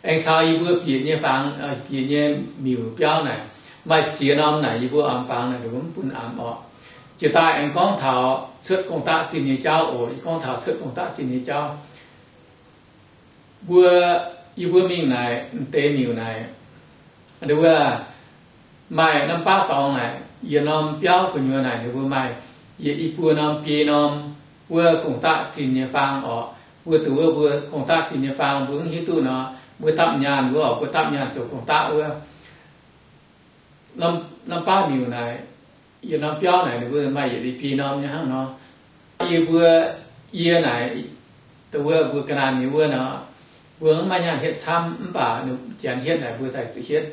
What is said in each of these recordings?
Aengx caux yie mbuo bieqc nyei fangx, bieqc nyei miuc biauv naaic, maaih ziex norm naaic yie mbuo oix fangx naaic, ninh mbuo mv bun amx orqc. Jiex daaih aengx gorngv taux cuotv gong-daqv zinh nyei jauv oc. Yie gorngv taux cuotv gong-daqv zinh nyei jauv. Mbuo, yie mbuo mingh naaic, m'deix miuc naaic, wuov, maaih norm baav dorngx naaic, yietc norm biauv gu'nyuoz naaic ninh mbuo maaih yietc i buo norm biei norm wuov gong-daqv zinh nyei faang orqc. Mbuo duqv wuov mbuo gong-daqv zinh nyei faang mbuo mv hiuv duqv nor, mbuo dapv nyaanh wuov, mbuo dapv nyaanh zoux gong-daqv wuov. Norm baav miuc naaic, yietc norm biauv naaic ninh mbuo maaih yietc i biei norm nyei hnangv nor. Yie mbuo, yie naaic, duqv wuov mbuo ga'naanh nyei wuov nor, mbuo mv maaih nyaanh hietv camv mv baac Janx hietv naaic mbuo daaih zuqc hietv.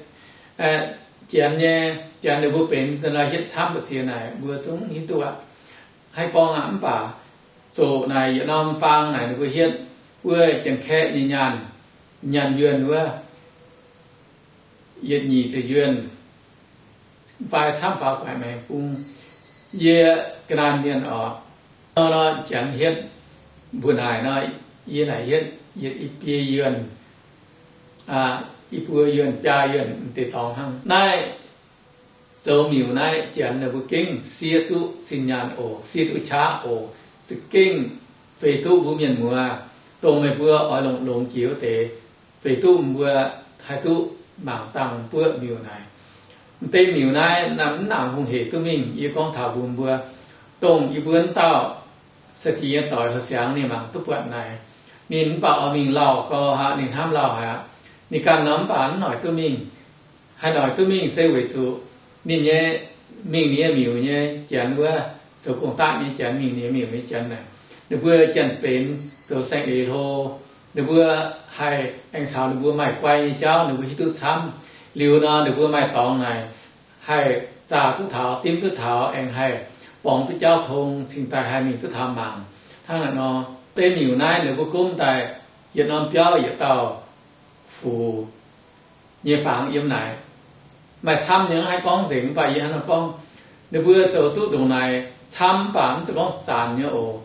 Janx nyei, Janx ninh mbuo benx da'nor hietv camv mbu'ziex naaic mbuo zungv hiuv duqv aqv. Haaix gorngv aqv mv baac zoqc naaic yietc norm faang naaic ninh mbuo hietv wuov Janx-Kaeqv nyei nyaanh, nyaanh yuonh wuov, yietc nyic ziepc yuonh, fai camv faaux guaix maengx bung. Yie ga'naanh mienh oc, nor nor Janx hietv mbuo naaic nor, yie naaic hietv yietc i biei yuonh, i buo yuonh, biaa yuonh m'deix dorngx hnangv. Naaiv zoux miuc naaiv Janx ninh mbuo gengh siev duqv zinh nyaanh oc, siev duqv qaqv oc. Za'gengh feix duqv mbuo mienh muoz, dongh meih mbuo oix longx-longx jiex wuov deix, feix duqv mbuo haih duqv mangc dangh buoqv miuc naaic. M'deix miuc naaiv naaiv mv nangc hungh hec duqv mingh. Yie gorngv taux mbuox mbuo, dongh yie mbuo wuov dauh Sa Diex nyei doic Houh Siangx ninh mangc duqv buatc naaic. Ninh mv baac oix mingh lauh gau aqv, ninh hnamv lauh haic aqv. Ninh ganh nor mv baac mv noic duqv mingh. Haih noic duqv mingh se weic zuqc ninh nyei, mingh ninh nyei miuc nyei Janx wuov, zoux gong-daqv nyei Janx, mingh ninh nyei miuc nyei Janx naaic, ninh mbuo janx-benx zoux saeng-eix hlo. Ninh mbuo haih aengx caux ninh mbuo maaih guai nyei jauv ninh mbuo hiuv duqv camv. Liuz nor ninh mbuo maaih dorngx naaic haih zaah duqv taux, dimv duqv taux, aengx haih borngz duqv jauv tong cingx daaih haih mingh duqv taux mangc. Hnangv naaic nor, deix miuc naaiv ninh mbuo gomv daaih yietc norm biauv yietc dauh fuc nyei fangx yiem naaic. Maaih camv nyei, mv haih gorngv nzengc, mv baac yie hnangv nor gorngv, ninh mbuo zoux duqv ndongc naaic camv mv baac mv zeiz gorngv zanc nyei oc.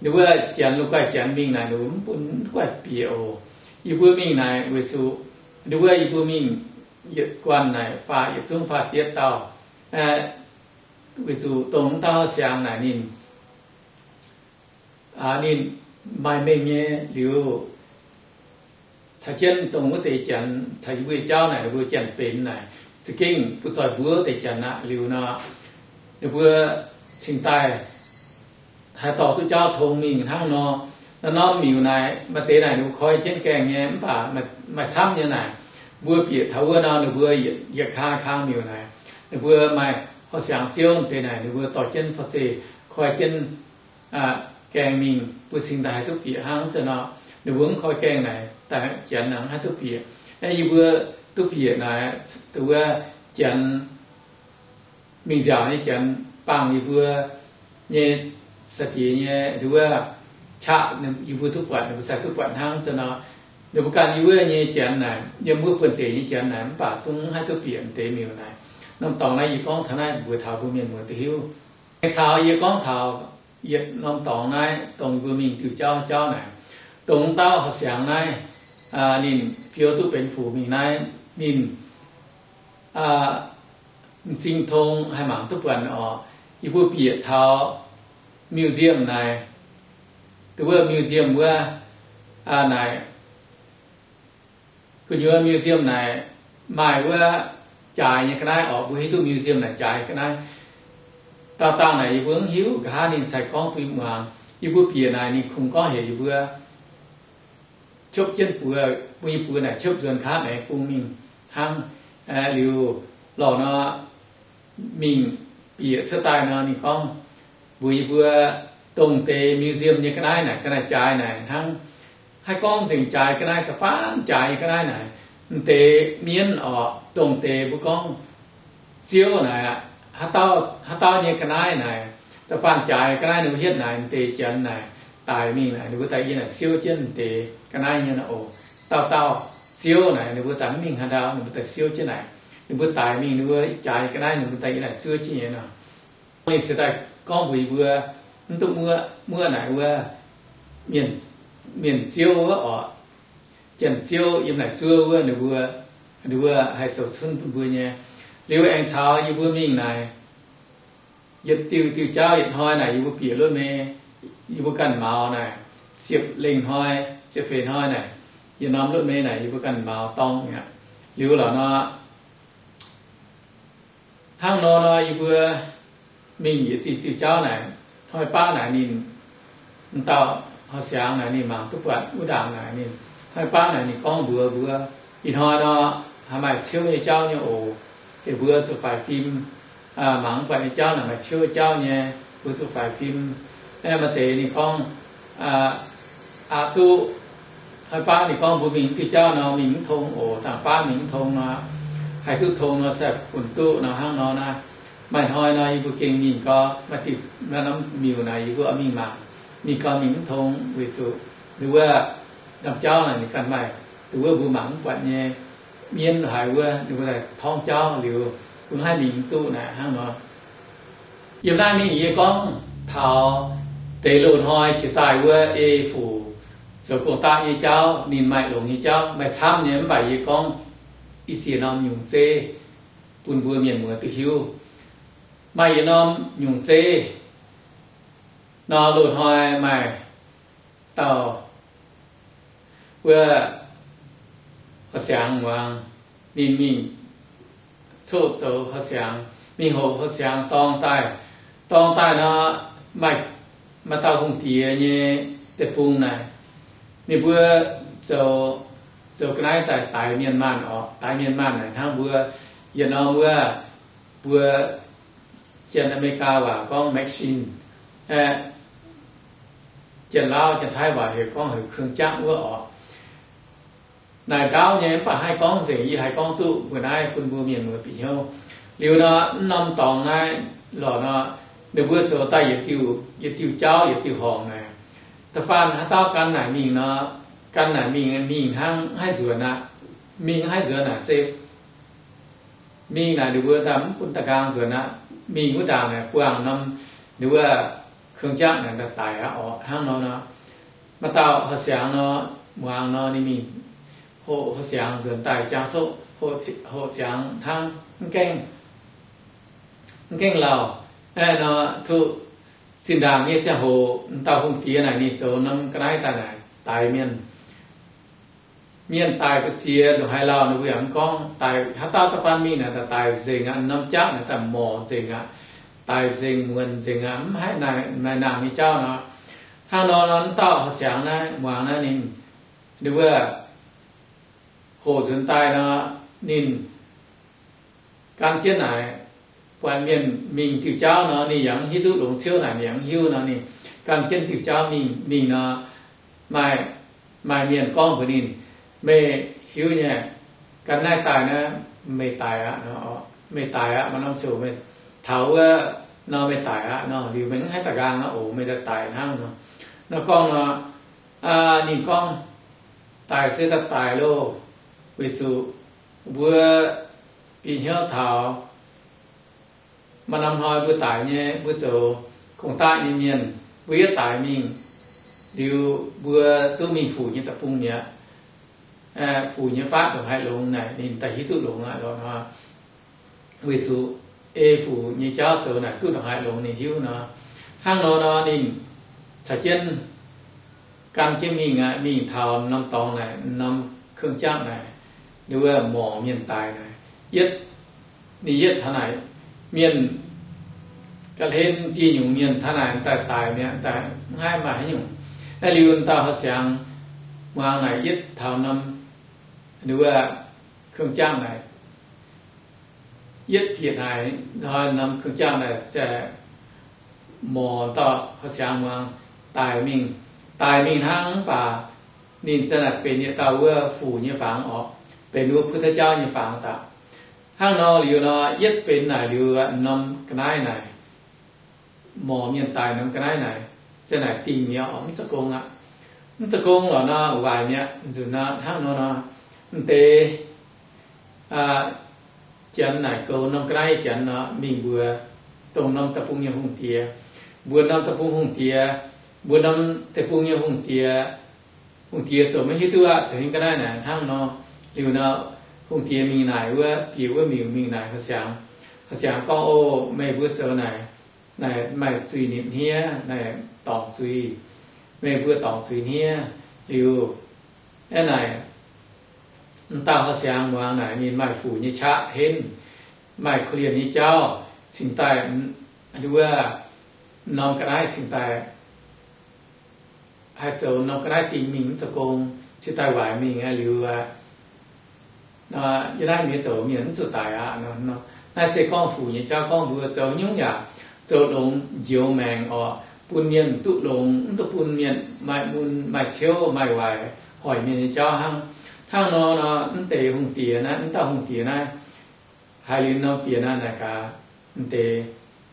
Ninh mbuo Janx, lungh guaih Janx mingh naaic ninh mbuo mv bun, mv guaih bieqc oc. Yie mbuo mingh naaic weic zuqc ninh mbuo, yie mbuo mingh yietc guanh naaic faah, yietc zungv faah ziepc dauh. Weic zuqc dongh wuov dauh Houh Siangx naaic ninh ninh maaih mengh nyei liuz, caux jienv dongh wuov deix Janx caux yie mbuo jauv naaic, ninh mbuo janx-benx naaic za'gengh butv zoih mbuo wuov deix Janx aqv. Liuz nor, ninh mbuo cingx daaih haih dorh duqv jauv tong mingh hnangv nor. Naaiv norm miuc naaic maaih deix naaic ninh mbuo koi jienv gaengh nyei, mv baac maaih camv nyei naaic, mbuo bieqc taux wuov nor, ninh mbuo yietc kang kang miuc naaic, ninh mbuo maaih Houh Siangx Ziouv deix naaic, ninh mbuo dorh jienv fa'zeh koi jienv gaengh mingh, mbuo cingx daaih haih duqv bieqc hnangv. Ih zanc nor, ninh mbuo mv koi gaengh naaic, daaih Janx naaic mv haih duqv bieqc. Naaiv yie mbuo duqv bieqc naaic, dongh wuov Janx mingh nziaauc nyei Janx bangh yie mbuo nyei sa diex nyei, dongh wuov qaqv yie mbuo duqv buatc, ninh mbuo sai duqv buatc hnangv. Ih zanc nor, ninh mbuo ganh yie wuov nyei Janx naaic, yiem wuov buonv-deic nyei Janx naaic, mv baac zungv mv haih duqv bieqc deix miuc naaic. Norm dorngx naaiv yie gorngv taux naaiv mbuox taux mbuo mienh muoz duqv hiuv. Caux yie gorngv taux yietc norm dorngx naaiv, dongh mbuo mingh diuh jauv jauv naaic, dongh dauh Houh Siangx naaiv, ninh fiou duqv benx fuc mingh naaiv, ninh m'zing tong haih mangc duqv buatc oc. Yie mbuo bieqc taux museum naaic, dongh wuov museum wuov naaic, gu'nyuoz museum naaic maaih wuov jaaix nyei ga'naaiv oc. Mbuo hiuv duqv museum naaic jaaix ga'naaiv. Dauh dangh naaic yie mbuo mv hiuv, nqa'haav ninh sai gorngv bun yie muangx. Yie mbuo bieqc naaic ninh kungx gorngv heuc yie mbuo ciopv jienv buoz, bun yie mbuo naaic ciopv nzuonx nqa'haav maengx bung mingh hnangv. Liuz lorh nor, mingh bieqc cuotv daaih nor, ninh gorngv mbuox yie mbuo, dongh deix museum nyei ga'naaiv naaic, ga'naaiv jaaix naaic hnangv. Haaix gorngv nzengc jaaix ga'naaiv, da'faanh jaaix nyei ga'naaiv naaic, m'deix mienv oc, dongh deix mbuo gorngv ziouv naaic, haaix dauh nyei ga'naaiv naaic, da'faanh jaaix ga'naaiv ninh mbuo hietv naaic, m'deix Janx naaic daic mingh naaic, ninh mbuo daaih yie naaic siouv jienv m'deix ga'naaiv nyei nor oc. Dauh dauh ziouv naaic, ninh mbuo daaih mv mingh haaix ndau, ninh mbuo daaih siouv jienv naaic. Ninh mbuo daic mingh, ninh mbuo jaaix ga'naaiv, ninh mbuo daaih yie naaic zuov jienv nyei nor. Ninh ziouc daaih gorngv mbuox yie mbuo, mv duqv muoqv, muoqv naaic wuov mienh ziouv wuov oc. janx-ziouv yiem naaic zuov wuov, ninh mbuo, ninh mbuo haih zoux cunv bun mbuo nyei. Liuz aengx caux yie mbuo mingh naaic, yietc diuh diuh jauv yietc hnoi naaic yie mbuo bieqc lotv mei, yie mbuo ganh maux naaic, ziepc lengh hnoi, ziepc feix hnoi naaic, yietc norm lotv mei naaic yie mbuo ganh maux dorng mi'aqv. Liuz lorqc nor, hnangv nor nor yie mbuo mingh yietc diuh diuh jauv naaic, hnoi baav naaic ninh, m'dauh Houh Siangx naaic ninh mangc duqv buatc wuov ndaangc naaic ninh, hnoi baav naaic ninh gorngv mbuox mbuo, ih hnoi nor, haaix maaih ciouv nyei jauv nyei oc, heuc mbuo zuqc faix fim. Mangc mv buatc nyei jauv naaic maaih ciouv jauv nyei, mbuo zuqc faix fim. Maaih deix ninh gorngv, aqc duqv, hnoi baav ninh gorngv mbuo mingh diuh jauv nor mingh mv tong oc, dangh baav mingh mv tong nor, haih duqv tong nor se funx duqv nor hnangv nor naaiv. Maaih hnoi nor yie mbuo gengh mingh gau, maaih diuh, maaih norm miuc naaic yie mbuo oix mingh mangc, mingh gau mingh mv tong weic zuqc ninh wuov norm jauv naaic ninh ganh maaih, dongh wuov mbuo mangc mv buatc nyei mienv haaix wuov ninh mbuo daaih torngv jauv liuz, mbuo haih mingh mv duqv naaic hnangv nor. Yiem naaiv mingh yie gorngv taux deix loz-hnoi qiex daaih wuov ei fuc zoux gong-daqv nyei jauv, ninh maaih longx nyei jauv, maaih camv nyei, mv baac yie gorngv i ziex norm nyungc zeiv bun mbuo mienh muoz duqv hiuv. Maaih yietc norm nyungc zeiv nor, loz-hnoi maaih dauh wuov Houh Siangx muangx, ninh mingh coqv zoux Houh Siangx, mingh hoqc Houh Siangx dorng daaih. Dorng daaih nor, maaih, maaih dauh hungh diex nyei deic-bung naaic, ninh mbuo zoux, zoux ga'naaiv daaih daix mienh maanh orqc. Daix mienh maanh naaic hnangv mbuo yietc norm wuov, mbuo Janx-Ame^li^gaa waac gorngv machine, aeqv, Janx-Lauv Janx-Taiv waac heuc gorngv heuc เครื่องจักร wuov orqc. Naaic ndaauv nyei mv baac haih gorngv nzengc, yie haih gorngv duqv mbuo naaiv bun mbuo mienh muoz bieqc hnyouv. Liuz nor, mv norm dorngx naaiv lorqc nor, ninh mbuo zoux daaih yietc diuh, yietc diuh jauv, yietc diuh horngc naaic. Da'faanh haaix dauh gan naaic mingh nor, gan naaic mingh, mingh hnangv mv haih nzuonx aqv. Mingh mv haih nzuonx naaic se mingh naaic ninh mbuo daaih mv bun da'nqaang nzuonx aqv. Mingh wuov ndaangc naaic buangh norm ninh wuov เครื่องจักร naaic daaih daic aqv orqc. Hnangv nor nor, maaih dauh Houh Siangx nor, muangx nor, ninh mingh hoqc Houh Siangx nzuonx daaih jangx coqv hoqc Siangx hnangv, mv gaengh, mv gaengh lauh. Aeqv nor, duqv zinh ndaangc nyei ziangh hoc, m'dauh hungh diex naaic ninh zoux norm ga'naaiv daaih naaic daix mienh. Mienh daic mbu'ziex ndongc haaix lauh ninh mbuo yaac mv gorngv. Daic haaix dauh da'faanh mingh naaic daaih daic nzengc aqv, norm jauv naaic daaih morc nzengc aqv, daic nzengc, muonc nzengc aqv, mv haih naaic, maaih nangh nyei jauv nor. Hnangv nor nor, m'dauh Houh Siangx naaiv muangx naaiv ninh, ninh wuov hoqc nzuonx daaih nor, ninh gan jienv naaic, buatc mienh mingh diuh jauv nor, ninh yaac mv hiuv duqv longx ciouv naaic, ninh yaac mv hiuv nor, ninh gan jienv diuh jauv mingh, mingh nor, maaih, maaih mienh gorngv mbuox ninh, meih hiuv nyei, gan naaiv daaih naaiv, meih daic aqv, meih daic aqv, maaih norm ziouc meih taux wuov nor meih daic aqv nor, liuz meih mv haih da'nqaang aqv oc, meih daaih daic hnangv nor. Nor gorngv nor, ninh gorngv, daic se daaih daic loh, weic zuqc mbuo bieqc hnyouv taux maaih norm hnoi mbuo daic nyei, mbuo zoux gong-daqv nyei mienh, mbuo yietv daic mingh liuz, mbuo duqv mingh fuc nyei deic-bung mi'aqv. Fuc nyei faatv ndongc haaix longx naaic ninh daaih hiuv duqv longx aqv lorqc nor. Weic zuqc ei fuc nyei jauv zoux naaic duqv ndongc haaix longx ninh hiuv nor. Hnangv nor nor ninh caux jienv gan jienv mingh aqv, mingh taux norm dorngx naaic, norm เครื่องจักร naaic, ninh wuov morc mienh daic naaic, yietv, ninh yietv taux naaic, mienh ga'hlen dieh nyungc mienh taux naaic daaih daic mi'aqv, daaih mv haih maaih haaix nyungc. Naaiv liuz dauh Houh Siangx muangx naaic yietv taux norm, ninh wuov เครื่องจักร naaic, yietv bieqc naaic, hnoi norm เครื่องจักร naaic ziouc morc dauh Houh Siangx muangx daic mingh. Daic mingh hnangv mv baac ninh ziouc naaic benx yietc dauh wuov fuc nyei fangx orqc, benx wuov พุทธเจ้า nyei fangx daaih. Hnangv nor liuz nor, yietv benx naaic liuz, norm ga'naaiv naaic, morc mienh daic norm ga'naaiv naaic, ziouc naaic dingh mi'aqv, mv zoux gong aqv. Mv zoux gong lorqc nor, waaic mi'aqv. Nzunc nor hnangv nor nor, m'deix Janx naaic goux norm ga'naaiv Janx nor, mingh mbuox dongh norm deic-bung nyei hungh diex. Mbuox norm deic-bung hungh diex, mbuox norm deic-bung nyei hungh diex, Hungh diex zoux maiv hiuv duqv aqv, zoux hingv ga'naaiv naaic hnangv nor. Liuz nor, hungh diex mingh naaic wuov, bieqc wuov miuc mingh naaic Houh Siangx. Houh Siangx gorngv, O, meih mbuo zoux naaic, naaic maaih zuiz-nipc hniev, naaic dorngc zuiz. Meih mbuo dorngc zuiz hniev. Liuz, aeqv, naaic, m'dauh Houh Siangx muangx naaic ninh maaih fuc nyei qaqv henv, maaih korv-lienh nyei jauv, cingx daaih, wuov, norm ga'naaiv cingx daaih haih zoux norm ga'naaiv dingh mingh mv zoux gong, cingx daaih waaic mingh aqv. Liuz, yie naaiv mienh douc mienh mv zuqc daic aqv. Naaiv se gorngv fuc nyei jauv, gorngv mbuo zoux nyungc yaac zoux longx njoux maengc orqc, bun mienh duqv longx, mv duqv bun mienh maaih mun maaih ciouv maaih waaic hoic mienh nyei jauv hnangv. Hnangv nor, mv deix hungh diex naaiv, mv dauh hungh diex naaiv, haiz liuz norm fienx naaiv naaic gaax, mv deix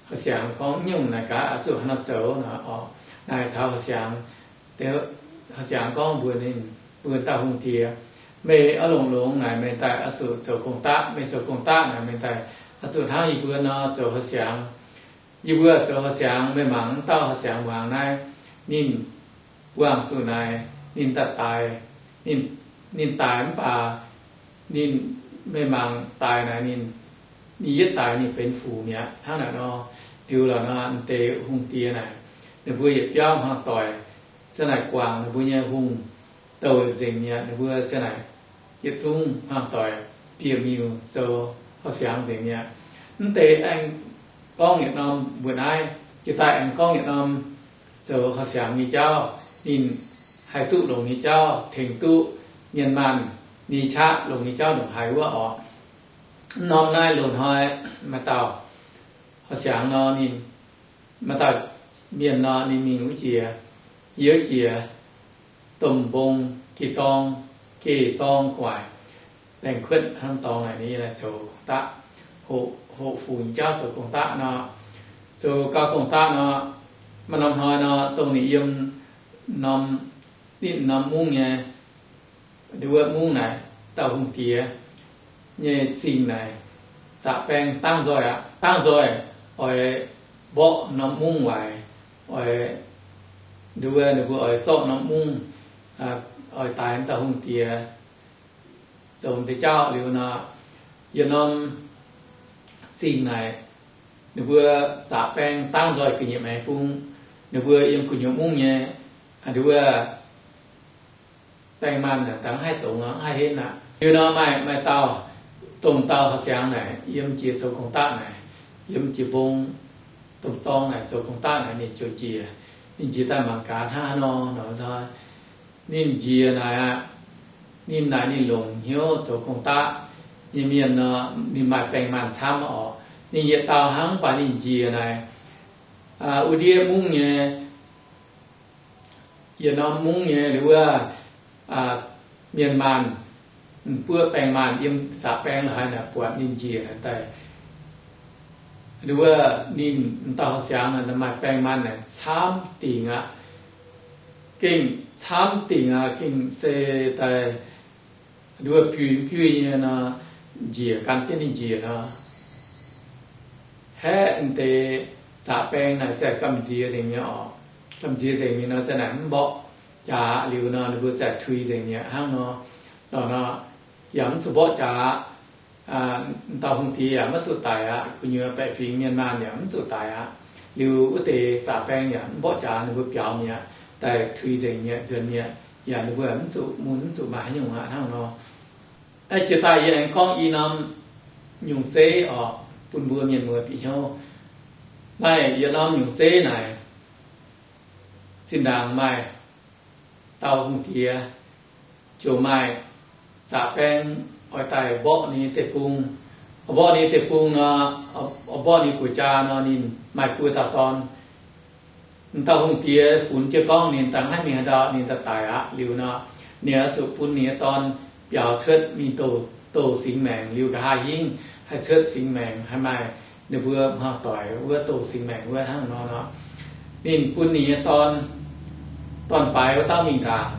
Houh Siangx gorngv, Nyungc naaic gaax oix zuqc haaix nor zoux nor orqc? Naaic taux Houh Siangx, Houh Siangx gorngv mbuox ninh, mbuox dauh hungh diex, Meih oix longx-longx naaic meih daaih oix zuqc zoux gong-daqv. Meih zoux gong-daqv naaic meih daaih oix zuqc hnangv yie mbuo nor zoux Houh Siangx. Yie mbuo zoux Houh Siangx, meih mangc mv dauh Houh Siangx muangx naaiv, ninh buangh zuqc naaic, ninh daaih daix, ninh, ninh daix mv baac ninh, meih mangc daix naaic ninh, ninh yietv daix ninh benx fuc mi'aqv. Hnangv naaic nor, liuz lorqc nor, mv deix hungh diex naaic, ninh mbuo yietc biauv hmuangv doic, za'naaic guangc ninh mbuo nyei hungh douh nzengc mi'aqv. Ninh mbuo za'naaic yietc zungv hmuangv doic bieqc miuc zoux Houh Siangx nzengc mi'aqv. Mv deix aengx gorngv yietc norm mbuo naaiv, jiex daaih aengx gorngv yietc norm zoux Houh Siangx nyei jauv, ninh haih duqv longx nyei jauv, tengx duqv mienh maanh nyei qaqv longx nyei jauv ndongc haaix wuov orqc. Mv norm naaiv loz-hnoi maaih dauh Houh Siangx nor, ninh, maaih dauh mienh nor, ninh mingh wuov jiex, yie wuov jiex domh mbong geh zorng, geh zorng gu'nguaaic, baengh kuotv hnangv dorngx naaic, ninh yiem naaic zoux gong-daqv, hoqc, hoqc fuc nyei jauv zoux gong-daqv nor. Zoux gau gong-daqv nor, maaih norm hnoi nor, dongh ninh yiem norm, ninh norm mungv nyei, nduov mungv naaic, dauh hungh diex nyei zingh naaic, zaqc baeng dangv nzoih aqv. Dangv nzoih oix mborqv norm mungv waaic, oix, nduov, ninh mbuo oix zorqv norm mungv, oix daix dauh hungh diex zoux deix jauv liuz nor, yietc norm zingh naaic, ninh mbuo zaqc baeng dangv nzoih ga'nyiec maengx bung. Ninh mbuo yiem gu'nyuoz mungv nyei, nduov, baeng maanh naaic dangh haih dongz aqv, haih henv aqv. Liuz nor maaih, maaih dauh, dongh dauh Houh Siangx naaic yiem jiex zoux gong-daqv naaic, yiem jiex mbong domh zorng naaic zoux gong-daqv naaic, ninh jouh njiec, ninh njiec daaih mangc gaax hnangv haaix nor nor nzoi. Ninh njiec naaic aqv, ninh naaic ninh longc hnyouv zoux gong-daqv nyei mienh nor, ninh maaih baeng maanh camv orqc. Ninh yietc dauh hnangv, mv baac ninh njiec naaic, wuov ndiev mungv nyei, yietc norm mungv nyei, nduov, mienh maanh, m'buoqv baeng maanh yiem zaqc baeng la'haaix naaic buatc ninh njiec naaic daaih. Nduov, ninh m'dauh Houh Siangx naaic maaih baeng maanh naaic camv dingc aqv. Gengh camv dingc aqv, gengh se daaih, nduov, biui biui nyei nor, njiec gan jienv ninh njiec nor. Haeqv deix zaqc baeng naaic se gamh nziex nzengc mi'aqv orqc. Gamh nziex nzengc mi'aqv nor, za'naaic mv mborqv jaax liuz nor, ninh mbuo se tuix nzengc mi'aqv hnangv nor. Lorqc nor, yaac mv zuqc mborqv jaax. M'dauh hungh diex yaac maiv zuqc daic aqv. Gu'nyuoz baeqc fingx mienh maanh yaac mv zuqc daic aqv. Liuz wuov deix zaqc baeng yaac mv mborqv jaax, ninh mbuo biaux mi'aqv, daaih tuix nzengc mi'aqv, nzuonx mi'aqv, yaac ninh mbuo mv zuqc mun, mv zuqc maaih haaix nyungc aqv hnangv nor. Jiex daaih yie aengx gorngv i norm nyungc zeiv orqc, bun mbuo mienh muoz bieqc hnyouv. Maaih yietc norm nyungc zeiv naaic, zinh ndaangc maaih dauh hungh diex ziouc maaih zaqc baeng oix daaih mborqv ninh nyei deic-bung. Mborqv ninh nyei deic-bung nor, mborqv ninh guoqv-jaa nor, ninh maaih buo dauh dorn. M'dauh hungh diex funx jienv gorngv ninh daaih maiv mingh haaix ndau, ninh daaih daic aqv. Liuz nor, ninh oix zuqc bun ninh nyei dorn biaux cuotv mingh douz, douz singx maengc. Liuz nqa'haav hingv haih cuotv singx maengc, haih maaih ninh mbuo hmuangv doic wuov douz singx maengc wuov hnangv nor nor. Ninh bun ninh nyei dorn, dorn-faix wuov dauh mingh ndaangc.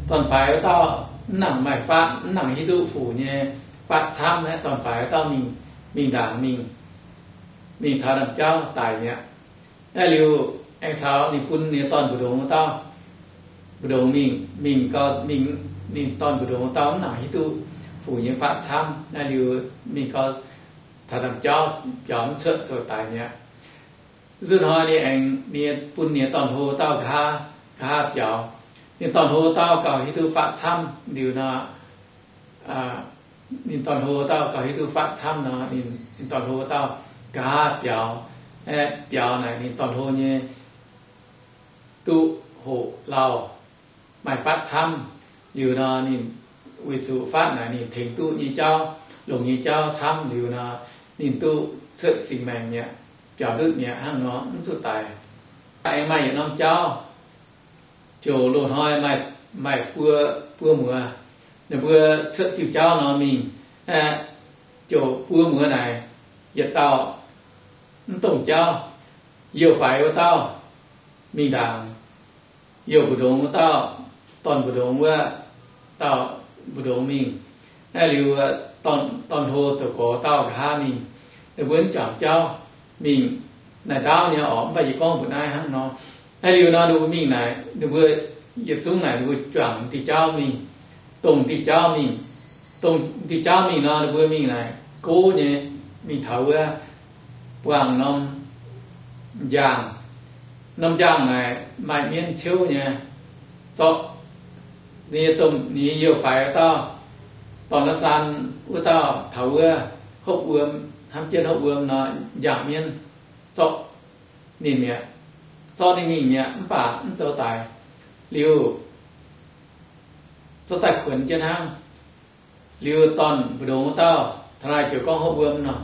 Dorn-faix wuov dauh mv nangc maaih fatv, mv nangc hiuv duqv fuc nyei fatv camv aqv. Dorn-faix wuov dauh mingh, mingh ndaangc mingh, mingh taux ndaamv-jauv daic mi'aqv. Naaiv liuz aengx caux ninh bun ninh nyei dorn mbu'ndongx wuov dauh mbu'ndongx mingh, mingh gau, mingh, ninh dorn mbu'ndongx dauh mv nangc hiuv duqv fuc nyei fatv camv. Naaiv liuz mingh gau, taux ndaamv-jauv biaux mv cuotv zoux daic mi'aqv. Nzunc hnoi ninh aengx, ninh bun ninh dorn-hlo dauh nqa'haav, nqa'haav biaux. Ninh dorn-hlo dauh gauh hiuv duqv fatv camv liuz nor, ninh dorn-hlo dauh gauh hiuv duqv fatv camv nor, ninh dorn-hlo dauh nqa'haav biaux. Aeqv, biaux naaic ninh dorn-hlo nyei duqv hoqc lauh, maaih fatv camv liuz nor, ninh weic zuqc fatv naaic ninh tengx duqv nyei jauv, longx nyei jauv camv liuz nor, ninh duqv cuotv singx maengc mi'aqv, biaux ndutv mi'aqv hnangv nor, mv zuqc daic. Aengx maaih yietc norm jauv, ziouc loz-hnoi maaih, maaih buo, buo muoz, ninh mbuo cuotv diuh jauv nor mingh. Aeqv, ziouc buo muoz naaic, yietc dauh mv dongh jauv, youh faix wuov dauh mingh ndaangc, youh mbu'ndongx wuov dauh, dorn mbu'ndongx wuov dauh mbu'ndongx mingh. Naaiv liuz, dorn, dorn-hlo zoux gorx dauh nqa'haav mingh. Ninh mbuo mv juangc jauv mingh, naaic ndaauv nyei orqc, mv baac yie gorngv mbuox naaiv hnangv nor. Naaiv liuz nor ninh mbuo mingh naaic, ninh mbuo yietc zungv naaic ninh mbuo juangc diuh jauv mingh, dongh diuh jauv mingh, dongh diuh jauv mingh nor, ninh mbuo mingh naaic gox nyei, mingh taux wuov buangh norm njang. Norm njang naaic maaih mienv ciouv nyei zorqv. Ninh nyei domh, ninh nyei youh faix wuov dauh, dorn-la'san wuov dauh taux wuov hopv wuom, hnamv jienv hopv wuom nor, njang mienv zorqv ninh mi'aqv. Zorqv ninh mingh mi'aqv, mv baac mv zoux daic. Liuz zorqv daaih kuonx jienv hnangv. Liuz dorn mbu'ndongx wuov dauh, taux naaic ziouc gorngv hopv wuom nor,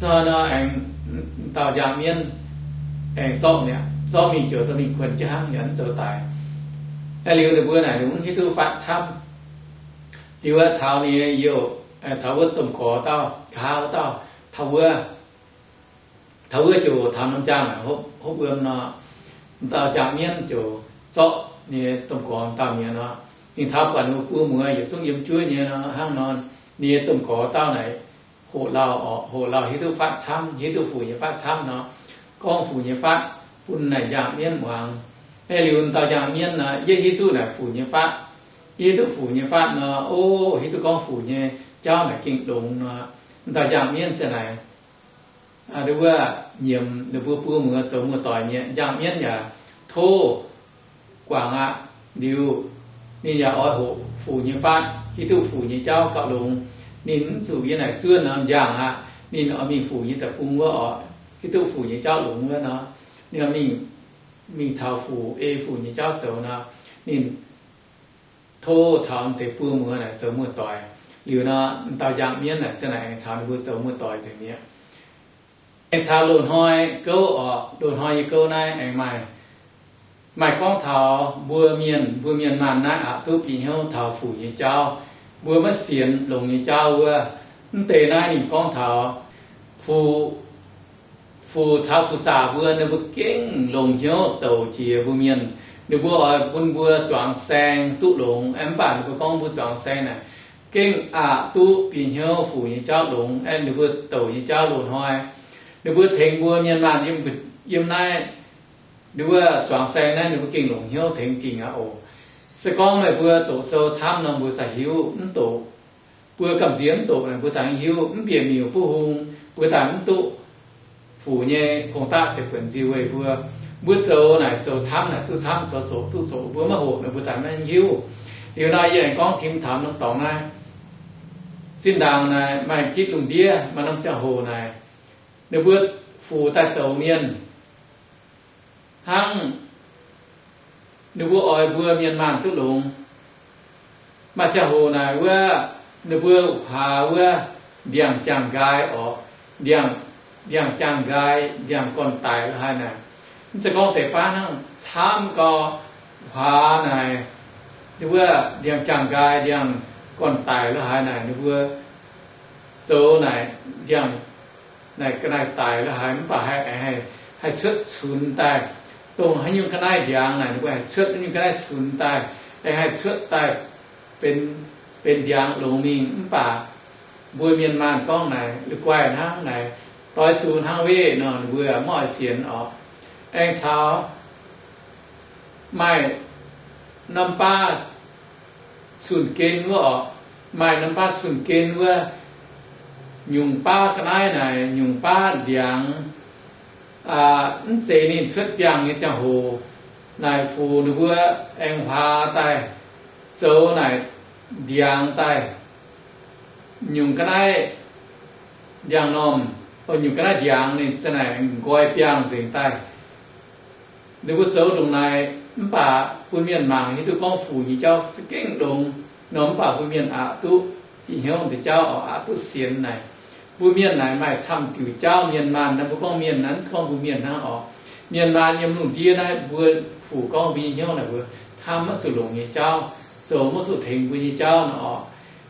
zoi nor aengx dauh njang mienv aengx zorqv mi'aqv. Zorqv mingh ziouc dorh mingh kuonx jienv hnangv, yaac mv zoux daic. Naaiv liuz ninh mbuo naaic ninh mv hiuv duqv fatv camv. Liuz aeqv, caux ninh youh, caux wuov domh gorx dauh, nqa'haav wuov dauh, taux wuov taux wuov ziouc taux norm njang naaic hopv, hopv wuom nor, dauh njang mienv ziouc zorqv ninh nyei domh gorx dauh mienh nor. Ninh taux buatc ninh mbuo buo muoz yietc zungv yiem juov nyei nor, hnangv nor, ninh nyei domh gorx dauh naaic hoqc lauh orqc, hoqc lauh hiuv duqv fatv camv, hiuv duqv fuc nyei fatv camv nor, gorngv fuc nyei fatv bun naaic njang mienv muangx. Naaiv liuz dauh njang mienv nor, yie hiuv duqv naaic fuc nyei fatv, yie hiuv duqv fuc nyei fatv nor, o, hiuv duqv gorngv fuc nyei jauv naaic gengh longx nor, dauh njang mienv ziouc naaic wuov nyiemc ninh mbuo buo muoz zoux muoz-doic mi'aqv. Njang mienv yaac tov guangc aqv. Liuz ninh yaac oix hoqc fuc nyei fatv, hiuv duqv fuc nyei jauv gauh longx. Ninh mv zuqc yie naaic zuov norm njang aqv. Ninh oix mingh fuc nyei deic-bung wuov orqc, hiuv duqv fuc nyei jauv longx wuov nor, ninh mingh, mingh caux fuc, ei fuc nyei jauv zoux nor, ninh tov caux deix buo muoz naaic zoux muoz-doic. Liuz nor, dauh njang mienv naaic ziouc naaic aengx caux ninh mbuo zoux muoz-doic nzengc mi'aqv. Aengx caux loz-hnoi gouv orqc, loz-hnoi nyei gouv naaiv aengx maaih, maaih gorngv taux mbuo mienh, mbuo mienh maanh naaiv aqc duqv bieqc hnyouv taux fuc nyei jauv. Mbuo maiv sienx longx nyei jauv wuov. Mv deix naaiv ninh gorngv taux fuc, fuc caux fuc saac mbuo, ninh mbuo gengh longc hnyouv douc jiex mbuo mienh. Ninh mbuo oix bun mbuo zuangx saeng duqv longx, mv baac ninh mbuo gorngv mbuo zuangx saeng naaic gengh aqc duqv bieqc hnyouv fuc nyei jauv longx. Aeqv, ninh mbuo douc nyei jauv loz-hnoi, ninh mbuo tengx mbuo mienh maanh yiem, yiem naaiv, ninh mbuo zuangx saeng naaiv ninh mbuo gengh longc hnyouv tengx dingc aqv oc. Se gorngv meih mbuo doqc sou camv nor, mbuo za'hiuv mv doqc. Mbuo gamh nziex mv doqc naaic mbuo daaih hiuv, mv bieqc miuc buov hung, mbuo daaih mv duqv fuc nyei gong-daqv ceix buonc nziu weih mbuo. Mbuo zoux naaic zoux camv naaic duqv camv, zoux zoqc duqv zoqc, mbuo maiv hoqc naaic mbuo daaih maiv hiuv. Liuz nor yie aengx gorngv tim taux norm dorngx naaiv. Zinh ndaangc naaic maaih gitv lungh ndiev maaih norm ziangh hoc naaic, ninh mbuo fuc daaih douc mienh hnangv ninh mbuo oix mbuo mienh maanh duqv longx. Maaih ziangh hoc naaic wuov, ninh mbuo huaax wuov ndiangx-jaangh nqaai orqc, ndiangx, ndiangx-jaangh nqaai, ndiangx-gorn-daic la'haaix naaic. Mv zeiz gorngv deix baav hnangv, camv gau, huaax naaic, ninh mbuo ndiangx-jaangh nqaai, ndiangx-gorn-daic la'haaix naaic, ninh mbuo zoux naaic ndiangx naaic ga'naaiv-daic la'haaix, mv baac haih, haih, haih cuotv cunx daaih. Dongh haaix nyungc ga'naaiv ndiangx naaic, ninh mbuo haih cuotv haaix nyungc ga'naaiv cunx daaih, aengx haih cuotv daaih benx, benx ndiangx longx mingh. Mv baac mbuo mienh maanh gorngv naaic, la'guaih hnangv naaic, doix zuqc hnangv wev nor, ninh mbuo maiv oix sienx orqc. Aengx caux maaih norm baav cun-gen wuov orqc. Maaih norm baav cun-gen wuov, nyungc baav ga'naaiv naaic nyungc baav ndiangx, mv zeiz ninh cuotv biangh nyei ziangh hoc naaic, fux ninh mbuo aengx huaax daaih, zoux naaic ndiangx daaih, nyungc ga'naaiv ndiangx-normh, nyungc ga'naaiv ndiangx ninh za'naaic nqoi biangh nzengc daaih. Ninh mbuo zoux ndongc naaic mv baac bun mienh mangc hiuv duqv gorngv fux nyei jauv za'gengh longx nor, mv baac mbuo mienh aqc duqv bieqc hnyouv deix jauv oc, aqc duqv sienx naaic. Mbuo mienh naaic maaih camv diuc jauv. Mienh maanh naaiv, mbuo gorngv mienh naaiv, mv gorngv mbuo mienh hnangv oc. Mienh maanh yiem lungh ndiev naaiv, mbuo fux gorngv mbuo nyei hnyouv naaic, mbuo hnamv maiv zuqc longx nyei jauv, zoux maiv zuqc tengx mbuo nyei jauv nor oc.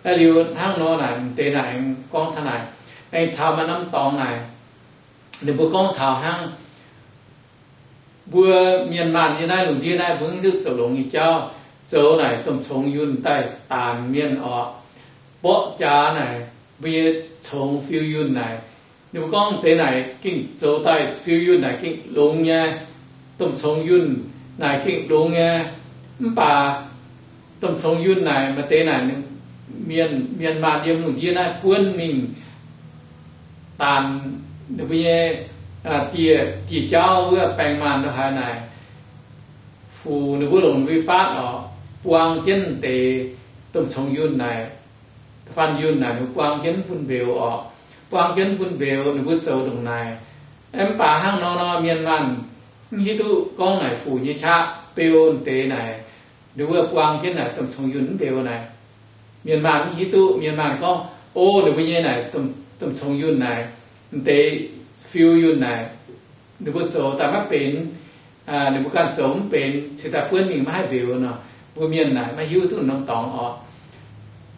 Naaiv liuz hnangv nor naaic, m'deix naaic aengx gorngv taux naaic, aengx caux maaih norm dorngx naaic, ninh mbuo gorngv taux hnangv mbuo mienh maanh nyei naaiv lungh ndiev naaiv, mbuo mv hiuv duqv zoux longx nyei jauv, zoux naaic domh congx yunh daaih daanc mienh oc. Mborqv jaax naaic, mbuo nyei congx fiu yunh naaic, ninh mbuo gorngv deix naaic gengh zoux daaih fiu yunh naaic gengh longx nyei, domh congx yunh naaic gengh longx nyei. Mv baac domh congx yunh naaic maaih deix naaic, mienh, mienh maanh yiem lungh ndiev naaiv buonv mingh daanc ninh mbuo nyei dieh, dieh jauv wuov baeng maanh lo haaix naaic, fux ninh mbuo longc lui-faatv oc, buang jienv deix domh congx yunh naaic, da'faanh yunh naaic ninh mbuo buang jienv bun mbeux oc. Buang jienv bun mbeux, ninh mbuo zoux ndongc naaic. Mv baac hnangv nor nor, mienh maanh mv hiuv duqv gorngv naaic fux nyei qaqv beu deix naaic, ninh mbuo buang jienv naaic domh congx yunh mv mbeux naaic. Mienh maanh mv hiuv duqv. Mienh maanh gorngv, o, ninh mbuo nyei naaic domh congx yunh naaic, m'deix fiu yunh naaic, ninh mbuo zoux daaih maiv benx, ninh mbuo ganh zoux mv benx, cingx daaih buonv mingh maiv haih mbeux nor. Mbuo mienh naaic maiv hiuv duqv norm dorngx oc.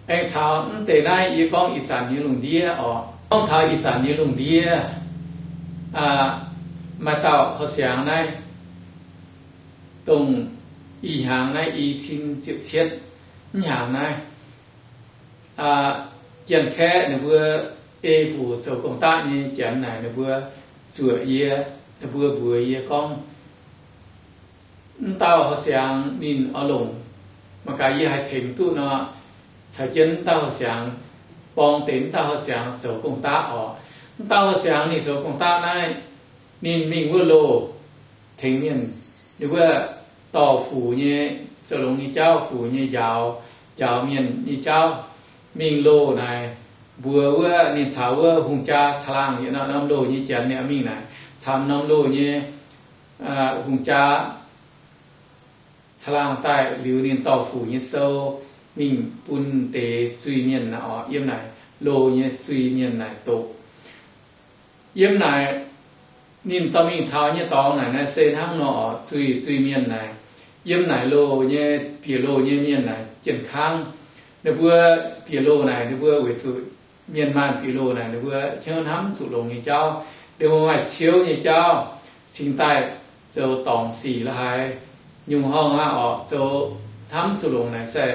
Aengx caux mv deix naaiv yie gorngv ih zanc nyei lungh ndiev oc. Gorngv taux ih zanc nyei lungh ndiev, maaih dauh horqc siangx naaiv, dongh ih hnyangx naaiv i cin ziepc cietv, mv hnyangx naaiv, Janx-Kaeqv ninh mbuo ei fuc zoux gong-daqv nyei janx naaic, ninh mbuo zuoqc yie, ninh mbuo mbuox yie gorngv, mv dauh horqc siangx ninh oix longc, mangc gaax yie haih tengx duqv nor, caux jienv mv dauh horqc siangx, borng deix mv dauh horqc siangx zoux gong-daqv oc. Mv dauh horqc siangx ninh zoux gong-daqv naaiv, ninh mingh wuov loh tengx mienh, ninh wuov dorh fuc nyei, zoux longx nyei jauv, fuc nyei njaaux, njaaux mienh nyei jauv, mingh loh naaic, mbuox wuov ninh caux wuov hungh jaa caangh laangh yietc norm loh nyei janx ninh mingh naaic, caux norm loh nyei hungh jaa caangh laangh daaih liuz, ninh dorh fuc nyei sou mingh bun deix zuiz-mienh naaic oc, yiem naaic loh nyei zuiz-mienh naaic doqc. Yiem naaic ninh dorh mingh taux nyei dorngx naaic, naaiv se hnangv nor oc, zuiz, zuiz-mienh naaic, yiem naaic loh nyei, bieqc loh nyei mienh naaic jien kangv. Ninh mbuo bieqc loh naaic, ninh mbuo weic zuqc mienh maanh bieqc loh naaic, ninh mbuo hnyouv hnamv zuqc longx nyei jauv, ninh mbuo maaih ciouv nyei jauv, cingx daaih zoux dorngc sic la'haaix nyungc horngh aqv oc, zoux hnamv zuqc longx naaic se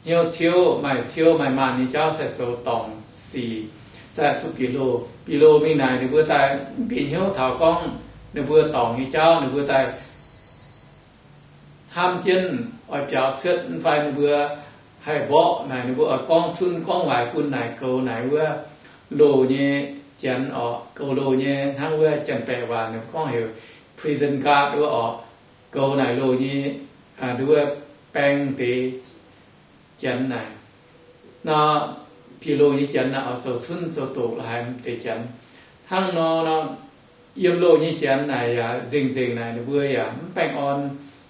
hnyouv ciouv, maaih ciouv maaih maanh nyei jauv se zoux dorngc sic, se zuqc bieqc loh. Bieqc loh mingh naaic, ninh mbuo daaih mv bieqc hnyouv taux gorngv ninh mbuo dorngc nyei jauv, ninh mbuo daaih hnamv jienv oix biaux cuotv, mv fai ninh mbuo haih mborqv naaic, ninh mbuo oix gorngv cunv gorngv waaic bun naaic goux naaic wuov loh nyei janx oc, goux loh nyei, hnangv wuov janx-baeqc waac ninh gorngv heuc prison guard wuov oc, goux naaic loh nyei, wuov baeng deix janx naaic. Nor bieqc loh nyei janx naaic oix zoux cunv zoux doqc la'haaix deix janx. Hnangv nor, yiem loh nyei janx naaic yaac nzengc-nzengc naaic ninh mbuo yaac mv baengh orn,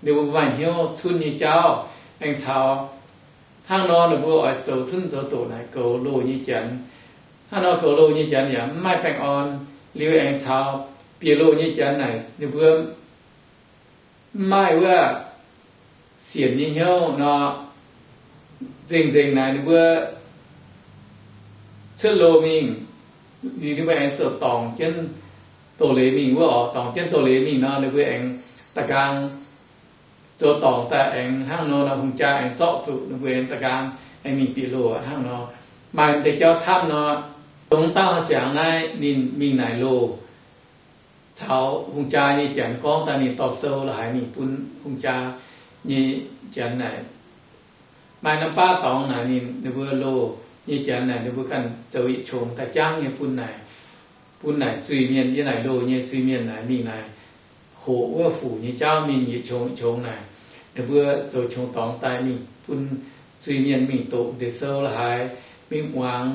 ninh mbuo maaih hnyouv cunv nyei jauv. Aengx caux hnangv nor ninh mbuo oix zoux cunv zoux doqc naaic goux loh nyei janx. Hnangv nor goux loh nyei janx yaac mv maaih baengh orn. Liuz aengx caux bieqc loh nyei janx naaic ninh mbuo mv maaih wuov sienc nyei hnyouv nor, nzengc-nzengc naaic ninh mbuo cuotv loh mingh, ninh mbuo aengx zoux dorngc jienv doz-leiz mingh wuov oc. Dorngc jienv doz-leiz mingh nor, ninh mbuo aengx da'nqaang zoux dorngc daaih aengx hnangv nor, hungh jaa aengx zorqv zuqc, ninh mbuo aengx da'nqaang aengx mingh bieqc loh hnangv nor. Maaih deix jauv camv nor, dongh dauh siangx naaiv ninh mingh naaic loh caux hungh jaa nyei janx gorngv daaih, ninh dorh sou la'haaix mingh bun hungh jaa. nyei janx naaic, maaih norm baav dorngx naaic ninh, ninh mbuo loh nyei janx naaic ninh mbuo ganh zoux yietc qongx daaih jangv nyei bun naaic, bun naaic zuiz-mienh yiem naaic loh nyei zuiz-mienh naaic mingh naaic hoqc wuov fuc nyei jauv mingh yietc qongx yietc qongx naaic. Ninh mbuo zoux qongx dorngx daaih mingh bun zuiz-mienh mingh doqc deix sou la'haaix, mingh muangx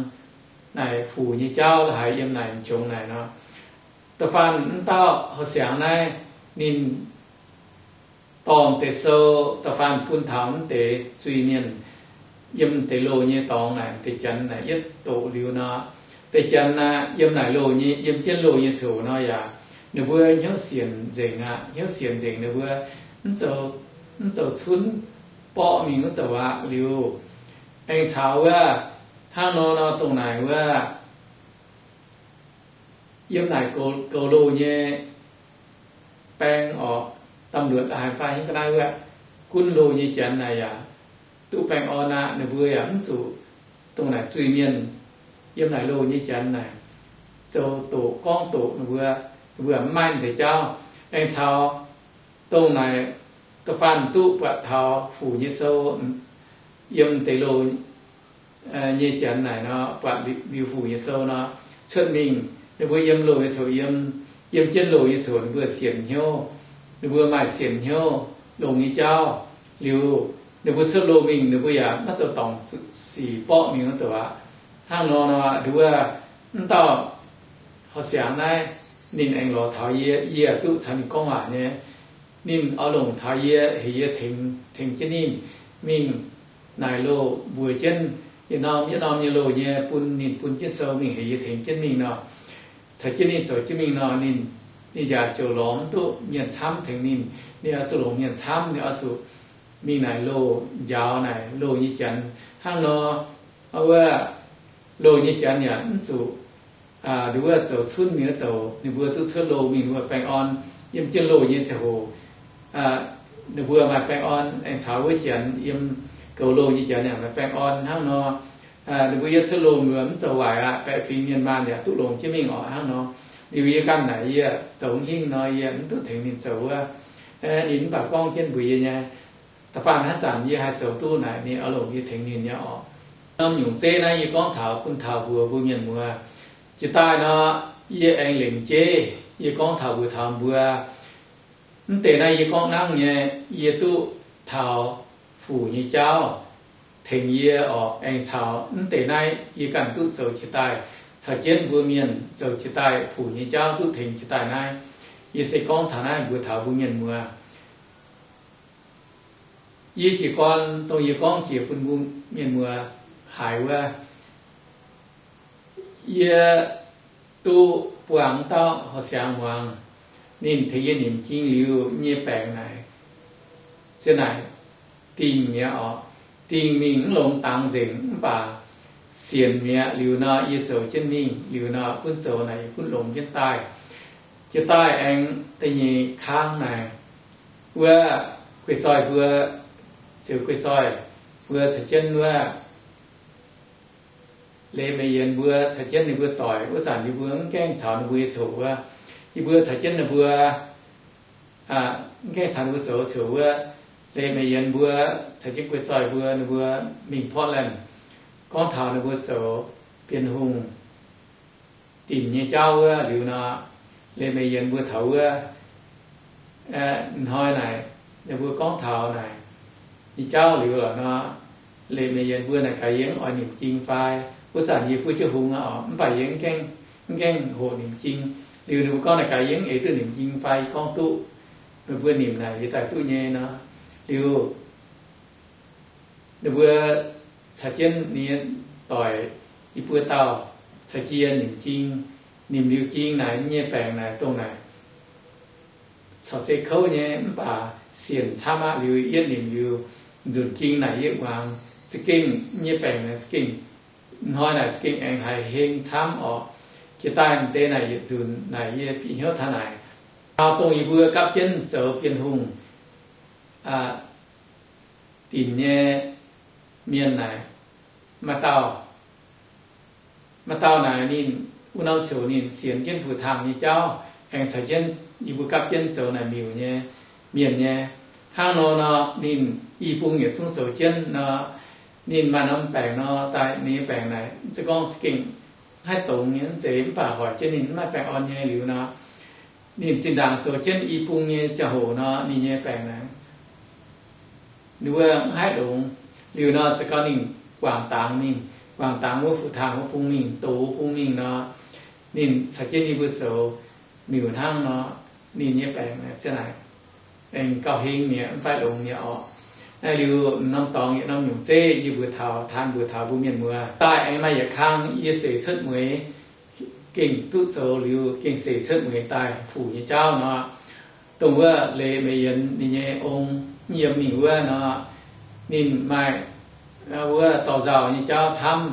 naaic fuc nyei jauv la'haaix yiem naaic qongx naaic nor. Da'faanh m'dauh horqc siangx naaiv ninh dorh deix sou da'faanh bun taux m'deix zuiz-mienh yiem deix loh nyei dorngx naaic, deix janx naaic yietv doqc liuz nor, deix janx naaic yiem naaic loh nyei, yiem jienv loh nyei coc nor yaac ninh mbuo hnyouv sienx nzengc aqv. Hnyouv sienx nzengc ninh mbuo mv zoux cunv borqv mingh wuov douc aqv. Liuz aengx caux wuov hnangv nor nor dongh naaic wuov yiem naaic goux loh nyei baeng orqc, ตำรวจ la'haaix fai hingv ga'naaiv wuov, gunv loh nyei janx naaic yaac duqv baengh orn aqv. Ninh mbuo yaac mv zuqc dongh naaic zuiz-mienh yiem naaic loh nyei janx naaic zoux doqc gorngv doqc ninh mbuo, ninh mbuo mv maaih deix jauv. Aengx caux dongh naaic da'faanh duqv buatc taux fuc nyei sou yiem deix loh nyei janx naaic nor, buatc liuz fuc nyei sou nor, cuotv mingh ninh mbuo yiem loh nyei coc, yiem, yiem jienv loh nyei coc ninh mbuo sienx hnyouv, ninh mbuo maaih sienx hnyouv longx nyei jauv. Liuz ninh mbuo cuotv loh mingh ninh mbuo yaac maiv zoux dorngc sic borqv mingh wuov douc aqv. Hnangv nor nor, nduov wuov, m'dauh horqc siangx naaiv ninh aengx lorz taux yie, yie duqv caux ninh gorngv waac nyei. Ninh oix longc taux yie, heuc yie tengx, tengx jienv ninh mingh naaic loh mbuox jienv yietc norm yietc norm nyei loh nyei bun ninh bun jienv sou mingh, heuc yie tengx jienv mingh nor, caux jienv ninh zoux jienv mingh nor, ninh, ninh yaac ziouc lorz mv duqv mienh camv tengx ninh. Ninh oix zuqc longc mienh camv, ninh oix zuqc mingh naaic loh njaaux naaic loh nyei janx. Hnangv nor, wuov loh nyei janx yaac mv zuqc, nduov wuov, zoux cunv mingh wuov douc, ninh mbuo duqv cuotv loh mingh ninh mbuo baengh orn. Yiem jienv loh nyei ziangh hoc ninh mbuo maaih baengh orn, aengx caux wuov janx yiem goux loh nyei janx yaac maaih baengh orn. Hnangv nor, ninh mbuo yiem cuotv loh mingh mv zoux waaic aqv, baeqc fingx mienh maanh yaac duqv longx jienv mingh orqc. Hnangv nor, liuz yie ganh naaic yie zoux mv hingh nor, yie mv duqv tengx ninh zoux wuov. Ninh mv baac gorngv jienv mbuox yie nyei, da'faanh haaix zanc yie haih zoux duqv naaic, ninh oix longc yie tengx ninh nyei orqc. Norm nyungc zeiv naaiv yie gorngv taux bun taux mbuox mbuo mienh muoz. Jiex daaih nor, yie aengx lengc jeiv yie gorngv taux mbuox taux mbuo, mv deix naaiv yie gorngv nangv nyei, yie duqv taux fuc nyei jauv tengx yie orqc. Aengx caux mv deix naaiv yie ganh duqv zoux jiex daaih, caux jienv mbuo mienh zoux jiex daaih fuc nyei jauv duqv tengx jiex daaih naaiv, yie se gorngv taux naaiv mbuox taux mbuo mienh muoz. Yie jiez gorn dongh yie gorngv jiex bun mbuo mienh muoz haiz wuov, yie duqv buangh dauh horqc siangx muangx, ninh tengx yie nimc jing liuz nyei baengc naaic, zien naaic dingh mi'aqv orqc. Dingh mingh mv longx dangx nzengc mv baac sienx mi'aqv. Liuz nor yie zoux jienv mingh, liuz nor gunv zoux naaic yie gunv longx jienv daaih. Jiex daaih aengx da'nyeic kang naaic, wuov guei-zoih mbuo, ziouc guei-zoih mbuo caux jienv wuov leiz meix yienx mbuo caux jienv ninh mbuo doic. Wuov zanc yie mbuo mv gaengh caux ninh mbuo nyei coc wuov, yie mbuo caux jienv ninh mbuo mv gaengh caux ninh mbuo zoux coc wuov, leiz meix yienx mbuo caux jienv guei-zoih mbuo, ninh mbuo mingh Portland, gorngv taux ninh mbuo zoux Bienh Hungh dinc nyei jauv wuov. Liuz nor, leiz meix yienx mbuo taux wuov hnoi naaic, ninh mbuo gorngv taux naaic nyei jauv liuz lorqc nor, leiz meix yienx mbuo naaic gaax yie mv oix nimc jing fai? Wuov zanc yie buov jienv hungh aqv orqc, mv baac yie mv gaengh hoqc nimc jing. Liuz ninh mbuo gorngv naaic gaax yie mv eix duqv nimc jing fai? Gorngv duqv, meih mbuo nimc naaic yie daaih duqv nyei nor. Liuz ninh mbuo caux jienv ninh nyei doic, yie buo dauh caux jienv yie nimc jing. Nimc liuz jing naaic nyei baengc naaic dongh naaic caux se kouv nyei mv baac sienx camv aqv. Liuz yietv nimc liuz nzunc jing naaic yie muangx za'gengh nyei baengc naaic za'gengh, hnoi naaic za'gengh aengx haiz heng camv orqc. Jiex daaih m'deix naaic yietc nzunc naaic yie bieqc hnyouv taux naaic, dongh yie mbuo gapv jienv zoux Bienh Hungh dinc nyei mienh naaic, maaih dauh, maaih dauh naaic ninh wuov norm ziouc ninh sienx jienv fu-tang nyei jauv, aengx caux jienv yie mbuo gapv jienv zoux naaic miuc nyei mienh nyei. Hnangv nor nor, ninh i bung yietc zungv zoux jienv nor, ninh maaih norm baengc nor, daaih ninh nyei baengc naaic, mv zeiz gorngv za'gengh haih dongz nyei, mv zeiz, mv baac hoic jienv ninh mv maaih baengh orn nyei liuz nor, ninh zinh ndaangc zoux jienv i bung nyei ziangh hoc nor, ninh nyei baengc naaic, ninh wuov mv haih longx. Liuz nor, za'gengh ninh guangc dangx mingh, guangc dangx wuov fu-taangh wuov bung mingh, doz bung mingh nor, ninh caux jienv ninh mbuo zoux miuc hnangv nor, ninh nyei baengc ziang naaic aengx gauh heng mi'aqv, mv fai longx mi'aqv orqc. Naaiv liuz norm dorngx yietc norm nyungc zeiv yie mbuox taux, taan mbuox taux mbuo mienh muoz daaih aengx maaih yietc kang yie seix cuotv mueiz, gengh duqv zoux liuz gengh seix cuotv mueiz daaih fuc nyei jauv nor, dongh wuov Leiz Meix Yienx ninh nyei ong yiem mingh wuov nor, ninh maaih wuov dorh nzauh nyei jauv camv,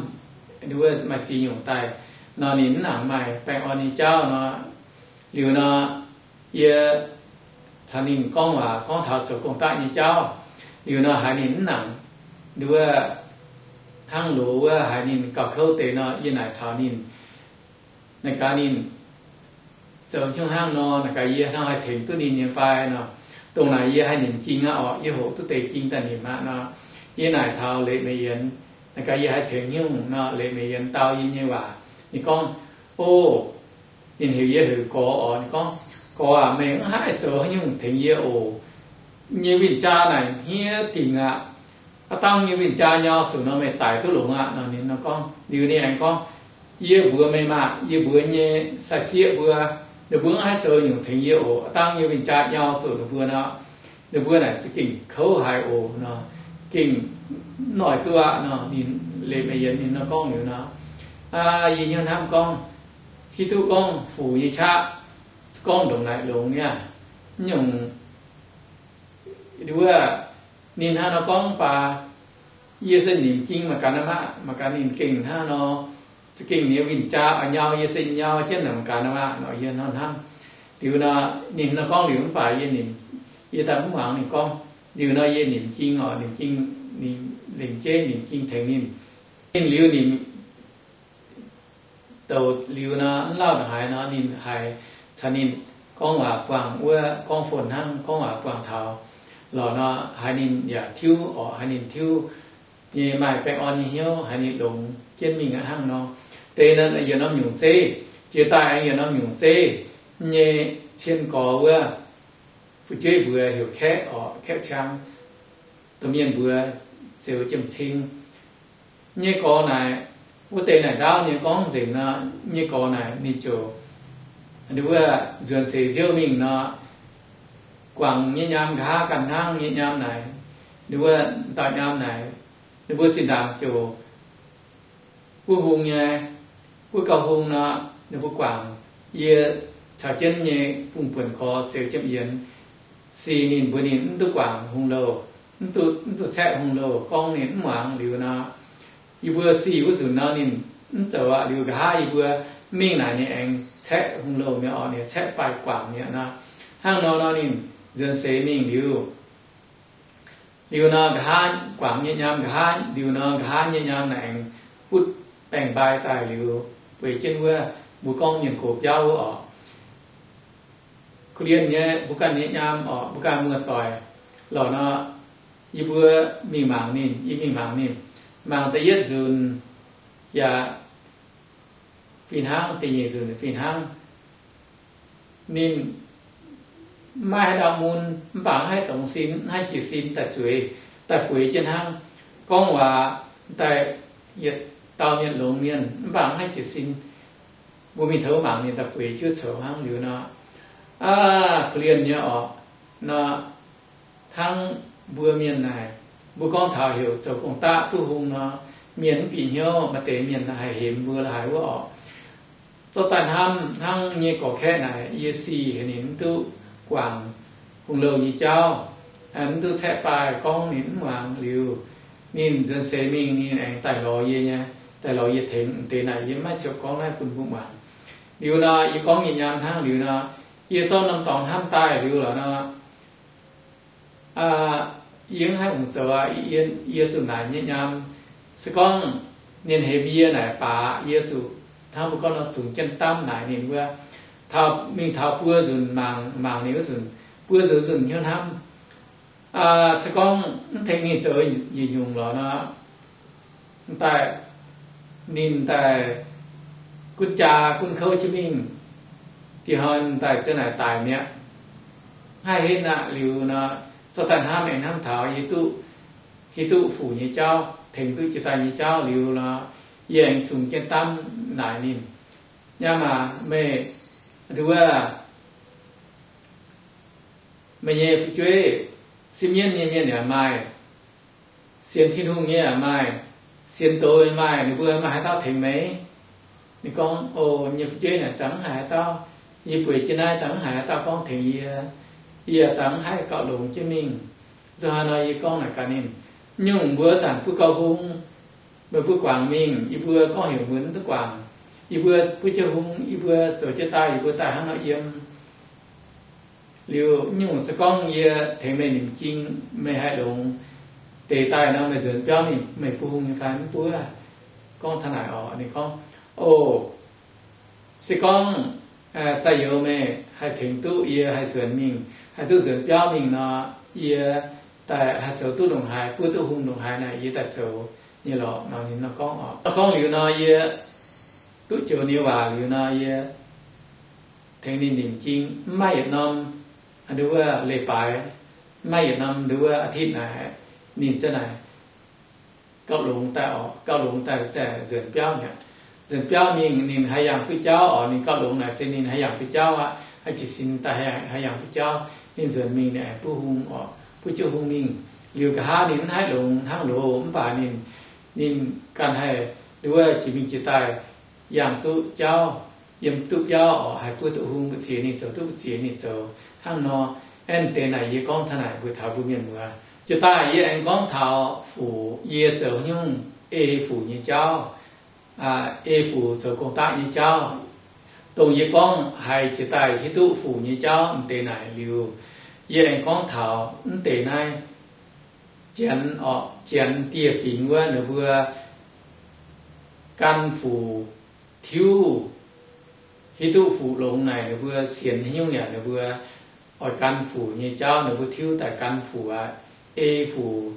wuov maaih ziex nyungc daaih nor, ninh mv nangc maaih baengh orn nyei jauv nor. Liuz nor, yie caux ninh gorngv waac gorngv taux zoux gong-daqv nyei jauv. Liuz nor haiz ninh mv nangc, wuov hnangv loz wuov haiz ninh gauh kouv deix nor, yie naaic taux ninh, naaic gaax ninh zoux hnyouv hnangv nor, naaic gaax yie hnangv haih tengx duqv ninh nyei fai nor. Dongh naaic yie haih nimc jing aqv orqc, yie hoqc duqv deix jing daaih nimc aqv nor. Yie naaic taux Leiz Meix Yienx, naaic gaax yie haih tengx hnyouv nor. Leiz Meix Yienx dau yie nyei waac, ninh gorngv, O, ninh heuc yie heuc Gorx orqc. Ninh gorngv, Gorx aac, meih mv haih zoux haaix nyungc tengx yie oc. Nyei win-jaa naaic hniev dingc aqv. Aav dangh nyei win-jaa nyau zuqc nor, meih daic duqv longx aqv nor. Ninh nor gorngv, liuz ninh aengx gorngv, Yie mbuox meih maah, yie mbuox nyei sai-sieqv mbuo, ninh mbuo mv haih zoux nyungc tengx yie oc. Aav dangh nyei win-jaa nyau zuqc ninh mbuo nor, ninh mbuo naaic za'gengh kouv haic oc nor, gengh noic duqv aqv nor. Ninh, Leiz Meix Yienx ninh nor gorngv liuz nor, aa, yie hnyouv hnamv gorngv, hiuv duqv gorngv fuc nyei qaqv, gorngv ndongc naaic longx niaa, mv nyungc wuov, ninh hnangv nor gorngv baac, yie se nimc jing mangc gaax nor maah, mangc gaax ninh gengh hnangv nor, za'gengh ninh nyei win-jaa oix nyau, yie se nyau jienv naaic mangc gaax nor maah nor, yie hnangv hnamv. Liuz nor, ninh nor gorngv liuz mv baac yie nimc, yie daaih mv muangx ninh gorngv. Liuz nor yie nimc jing orqc, nimc jing, ninh lengc jeiv nimc jing tengx ninh. Ninh liuz nimc douc liuz nor, mv lauh ndongc haaix nor, ninh haiz caux ninh gorngv waac buangh wuov gorngv phone hnangv, gorngv waac buangh taux lorqc nor, haiz ninh yaac tiuv orqc, haiz ninh tiuv nyei maaih baengh orn nyei hnyouv, haiz ninh longx jienv mingh aqv hnangv nor. Deix naaiv yietc norm nyungc zeiv, jiex daaih aengx yietc norm nyungc zeiv nyei cien gorx wuov, fu'jueiv mbuox heuc Kaeqv orqc, Kaeqv Ciang, domh mienh mbuox Zeuz Jiem Cing. Nyei gorx naaic, wuov deix naaic ndaauv nyei gorngv nzengc nor, nyei gorx naaic ninh ziouc, wuov nzuonx seix nziouv mingh nor, guangc nyei nyaam nqa'haav ganh hnangv nyei nyaam naaic, wuov dauh nyaam naaic, ninh mbuo zinh ndaangc ziouc buov hung nyei, buov gauh hung nor, ninh mbuo guangc. Yie caux jienv nyei bungx buonc gorx Zeuz Jiem Yienx sic ninh mbuox ninh mv duqv guangc hung louh, mv duqv, mv duqv caeqv hung louh, gorngv ninh mv muangx liuz nor, yie mbuo sic wuov nzunc nor ninh mv zoux aqv. Liuz nqa'haav yie mbuo mingh naaic ninh aengx caeqv hung louh mi'aqv orqc, ninh caeqv baaih guangc mi'aqv nor. Hnangv nor nor ninh nzuonx seix mingh liuz, liuz nor nqa'haav guangc nyei nyaam nqa'haav, liuz nor nqa'haav nyei nyaam naaic aengx butv baengc-mbai daaih liuz, bueix jienv wuov mbuo gorngv mienh gox biauv wuov orqc. Korv-lienh nyei mbuo ganh nyei nyaam orqc, mbuo ganh muoz-doic lorqc nor, yie mbuo mingh mangc ninh, yie mingh mangc ninh. Mangc da'yietv nzunc yaac fih hnangv, da'nyeic nzunc fih hnangv. Ninh maiv haaix dauh mun, mv baac mv haih dongz sin, mv haih jiez sin daaih zueiz, daaih bueix jienv hnangv. Gorngv waac daaih yietc dauh mienh longx mienh, mv baac mv haih jiez sin. Mbuo mingh taux mangc ninh daaih bueix jienv coux hnangv liuz nor, aa, korv-lienh nyei orqc nor, hnangv mbuo mienh naaic, mbuo gorngv taux heuc zoux gong-daqv duqv hung nor, mienh mv bieqc hnyouv, maaih deix mienh haih hemx mbuo la'haaix wuov orqc. Zorqv daaih hnamv hnangv nyei gorx-kaeqv naaic, yie sic heuc ninh mv duqv guangc hung louh nyei jauv, mv duqv caeqv baaih gorngv ninh mv muangx liuz, ninh nzuonx seix mingh ninh aengx daaih lorz yie nyei, daaih lorz yie tengx. Deix naaic yie maiv ziouc gorngv naaiv bun mbuo muangx. Liuz nor yie gorngv nyei nyaam hnangv liuz nor, yie zorqv norm dorngx hnamv daaih liuz lorqc nor, yie mv haih hungh zoux aqv. Yie zuqc naaic nyei nyaam, se gorngv ninh hemx yie naaic baac yie zuqc hnangv mbuo gorngv nor zungx jienv damv naaic ninh wuov. Taux mingh taux buo nzunc mangc, mangc ninh wuov nzunc, buo nzunc nzunc hnyouv hnamv, Se gorngv mv tengx ninh zoux njiec nyungc lorqc nor, daaih ninh daaih gunv jaa gunv kouv jienv mingh, dieh hnoi daaih ziouc naaic daic mi'aqv. Haih henv aqv. Liuz nor, zorqv daaih hnamv aengx hnamv taux yie duqv, hiuv duqv fuc nyei jauv, tengx duqv jiex daaih nyei jauv liuz nor, yie aengx zungx jienv daaih naaic ninh, Nyaam aac, meih, nduov, meih nyei fu'jueiv, sipv mienv nyei mienh yaac maaih, sienx Tin-Hungh nyei yaac maaih, sienx doz nyei maaih, ninh mbuo maaih haaix dauh tengx meih? Ninh gorngv, O, yie nyei fu'jueiv naaic dangh mv haiz haaix dauh. Yie bueix jienv naaiv dangh mv haiz haaix dauh gorngv tengx yie. Yie dangh mv haih gauh longx jienv mingh. Nzunc haaix nor yie gorngv naaic gaax ninh, Nyungc mbuo zanc butv gauh hung, meih butv guangc mingh, yie mbuo gorngv heuc mbuo mv duqv guangc. Yie mbuo butv jienv hung, yie mbuo zoux jienv daaih, yie mbuo daaih hnangv nor yiem. Liuz nyungc se gorngv yie tengx meih nimc jing, meih haih longx deix daaih nor, meih nzuonx biauv mingh, meih butv hung nyei fai mv butv? Gorngv taux naaic orqc, ninh gorngv, O, se gorngv zaah youz meih haih tengx duqv yie haih nzuonx mingh, haih duqv nzuonx biauv mingh nor, yie daaih haih zoux duqv ndongc haaix, butv duqv hung ndongc haaix naaic, yie daaih zoux nyei lorqc nor, ninh nor gorngv orqc. Nor gorngv liuz nor, yie duqv joux nyei waac liuz nor, yie tengx ninh nimc jing, mv maaih yietc norm, nduov, leiz-baaix, mv maaih yietc norm, nduov, อาทิตย์ naaic, ninh ziouc naaic gauh longx daaih orqc, gauh longx daaih zaah nzuonx biauv mi'aqv. Nzuonx biauv mingh ninh haih yangh duqv jauv orqc, ninh gauh longx naaic se ninh haih yangh duqv jauv aqv. Haih jiez sin daaih haih yangh duqv jauv, ninh nzuonx mingh ninh aengx butv hung orqc, butv jienv hung mingh. Liuz nqa'haav ninh mv haih longx hnangv loz, mv baac ninh, ninh ganh haih, nduov, jiex mingh jiex daaih yangh duqv jauv, yiem duqv biauv orqc, haih butv duqv hung mbu'ziex ninh zoux, duqv mbu'ziex ninh zoux hnangv nor. Aengx deix naaic yie gorngv taux naaic mbuo taux mbuo mienh muoz. Jiex daaih yie aengx gorngv taux fuc, yie zoux nyungc ei fuc nyei jauv, ei fuc zoux gong-daqv nyei jauv, dongh yie gorngv haiz jiex daaih hiuv duqv fuc nyei jauv m'deix naaic liuz, yie aengx gorngv taux m'deix naaiv Janx orqc, Janx dieh fingx wuov ninh mbuo gan fuc tiuv, hiuv duqv fuc longx naaic ninh mbuo sienx haaix nyungc yaac ninh mbuo oix gan fuc nyei jauv, ninh mbuo tiuv daaih gan fuc aqv, ei fuc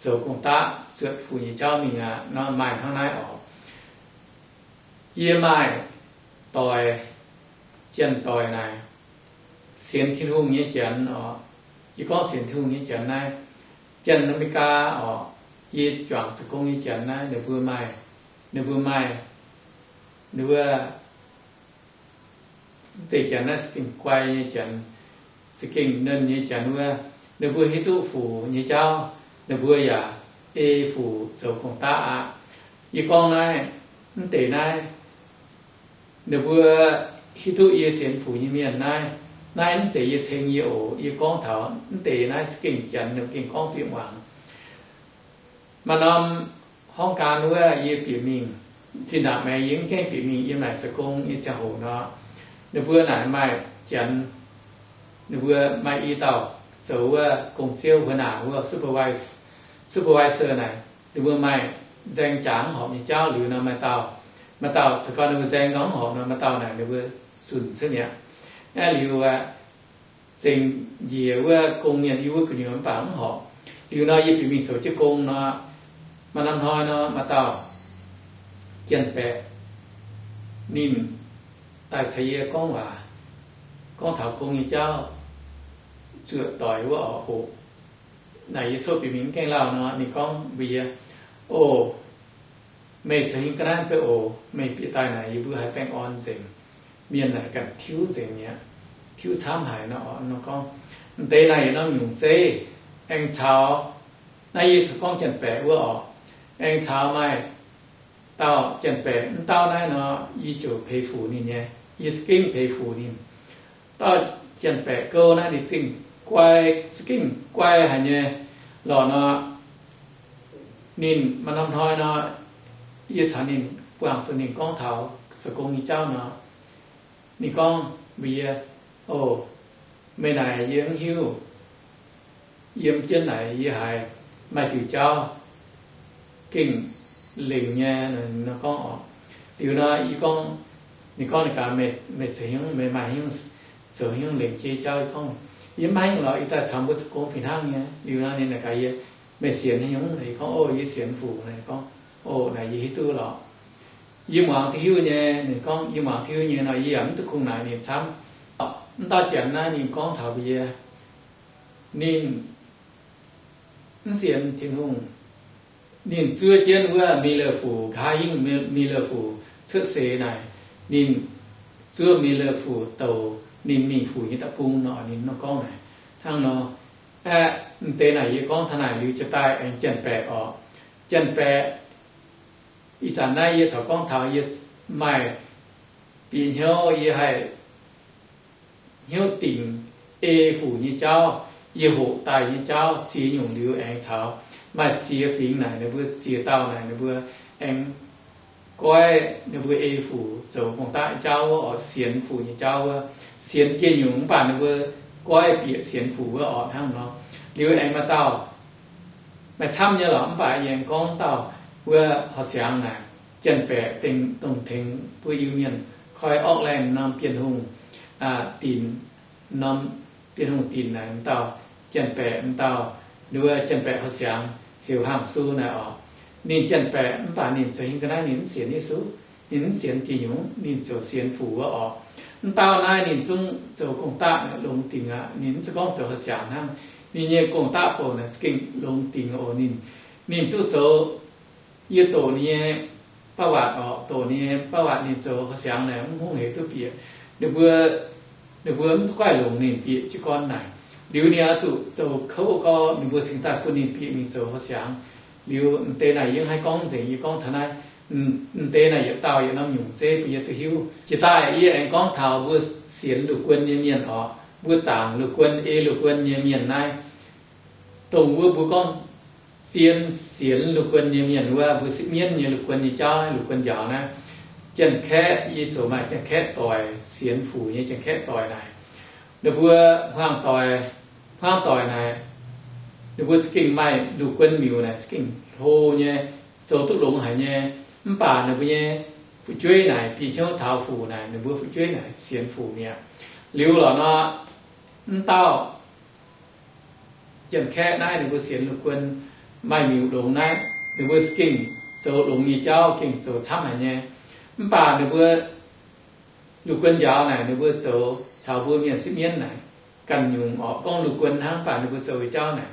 zoux gong-daqv zuotc fuc nyei jauv mingh aqv. Nor maaih hnangv naaiv orqc. Yie maaih doic, janx-doic naaic, sienx Tin-Hungh nyei janx orqc. Yie gorngv sienx Tin-Hungh nyei janx naaiv, janx Aa^me^li^gaa orqc, yie juangc zoux gong nyei janx naaiv, ninh mbuo maaih, ninh mbuo maaih, ninh mbuo deix janx naaiv za'gengh guai nyei janx, za'gengh nernh nyei janx wuov, ninh mbuo hiuv duqv fuc nyei jauv, ninh mbuo yaac ei fuc zoux gong-daqv aqv. Yie gorngv naaiv, mv deix naaiv, ninh mbuo hiuv duqv yie sienx fuc nyei mienh naaiv, naaiv mv zeiz yie ceng yie oc. Yie gorngv taux mv deix naaiv za'gengh janx ninh mbuo gengh gorngv bieqc muangx. Maaih norm horngh gaan wuov yie bieqc mingh, zinh ndaangc maengx yie mv gaengh bieqc mingh, yie maaic zoux gong nyei ziangh hoc nor, ninh mbuo naaic maaih janx, ninh mbuo maaih i dauh zoux wuov gong-ziouv, huaix naanc wuov supervise, supervisor naaic, ninh mbuo maaih nzaeng jaax mv horpc nyei jauv liuz nor, maaih dauh, maaih dauh zoux gau ninh mbuo nzaeng gau mv horpc nor, maaih dauh naaic ninh mbuo zunc cuotv mi'aqv. Aeqv, liuz aeqv, zengc njiec wuov gong mienh yiem wuov gu'nyuoz mv baac mv horpc. Liuz nor yie bieqc mingh zoux jienv gong nor, maaih norm hnoi nor, maaih dauh janx-baeqc ninh daaih caux yie gorngv waac, gorngv taux gong nyei jauv, zuoqc doic wuov orqc hoc. Naaic yie coqv bieqc mingh mv gaengh lauh nor, ninh gorngv mbuox yie, O, meih zoux hingh ga'naaiv beiv oc. Meih bieqc daaih naaic yie mbuo haiz baengh orn nzengc. Mienh naaic ganh tiuv nzengc mi'aqv, tiuv camv haic nor. Nor gorngv, M'deix naaic yietc norm nyungc zeiv, aengx caux, naaiv yie se gorngv janx-baeqc wuov orqc, aengx caux maaih dauh janx-baeqc mv dauh naaiv nor, yie ziouc peix fuc ninh nyei. Yie za'gengh peix fuc ninh. Dauh janx-baeqc gouv naaiv ninh za'gengh guai, za'gengh guai haic nyei lorqc nor. Ninh maaih norm hnoi nor, yie caux ninh buangh zuqc ninh gorngv taux zoux gong nyei jauv nor, ninh gorngv mbuox yie, O, meih naaic yie mv hiuv. Yiem jienv naaic yie haiz maaih diuc jauv gengh lengc nyei nor, gorngv orqc. Liuz nor yie gorngv, ninh gorngv, Ninh gaax meih zoux hnyouv, meih maaih hnyouv zoux hnyouv lengc jeiv jauv? Yie gorngv, Yie maiv hingh lorqc, yie daaih caux mbuo zoux gong fih hnangv nyei. Liuz nor ninh naaic gaax yie, Meih sienx haaix nyungc? Naaic yie gorngv, O, yie sienx Fuc. Naaic gorngv, O, naaic yie hiuv duqv lorqc. Yie muangx duqv hiuv nyei. Ninh gorngv, Yie muangx duqv hiuv nyei. Nor yie yaac mv duqv kungx naaic ninh camv. Mv dauh janx naaiv ninh gorngv taux mbuox yie, ninh mv sienx Tin-Hungh. Ninh zuov jienv wuov Meiv Leiz Fuc, nqa'haav hingv Meiv Leiz Fuc cuotv seix naaic, ninh zuov Meiv Leiz Fuc douc ninh mingh Fuc nyei da'bung nor. Ninh nor gorngv naaic hnangv nor. Aeqv, m'deix naaic yie gorngv taux naaic liuz jiex daaih aengx Janx-Baeqc orqc. Janx-Baeqc, ih zanc naaiv yie caux gorngv taux yie maaih bieqc hnyouv, yie haih hnyouv dingc ei Fuc nyei jauv, yie hoqc daaih nyei jauv ziex nyungc liuz aengx caux maaih ziex fingx naaic ninh mbuo ziex dauh naaic ninh mbuo aengx goiv ninh mbuo ei Fuc zoux gong-daqv jauv wuov orqc, sienx Fuc nyei jauv wuov, sienx jiex nyungc mv baac ninh mbuo goiv bieqc sienx Fuc wuov orqc hnangv nor. Liuz aengx maaih dauh, maaih camv nyei lorqc, mv baac yie aengx gorngv dauh wuov Horh Siangx naaic, Janx-Baeqc dengh dongh tengx mbuo Iu-Mienh koi Auckland norm Bienh Hungh dinc, norm Bienh Hungh dinc naaic m'dauh, Janx-Baeqc m'dauh, ninh mbuo Janx-Baeqc Horh Siangx heuc Hangh Su naaic orqc. Ninh Janx-Baeqc mv baac ninh zoux hingh ga'naaiv ninh mv sienx Yesu. Ninh mv sienx jiex nyungc, ninh ziouc sienx Fuc wuov orqc. Mv dauh naaiv ninh zungv zoux gong-daqv longx dingc aqv. Ninh mv zeiz gorngv zoux Horh Siangx hnangv. Ninh nyei gong-daqv bouc naaic za'gengh longx dingc oc. Ninh, ninh duqv zoux, yie doqc ninh nyei ประวัติ orqc, doqc ninh nyei ประวัติ ninh zoux Horh Siangx naaic mv hungh hec duqv bieqc. Ninh mbuo, ninh mbuo mv duqv goiv longc ninh bieqc jiez gorn naaic. Liuz ninh oix zuqc zoux kouv gorx, ninh mbuo cingx daaih bun ninh bieqc mingh zoux Horh Siangx. Liuz m'deix naaic yie mv haih gorngv nzengc, yie gorngv taux naaiv. M'deix naaic yietc dauh yietc norm nyungc zeiv bun yie duqv hiuv. Jiex daaih yie aengx gorngv taux mbuo sienx Lungh Guon nyei mienh orqc, mbuo zaangc Lungh Guon, ei Lungh Guon nyei mienh naaiv. Dongh wuov mbuo gorngv zien sienx Lungh Guon nyei mienh wuov, mbuo sipv mienv nyei Lungh Guon nyei jauv naaiv, Lungh Guon njaaux naaiv, Janx-Kaeqv, yie zoux maaih Janx-Kaeqv doic, sienx Fuc nyei Janx-Kaeqv doic naaic, ninh mbuo hmuangv doic, hmuangv doic naaic, ninh mbuo za'gengh maaih Lungh Guon miuc naaic za'gengh hlo nyei, zoux duqv longx haic nyei. Mv baac ninh mbuo nyei fu'jueiv naaic bieqc hnyouv taux Fuc naaic, ninh mbuo fu'jueiv naaic sienx Fuc mi'aqv. Liuz lorqc nor, mv dauh Janx-Kaeqv naaiv ninh mbuo sienx Lungh Guon maaih miuc longx naaiv, ninh mbuo gengh zoux longx nyei jauv, gengh zoux camv haic nyei. Mv baac ninh mbuo Lungh Guon njaaux naaic, ninh mbuo zoux caux mbuo mienh sipv mienv naaic ganh nyungc orqc. Gorngv Lungh Guon hnangv, mv baac ninh mbuo zoux nyei jauv naaic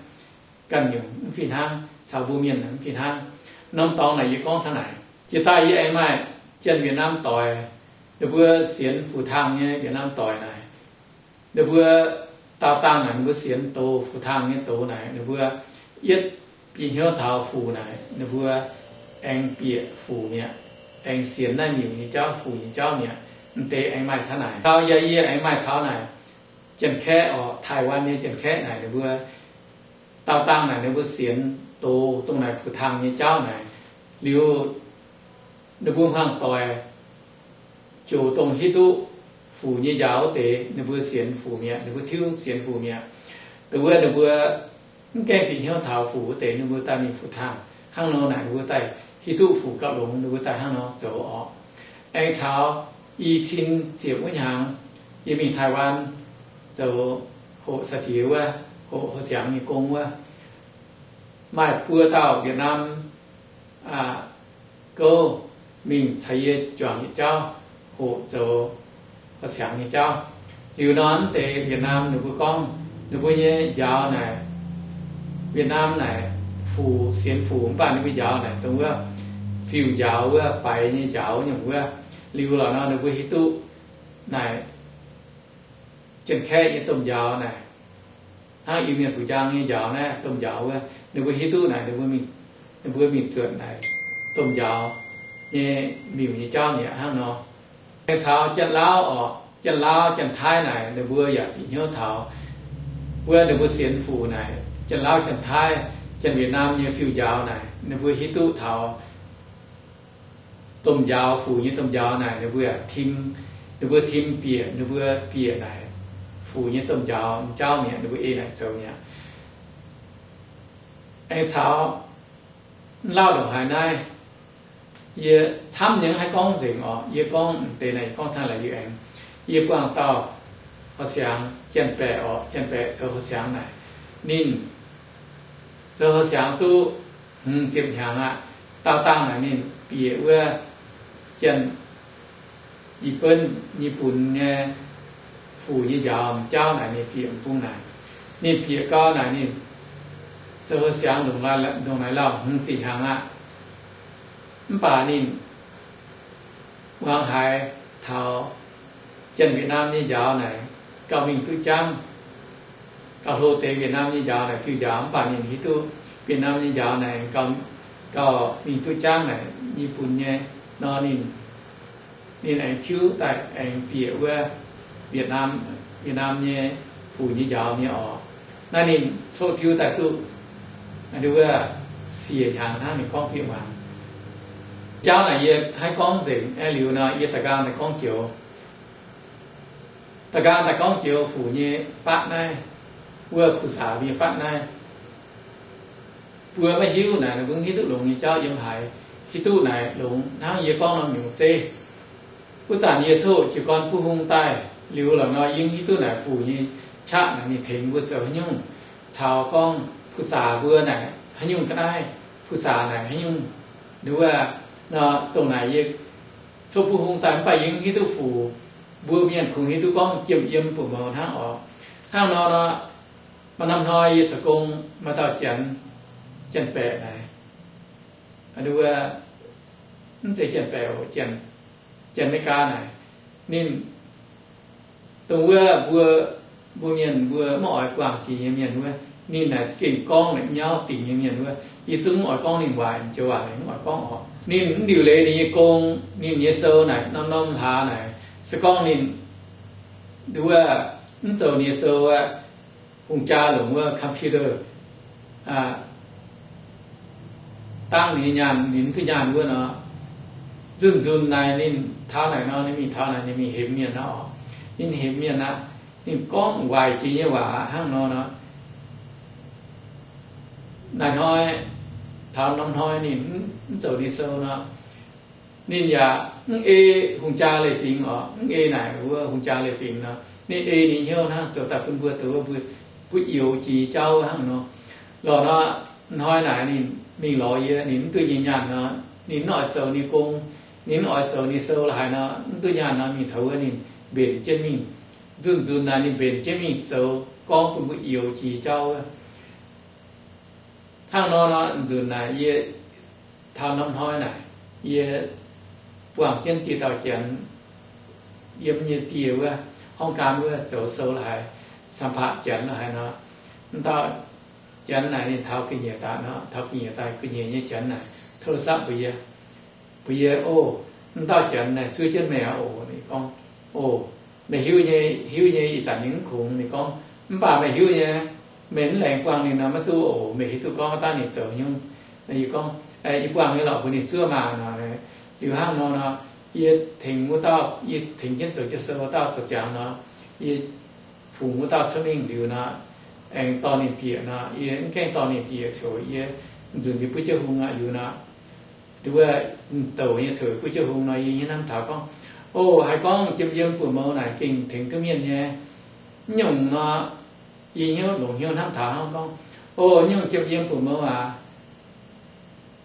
ganh nyungc, mv fih hnangv, caux mbuo mienh naaic mv fih hnangv. Norm dorngx naaic yie gorngv taux naaic. Jiex daaih yie aengx maaih Janx-Wietc Naamh doic, ninh mbuo sienx Fuc Tang nyei Wietc Naamh doic naaic, ninh mbuo daauh dangh naaic, ninh mbuo sienx doz, Fuc Tang nyei doz naaic, ninh mbuo yietv bieqc hnyouv taux Fuc naaic, ninh mbuo aengx bieqc Fuc mi'aqv, aengx sienx naaiv miuc nyei jauv, Fuc nyei jauv mi'aqv. M'deix aengx maaih taux naaic. Taux yaac yie aengx maaih taux naaic, Janx-Kaeqv orqc, Taiwan nyei Janx-Kaeqv naaic, ninh mbuo daauh dangh naaic, ninh mbuo sienx doz dongh naaic Fuc Tang nyei jauv naaic. Liuz ninh mbuo hmuangv doic, ziouc dongh hiuv duqv Fuc nyei njaaux wuov deix, ninh mbuo sienx Fuc mi'aqv, ninh mbuo tiuv sienx Fuc mi'aqv. Dongh wuov ninh mbuo mv gaengh bieqc hnyouv taux Fuc wuov deix, ninh mbuo daaih mingh Fuc Tang. Hnangv nor naaic ninh mbuo daaih hiuv duqv Fuc gauh longx, ninh mbuo daaih hnangv nor zoux orqc. Aengx caux i cin ziepc wuov hnyangx, yie mingh Taiwan zoux hoqc saa-diex wuov, hoqc Horh Siangx nyei gong wuov, maaih buo dauh Wietc Naamh gouv mingh caux yie juangc yietc jauv, hoqc zoux Horh Siangx nyei jauv. Liuz nor, mv deix Wietc Naamh ninh mbuo gorngv ninh mbuo nyei njaaux naaic, Wietc Naamh naaic, Fuc, sienx Fuc, mv baac ninh mbuo njaaux naaic dongh wuov fiuv-njaaux wuov, faix nyei njaaux nyungc wuov. Liuz lorqc nor, ninh mbuo hiuv duqv naaic Janx-Kaeqv nyei domh njaaux naaic, hnangv Iu-Mienh fu'jang nyei njaaux naaiv domh njaaux wuov, ninh mbuo hiuv duqv naaic, ninh mbuo mingh zuotc naaic domh njaaux nyei miuc nyei jauv mi'aqv hnangv nor. Aengx caux Janx-Lauv orqc, Janx-Lauv, Janx-Taiv naaic, ninh mbuo yaac bieqc hnyouv taux wuov, ninh mbuo sienx Fuc naaic, Janx-Lauv, Janx-Taiv, Janx-Wietc Naamh nyei fiuv-njaaux naaic, ninh mbuo hiuv duqv taux domh njaaux, Fuc nyei domh njaaux naaic, ninh mbuo tim, ninh mbuo tim bieqc, ninh mbuo bieqc naaic Fuc nyei domh njaaux jauv mi'aqv, ninh mbuo ei naaic zoux mi'aqv. Aengx caux lauh ndongc haaix naaiv, yie camv nyei mv haih gorngv nzengc orqc. Yie gorngv deix naaic, yie gorngv tangv laaix yie aengx, yie buangh dauh Houh Siangx, Janx-Baeqc orqc, Janx-Baeqc zoux Houh Siangx naaic, ninh zoux Houh Siangx duqv hmz ziepc hnyangx aqv. Daauh dangh naaic ninh bieqc wuov Janx-Yietc Benv nyei funx nyei fuc nyei njaaux m'jauv naaic ninh bieqc m'bung naaic. Ninh bieqc gau naaic ninh zoux Houh Siangx ndongc naaiv lauh hmz ziepc hnyangx aqv. Mv baac ninh muangx haiz taux Janx-Wietc^naam nyei njaaux naaic gauh mingh duqv jangv. Gauh hlo deix Wietc^naam nyei njaaux naaic diuh njaaux, mv baac ninh hiuv duqv Wietc^naam nyei njaaux naaic gauh mingh duqv jangv naaic nyei funx nyei nor, ninh ninh aengx tiuv daaih aengx bieqc wuov Wietc^naam, Wietc^naam nyei fuc nyei njaaux nyei orqc. Naaiv ninh coqv tiuv daaih duqv wuov siec hnyangx hnangv ninh gorngv bieqc muangx. Jauv naaic yie haih gorngv nzengc aeqv, liuz nor yie da'nqaang daaih gorngv joux. Da'nqaang daaih gorngv joux fuc nyei fatv naaiv, wuov ภาษา nyei fatv naaiv. Mbuo maiv hiuv naaic, mbuo mv hiuv duqv longx nyei jauv yiem haaix. Hiuv duqv naaic longx hnangv yie gorngv norm nyungc zeiv. Wuov zanc yie coqv jiez gorn buv hung daaih liuz lorqc nor, yie mv hiuv duqv naaic fuc nyei qaqv naaic ninh tengx mbuo zoux haaix nyungc, caux gorngv ภาษา mbuo naaic haaix nyungc ga'naaiv, ภาษา naaic haaix nyungc. Wuov nor dongh naaic yie coqv buv hung daaih mv baac yie mv hiuv duqv fuc. Mbuo mienh kungx hiuv duqv gorngv jiem yiem buoz-mouz hnangv orqc. Hnangv nor nor, maaih norm hnoi yie zoux gong maaih dauh Janx, Janx-Baeqc naaic, wuov, mv zeiz Janx-Baeqc, Janx-Meigaa naaic, ninh dongh wuov mbuo, mbuo mienh mbuo maiv oix buangh jiex nyei mienh wuov, ninh naaic za'gengh gorngv naaic nyauv dingc nyei mienh wuov, yie zungv mv oix gorngv ninh waaic joux waac naaic, mv oix gorngv orqc. Ninh mv liuc leiz ninh nyei gong, ninh nyei sou naaic norm-norm hlaax naaic, se gorngv ninh wuov mv zoux ninh nyei sou aqv, hungh jaa longc wuov computer dangv ninh nyei nyaanh, ninh mv duqv nyaanh wuov nor, nzunc-nzunc naaic ninh taux naaic nor, ninh mingh taux naaic ninh mingh hemx mienh aqv orqc. Ninh hemx mienh aqv, ninh gorngv waaic jiex nyei waac hnangv nor nor. Naaic hnoi, taux norm hnoi ninh mv zoux ninh sou nor, ninh yaac mv ei hungh jaa leiz-fingx orqc, mv ei naaic wuov hungh jaa leiz-fingx nor, ninh ei ninh hnyouv hnangv zoux daaih bun mbuo doqc, mbuo, mbuo youx jiex jauv hnangv nor. Lorqc nor, hnoi naaic ninh mingh lorz yie, ninh mv duqv nyei nyaanh nor, ninh mv oix zoux ninh gong, ninh mv oix zoux ninh sou la'haaix nor, mv duqv nyaanh nor, mingh taux wuov ninh mbenc jienv mingh. Nzunc-nzunc naaic ninh mbenc jienv mingh zoux gorngv bun mbuo youx jiex jauv wuov. Hnangv nor nor, nzunc naaic yie taux norm hnoi naaic, yie buangh jienv dieh dauh Janx yiem nyei dieh wuov, ห้องการ wuov zoux sou la'haaix, สัมภาษณ์ Janx la'haaix nor, m'dauh Janx naaic ninh taux ga'nyiec daaih nor, taux ga'nyiec daaih, ga'nyiec nyei Janx naaic โทรศัพท์ mbuox yie, mbuox yie, O, m'dauh Janx naaic zuov jienv meih aqv oc. Ninh gorngv, O, meih hiuv nyei, hiuv nyei, ih zanc ninh mv kungx. Ninh gorngv, Mv baac meih hiuv nyei, meih mv laengz buangh ninh nor maiv duqv oc. Meih hiuv duqv gorngv daaih ninh zoux nyungc. Yie gorngv, Yie buangh nyei lorqc, mbuox ninh zuov maah nor. Liuz hnangv nor nor, yie tengx wuov dauh, yie tengx jienv zoux jienv sou wuov dauh zoux ziangx nor, yie fungx wuov dauh cuotv mingh liuz nor, aengx dorh ninh bieqc nor, yie mv gaengh dorh ninh bieqc coc, yie nzunc yie buov jienv hung aqv liuz nor, wuov, douc nyei coc buov jienv hung nor, yie hnyouv hnamv taux gorngv, O, haiz gorngv jiem yiem buoz-mouz naaic gengh tengx duqv mienh nyei. Mv nyungc nor, yie hnyouv longc hnyouv hnamv taux hnangv gorngv, O, mv nyungc jiem yiem buoz-mouz aac,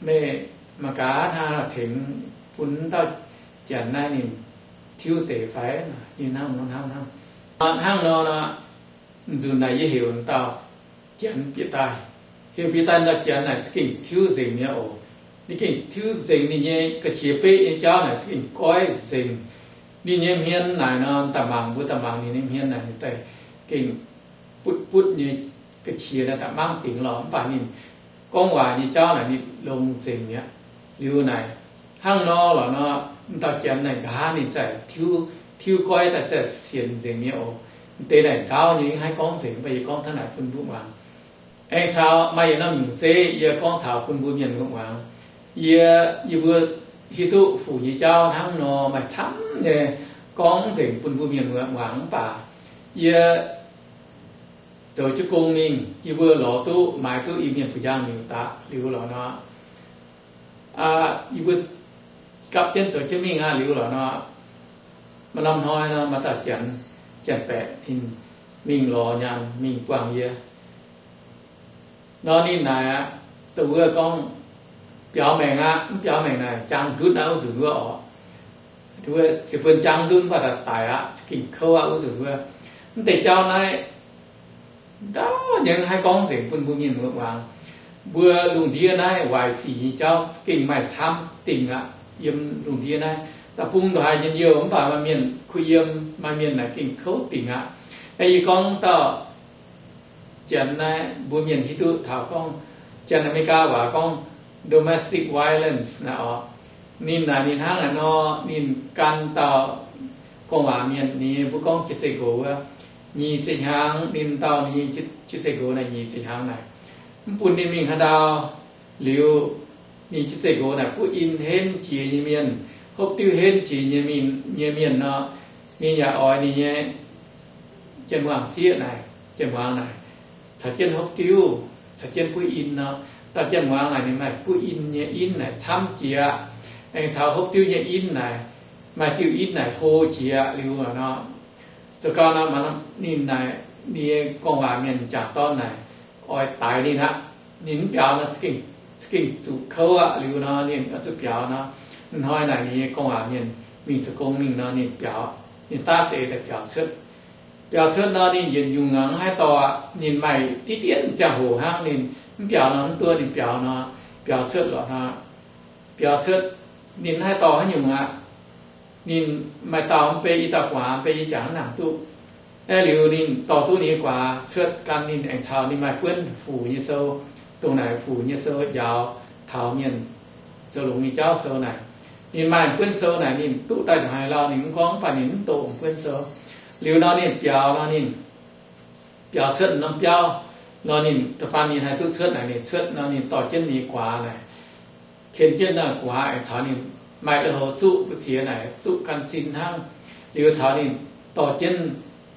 meih mangc gaax hnangv tengx bun dauh Janx naaiv ninh tiuv deix fai? Yie hnangv nor hnamv hnangv. Hnangv nor nor, nzunc naaic yie heuc dauh Janx bieqc daaih. Heuc bieqc daaih, dauh Janx naaic za'gengh tiuv nzengc mi'aqv oc. Ninh gengh tiuv nzengc, ninh nyei ga'qiex beqv nyei jauv naaic za'gengh goiv nzengc. Ninh nyei hmien naaic nor, daaih mangc, mbuo daaih mangc ninh nyei hmien naaic, ninh daaih gengh butv butv nyei ga'qiex naaic daaih mangv dingc lorqc. Mv baac ninh gorngv waac nyei jauv naaic ninh longx nzengc mi'aqv. Liuz naaic, hnangv nor lorqc nor, m'dauh Janx naaic nqa'haav ninh zaih tiuv, tiuv goiv daaih zaih sienx nzengc mi'aqv oc. M'deix naaic ndaauv nyei, yie mv haih gorngv nzengc, mv baac yie gorngv hnangv naaic bun mbuo muangx. Aengx caux maaih yietc norm nyungc zeiv yie gorngv taux bun mbuo mienh muangx. Yie, yie mbuo hiuv duqv fuc nyei jauv hnangv nor maaih camv nyei gorngv nzengc bun mbuo mienh muangx, mv baac yie zoux jienv gong mingh, yie mbuo lorz duqv maaiz duqv Iu-Mienh buoz-njang miuc daqc liuz lorqc nor, yie mbuo gapv jienv zoux jienv mingh aqv liuz lorqc nor, maaih norm hnoi nor maaih dauh Janx janx-baeqc ninh mingh lorz nyaanh mingh buangh yie. Nor ninh naaic aqv, dongh wuov gorngv, biaux maengc aqv, mv biaux maengc naaic jangx ndutv aqv wuov nzunc wuov orqc. Ziouc bun jangx ndutv mv baac daic aqv, za'gengh kouv aqv wuov nzunc wuov. Mv deix jauv naaiv ndau nyei haih gorngv nzengc bun mbuo mienh muangx. Mbuo lungh ndiev naaiv waaic sic nyei jauv gengh maaih camv dingc aqv. Yiem lungh ndiev naaiv da'bung ndongc haaix njien-youh mv baac maaih mienh kuh yiem, maaih mienh naaic gengh kouv dingc aqv. Yie gorngv dauh janx naaiv mbuo mienh hiuv duqv taux gorngv, janx Aa^me^li^gaa waac gorngv domestic violence naaic orqc. Ninh naaic ninh hnangv naaic nor, ninh gan dauh gorngv waac mienh, ninh mbuo gorngv jiex zeiv-nqox wuov, nyic ziepc hnyangx, ninh dauh ninh jiex zeiv-nqox naaic nyic ziepc hnyangx naaic, mv bun ninh mingh haaix ndau. Liuz ninh jiex zeiv-nqox naaic butv in henv jiex nyei mienh, hopv diuv henv jiex nyei mienh, nyei mienh nor, ninh yaac oix ninh nyei janx-muangz sieqv naaic, janx-muangz naaic caux jienv hopv diuv, caux jienv butv in nor. Dauh janx-muangz naaic ninh maaih butv in nyei in naaic camv jiex aqv. Aengx caux hopv diuv nyei in naaic, maaih diuh in naaic hlo jiex aqv. Liuz nor, zoux gau nor, ninh naaic, ninh nyei gorngv waac mienh jangc dorn naaic oix daix ninh aqv. Ninh mv biaux nor, za'gengh zuqc kouv aqv. Liuz nor ninh oix zuqc biaux nor, hnoi naaic ninh nyei gorngv waac mienh mingh zoux gong mingh nor ninh biaux, ninh daav za'eix daaih biaux cuotv. Biaux cuotv nor ninh yietc nyungc-nyungc mv haih dorh aqv. Ninh maaih diqv dienv ziangh hoc hnangv, ninh mv biaux nor mv duqv, ninh biaux nor, biaux cuotv lorqc nor, biaux cuotv, ninh mv haih dorh haaix nyungc aqv. Ninh maaih dauh mv bei i dauh guaax, mv bei i jangx mv nangc duqv. Aeqv, liuz ninh dorh duqv ninh nyei guaax cuotv gan ninh aengx caux ninh maaih buonv fuc nyei sou, dongh naaic fuc nyei sou njaaux taux mienh zoux longx nyei jauv sou naaic. Ninh maaih buonv sou naaic ninh duqv daaih ndongc haaix lauh ninh mv gorngv, mv baac ninh mv doqc buonv sou. Liuz nor ninh biaux nor ninh biaux cuotv norm biauv nor ninh da'faanh ninh haih duqv cuotv naaic, ninh cuotv nor ninh dorh jienv ninh nyei guaax naaic, ken jienv naaiv guaax aengx caux ninh maaih lui-houx zuqv mbu'ziex naaic, zuqv gan sin hnangv. Liuz caux ninh dorh jienv,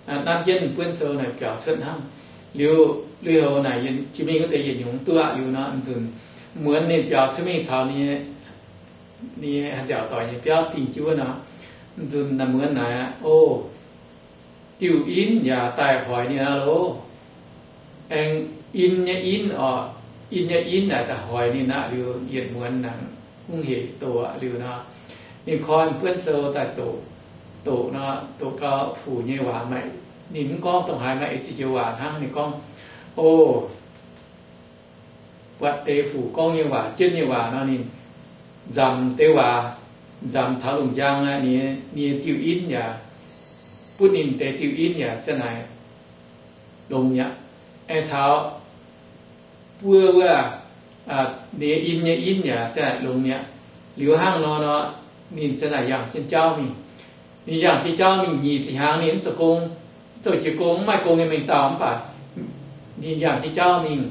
nanv jienv buonv sou naaic biaux cuotv hnangv. Liuz lui-houx naaic jiex mingh wuov deix yietc nyungc duqv aqv. Liuz nor nzunc muonz ninh biaux cuotv mingh caux ninh nyei, ninh nyei haaix nziaauc doic nyei biauv dingh jienv wuov nor, nzunc naaic muonz naaic, o, diuh in yaac daaih hoic ninh aqv loh. Aengx in nyei in orqc, in nyei in naaic daaih hoic ninh aqv. Liuz yietc muonz naaic hungh heic doqc aqv. Liuz nor ninh koi buonv sou daaih doqc, doqc nor, doqc gau fuc nyei waac maaih, ninh mv gorngv dongh haaix, maaih eix ziex joux waac hnangv. Ninh gorngv, o, buatc deix fuc gorngv nyei waac, jienv nyei waac nor ninh nzamc deix waac, nzamc taux lungh njang aqv. Ninh nyei diuh in yaac, butv ninh deix diuh in yaac za'naaic longx mi'aqv. Aengx caux buo wuov, ninh nyei in nyei in yaac za'naaic longx mi'aqv. Liuz hnangv nor nor, ninh za'naaic yangh jienv jauv mingh. Ninh yangh jienv jauv mingh nyic ziepc hnyangx ninh mv zoux gong, zoux jiex gong, mv maaih gong nyei mengh dauh mv baac ninh yangh jienv jauv mingh.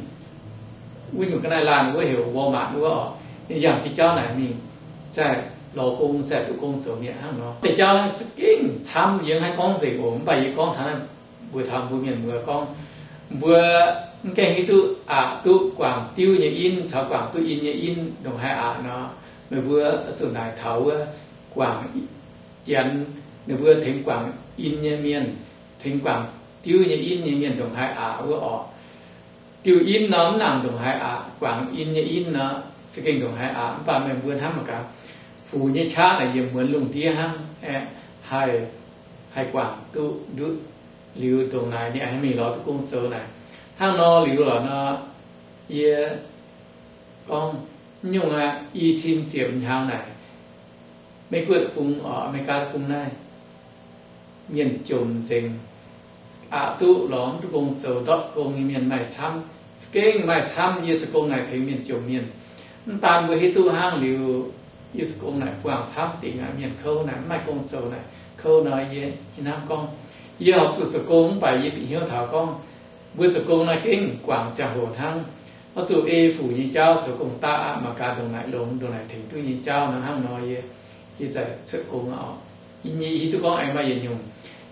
Wuov nyungc ga'naaiv laanh wuov heuc Walmart wuov orqc. Ninh yangh jienv jauv naaic mingh, zaih lorz gong, zaih duqv gong zoux mi'aqv hnangv nor. Deix jauv naaiv za'gengh camv, yie mv haih gorngv nzengc oc. Mv baac yie gorngv taux naaiv mbuox taux mbuo mienh muoz gorngv, mbuo mv gaengh hiuv duqv aqc duqv guangc diuv nyei in caux guangc duqv in nyei in ndongc haaix aqc nor, meih mbuo zuqc naaic taux wuov guangc Janx ninh mbuo tengx guangc in nyei mienh, tengx guangc diuv nyei in nyei mienh ndongc haaix aqc wuov orqc. Diuv in nor mv nangc ndongc haaix aqc, guangc in nyei in nor za'gengh ndongc haaix aqc. Mv baac meih mbuo hnamv mangc gaax, fuc nyei qaqv naaic yiem muonz lungh ndiev hnangv aeqv, haih, haih guangc duqv ndutv liuz ndongc naaic ninh haih mingh lorz duqv gong zoux naaic. Hnangv nor liuz lorqc nor, yie gorngv, mv nyungc aqv, i cin ziepc hnyangx naaic, Meiv Guoqv deic-bung orqc, Aa^me^li^gaa deic-bung naaiv, mienh jomc nzengc, aqc duqv lorz mv duqv gong zoux, ndortv gong nyei mienh maaih camv, za'gengh maaih camv. Yie zoux gong naaic tengx mienh jomc mienh. Mv daan mbuo hiuv duqv hnangv liuz, yie zoux gong naaic buangh camv dingc aqv. Mienh kouv naaic, mv maaih gong zoux naaic, kouv nor yie hnamv gorngv, yie horpc zuqc zoux gong mv baac yie bieqc hnyouv taux gorngv, mbuo zoux gong naaiv gengh guangc ziangh hoc hnangv. Oix zuqc ei fuc nyei jauv zoux gong daav aqv. Mangc gaax ndongc naaic longx, ndongc naaic tengx duqv nyei jauv nor. Hnangv nor yie, yie zaah cuotv gong oc. Yie hiuv duqv gorngv aengx maaih yietc nyungc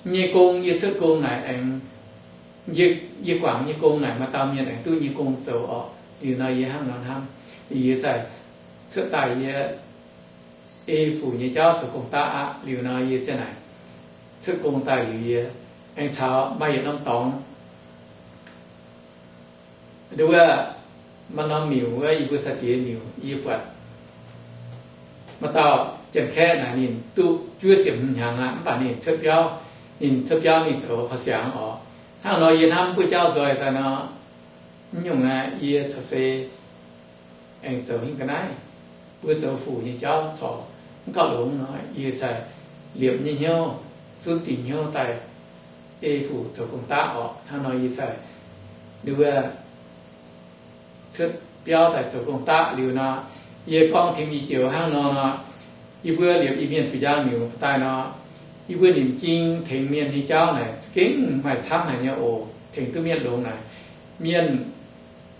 nyei gong, yie cuotv gong naaic aengx, yie, yie guangc nyei gong naaic maaih dauh mienh aengx duqv nyei gong zoux orqc. Liuz nor yie hnangv nor hnamv. Yie zaah cuotv daaih yie ei fuc nyei jauv zoux gong daav aqv. Liuz nor yie ziang naaic cuotv gong daaih liuz yie aengx caux maaih yietc norm dorngx, nduov wuov, maaih norm miuc wuov, yie mbuo sai-diex miuc, yie buatc maaih dauh Janx-Kaeqv naaic ninh duqv juov ziepc hmz hnyangx aqv, mv baac ninh cuotv biauv, ninh cuotv biauv mingh zoux hor siangx oc. Hnangv nor yie hnamv mv buov jauv nzoih daaih nor, mv nyungc aqv, yie corc se aengx zoux hingh ga'naaiv, mbuo zoux fuc nyei jauv corc mv gauh longx nor, yie sai liepc nyei hnyouv, zunv dingc hnyouv daaih ei fuc zoux gong-daqv orqc. Hnangv nor yie sai nduov cuotv biauv daaih zoux gong-daqv liuz nor, yie gorngv tengx i joux hnangv nor nor, yie mbuo liepc Iu-Mienh fuc njang miuc daaih nor, yie mbuo nimc ging tengx mienh nyei jauv naaic za'gengh maaih camv haic nyei oc. Tengx duqv mienh longx naaic, mienh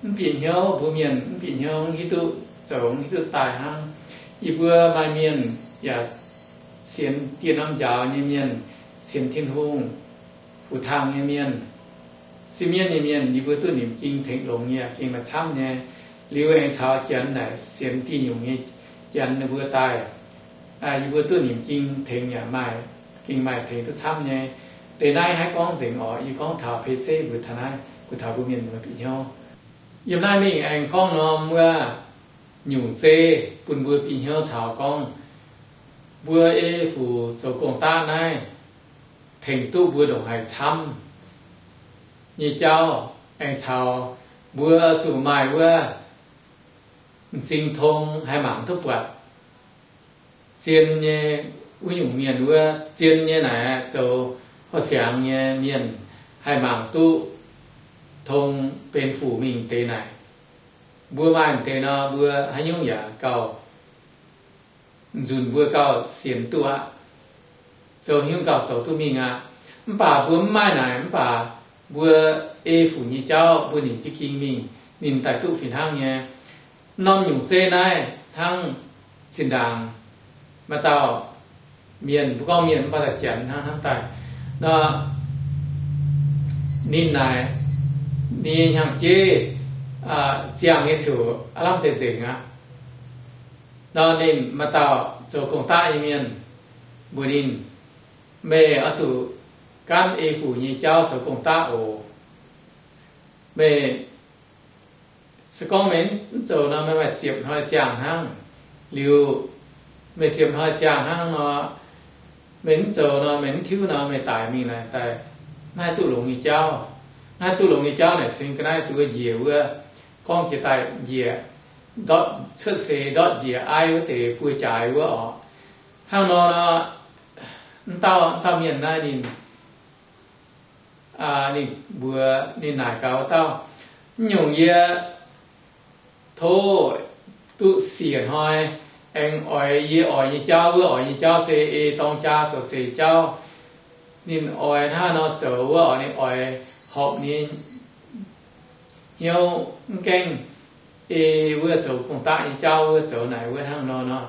mv bieqc hnyouv, mbuo mienh mv bieqc hnyouv, mv hiuv duqv zoux, mv hiuv duqv daaih hnangv. Yie mbuo maaih mienh yaac sienx dieh norm njaaux nyei mienh, sienx Tin-Hungh, fu-taang nyei mienh, sieqv mienv nyei mienh, yie mbuo duqv nimc ging tengx longx nyei, gengh maaih camv nyei. Liuz aengx caux Janx naaic sienx dieh nyungc nyei Janx ninh mbuo daaih, yie mbuo duqv nimc ging tengx yaac maaih, gengh maaih tengx duqv camv nyei. Deix naaiv haih gorngv nzengc oc. Yie gorngv taux P C mbuo taux naaiv, mbuo taux mbuo mienh muoz bieqc hnyouv. Yiem naaiv mingh aengx gorngv norm wuov nyungc zeiv bun mbuo bieqc hnyouv taux gorngv mbuo ei fuc zoux gong-daqv naaiv tengx duqv mbuo ndongc haaix camv nyei jauv, aengx caux mbuo zuqc maaih wuov m'zing tong haih mangc duqv buatc zien nyei wuov nyungc mienh wuov, zien nyei naaic zoux hor siangx nyei mienh haih mangc duqv tong benx fuc mingh deix naaic. Mbuo maaih deix nor, mbuo haaix nyungc yaac gauh nzunc mbuo gauh sienx duqv aqv. Zoux haaix nyungc gauh zoux duqv mingh aqv. Mv baac mbuo mv maaih naaic, mv baac mbuo ei fuc nyei jauv mbuo nimc jienv ging mingh, ninh daaih duqv fih hnangv nyei. Norm nyungc zeiv naaiv hnangv zinh ndaangc maaih dauh mienh, mbuo gorngv mienh mv baac dauh Janx hnangv, hnangv daaih nor, ninh naaic, ninh nyei hnyangx-jeiv ziangh nyei ziouc aav lamh deix nzengc aqv. Nor ninh maaih dauh zoux gong-daqv nyei mienh mbuox ninh, meih oix zuqc gaanv ei fuc nyei jauv zoux gong-daqv oc. Meih se gorngv meih mv zoux nor, meih maaih ziepc hnoi ziangh hnangv. Liuz meih ziepc hnoi ziangh hnangv nor, meih mv zoux nor, meih mv tiuv nor, meih daic mingh naaic daaih maiv haih duqv longx nyei jauv. Maiv haih duqv longx nyei jauv naaic cingx ga'naaiv duqv njiec wuov, gorngv jiex daaih njiec, ndortv cuotv seix ndortv njiec aiv wuov deix buo jaaix wuov orqc. Hnangv nor nor, mv dauh, mv dauh mienh naaiv ninh ninh mbuox, ninh naaic gaax wuov dauh, mv nyungc yie tov duqv siec hnoi, aengx oix yie oix nyei jauv, wuov oix nyei jauv se ei dorng jaa zoux seix jauv. Ninh oix hnangv nor zoux wuov oix, ninh oix horpc nyei hnyouv mv gaengh ei wuov zoux gong-daqv nyei jauv wuov zoux naaic wuov hnangv nor nor.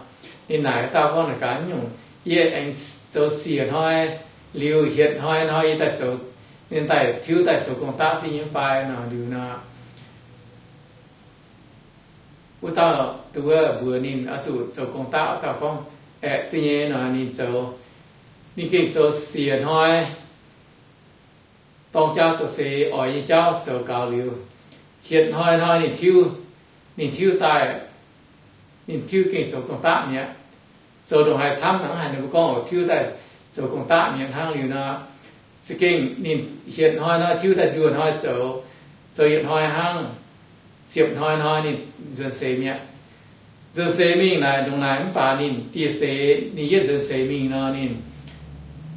Ninh naaic dauh gorngv naaic gaax, mv nyungc yie aengx zoux siec hnoi, liuz hietc hnoi hnoi yie daaih zoux, ninh daaih tiuv daaih zoux gong-daqv diuh nyei fai nor liuz nor. Wuov dauh duqv mbuox ninh oix zuqc zoux gong-daqv dauh gorngv, aeqv, duqv nyei nor ninh zoux. Ninh gengh zoux siec hnoi, dorng jauv zoux seix oix nyei jauv zoux gaux liuz, hietc hnoi hnoi ninh tiuv, ninh tiuv daaih, ninh tiuv gengh zoux gong-daqv mi'aqv. Zoux ndongc haaix camv nor, haaix ninh mbuo gorngv oix tiuv daaih zoux gong-daqv mi'aqv hnangv liuz nor, za'gengh ninh hietc hnoi hnoi tiuv daaih nduoh hnoi zoux, zoux yietc hnoi hnangv, ziepc hnoi hnoi ninh nzuonx seix mi'aqv. Nzuonx seix mingh naaic ndongc naaic mv baac ninh dieh seix, ninh yietv nzuonx seix mingh nor, ninh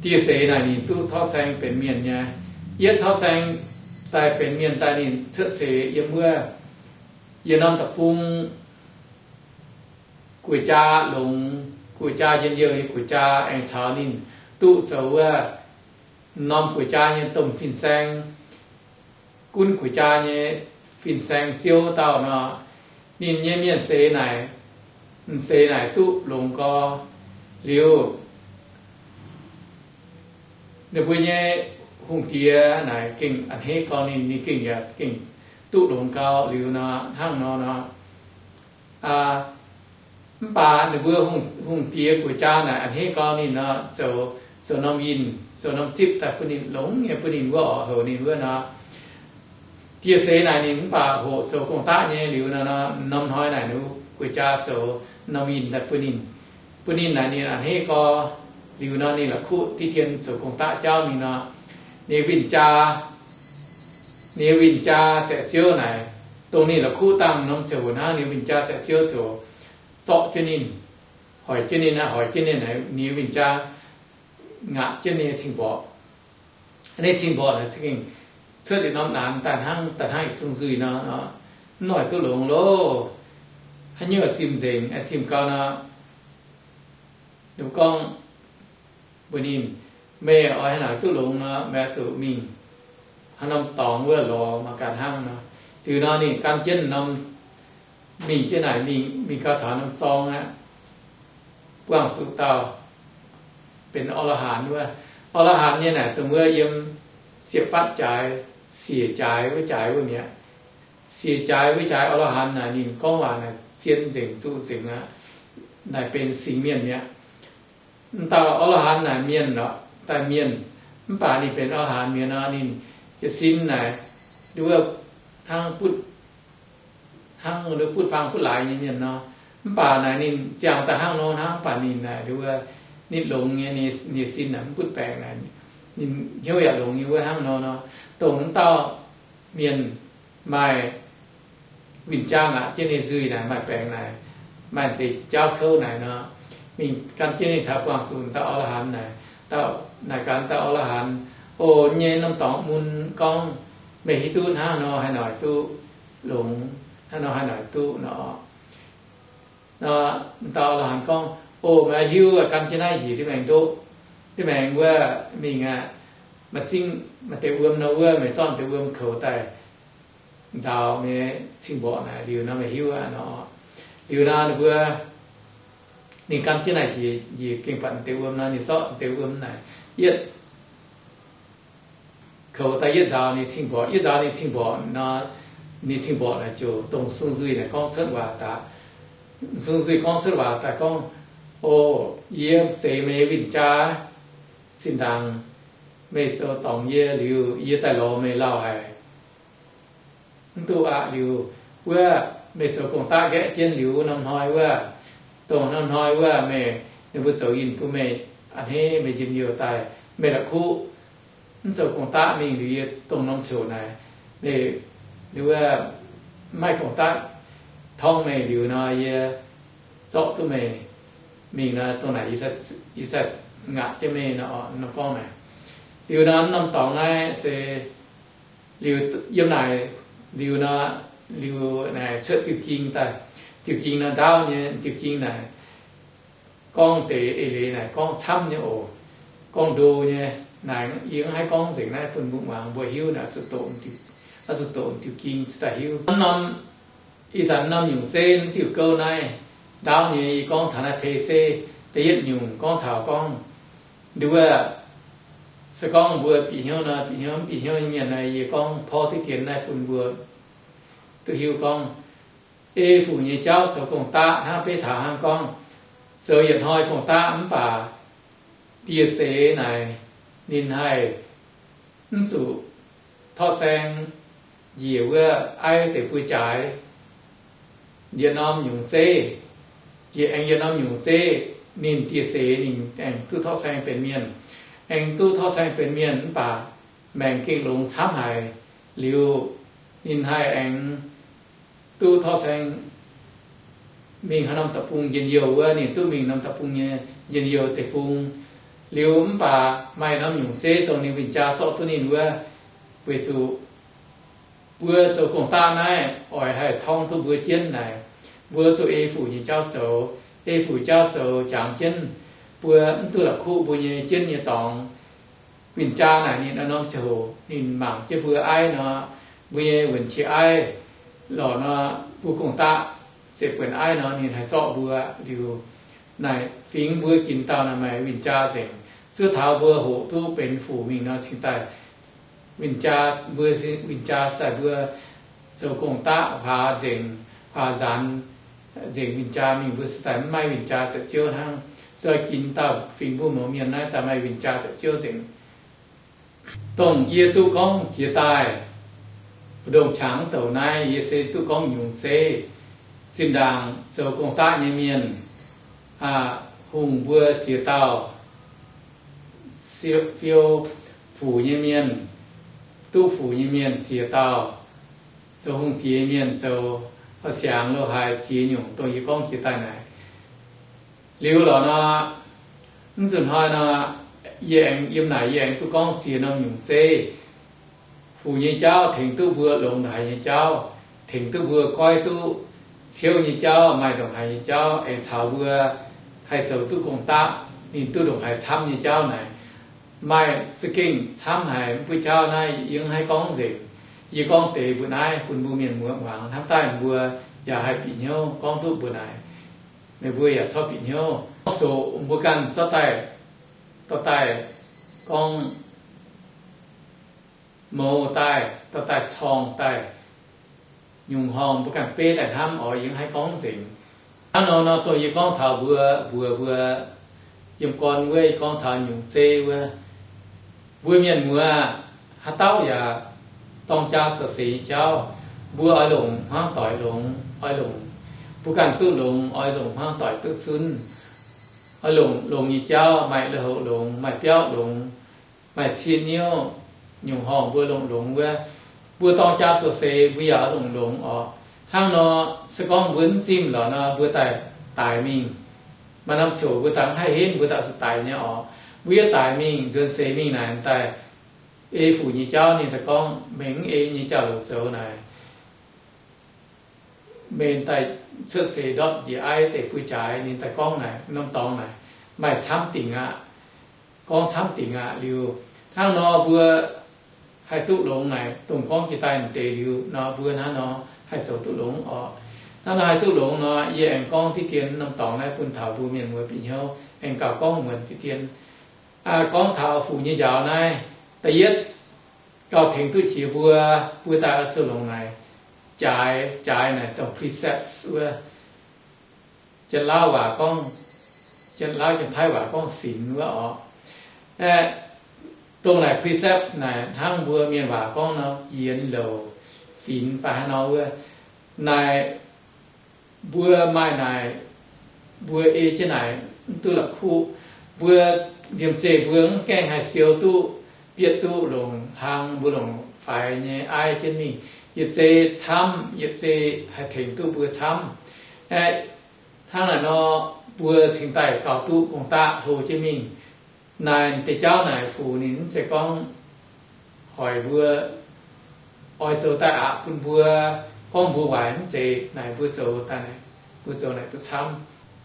dieh seix naaic ninh duqv torqv saeng benx mienh nyei. Yietv torqv saeng daaih benx mienh daaih ninh cuotv seix yiem wuov, yiem norm deic-bung guoqv-jaa longx, guoqv-jaa njien-youh nyei guoqv-jaa aengx caux ninh duqv zoux wuov norm guoqv-jaa nyei domh fin-saeng, gunv guoqv-jaa nyei fin-saeng ziouv dauh nor, ninh nyei mienh seix naaic, m'seix naaic duqv longx gorx liuz, ninh mbuo nyei hungh diex naaic gengh a'hneiv gorx ninh, ninh gengh yaac gengh duqv longx gau liuz nor, hnangv nor nor. Mv baac ninh mbuo hungh diex guoqv-jaa naaic a'hneiv gorx ninh nor, zoux zoux norm yinh, zoux norm zipv daaih bun ninh, longx nyei bun ninh wuov orqc, houc ninh wuov nor. Dieh seix naaic ninh mv baac hoqc zoux gong-daqv nyei liuz nor, norm hnoi naaic ninh guei jaa zoux norm yinh daaih bun ninh. Bun ninh naaic ninh a'hneiv gorx liuz nor, ninh la'kuqv diqv dien zoux gong-daqv jauv mingh nor, ninh win-jaa, ninh win-jaa zaeqc ziouv naaic, dongh ninh la'kuqv dangh norm ziouc hnangv, ninh win-jaa zaeqc ziouv ziouc zorqv jienv ninh, hoic jienv ninh, hoic jienv ninh, ninh win-jaa ngaatc jienv ninh nyei cing-mborqc. Ninh cing-mborqc naaic za'gengh cuotv yietc norm naanx daaih hnangv, daaih hnangv yietc sung nzuih nor, mv noic duqv longx loh. Haaix nyungc zimh nzengc, zimh gau nor, ninh gorngv mbuox ninh, meih oix haaix noic duqv longx nor, meih oix zuqc mingh haaix norm dorngx wuov lorz maaih ganh hnangv nor. Liuz nor ninh gan jienv norm, mingh jienv naaic, mingh gau taux norm zorng aqv, buangh zuqc dauh benx orn-lor-haanz wuov. Orn-lor-haanz nyei naaic dongh wuov yiem siepv-fatv jaaix, siec jaaix wuov jaaix wuov mi'aqv. Siec jaaix wuov jaaix orn-lor-haanz naaic ninh gorngv waac naaic zien nzengc, zuqc nzengc aqv. Naaic benx singx mienh mi'aqv. M'dauh orn-lor-haanz naaic mienh lorqc, daaih mienh, mv baac ninh benx orn-lor-haanz mienh nor, ninh nyei sin naaic nduov hnangv butv, hnangv nduov butv faang butv laaix nyei mienh nor. Mv baac naaic ninh ziangh daaih hnangv nor hnangv, mv baac ninh naaic nduov nitv longx nyei, ninh nyei sin naaic mv butv baengc naaic, ninh hnyouv yaac longx nyei wuov hnangv nor nor. Dongh m'dauh mienh maaih win-jaa ngaatc jienv ninh nzuih naaic, maaih baengc naaic, maaih deix jauv kouv naaic nor, mingh gan jienv ninh taux buangh zuqc dauh orn-lor-haanz naaic, dauh naaic gaax dauh orn-lor-haanz, O, nyei norm dorngx mun gorngv, meih hiuv duqv hnangv nor haaix noic duqv longx, hnangv nor haaix noic duqv nor. Nor, dauh orn-lor-haanz gorngv, O, meih hiuv gan jienv naaiv njiec diuh maengx ndoqv, diuh maengx wuov mingh aqv. Maaih zingv maaih deix wuom nor wuov, meih zorqv deix wuom koux daaih nzaaux meih cing-mborqc naaic liuz nor meih hiuv aqv nor. Liuz nor ninh mbuo, ninh gan jienv naaic njiec, njiec gengh buatc deix wuom nor, ninh zorqv deix wuom naaic yietv koux daaih yietv nzaaux ninh cing-mborqc, yietv nzaaux ninh cing-mborqc nor, ninh cing-mborqc naaic ziouc dongh sung nzuih naaic gorngv cuotv waac daaih. Sung nzuih gorngv cuotv waac daaih gorngv, O, yie zeix meih nyei win-jaa zinh ndaangc meih zoux dorngc yie liuz, yie daaih lorz meih lauh haic. Mv duqv aqv. Liuz wuov meih zoux gong-daqv nqaeqv jienv liuz norm hnoi wuov, dongh norm hnoi wuov meih, ninh mbuo zoux yinh bun meih, a'hneiv meih njien-youh daaih, meih la'kuqv mv zoux gong-daqv mingh liuz yie dongh norm ziouc naaic, meih, wuov, mv maaih gong-daqv torngv meih liuz nor, yie zorqv duqv meih mingh nor, dongh naaic yie, yie zanc ngaatc jienv meih nor, nor gorngv naaic. Liuz nor, norm dorngx naaiv se liuz yiem naaic, liuz nor, liuz naaic cuotv diuh ging daaih. Diuh ging nor ndaauv nyei, diuh ging naaic gorngv deix eix leiz naaic gorngv camv nyei oc. Gorngv ndo nyei. Naaic yie mv haih gorngv nzengc naaiv bun mbuo muangx, mbuo hiuv naaic zuqc doqc, zuqc doqc diuh ging cingx daaih hiuv. Norm, ih zanc norm nyungc zeiv diuh gouv naaiv ndaauv nyei, yie gorngv taux naaiv pei zeiv. Da'yietv nyungc gorngv taux gorngv nduov, se gorngv mbuo bieqc hnyouv nor bieqc hnyouv, mv bieqc hnyouv nyei mienh nor, yie gorngv porv diqv dien naaiv bun mbuo duqv hiuv gorngv, ei fuc nyei jauv zoux gong-daqv hnangv beiv taux hnangv gorngv, zoux yietc hnoi gong-daqv mv baac ndie-seix naaic ninh haih mv zuqc torqv saeng njiec wuov aiv deix buo jaaix, yietc norm nyungc zeiv, njiec aengx yietc norm nyungc zeiv, ninh ndie-seix ninh aengx duqv torqv saeng benx mienh, aengx duqv torqv saeng benx mienh mv baac maengc gengh longx camv haic. Liuz ninh haih aengx duqv torqv saeng mingh haaix norm deic-bung njien-youh wuov, ninh duqv mingh norm deic-bung nyei njien-youh deic-bung. Liuz mv baac maaih norm nyungc zeiv dongh ninh win-jaa zorqv duqv ninh wuov, weic zuqc mbuo zoux gong-daqv naaiv oix haih torngv duqv mbuo jienv naaic, mbuo zuqc ei fuc nyei jauv zoux, ei fuc jauv zoux jangx jienv, mbuo mv duqv la'kuqv mbuo nyei jienv nyei dorngx. Win-jaa naaic ninh norm-norm ziangh hoc ninh mangc jienv mbuo aiv nor, mbuo nyei wuonc qiex aiv lorqc nor, mbuo gong-daqv ziepc buonc aiv nor, ninh haih zorqv mbuo. Liuz naaic fingx mbuo ginx dauh naaic maaih win-jaa nzengc. Zuov taux mbuo hoqc duqv benx fuc mingh nor cingx daaih win-jaa, mbuo win-jaa sai mbuo zoux gong-daqv huaax nzengc, huaax nzaanx nzengc win-jaa mingh, mbuo cingx daaih mv maaih win-jaa za'ziouv hnangv. Zoux ginx dauh fingx mbuo mouz mienh naaiv daaih maaih win-jaa zoux Ziouv nzengc. Dongh yie duqv gorngv jiex daaih, mbu'ndongx qangx douc naaiv yie se duqv gorngv nyungc zeiv. Zinh ndaangc zoux gong-daqv nyei mienh, hungh mbuo ziex dauh, fiou fuc nyei mienh, duqv fuc nyei mienh ziex dauh, zoux hungh diex mienh zoux, houh siangx lo haaix ziex nyungc dongh yie gorngv jiex daaih naaic. Liuz lorqc nor, mv nzunc hnoi nor, yie aengx yiem naaic yie aengx duqv gorngv ziex norm nyungc zeiv. Fuc nyei jauv tengx duqv mbuo longx ndongc haaix nyei jauv, tengx duqv mbuo goiv duqv ciouv nyei jauv, maaih ndongc haaix nyei jauv, aengx caux mbuo haih zoux duqv gong-daqv ninh duqv ndongc haaix camv nyei jauv naaic. Maaih za'gengh camv haic, mv buov jauv naaiv yie mv haih gorngv nzengc. Yie gorngv deix mbuo naaiv bun mbuo mienh muoz muangx hnamv daaih mbuo yaac haih bieqc hnyouv gorngv duqv mbuo naaic. Meih mbuo yaac corc bieqc hnyouv. Zoqc mbuo ganh zorqv daaih, dorh daaih gorngv mouz daaih, dorh daaih corng daaih, nyungc horngh mbuo ganh beiv daaih hnamv oc, yie mv haih gorngv nzengc. Hnangv nor nor dongh yie gorngv taux mbuo, mbuox mbuo yiem gorn wuov, yie gorngv taux nyungc zeiv wuov. Mbuo mienh muoz haaix dauh yaac dorng jaa zoux seix nyei jauv, mbuo oix longc hmuangv doic longx, oix longc, mbuo ganh duqv longx oix longc hmuangv doic duqv zunv, oix longc longx nyei jauv, maaih lui-houx longx, maaih biauv longx, maaih ciev niouv, nyungc horngh mbuo longc longx wuov. Mbuo dorng jaa zoux seix mbuo yaac oix longc longx oc. Hnangv nor, se gorngv mbuo mv zimh lorqc nor, mbuo daaih daix mingh. Maaih norm ziouc mbuo daaih mv haih henv, mbuo daaih zuqc daix nyei oc. Mbuo yaac daix mingh, nzuonx seix mingh naaic daaih ei fuc nyei jauv, ninh daaih gorngv, meih mv ei nyei jauv-louc zoux naaic. Meih daaih cuotv seix ndortv njiec aiv deix buo jaaix, ninh daaih gorngv naaic, norm dorngx naaic, maaih camv dingc aqv. Gorngv camv dingc aqv. Liuz hnangv nor mbuo haih duqv longx naaic, dongh gorngv jiex daaih deix liuz nor, mbuo hnangv nor haih zoux duqv longx oc. Hnangv nor haih duqv longx nor, yie aengx gorngv diqv dien norm dorngx naaiv bun taux mbuo mienh muoz bieqc hnyouv, aengx gauh gorngv muonc diqv dien. Gorngv taux fuc nyei njaaux naaiv, da'yietv gauh tengx duqv jiex mbuo, mbuo daaih oix zuqc longc naaic jaaix, jaaix naaic dongh precepts wuov. Janx-Laauv waac gorngv, Janx-Laauv Janx-Taiv waac gorngv sinx wuov oc. Aeqv, dongh naaic precepts naaic hnangv mbuo mienh waac gorngv nor, yienx louc, finx fai haaix nor wuov. Naaic mbuo maaih naaic, mbuo ei jienv naaic mv duqv la'kuqv. Mbuo liemh zeih mbuo mv gaengh haih siou duqv, bietv duqv longc hlang, mbuo longc faix nyei aiv jienv mingh. Yietc zei camv, yietc zei haih tengx duqv mbuo camv. Aeqv, hnangv naaic nor, mbuo cingx daaih gauh duqv gong-daqv hlo jienv mingh. Naaic deix jauv naaic fuc ninh mv zeiz gorngv hoic mbuo, oix zoux daaih aqc bun mbuo, gorngv mbuo waaic mv zeiz naaic, mbuo zoux daaih, mbuo zoux naaic duqv camv.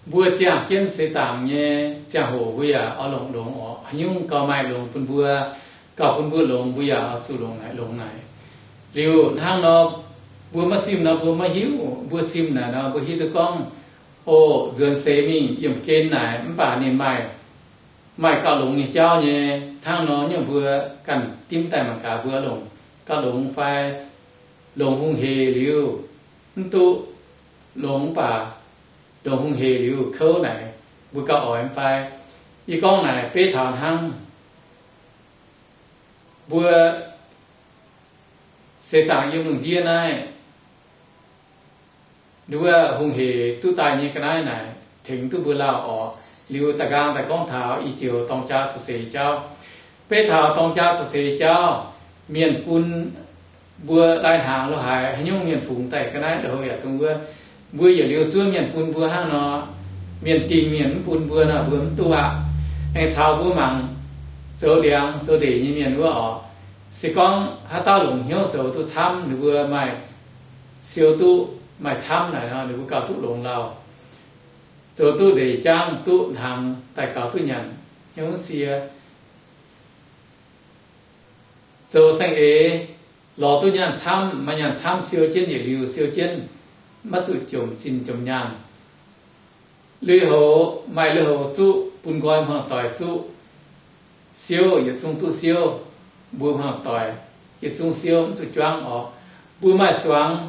Mbuo ziangh jienv seix zaangc nyei ziangh hoc mbuo yaac oix longc longx oc. Haaix nyungc gauh maaih longx bun mbuo, gauh bun mbuo longx, mbuo yaac oix zuqc longc naaic longx naaic. Liuz hnangv nor, mbuo maiv zimh nor mbuo maiv hiuv. Mbuo zimh naaic nor mbuo hiuv duqv gorngv, o, nzuonx seix mingh yiemh gen naaic, mv baac ninh maaih, maaih gauh longx nyei jauv nyei. Hnangv nor nyungc mbuo ganh dimv daaih mangc gaax mbuo longc gauh longx fai longc hungh hec liuz mv duqv longx, mv baac longc hungh hec liuz kouv naaic, mbuo gauh oix mv fai? Yie gorngv naaic beiv taux hnangv mbuo seix zaangc yiem lungh ndiev naaiv, nduov hungh hec duqv daaih nyei ga'naaiv naaic tengx duqv mbuo lauh orqc. Liuz da'nqaang daaih gorngv taux i joux dorng jaa caux seix jauv. Beiv taux dorng jaa caux seix jauv, mienh bun mbuo lai hnaangx lo haaix, haaix nyungc mienh fungx daaih ga'naaiv lo haaix yaac dongh wuov. Mbuo yietc liuz zuov mienh bun mbuo hnangv nor, mienh dingh mienh mv bun mbuo nor, mbuo mv duqv aqv. Aengx caux mbuo mangc zoux ndiangx zoux ndeic nyei mienh wuov orqc. Se gorngv haaix dauh longc hnyouv zoux duqv camv, ninh mbuo maaih siou duqv maaih camv naaic nor, ninh mbuo gauh duqv longx lauh. Zoux duqv ndeic jangv, duqv hnaangx daaih gaux duqv nyanc hnyouv sie. Zoux saeng-eix lorz duqv nyaanh camv, maaih nyaanh camv siou jienv yietc liuz siou jienv, maiv zuqc jomc zinh jomc nyaanh. Lui-houx, maaih lui-houx zuqv, bun nqoi hmuangx-doic zuqv, siou yietc zungv duqv siou, mbuo hmuangx-doic yietc zungv siou, mv zuqc juangv orqc. Mbuo maaih suangx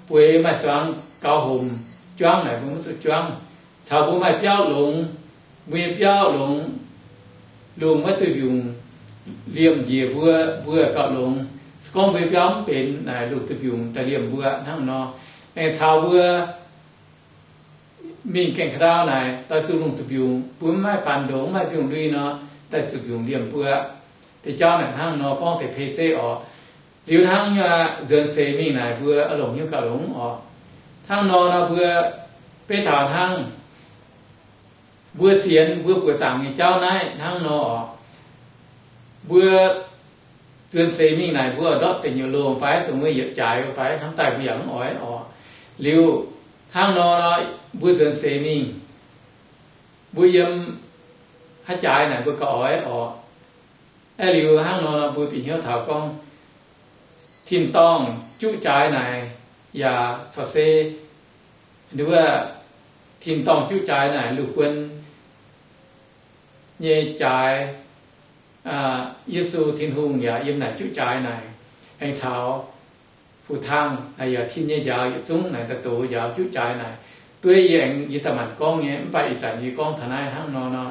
bueix, maaih suangx gaux homc juangv naaic, mbuo mv zuqc juangv. Caux mbuo maaih biauv longx, mbuo nyei biauv longx, lungh maiv duih mbiungc liemh njiec mbuo, mbuo gauh longx. Se gorngv mbuo nyei biauv mv benx naaic, lungh duih mbiungc daaih liemh mbuo hnangv nor. Aengx caux mbuo mingh gaengh ka'ndau naaic, daaih zuqc lungh duih mbiungc, mbuo mv maaih faanx ndongx, mv maaih mbiungc-lui nor, daaih zuqc mbiungc liemh mbuo. Deix jauv naaic hnangv nor gorngv deix pei zeiv orqc. Liuz hnangv nyei aqv, nzuonx seix mingh naaic mbuo oix longc hnyouv gauh longx orqc. Hnangv nor nor mbuo beiv taux hnangv mbuo sienx mbuo buoqc zaangc nyei jauv naaiv hnangv nor orqc. Mbuo nzuonx seix mingh naaic mbuo oix ndortv deic nyuoqc loh fai dongh wuov yietc jaaix fai hnamv daaih mbuo yaac mv oix orqc. Liuz hnangv nor nor mbuo nzuonx seix mingh, mbuo yiem haaix jaaix naaic mbuo gauh oix orqc. Aeqv, liuz hnangv nor nor mbuo bieqc hnyouv taux gorngv tin-dorngh juqv jaaix naaic yaac corc se wuov tin-dorngh juqv jaaix naaic Luv Guon nyei jaaix, Yesu Tin-Hungh yaac yiem naaic juqv jaaix naaic, aengx caux Fu-Tang naaic yaac tin nyei njaaux yietc zungv naaic daaih dox njaaux juqv jaaix naaic. Dueiv yie aengx yie daaih manc gorngv nyei, mv baac ih zanc yie gorngv taux naaiv hnangv nor nor,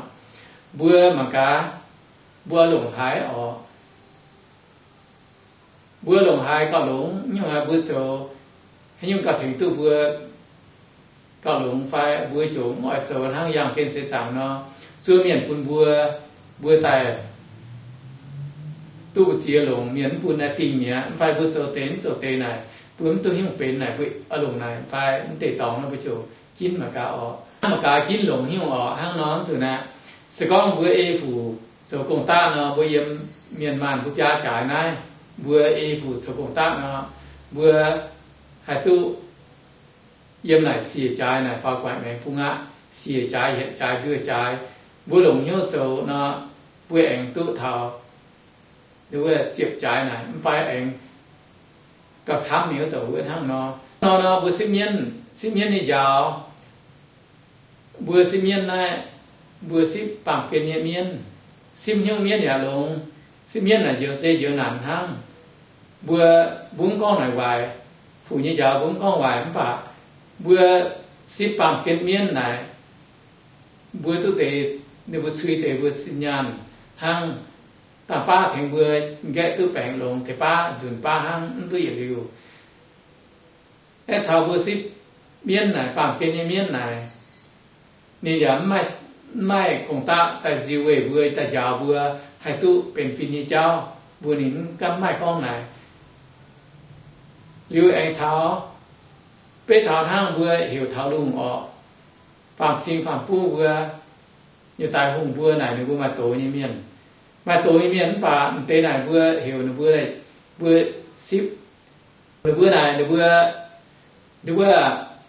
mbuo mangc gaax, mbuo longc haaix orqc? Mbuo longc haaix gauh longx? Nyungc aqv, mbuo zoux haaix nyungc gauh tengx duqv mbuo gauh longx fai mbuo ziouc mv oix zoux hnangv yangh gen seix zaangc nor, zuov mienh bun mbuo, mbuo daaih duqv mbu'ziex longc, mienh mv bun naaiv dingh mi'aqv. Mv fai mbuo zoux deix mv zoux deix naaic, mbuo mv duqv hnyouv benx naaic, mbuo oix longc naaic fai mv deix dorngx nor mbuo ziouc ginv mangc gaax orqc. Mangc gaax ginv longc hnyouv orqc. Hnangv nor nzunc aqv, se gorngv mbuo ei fuc zoux gong-daqv nor, mbuo yiem mienh maanh mbuo biaa jaaix naaiv, mbuo ei fuc zoux gong-daqv nor, mbuo haih duqv yiem naaic siec jaaix naaic faaux gu'nguaaic maengx bung aqv. Siec jaaix, hietc jaaix, nduoh jaaix, mbuo longc hnyouv zoux nor, mbuo aengx duqv taux wuov ziepc jaaix naaic, mv fai aengx gauh camv mingh wuov douc wuov hnangv nor. Nor nor mbuo sipv mienv, sipv mienv nyei njaaux, mbuo sipv mienv naaiv, mbuo sipv baamh gen nyei mienv, sipv hnyouv mienv yaac longx. Sipv mienv naaic njoux zei njoux naanc hnangv. Mbuo, mbuo mv gorngv naaic waaic, fuc nyei njaaux mbuo mv gorngv waaic, mv baac mbuo sipv baamh gen mienv naaic, mbuo duqv deix, ninh mbuo cui deix mbuo zinh nyaanh hnangv. Dangh baav tengx mbuo nqaeqv duqv baengc longx, deix baav nzunc baav hnangv, mv duqv yietc liuz. Aeqv, caux mbuo sipv mienv naaic, baamh gen nyei mienv naaic, ninh yaac mv maaih gong-daqv daaih nziu weih mbuo, daaih njaaux mbuo haih duqv benx fin nyei jauv. Mbuo ninh mv ganh maaih gorngv naaic. Liuz aengx caux, beiv taux hnangv mbuo heuc taux lungh orqc, faam-cing faam-buv mbuo, nyei daaih hungh mbuo naaic ninh mbuo maaih doz nyei mienh. Maaih doz nyei mienh mv baac m'deix naaic mbuo heuc ninh mbuo, mbuo sipv ninh mbuo naaic, ninh mbuo, ninh mbuo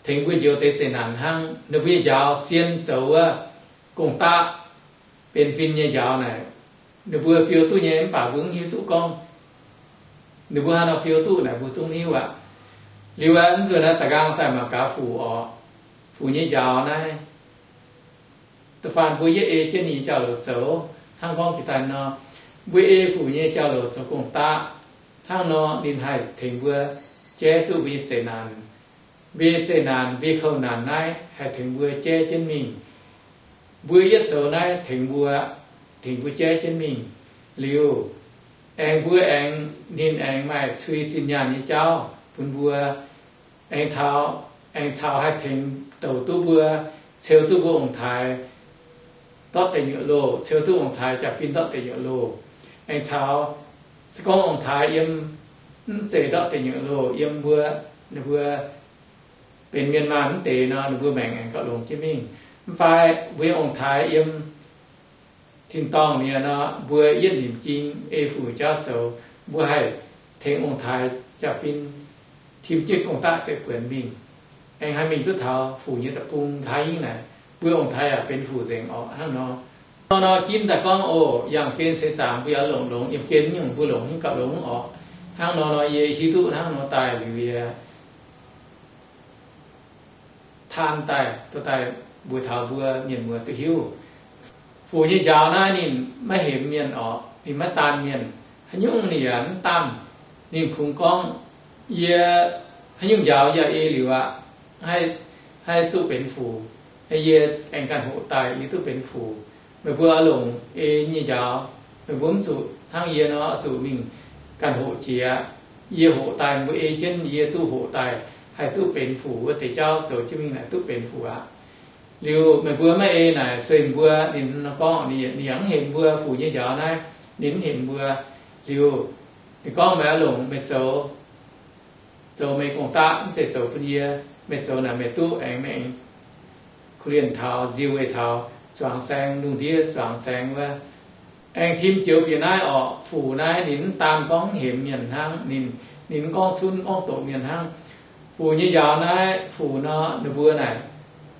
tengx mbuo njoux deix zeqc naanc hnangv. Ninh mbuo nyei njaaux zien zoux wuov gong-daqv benx fin nyei njaaux naaic, ninh mbuo fiou duqv nyei, mv baac mbuo mv hiuv duqv gorngv ninh mbuo haaix nor fiou duqv naaic mbuo zungv hiuv aqv. Liuz aqv, mv nzunc naaiv da'nqaang daaih mangc gaax fuc orqc. Fuc nyei njaaux naaiv, da'faanh mbuo yietv ei jienv ninh nyei jauv-louc zoux, hnangv gorngv jiex daaih nor, mbuo ei fuc nyei jauv-louc zoux gong-daqv, hnangv nor ninh haih tengx mbuo jaiv duqv mbuo nyei zeqc naanc. Mbuo nyei zeqc naanc, mbuo nyei kouv naanc naaiv haih tengx mbuo jaiv jienv mingh. Mbuo yietv zoux naaiv tengx mbuo, tengx mbuo jaiv jienv mingh. Liuz, aengx mbuo aengx, ninh aengx maaih cui zinh nyaanh nyei jauv bun mbuo, aengx taux, aengx caux haih tengx douc duqv mbuo, ceu duqv mbuo ong-taaix ndortv deic nyuoqc loh, ceu duqv ong-taaix jaax-fin ndortv deic nyuoqc loh. Aengx caux se gorngv ong-taaix yiem mv zeiz ndortv deic nyuoqc loh, yiem mbuo, ninh mbuo benx mienh maanh mv deix nor, ninh mbuo maengc aengx gauh longx jienv mingh. Mv fai mbuo nyei ong-taaix yiem tin-dorngh mi'aqv nor, mbuo yietv nimc jing ei fuc jauv zoux, mbuo haih tengx ong-taaix jaax-fin tim jienv gong-daqv se buonc mingh, aengx haih mingh duqv taux fuc nyei deic-bung nqa'haav hingv naaic, mbuo ong-taaix yaac benx fuc nzengc orqc hnangv nor. Nor nor ginv daaih gorngv oc, yangh gen seix zaangc mbuo yaac longc longx, yiem gen nyungc mbuo longc hingv gauh longx orqc. Hnangv nor nor yie hiuv duqv hnangv nor daaih liuz yie taan daaih, dorh daaih mbuox taux mbuo mienh muoz duqv hiuv. Fuc nyei njaaux naaiv ninh maiv hemx mienh orqc, ninh maiv daanh mienh. Haaix nyungc ninh yaac mv daanh. Ninh kungx gorngv, yie haaix nyungc njaaux yie ei liuz aqv, haih duqv benx fuc. Yie aengx ganh hoqc daaih yie duqv benx fuc. Meih mbuo oix longc ei nyei njaaux, meih mbuo mv zuqc hnangv yie nor zuqc mingh ganh hoqc jiex. Yie hoqc daaih mbuo ei jienv, yie duqv hoqc daaih haih duqv benx fuc wuov deix jauv zoux jienv mingh naaic duqv benx fuc aqv. Liuz meih mbuo maiv ei naaic, se mbuo ninh gorngv ninh yaac mv hemx mbuo fuc nyei njaaux naaiv, ninh mv hemx mbuo. Liuz ninh gorngv, meih oix longc meih zoux, zoux meih gong-daqv, mv zeiz zoux bun yie. Meih zoux naaic meih duqv aengx, meih aengx korv-lienh taux, nziu weic taux zuangx saeng, lungh ndiev zuangx saeng wuov. Aengx tim joux bieqc naaiv orqc, fuc naaiv ninh mv daan gorngv hemx mienh hnangv, ninh, ninh mv gorngv cunv gorngv doqc mienh hnangv. Fuc nyei njaaux naaiv, fuc nor ninh mbuo naaic,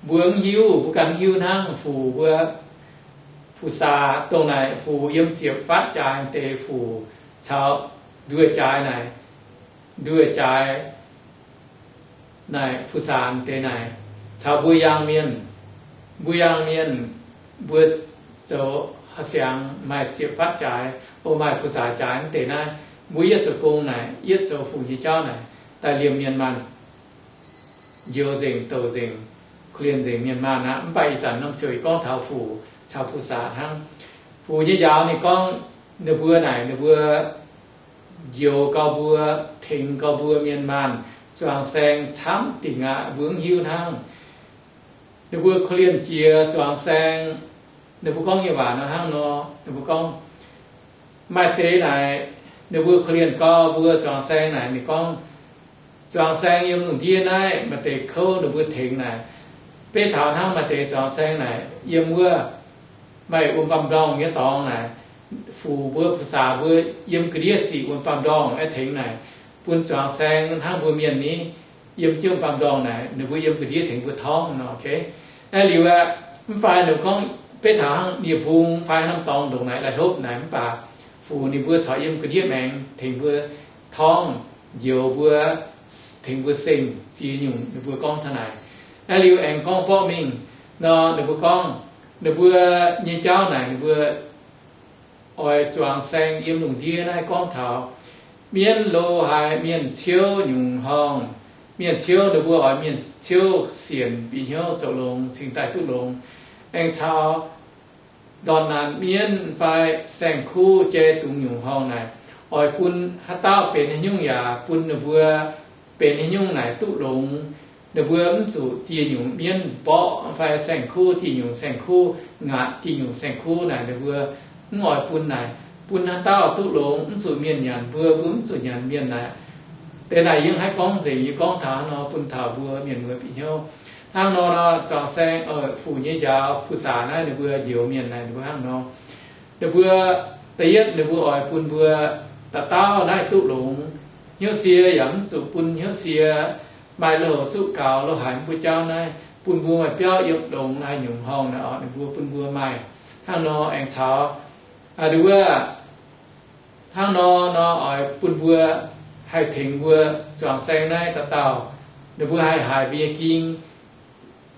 mbuo mv hiuv, mbuo ganh mv hiuv hnangv. Fuc mbuo, fuc saax dongh naaic, fuc yiem ziepc fatv jaaix deix fuc caux nduoh jaaix naaic, nduoh jaaix naaic, fuc saax deix naaic, caux mbuo yangh mienh, mbuo yangh mienh, mbuo zoux haaix siangx maaih ziepc fatv jaaix, o, maaih fuc saax jaaix deix naaiv, mbuo yietv zoux gong naaic, yietv zoux fuc nyei jauv naaic, daaih liemh mienh maanh, njoux nzengc, douc nzengc, korv-lienh nzengc mienh maanh aqv. Mv baac ih zanc norm ziouc yie gorngv taux fuc caux fuc saax hnangv. Fuc nyei njaaux ninh gorngv, ninh mbuo naaic, ninh mbuo njoux gau mbuo, tengx gau mbuo mienh maanh zuangx saeng camv dingc aqv, mbuo mv hiuv hnangv. Ninh mbuo korv-lienh jiex zuangx saeng, ninh mbuo gorngv nyei waac nor hnangv nor, ninh mbuo gorngv, maaih deix naaic, ninh mbuo korv-lienh gau mbuo zuangx saeng naaic, ninh gorngv, zuangx saeng yiem lungh ndiev naaiv maaih deix kouv ninh mbuo tengx naaic, beiv taux hnangv maaih deix zuangx saeng naaic yiem wuov maaih wuom bam ndorngh nyei dorngx naaic, fuc mbuo, fuc saax mbuo yiem ga'ndiev ziqc wuom bam ndorngh aeqv, tengx naaic, bun zuangx saeng hnangv mbuo mienh ni, yiem jienv wuom bam ndorngh naaic, ninh mbuo yiem ga'ndiev tengx mbuo torngv nor. Aeqv, liuz aeqv, mv fai ninh mbuo gorngv beiv taux hnangv nie-mbung fai norm dorngx ndongc naaic la'hlopv naaic, mv baac fuc ninh mbuo corc yiem ga'ndiev maengx tengx mbuo torngv, njoux mbuo, tengx mbuo seng ziex nyungc, ninh mbuo gorngv taux naaic. Aeqv, liuz aengx gorngv borqv mingh nor, ninh mbuo gorngv, ninh mbuo nyei jauv naaic, ninh mbuo oix zuangx saeng yiem lungh ndiev naaiv gorngv taux mienv lo haaix mienh ciouv nyungc horngh. Mienh ciouv, ninh mbuo oix mienh ciouv sienc bieqc hnyouv zoux longx cingx daaih duqv longx. Aengx caux ndorn naanc mienv fai saeng-kuv jai dungz nyungc horngh naaic, oix bun haaix dauh benx haaix nyungc yaac bun ninh mbuo benx haaix nyungc naaic duqv longx. Ninh mbuo mv zuqc dieh nyungc mienv mborqv fai saeng-kuv dieh nyungc saeng-kuv ngaatc dieh nyungc saeng-kuv naaic, ninh mbuo mv oix bun naaic. Bun haaix dauh duqv longx, mv zuqc mienh nyanc mbuo, mbuo mv zuqc nyanc mienh naaic. Deix naaic yie mv haih gorngv nzengc, yie gorngv taux hnangv nor bun taux mbuo mienh muoz bieqc hnyouv. Hnangv nor nor, zuangx saeng, fuc nyei njaaux, fuc saax naaiv ninh mbuo njoux mienh naaic ninh mbuo hnangv nor. Ninh mbuo, da'yietv ninh mbuo oix bun mbuo dauh dauh naaiv duqv longx. Hnyouv sie yaac mv zuqc bun hnyouv sie. Maaih loz-houc zuqv gaux lo haic mv mbuo jauv naaiv, bun mbuo maaih biauv yiem longx haaix nyungc horngh naaic orqc, ninh mbuo bun mbuo maaih. Hnangv nor aengx caux ninh mbuo, hnangv nor nor oix bun mbuo haih tengx mbuo zuangx saeng naaiv dauh dauh, ninh mbuo haih haiz mbuo nyei ging.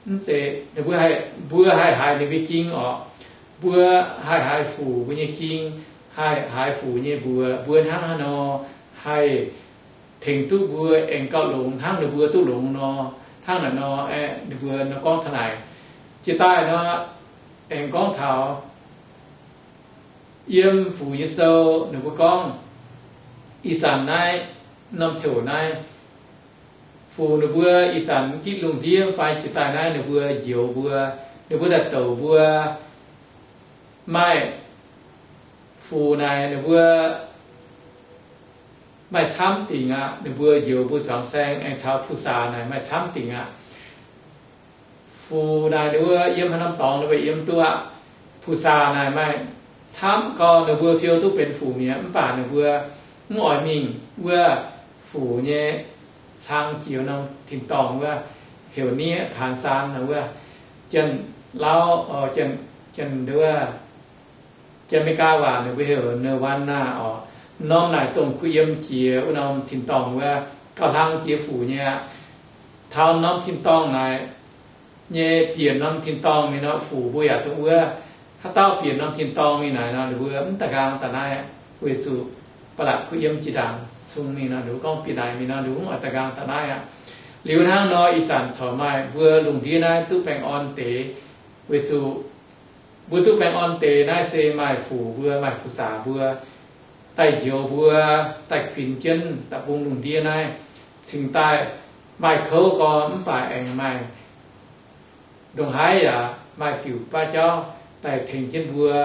Mv zeiz ninh mbuo haih, mbuo haih haiz ninh mbuo ging orqc. Mbuo haih haiz fuc mbuo nyei ging, haih haiz fuc nyei mbuox, mbuo hnangv haaix nor haih tengx duqv mbuo aengx gauh longx hnangv ninh mbuo duqv longx nor. Hnangv naaic nor aeqv, ninh mbuo nor gorngv taux naaic. Jiex daaih nor aengx gorngv taux yiem Fuc Yesu, ninh mbuo gorngv ih zanc naaiv norm ziouc naaiv, Fuc ninh mbuo ih zanc gitv lungh ndiev fai jiex daaih naaiv ninh mbuo njoux mbuo, ninh mbuo daaih douc mbuo. Maaih Fuc naaic ninh mbuo maaih camv dingc aqv. Ninh mbuo njoux mbuo zuangx saeng aengx caux Pu-saax naaic maaih camv dingc aqv. Fuc naaic ninh mbuo yiem haaix norm dorngx ninh mbuo yiem duqv aqv. Pu-saax naaic maaih camv gau, ninh mbuo fiou duqv benx fuc mi'aqv. Mv baac ninh mbuo mv oix mingh wuov fuc nyei hlang jiex norm tin-dorngh wuov, heuc niev Taan Saan wuov, Janx-Lauv, Janx-Meigaa waac ninh mbuo heuc Nirvana orqc. Norm naaic dongh kuh yiem jiex wuov norm tin-dorngh wuov, gauh hlang jiex fuc nyei aqv. Taux norm tin-dorngh naaic nyei bieqc norm tin-dorngh mingh nor, fuc mbuo yaac dongh wuov. Haaix dauh bieqc norm tin-dorngh mingh naaic nor, ninh mbuo mv da'nqaang da'naaiv aqv, weic zuqc ba'latc kuh yiem jiex ndaangc cong mingh nor, ninh mbuo gorngv bieqc naaic mingh nor, ninh mbuo mv oix da'nqaang da'naaiv aqv. Liuz hnangv nor, ih zanc corc maaih mbuo lungh ndiev naaiv duqv baengh orn deix, weic zuqc mbuo duqv baengh orn deix naaiv se maaih fuc mbuo, maaih fu-saax mbuo daaih njoux mbuo, daaih kuinx jienv da'bung lungh ndiev naaiv, cingx daaih maaih kouv gorn mv baac aengx maaih ndongc haaix yaac maaih diuc baav jauv daaih tengx jienv mbuo.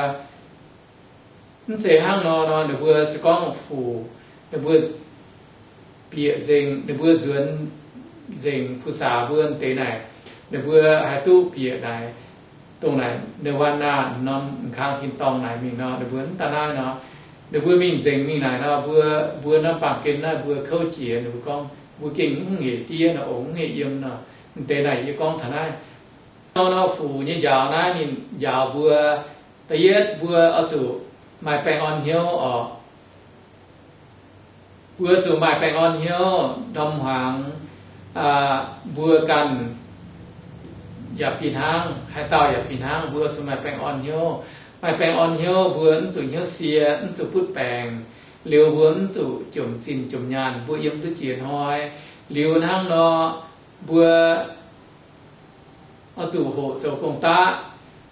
Mv zeiz hnangv nor, nor ninh mbuo se gorngv fuc, ninh mbuo bieqc nzengc, ninh mbuo nzuonx nzengc fu-saax mbuo deix naaic, ninh mbuo haih duqv bieqc naaic, dongh naaic nirvana norm kang tin-dorngh naaic mingh nor, ninh mbuo mv daaih naaiv nor, ninh mbuo mingh nzengc mingh naaic nor, mbuo, mbuo norm baamh gen naaiv mbuo kouv jiex, ninh mbuo gorngv mbuo gengh mv hec diev nor, ong mv hec yiem nor. Deix naaic yie gorngv taux naaiv. Nor, nor fuc nyei njaaux naaiv ninh njaaux mbuo, da'yietv mbuo oix zuqc maaih baengh orn hnyouv oc. Mbuo zuqc maaih baengh orn hnyouv ndorm hmuangx, mbuo ganh yaac fih hnangv, haaix dauh yaac fih hnangv, mbuo zuqc maaih baengh orn hnyouv. Maaih baengh orn hnyouv, mbuo mv zuqc hnyouv sie, mv zuqc butv baengc, liuz mbuo mv zuqc jomc zinh jomc nyaanh, mbuo yiem duqv jiex hnoi. Liuz hnangv nor, mbuo oix zuqc hoqc zoux gong-daqv.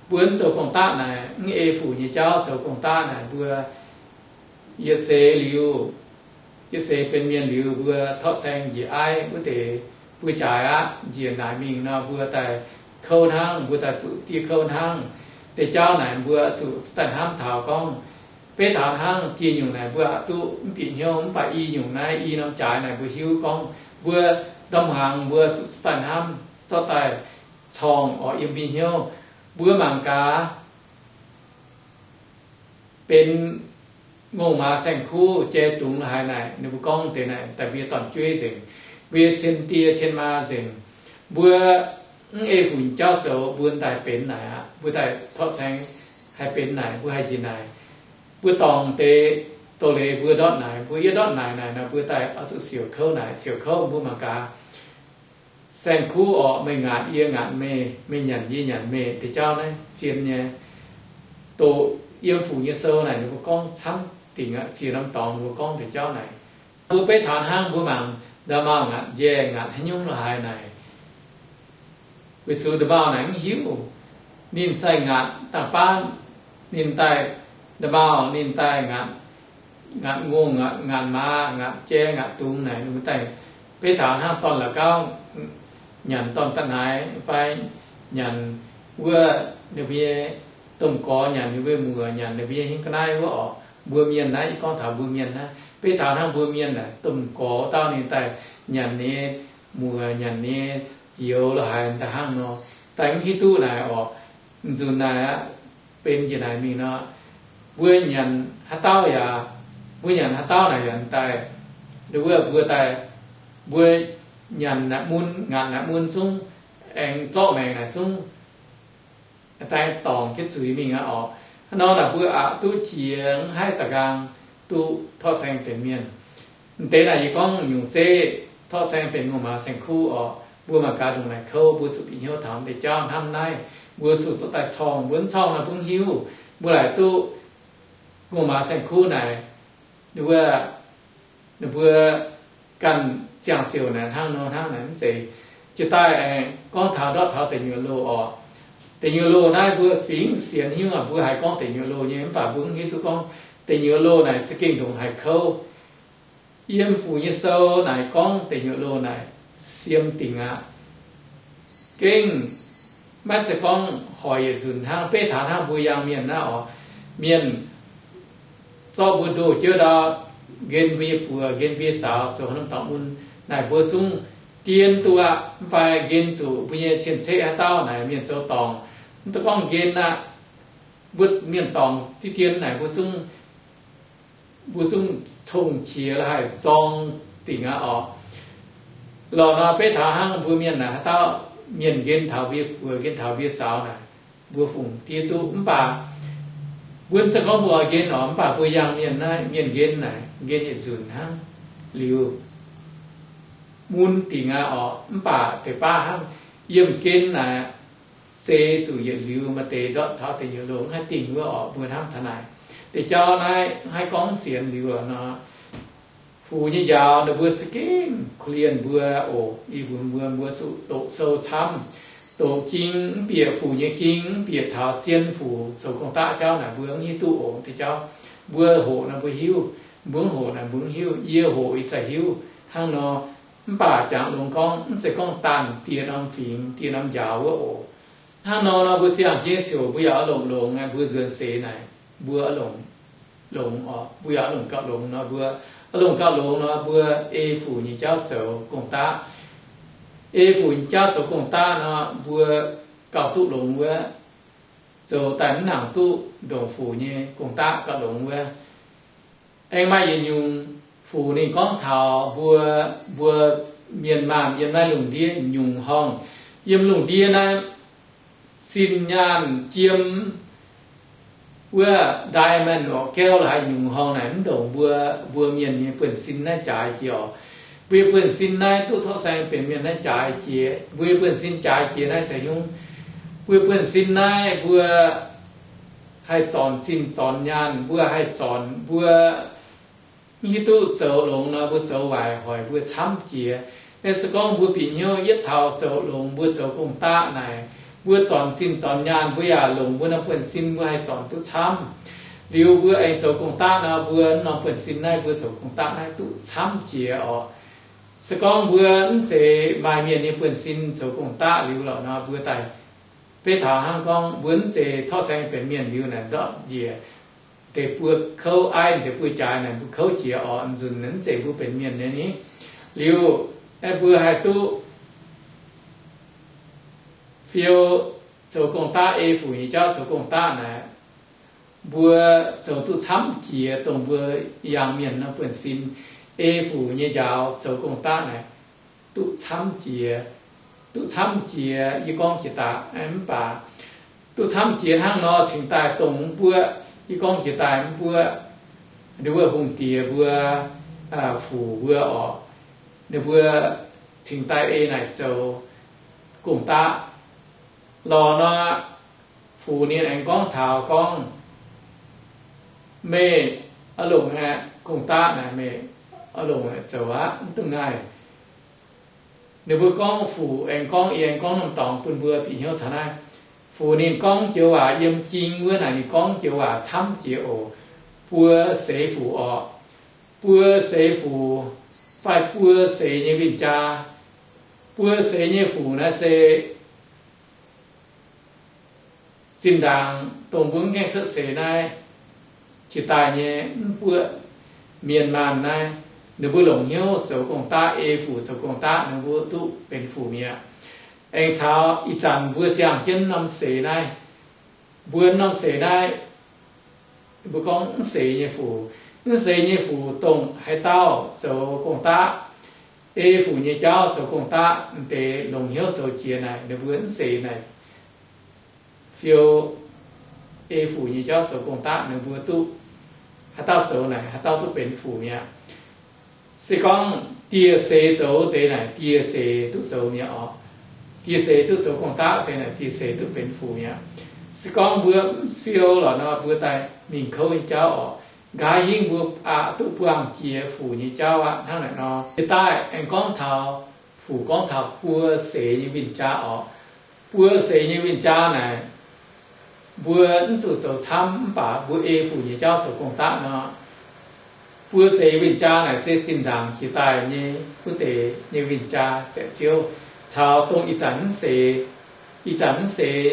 Mbuo mv zoux gong-daqv naaic, mv ei fuc nyei jauv zoux gong-daqv naaic, mbuo yietc seix liuz, yietc seix benx mienh liuz, mbuo torqv saeng njiec aiv wuov deix, mbuo jaaix aqv. Njiec naaic mingh nor, mbuo daaih kouv hnangv, mbuo daaih zuqc diev kouv hnangv. Deix jauv naaic mbuo zuqc daaih hnamv taux gorngv, beiv taux hnangv jiex nyungc naaic mbuo aqc duqv mv bieqc hnyouv, mv baac i nyungc naaiv i norm jaaix naaic mbuo hiuv gorngv mbuo ndorm hmuangx mbuo zuqc daaih hnamv, zorqv daaih corngh oix yiem mbuo hnyouv. Mbuo mangc gaax benx ngongh maaz saeng-kuv jai dungz la'haaix naaic, ninh mbuo gorngv deix naaic daaih mbuo dorn-jueiv nzengc, mbuo cien die cien maa nzengc. Mbuo mv ei funx jauv zoux, mbuo daaih benx naaic aqv. Mbuo daaih torqv saeng haih benx naaic, mbuo haih njiec naaic. Mbuo dorngc deix doz-leiz mbuo ndortv naaic, mbuo yie ndortv naaic naaic nor, mbuo daaih oix zuqc siouc kouv naaic, siouc kouv mbuo mangc gaax. Saeng-kuv orqc, meih ngaatc yie ngaatc meih, meih nyanc yie nyanc meih, deix jauv naaiv zien nyei. Doqc yiem Fuc nyei sou naaic ninh mbuo gorngv camv dingc aqv, ziex norm dorngx ninh mbuo gorngv deix jauv naaic. Mbuo beiv taux hnangv mbuo mangc nda'maauh ngaatc njaeh ngaatc haaix nyungc la'haaix naaic, weic zuqc nda'maauh naaic mv hiuv. Ninh sai ngaatc dangh baanv, ninh daaih nda'maauh ninh daaih ngaatc, ngaatc ngongh, ngaatc maaz, ngaatc jai, ngaatc dungz naaic, ninh mbuo daaih beiv taux hnangv dorn-la'gauv nyanc dorn-da'naix fai nyanc wuov ninh mbuo nyei domh gorx, nyanc ninh mbuo muoc, nyanc ninh mbuo nyei hingv ga'naaiv wuov orqc. Mbuo mienh naaiv, yie gorngv taux mbuo mienh naaiv, beiv taux hnangv mbuo mienh naaic domh gorx dauh ninh daaih nyanc ninh nyei muoc, nyanc ninh nyei youz la'haaix daaih hnangv nor, daaih mv hiuv duqv naaic orqc. M'nzunc naaic aqv, benx njiec naaic mingh nor, mbuo nyanc haaix dauh yaac, mbuo nyanc haaix dauh naaic yaac daaih, wuov mbuo daaih, mbuo nyanc naaic mun, ngaatc naaic mun zungv, aengx zorqv maengc naaic zungv daaih dorngc jienv zuiz mingh aqv orqc. Hnangv nor naaic mbuo aqc duqv jiex mv haih da'nqaang duqv torqv saeng benx mienh. M'deix naaic yie gorngv nyungc zeiv torqv saeng benx ngongh maaz saeng-kuv orqc. Mbuo mangc gaax ndongc naaic kouv, mbuo zuqc bieqc hnyouv taux m'deix jauv hnamv naaiv. Mbuo zuqc zorqv daaih corngh, mbuo mv corngh nor mbuo mv hiuv. Mbuo laaic duqv ngongh maaz saeng-kuv naaic, wuov, ninh mbuo ganh ziangh ziouc naaic hnangv nor hnangv naaic mv zeiz. Jiex daaih aengx gorngv taux ndortv taux deic nyuoqc loh orqc. Deic nyuoqc loh naaiv mbuo fingx sienx hnyouv aqv, mbuo haiz gorngv deic nyuoqc loh nyei, mv baac mbuo mv hiuv duqv gorngv deic nyuoqc loh naaic za'gengh ndongc haaix kouv. Yiem Fuc nyei sou naaic gorngv deic nyuoqc loh naaic siem dingc aqv. Gengh maiv zeiz gorngv hoic yietc nzunc hnangv, beiv taux hnangv mbuo yangh mienh naaiv orqc. Mienh zorqv mbuo ndoh jienv ndau, nqen mbuo nyei buoz, nqen mbuo nyei zaux zoux haaix norm dorngx mun naaic, mbuo zungv dien duqv aqv. Mv baac nqen zuqc mbuo nyei cien-ceqv haaix dauh naaic mienh zoux dorngc, mv duqv gorngv nqen aqv. Mbuo mienh dorngc diqv dien naaic mbuo zungv mbuo zungv cong-qiex la'haih zorng dingc aqv orqc. Lorqc nor beiv taux hnangv mbuo mienh naaic haaix dauh mienh nqen taux mbuo nyei buoz, nqen taux mbuo nyei zaux naaic, mbuo fungc diev duqv. Mv baac mbuo mv zeiz gorngv mbuo oix nqen orqc, mv baac mbuo yangh mienh naaiv, mienh nqen naaic nqen yietc nzunc hnangv liuz mun dingc aqv orqc. Mv baac deix baav hnangv, yiemh gen naaic se zuqc yietc liuz maaih deix ndortv taux deic nyuoqc loh mv haih dingh wuov orqc. Mbuo hnamv taux naaic, deix jauv naaiv mv haih gorngv zienx liuz nor, Fuc nyei njaaux ninh mbuo za'gengh korv-lienh mbuo oc. Ih mbuo, mbuo, mbuo zuqc doqc sou camv, doqc ging mv bieqc fuc nyei ging, mv bieqc taux zien fuc zoux gong-daqv jauv naaic mbuo mv hiuv duqv oc. Deix jauv mbuo hoqc naaic mbuo hiuv, mbuo mv hoqc naaic mbuo mv hiuv. Yie hoqc yie sai hiuv hnangv nor. Mv baac jangx longx gorngv mv zeiz gorngv danh dieh norm fingx, dieh norm njaaux wuov oc. Hnangv nor nor mbuo ziangh jienv ziouc mbuo yaac oix longc longx, mbuo nzuonx seix naaic mbuo oix longc longx oc. Mbuo yaac oix longc gauh longx nor, mbuo oix longc gauh longx nor, mbuo ei fuc nyei jauv zoux gong-daqv. Ei fuc nyei jauv zoux gong-daqv nor, mbuo gauh duqv longx wuov, zoux daaih mv nangc duqv ndongc fuc nyei gong-daqv gauh longx wuov. Aengx maaih yietc nyungc fuc ninh gorngv taux mbuo, mbuo mienh maanh yiem naaiv lungh ndiev nyungc horngh, yiem lungh ndiev naaiv zinh nyaanh jiem wuov diamond oc, gauv la'haaix nyungc horngh naaic mv ndongc mbuo, mbuo mienh nyei buonv-sin naaiv jaaix jiex oc. Mbuo nyei buonv-sin naaiv duqv torqv saeng benx mienh naaiv jaaix jiex. Mbuo nyei buonv-sin jaaix jiex naaiv caux hnyouv, mbuo nyei buonv-sin naaiv mbuo haih zornc zinh zornc nyaanh, mbuo haih zornc, mbuo mv hiuv duqv zoux longx nor, mbuo zoux waaic hoic mbuo camv jiex. Naaiv se gorngv mbuo bieqc hnyouv yietv taux zoux longx, mbuo zoux gong-daqv naaic, mbuo zornc zinh zornc nyaanh mbuo yaac longc mbuo norm buonv-sin mbuo haih zornc duqv camv. Liuz mbuo aengx zoux gong-daqv nor, mbuo norm buonv-sin naaiv mbuo zoux gong-daqv naaiv duqv camv jiex oc. Se gorngv mbuo mv zeiz maaih mienh nyei buonv-sin zoux gong-daqv liuz lorqc nor, mbuo daaih beiv taux hnangv gorngv mbuo mv zeiz torqv saeng benx mienh liuz naaic ndortv njiec deix buo kouv aiv, deix buo jaaix naaic mbuo kouv jiex oc. Nzunc mv zeiz mbuo benx mienh nyei ni. Liuz aeqv, mbuo haih duqv fiou zoux gong-daqv, ei fuc nyei jauv zoux gong-daqv naaic, mbuo zoux duqv camv jiex dongh mbuo yangh mienh norm buonv-sin. Ei fuc nyei njaaux zoux gong-daqv naaic duqv camv jiex, duqv camv jiex yie gorngv jiex daaih mv baac duqv camv jiex hnangv nor cingx daaih dongh mbuo, yie gorngv jiex daaih mbuo, ninh mbuo hungh diex mbuo, fuc mbuo oc, ninh mbuo cingx daaih ei naaic zoux gong-daqv. Lorqc nor, fuc ninh aengx gorngv taux gorngv, meih oix longc aeqv, gong-daqv naaic meih oix longc aeqv zoux aqv, mv dungx ngaih. Ninh mbuo gorngv fuc aengx gorngv, yie aengx gorngv norm dorngx bun mbuo bieqc hnyouv taux naaiv. Fuc ninh gorngv joux waac yiem jing wuov naaic ninh gorngv joux waac camv jiex oc. Buo seix fuc orqc. Buo seix fuc fai buo seix nyei win-jaa. Buo seix nyei fuc naaiv se zinh ndaangc dongh mbuo mv gaengh cuotv seix naaiv, jiex daaih nyei mv buoqv mienh maanh naaiv, ninh mbuo longc hnyouv zoux gong-daqv, ei fuc zoux gong-daqv, ninh mbuo duqv benx fuc mi'aqv. Aengx caux ih zanc mbuo ziangh jienv norm seix naaiv, mbuo norm seix naaiv, mbuo gorngv mv seix nyei fuc, mv seix nyei fuc dongh haaix dauh zoux gong-daqv, ei fuc nyei jauv zoux gong-daqv, m'deix longc hnyouv zoux jiex naaic, ninh mbuo mv seix naaic fiou ei fuc nyei jauv zoux gong-daqv, ninh mbuo duqv haaix dauh zoux naaic haaix dauh duqv benx fuc mi'aqv. Se gorngv dieh seix zoux deix naaic dieh seix duqv zoux mi'aqv orqc. Dieh seix duqv zoux gong-daqv deix naaic dieh seix duqv benx fuc mi'aqv. Se gorngv mbuo mv fiou lorqc nor, mbuo daaih mingh kouv nyei jauv orqc. Nqa'haav hingv mbuo aqc duqv buangh jiex fuc nyei jauv aqv. Hnangv naaic nor, jiex daaih aengx gorngv taux fuc gorngv taux buo seix nyei win-jaa orqc. Buo seix nyei win-jaa naaic, mbuo mv zuqc zoux camv mv baac mbuo ei fuc nyei jauv zoux gong-daqv nor, buo seix win-jaa naaic se zinh ndaangc jiex daaih nyei wuov deix nyei win-jaa, zaeqc ziouv, caux dongh ih zanc mv seix, ih zanc mv seix,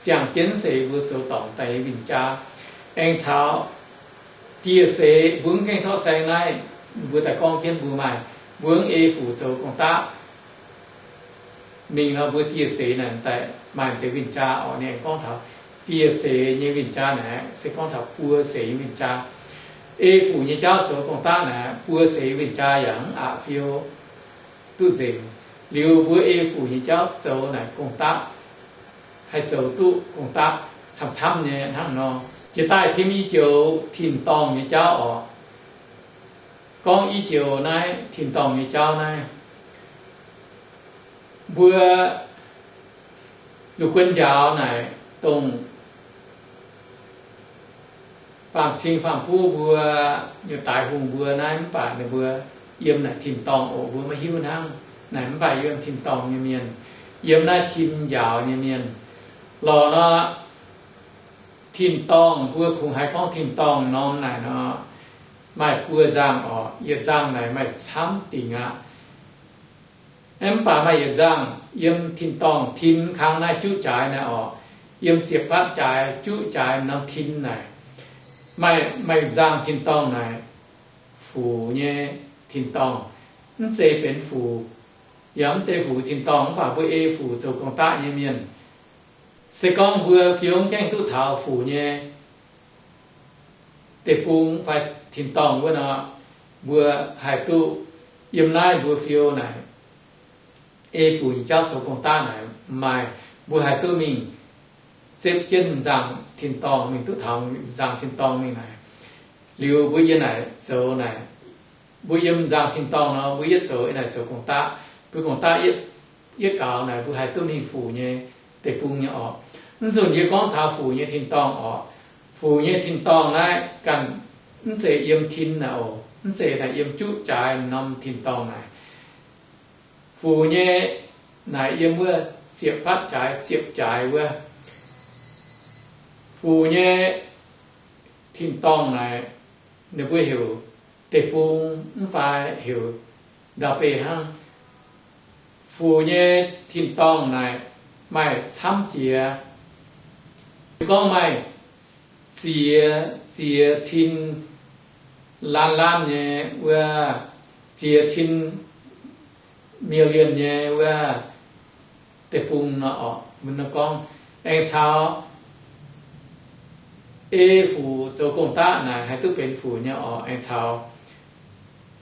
ziangh jienv mv seix mbuo zoux dorngc daaih nyei win-jaa. Aengx caux dieh seix mbuo mv gaengh torqv saeng naaiv, mbuo daaih gorngv jienv mbuo maaih, mbuo mv ei fuc zoux gong-daqv mingh nor, mbuo dieh seix naaic daaih maaih deix win-jaa orqc. Ninh gorngv taux dieh seix nyei win-jaa naaic se gorngv taux buo seix nyei win-jaa. Ei fuc nyei jauv zoux gong-daqv naaic buo seix win-jaa yaac mv aqc fiou duqv nzengc. Liuz mbuo ei fuc nyei jauv zoux naaic gong-daqv, haih zoux duqv gong-daqv camv-camv nyei hnangv nor. Jiex daaih tim i joux tin-dorngh nyei jauv orqc. Gorngv i joux naaiv tin-dorngh nyei jauv naaiv, mbuo lungh guon njaaux naaic dongh faam-cing faam-buv mbuo, nyutc daaix hungh mbuo naaiv, mv baac ninh mbuo yiem naaic tin-dorngh oc, mbuo maiv hiuv hnangv. Naaic mv baac yiem tin-dorngh nyei mienh, yiem naaiv tin njaaux nyei mienh. Lorqc nor, tin-dorngh, mbuo kungx haiz gorngv tin-dorngh norm naaic nor, maaih buo nzangc oc. Yietc nzangc naaic maaih camv dingc aqv. Mv baac maaih yietc nzangc yiem tin-dorngh, tin kangv naaiv juqv jaaix naaic oc, yiem ziepc fatv jaaix juqv jaaix norm tin naaic, maaih, maaih nzangc tin-dorngh naaic, fuc nyei tin-dorngh. Mv zeiz benx fuc, yaac mv zeiz fuc tin-dorngh, mv baac mbuo ei fuc zoux gong-daqv nyei mienh. Se gorngv mbuo fiou mv gaengh duqv taux fuc nyei deic-bung fai tin-dorngh wuov nor, mbuo haih duqv, yiem naaiv mbuo fiou naaic, ei fuc nyei jauv zoux gong-daqv naaic maaih, mbuo haih duqv mingh zepv jienv nzangc tin-dorngh, mingh duqv taux nzangc tin-dorngh mingh naaic. Liuz mbuo yiem naaic zoux naaic, mbuo yiem nzangc tin-dorngh nor, mbuo yietv zoux, yiem naaic zoux gong-daqv, mbuo gong-daqv yietv, yietv gaux naaic, mbuo haih duqv mingh fuc nyei deic-bung nyei orqc. Mv nzunc yie gorngv taux fuc nyei tin-dorngh orqc. Fuc nyei tin-dorngh naaiv ganh mv zeiz yiem tin naaic oc. Mv zeiz naaic yiem juqv jaaix norm tin-dorngh naaic. Fuc nyei naaic yiem wuov ziepc fatv jaaix, ziepc jaaix wuov. Fuc nyei tin-dorngh naaic, ninh mbuo heuc deic-bung mv fai heuc ndau-beih hnangv. Fuc nyei tin-dorngh naaic maaih camv jiex. Gorngv maaih ziex, ziex cin laanh laanh nyei wuov, ziex cin million nyei wuov deic-bung nor orqc. Mv nor gorngv, aengx caux ei fuc zoux gong-daqv naaic haih duqv benx fuc nyei orqc. Aengx caux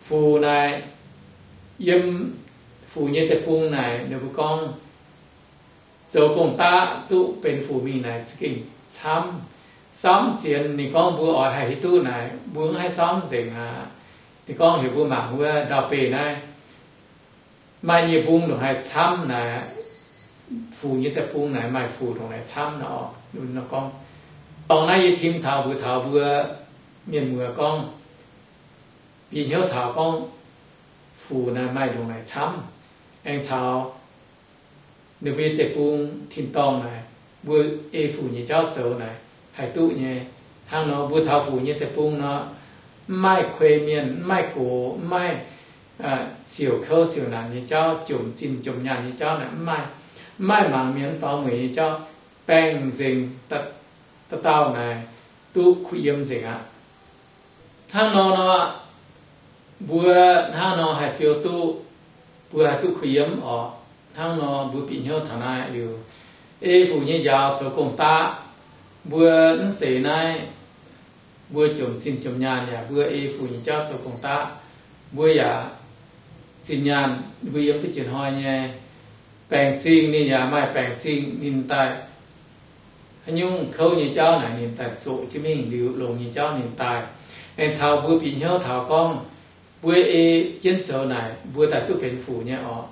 fuc naaic, yiem fuc nyei deic-bung naaic, ninh mbuo gorngv zoux gong-daqv duqv benx fuc mingh naaic za'gengh camv. Samv zienx ninh gorngv mbuo oix haih hiuv duqv naaic, mbuo mv haih samv nzengc aqv. Ninh gorngv heuc mbuo mangc wuov ndau-beih naaiv, maaih nyei mbung ndongc haaix camv naaic, fuc nyei deic-bung naaic maaih fuc ndongc haaix camv nor. Gorngv naaiv yie tim taux mbuox taux mbuo mienh muoz gorngv, bieqc hnyouv taux gorngv fuc naaic maaih ndongc haaix camv, aengx caux ninh mbuo nyei deic-bung tin-dorngh naaic, mbuo ei fuc nyei jauv zoux naaic haih duqv nyei. Hnangv nor mbuo taux fuc nyei deic-bung nor, mv maaih kuei mienh, mv maaih gox, mv maaih siouc kouv siouc naanc nyei jauv, jomc zinh jomc nyaanh nyei jauv naaic mv maaih. Mv maaih mangc mienh faaux mueic nyei jauv, baengh nzengc, dauh dauh naaic duqv kuh yiem nzengc aqv. Hnangv nor nor, mbuo hnangv nor haih fiou duqv, mbuo haih duqv kuh yiem orqc. Hnangv nor mbuo bieqc hnyouv taux naaiv liuz, ei fuc nyei njaaux zoux gong-daqv. Mbuo mv seix naaiv, mbuo jomc zinh jomc nyaanh yaac mbuo ei fuc nyei jauv zoux gong-daqv. Mbuo yaac zinh nyaanh, mbuo yiem duqv jiex hnoi nyei. Baengc zingh ninh yaac maaih baengc zingh ninh daaih, haaix nyungc kouv nyei jauv naaic ninh daaih zoqc jienv mingh, liuz longx nyei jauv ninh daaih. Aengx caux mbuo bieqc hnyouv taux gorngv, mbuo ei jienv zoux naaic mbuo daaih duqv benx fuc nyei orqc.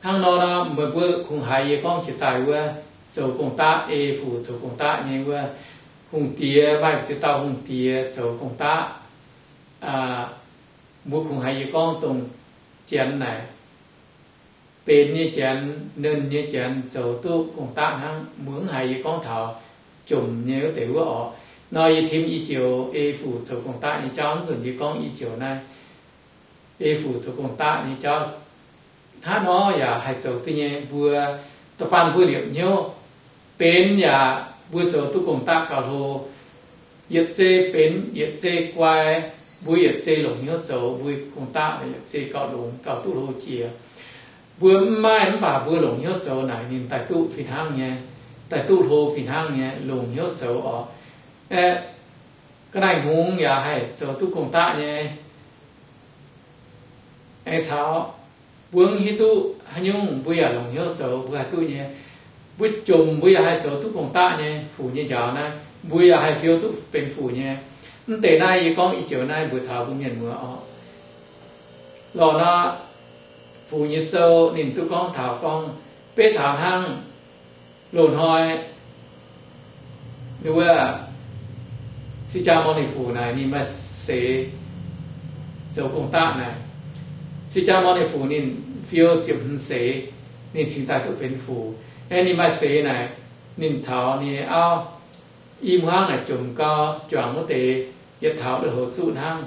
Hnangv nor nor meih mbuo kungx haiz yie gorngv jiex daaih wuov, zoux gong-daqv, ei fuc zoux gong-daqv nyei wuov, hungh diex, maaih ziex dauh hungh diex zoux gong-daqv. Mbuo kungx haiz yie gorngv dongh janx naaic, benx nyei janx, nernh nyei janx zoux duqv gong-daqv hnangv. Mbuo mv haiz yie gorngv taux jomc nyei wuov deix wuov orqc. Nor yie tim i joux ei fuc zoux gong-daqv nyei jauv, mv nzunc yie gorngv i joux naaiv ei fuc zoux gong-daqv nyei jauv. Hnangv nor yaac haih zoux duqv nyei. Mbuo da'faanh mbuo liepc hnyouv benx yaac mbuo zoux duqv gong-daqv gauh hlo. Yietc zei benx yietc zei guai, mbuo yietc zei longc hnyouv zoux, mbuo gong-daqv yietc zei gauh longx, gauh duqv hlo jiex. Mbuo mv maaih mv baac mbuo longc hnyouv zoux naaic ninh daaih duqv fih hnangv nyei, daaih duqv hlo fih hnangv nyei, longc hnyouv zoux orqc. Aeqv, ga'naaiv hngongx yaac haih zoux duqv gong-daqv nyei. Aengx caux mbuo mv hiuv duqv haaix nyungc, mbuo yaac longc hnyouv zoux mbuo haih duqv nyei. Mbuo jomc mbuo yaac haih zoux duqv gong-daqv nyei. Fuc nyei njaaux naaiv mbuo yaac haih fiou duqv benx fuc nyei. Mv deix naaiv yie gorngv i joux naaiv mbuox taux mbuo mienh muoz orqc. Lorqc nor, Fuc Nyei Sou ninh duqv gorngv taux gorngv, beiv taux hnangv loz-hnoi wuov Sijaa Mor Ni Fu naaic ninh maaih seix zoux gong-daqv naaic. Sijaa Mor Ni Fu ninh fiou ziepc hmz seix, ninh cingx daaih duqv benx fuc. Aeqv, ninh maaih seix naaic, ninh caux ninh nyei auv i hmuangv naaic jomc gau, juangc wuov deix yietc taux lui-houx zuqv hnangv.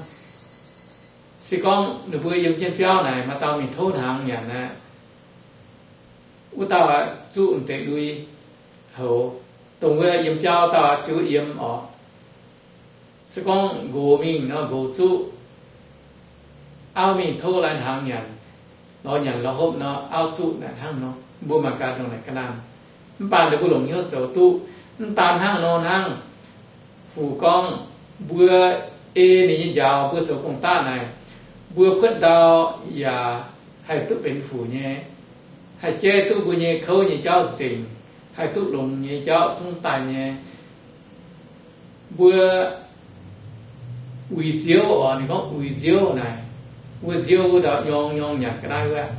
Se gorngv ninh mbuo yiem jienv biauv naaic, maaih dauh mingh tov hnaangx nyanc aqv, wuov dauh zuqv deix lui-houx, dongh wuov yiem biauv dauh ziouc yiem orqc. Se gorngv nqox mingh nor, nqox zuqv, auv mingh tov lai hnaangx nyanc, lorz nyanc lorz hopv nor, auv zuqv naaic hnangv nor. Mbuo mangc gaax dongh naaic ga'naanh. Mv baac ninh mbuo longc hnyouv zoux duqv. Mv daan hnangv nor hnangv, Fuc gorngv, mbuo ei ninh nyei njaaux mbuo zoux gong-daqv naaic, mbuo puotv ndau yaac haih duqv benx fuc nyei, haih jaiv duqv mbuo nyei kouv nyei jauv nzengc, haih duqv longx nyei jauv zungv daaih nyei. Mbuo uix nziouv orqc, ninh gorngv uix nziouv naaic, wuov nziouv wuov ndau nyorng nyorng nyanc ga'naaiv wuov,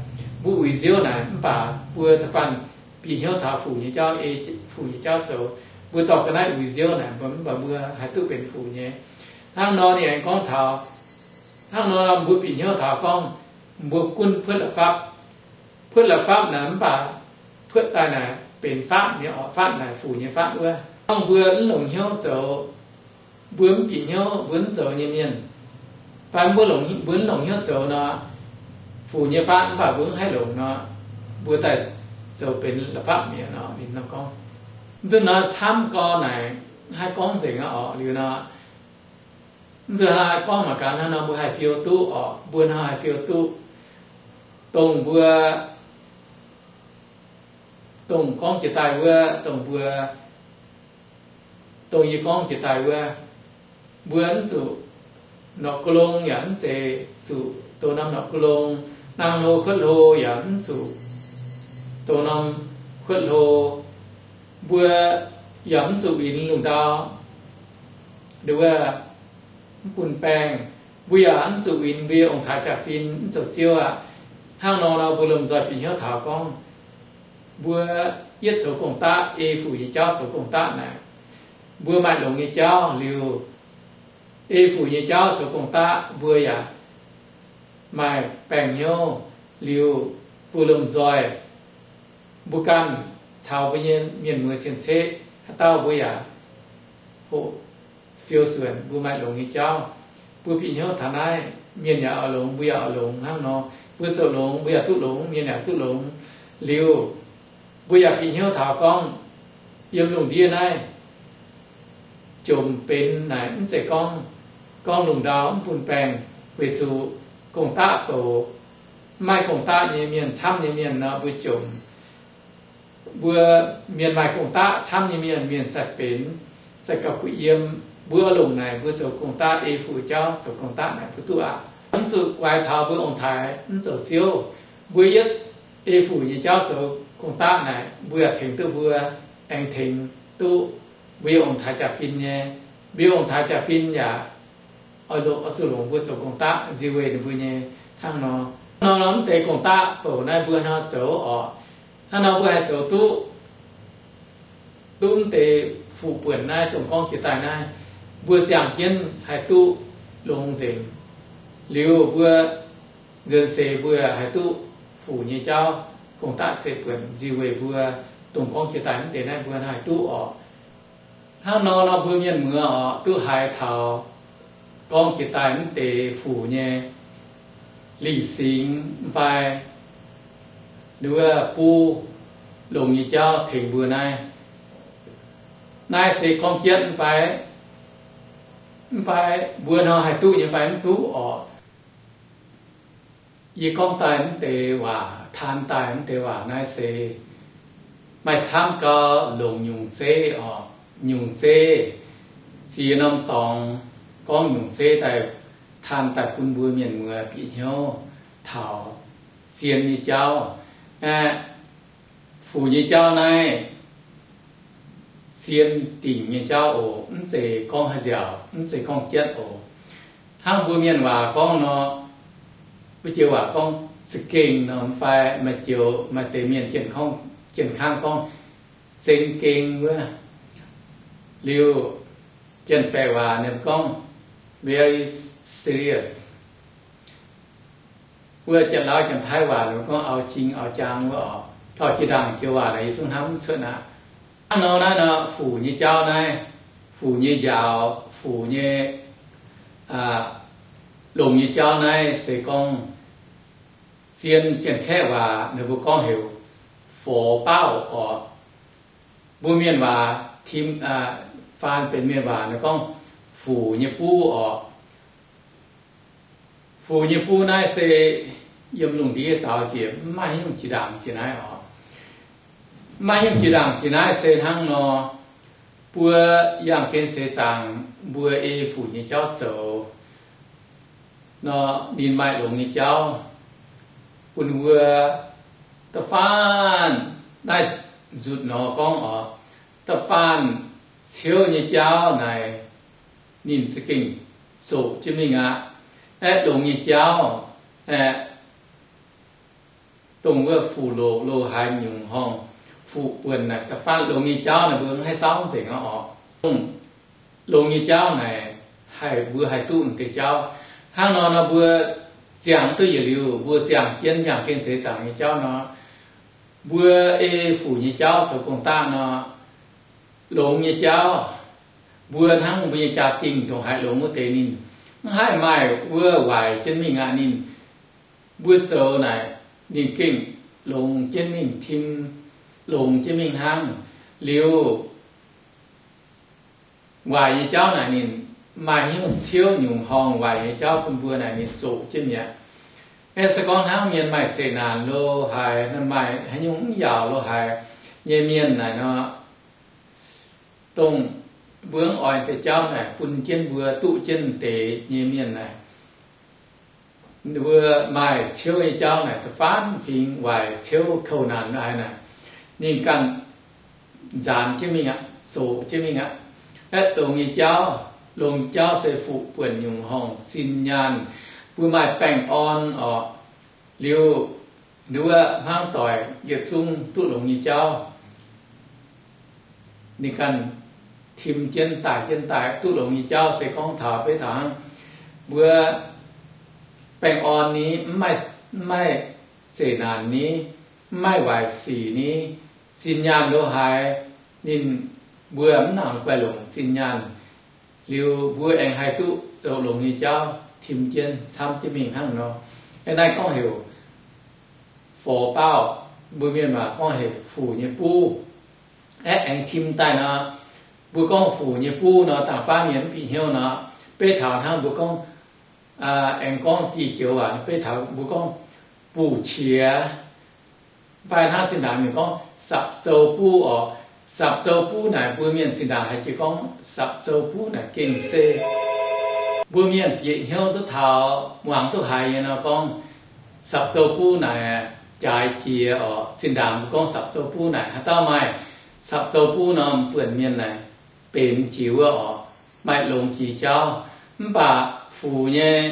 mbuo uix nziouv naaic, mv baac mbuo da'faanh bieqc hnyouv taux fuc nyei jauv, ei fuc nyei jauv zoux. Mbuo dorh ga'naaiv uix nziouv naaic, mv baac mbuo haih duqv benx fuc nyei. Hnangv nor ninh aengx gorngv taux, hnangv nor mbuo bieqc hnyouv taux gorngv mbuo gunv puotv la'fapv. Puotv la'fapv naaic mv baac puotv daaih naaic benx faatv nyei orqc, faatv naaic fuc nyei faatv wuov. Gorngv mbuo mv longc hnyouv zoux, mbuo mv bieqc hnyouv, mbuo mv zoux nyei mienh, fai mbuo longc, mbuo mv longc hnyouv zoux nor, fuc nyei faatv mv baac mbuo mv haih longc nor, mbuo daaih zoux benx la'fapv mi'aqv nor, ninh nor gorngv. Mv zuqc nor camv gau naaic, haih gorngv nzengc aqv orqc. Liuz nor, mv zuqc haih gorngv mangc gaax hnangv nor mbuo haih fiou duqv orqc, mbuo hnangv haih fiou duqv. Dongh mbuo, dongh gorngv jiex daaih wuov, dongh mbuo, dongh yie gorngv jiex daaih wuov, mbuo mv zuqc norqc ga'long yaac mv zeiz zuqc douz norm norqc ga'long, naang hlo kuotv hlo yaac mv zuqc douz norm kuotv hlo. Mbuo yaac mv zuqc winx lungh ndau, nduov, mv bun baengh. Mbuo yaac mv zuqc winx mbuo nyei ong-taaix jaa-fin mv zoux ziouv aqv. Hnangv nor nor mbuo lomh nzoih bieqc hnyouv taux gorngv, mbuo yietv zoux gong-daqv, ei fuc nyei jauv zoux gong-daqv naaic, mbuo maaih longx nyei jauv liuz, ei fuc nyei jauv zoux gong-daqv mbuo yaac maaih baengh hnyouv liuz, mbuo lomh nzoih, mbuo ganh caux mbuo nyei mienh muoz cien-ceqv haaix dauh mbuo yaac hoqc fiou suonc, mbuo maaih longx nyei jauv. Mbuo bieqc hnyouv taux naaiv, mienh yaac oix longx, mbuo yaac oix longx hnangv nor. Mbuo zoux longx, mbuo yaac duqv longx, mienh yaac duqv longx. Liuz, mbuo yaac bieqc hnyouv taux gorngv, yiem lungh ndiev naaiv jomc benx naaic mv zeiz gorngv, gorngv lungh ndau mv bun baengh, weic zuqc gong-daqv bouc, mv maaih gong-daqv nyei mienh, camv nyei mienh nor mbuo jomc. Mbuo mienh maaih gong-daqv camv nyei mienh, mienh sai benx, sai gauh kuh yiem. Mbuo oix longc naaic mbuo zoux gong-daqv, ei fuc jauv zoux gong-daqv naaic mbuo duqv aqv. Mv zuqc guaix taux mbuo ong-taaix mv zoux ziouv. Mbuo yietv ei fuc nyei jauv zoux gong-daqv naaic, mbuo yaac tengx duqv mbuo, aengx tengx duqv mbuo nyei ong-taaix jaa-fin nyei. Mbuo nyei ong-taaix jaa-fin yaac oix zuqc longc mbuo zoux gong-daqv nzie weih ninh mbuo nyei hnangv nor. Hnangv nor mv deix gong-daqv bouc naaiv mbuo hnangv nor zoux orqc. Hnangv nor mbuo haih zoux duqv, duqv mv deix fuqv buonc naaiv dongh gorngv jiex daaih naaiv, mbuo ziangh jienv haih duqv longx nzengc. Liuz mbuo nzuonx seix mbuo haih duqv fuqv nyei jauv gong-daqv zeiv buonc nzie weih mbuo, dongh gorngv jiex daaih mv deix naaiv mbuo haih duqv orqc. Hnangv nor nor mbuo mienh muoz orqc, duqv haiz taux gorngv jiex daaih mv deix fuqv nyei lingh singx mv fai nduov buv longx nyei jauv tengx mbuo naaiv. Naaiv se gorngv jienv mv fai, mv fai mbuo nor haih duqv nyei fai mv duqv orqc. Yie gorngv daaih mv deix waac, taan daaih mv deix waac naaiv se maaih camv gau longc nyungc zeiv orqc. Nyungc zeiv ziex norm dorngx, gorngv nyungc zeiv daaih taan daaih bun mbuo mienh muoz bieqc hnyouv taux zien nyei jauv. Aeqv, fuqv nyei jauv naaiv zien dingc nyei jauv oc, mv zeiz gorngv haaix nziaauc, mv zeiz gorngv jienv oc. Hnangv mbuo mienh waac gorngv nor, mbuo joux waac gorngv za'gengh nor, mv fai maaih joux, maaih deix mienh jien-kangv gorngv zengx gengh wuov. Liuz, Janx-Baeqc waac ninh gorngv very serious. Wuov Janx-Lauv Janx-Taiv waac ninh gorngv เอาจริงเอาจัง wuov oc. Taux jiex ndaangc joux waac naaic yie zungv hnamv mv cuotv aqv. Hnangv nor naaiv nor, fuc nyei jauv naaiv, fuc nyei njaaux, fuc nyei longx nyei jauv naaiv se gorngv zien Janx-Kaeqv waac ninh mbuo gorngv heuc 佛包 oc. Mbuo mienh waac tim, faan benx mienh waac ninh gorngv fuc nyei buv oc. Fuc nyei buv naaiv se yiem lungh ndiev zaux jiex, mv maaih haaix nyungc jiex ndaangc jiex naaiv oc. Mv maaih haaix nyungc jiex ndaangc jiex naaiv se hnangv nor, mbuo yangh gen seix zaangc mbuo ei fuc nyei jauv zoux nor, ninh maaih longx nyei jauv bun mbuo. Da'faanh naaiv nzutc nor gorngv oc, da'faanh ciouv nyei jauv naaic ninh za'gengh zoqc jienv mingh aqv. Aeqv, longx nyei jauv aeqv, dongh wuov fuc loqc lo haaix nyungc horngh, fuc buonc naaic, da'faanh longx nyei jauv naaic mbuo mv haih saauv nzengc aqv oc. Dongh longx nyei jauv naaic haih, mbuo haih duqv deix jauv. Hnangv nor nor mbuo ziangh duqv yietc liuz, mbuo ziangh jienv yangh gen seix zaangc nyei jauv nor, mbuo ei fuc nyei jauv zoux gong-daqv nor, longx nyei jauv, mbuo hnangv mbuo nyei jaa-dingh ndongc haaix longx wuov deix ninh mv haih maaih wuov waaic jienv mingh aqv. Ninh mbuo zoux naaic ninh gengh longx jienv mingh, tim longx jienv mingh hnangv. Liuz waaic nyei jauv naaic ninh maaih hnyouv ciouv nyungc horngh waaic nyei jauv bun mbuo naaic ninh zoqc jienv mi'aqv. Aeqv, se gorngv hnangv mienh maaih zeqc naanc lo haaix, maaih haaix nyungc mv yaauc lo haaix nyei mienh naaic nor, dongh mbuo mv oix deix jauv naaic bun jienv mbuo duqv jienv deix nyei mienh naaic, mbuo maaih ciouv nyei jauv naaic, da'faanh fingx waaic ciouv kouv naanc haaix naaic, ninh ganh nzaanx jienv mingh aqv, zoqc jienv mingh aqv. Aeqv, longx nyei jauv, longx nyei jauv se fuc buonc nyungc horngh zinh nyaanh, mbuo maaih baengh orn orqc. Liuz, nduov hnangv doic yietc zungv duqv longx nyei jauv, ninh ganh tim jienv daaih jienv daaih duqv longx nyei jauv se gorngv taux beiv taux hnangv mbuo baengh orn ni, mv maaih zeqc naanc ni, mv maaih waaic sic ni, zinh nyaanh lo haaix, ninh, mbuo mv nangc guaix longc zinh nyaanh, liuz mbuo aengx haih duqv zoux longx nyei jauv tim jienv camv jienv mingh hnangv nor. Aeqv, naaiv gorngv heuc 佛包, mbuo mienh waac gorngv heuc fuc nyei buv. Aeqv, aengx tim daaih nor, mbuo gorngv fuc nyei buv nor, dangh baav mienh mv bieqc hnyouv nor, beiv taux hnangv mbuo gorngv, aengx gorngv diuh joux waac, beiv taux mbuo gorngv buv qiex, fai hnangv zinh ndaangc mienh gorngv สับเจ้าปู orqc. สับเจ้าปู naaic mbuo mienh zinh ndaangc haiz jiex gorngv สับเจ้าปู naaic gengh se mbuo mienh bieqc hnyouv duqv taux, muangx duqv haiz nyei nor gorngv สับเจ้าปู naaic jaaix jiex orqc. Zinh ndaangc mbuo gorngv สับเจ้าปู naaic haaix dauh maaih สับเจ้าปู nor, buonc mienh naaic benx jiex wuov orqc, maaih longx jiex jauv. Mv baac fuc nyei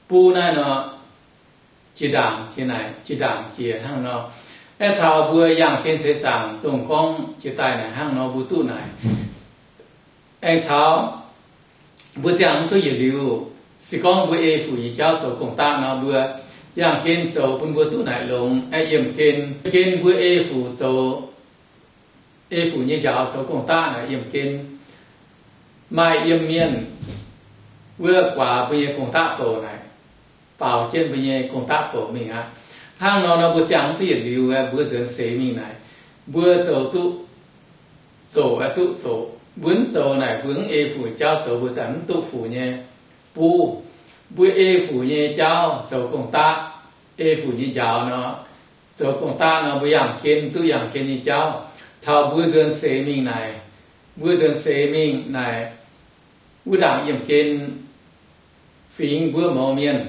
buv naaiv nor, jiex ndaangc jiex naaic, jiex ndaangc jiex hnangv nor. Aeqv, caux mbuo yangh gen seix zaangc dongh gorngv jiex daaih naaic hnangv nor mbuo duqv naaic. Aengx caux mbuo ziangh duqv yietc liuz, se gorngv mbuo ei fuc nyei jauv zoux gong-daqv nor, mbuo yangh gen zoux bun mbuo duqv naaic longx. Aeqv, yiemh gen, gen mbuo ei fuc zoux, ei fuc nyei njaaux zoux gong-daqv naaic yiemh gen. Maaih yiem mienh wuov guaax mbuo nyei gong-daqv bouc naaic, faaux jienv mbuo nyei gong-daqv bouc mingh aqv. Hnangv nor nor mbuo ziangh duqv yietc liuz, mbuo nzuonx seix mingh naaic, mbuo zoux duqv zoqc, duqv zoqc. Mbuo mv zoux naaic mbuo mv ei fuc jauv zoux, mbuo daaih mv duqv fuc nyei buv. Mbuo ei fuc nyei jauv zoux gong-daqv, ei fuc nyei njaaux nor, zoux gong-daqv nor mbuo yangh gen duqv yangh gen nyei jauv. Caux mbuo nzuonx seix mingh naaic, mbuo nzuonx seix mingh naaic, wuov ndaangc yiemh gen fingx mbuo mouz mienh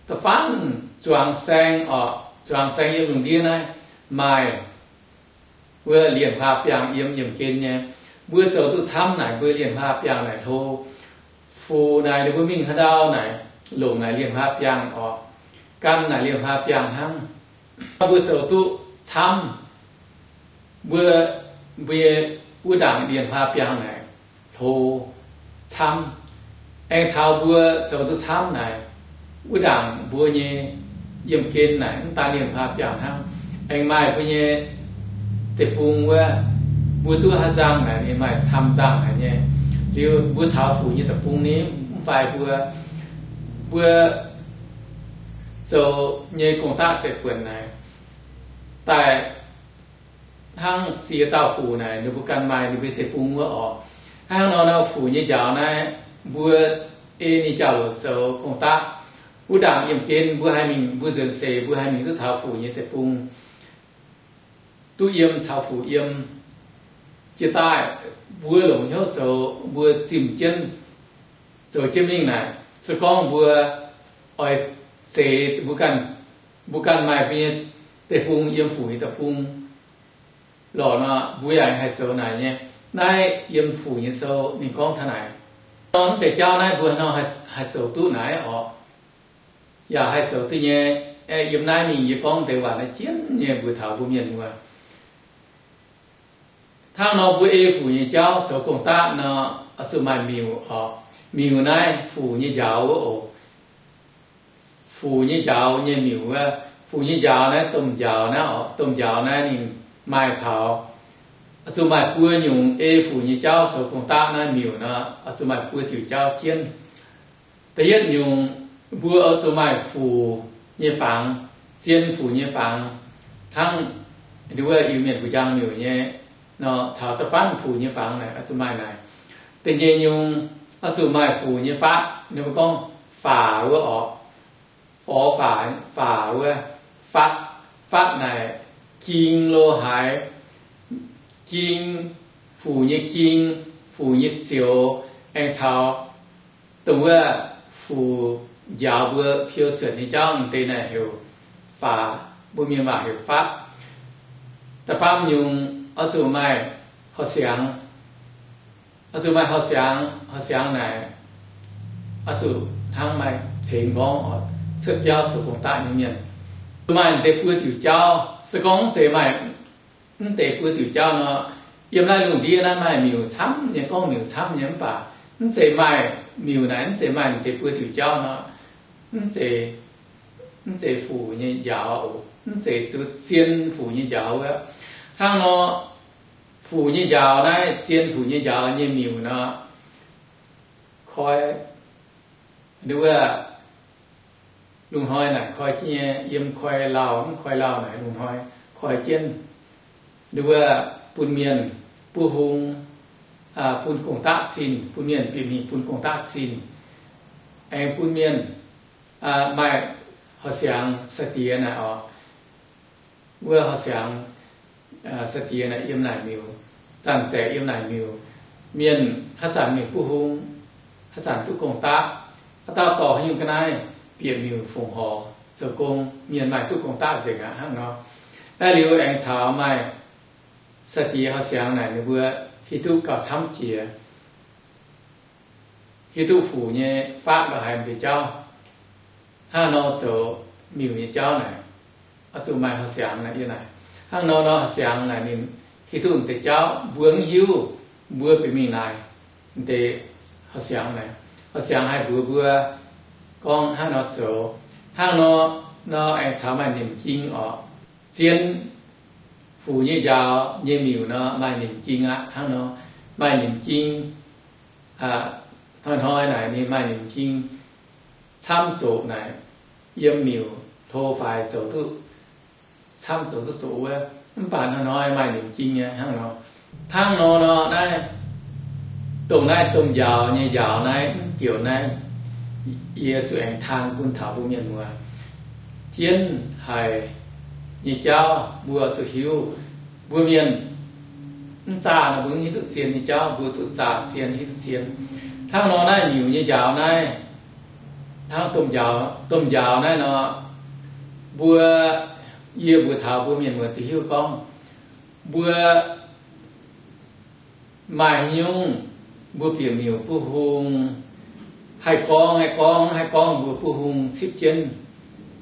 da'faanh zuangx saeng orqc, zuangx saeng yiem lungh ndiev naaiv maaih wuov liemh hlaax biangh yiem yiemh gen nyei. Mbuo zoux duqv camv naaic mbuo liemh hlaax biangh naaic hlo. Fuc naaic ninh mbuo mingh haaix ndau naaic longc naaic liemh hlaax biangh orqc, gan naaic liemh hlaax biangh hnangv. Mbuo zoux duqv camv, mbuo, mbuo nyei wuov ndaangc ndie-hmaa biangh naaic hlo camv. Aengx caux mbuo zoux duqv camv naaic, wuov ndaangc mbuo nyei yiemh gen naaic mv daan ndie-hmaa biangh hnangv, aengx maaih mbuo nyei deic-bung wuov, mbuo duqv haaix nzangc naaic ninh maaih camv nzangc haic nyei. Liuz mbuo taux fuc nyei deic-bung ni, mv fai mbuo, mbuo zoux nyei gong-daqv zeiv-buonc naaic, daaih hnangv ziex dauh fuc naaic ninh mbuo ganh maaih ninh mbuo deic-bung wuov orqc. Hnangv nor nor fuc nyei njaaux naaiv, mbuo ei ninh jauv-louc zoux gong-daqv. Wuov ndaangc yiemh gen mbuo haih mingh, mbuo nzuonx seix mbuo haih mingh duqv taux fuc nyei deic-bung, duqv yiem caux fuc yiem. Jiex daaih mbuo longc hnyouv zoux, mbuo zimh jienv zoux jienv mingh naaic, se gorngv mbuo oix zeix mbuo ganh, mbuo ganh maaih mbuo nyei deic-bung yiem fuc nyei deic-bung lorqc nor, mbuo yaac haih zoux naaic nyei. Naaiv yiem fuc nyei sou ninh gorngv taux naaic. Nor mv deix jauv naaiv mbuo nor haih zoux duqv naaiv orqc. Yaac haih zoux duqv nyei. Aeqv, yiem naaiv mingh yie gorngv deix waac naaiv jienv nyei mbuox taux mbuo mienh muoz. Hnangv nor mbuo ei fuc nyei jauv zoux gong-daqv nor, oix zuqc maaih miuc orqc. Miuc naaiv fuc nyei njaaux wuov oc. Fuc nyei njaaux nyei miuc wuov, fuc nyei njaaux naaiv domh njaaux naaiv orqc, domh njaaux naaiv ninh maaih taux, oix zuqc maaih buo nyungc ei fuc nyei jauv zoux gong-daqv naaiv miuc nor, oix zuqc maaih buo diuc jauv jienv. Da'yietv nyungc, mbuo oix zuqc maaih fuc nyei fangx, zien fuc nyei fangx, hnangv nduov Iu-Mienh fuc njang miuc nyei nor, caux da'faanv fuc nyei fangx naaic oix zuqc maaih naaic. Da'nyeic nyungc, oix zuqc maaih fuc nyei fatv, ninh mbuo gorngv faaux wuov orqc, forx faaux, faaux wuov, fatv, fatv naaic ging lo haaix, ging, fuc nyei ging, fuc nyei zioux, aengx caux dongh wuov fuc njaaux mbuo fiou suonc nyei jauv m'deix naaic heuc faaux, mbuo mienh waac heuc fatv. Da'faam nyungc, oix zuqc maaih horqc siangx. Oix zuqc maaih horqc siangx, horqc siangx naaic oix zuqc hnangv maaih tengx nqorngv oc, cuotv biauv zoux gong-daqv nyei mienh. Zuqc maaih m'deix buo diuc jauv. Se gorngv mv zeiz maaih mv deix buo diuc jauv nor, yiem naaiv lungh ndiev naaiv maaih miuc camv nyei, gorngv miuc camv nyei mv baac mv zeiz maaih miuc naaic, mv zeiz maaih m'deix buo diuc jauv nor, mv zeiz, mv zeiz fuc nyei njaaux oc, mv zeiz duqv zien fuc nyei njaaux wuov. Hnangv nor, fuc nyei njaaux naaiv, zien fuc nyei njaaux nyei miuc nor, koi, nduov, lungh hnoi naaic koi jienv nyei, yiem koi lauh, mv koi lauh naaic lungh hnoi koi jienv. Nduov, bun mienh buov hung, bun gong-daqv zinh, bun mienh bieqc mingh bun gong-daqv zinh, aengx bun mienh maaih horqc siangx sai-diex naaic oc. Wuov horqc siangx sai-diex naaic yiem naaic miuc, zanc-zaeqc yiem naaic miuc, mienh haaix zanc mingh buov hung, haaix zanc duqv gong-daqv, haaix dauh dorh haaix nyungc ga'naaiv bieqc miuc fongc horc zoux gong, mienh maaih duqv gong-daqv nzengc aqv hnangv nor. Naaiv liuz aengx caux maaih sai-diex horqc siangx naaic ninh mbuo hiuv duqv gauh camv jiex, hiuv duqv fuc nyei fatv la'haiz m'deix jauv. Hnangv nor zoux miuc nyei jauv naaic, oix zuqc maaih horqc siangx naaic yie naaic. Hnangv nor nor horqc siangx naaic ninh hiuv duqv m'deix jauv, mbuo mv hiuv, mbuo bieqc mingh naaic m'deix horqc siangx naaic, horqc siangx haih mbuox mbuo gorngv hnangv nor zoux. Hnangv nor nor aengx caux maaih nimc ging orqc. Zien fuc nyei njaaux nyei miuc nor maaih nimc ging aqv. Hnangv nor maaih nimc ging, hnoi-hnoi naaic ninh maaih nimc ging camv zoqc naaic, yiem miuc hlo faix zoux duqv camv zoux duqv zoqc wuov, mv baac hnoi-hnoi maaih nimc ging nyei hnangv nor. Hnangv nor nor naaiv, dongh naaiv domh njaaux nyei njaaux naaiv mv bieqc naaiv, yie zuqc aengx taan bun taux mbuo mienh muoz. Jienv haic nyei jauv mbuo zuqc hiuv. Mbuo mienh mv zaah nor mbuo mv hiuv duqv zien nyei jauv, mbuo zuqc zaah zien hiuv duqv zien. Hnangv nor naaiv miuc nyei njaaux naaiv, hnangv domh njaaux, domh njaaux naaiv nor, mbuo, yie mbuox taux mbuo mienh muoz duqv hiuv gorngv, mbuo maaih haaix nyungc mbuo bieqc miuc buov hung, haih gorngv haih gorngv haih gorngv mbuo buov hung cipv jienv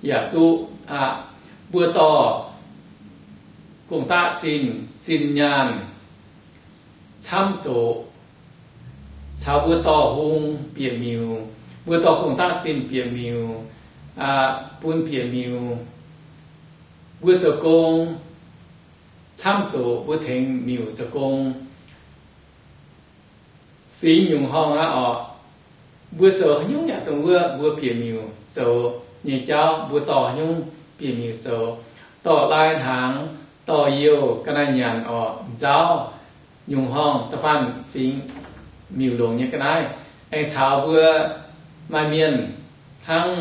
yaac duqv aqv. Mbuo dorh gong-daqv zinh, zinh nyaanh, camv zoqc, caux mbuo dorh hung bieqc miuc, mbuo dorh gong-daqv zinh bieqc miuc, bun bieqc miuc, mbuo zoux gong camv zoqc, mbuo tengx miuc zoux gong. Fingx nyungc horngh aqv orqc, mbuo zoux haaix nyungc yaac dongh wuov mbuo bieqc miuc zoux nyei jauv, mbuo dorh haaix nyungc bieqc miuc zoux, dorh lai hnaangx, dorh youh, ga'naaiv nyanc orqc, nzauv, nyungc horngh da'faanh fingx miuc longc nyei ga'naaiv, aengx caux mbuo maaih mienh hnangv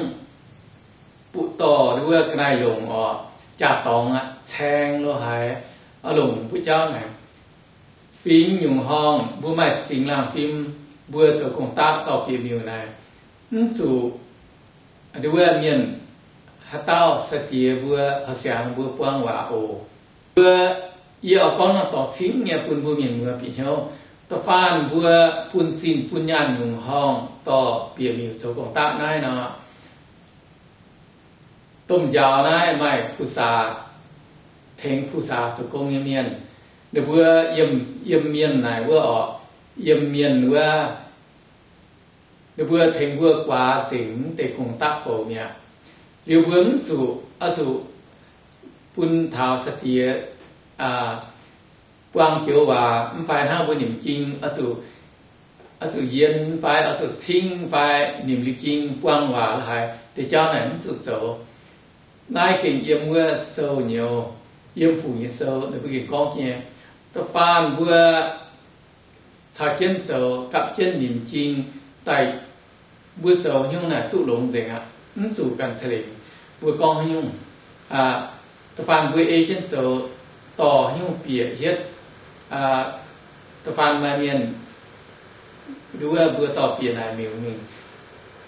buqv dorh wuov ga'naaiv longc orqc, jaa-dorngx aqv, caeng lo haaix, oix longc mbuo jauv naaic. Fingx nyungc horngh mbuo maaih zingx laangh fim, mbuo zoux gong-daqv dorh bieqc miuc naaic, mv zuqc wuov mienh haaix dauh sai-diex mbuo, horqc siangx mbuo buang waac oc. Mbuo, yie oix gorngv norm dorngx cingv nyei bun mbuo mienh muoz bieqc hnyouv. Da'faanh mbuo bun zinh bun nyaanh nyungc horngh dorh bieqc miuc zoux gong-daqv naaiv nor, domh njaaux naaiv maaih Pu-saax, tengx Pu-saax zoux gong nyei mienh. Ninh mbuo yiem, yiem mienh naaic wuov orqc, yiem mienh wuov, ninh mbuo tengx mbuo guaax nzengc mv deix gong-daqv bouc mi'aqv. Liuz mbuo mv zuqc, oix zuqc bun taux sai-diex buang joux waac mv fai hnangv mbuo nimc ging oix zuqc, oix zuqc yien fai oix zuqc cingv fai nimc liuz ging buang waac lo haaix deix jauv naaic mv zuqc zoux. Naaiv gengh yiem wuov sou nyouz, yiem Fuc nyei sou ninh mbuo gengh gorngv nyei. Da'faanh mbuo caux jienv zoux, gapv jienv nimc ging daaih, mbuo zoux haaix nyungc naaic duqv longx nzengc aqv. Mv zuqc ganh ca'lengc mbuo gorngv haaix nyungc. Da'faanh mbuo ei jienv zoux, dorh haaix nyungc bieqc hietv. Da'faanh maaih mienh, nduov mbuo dorh bieqc naaic miuc mingh,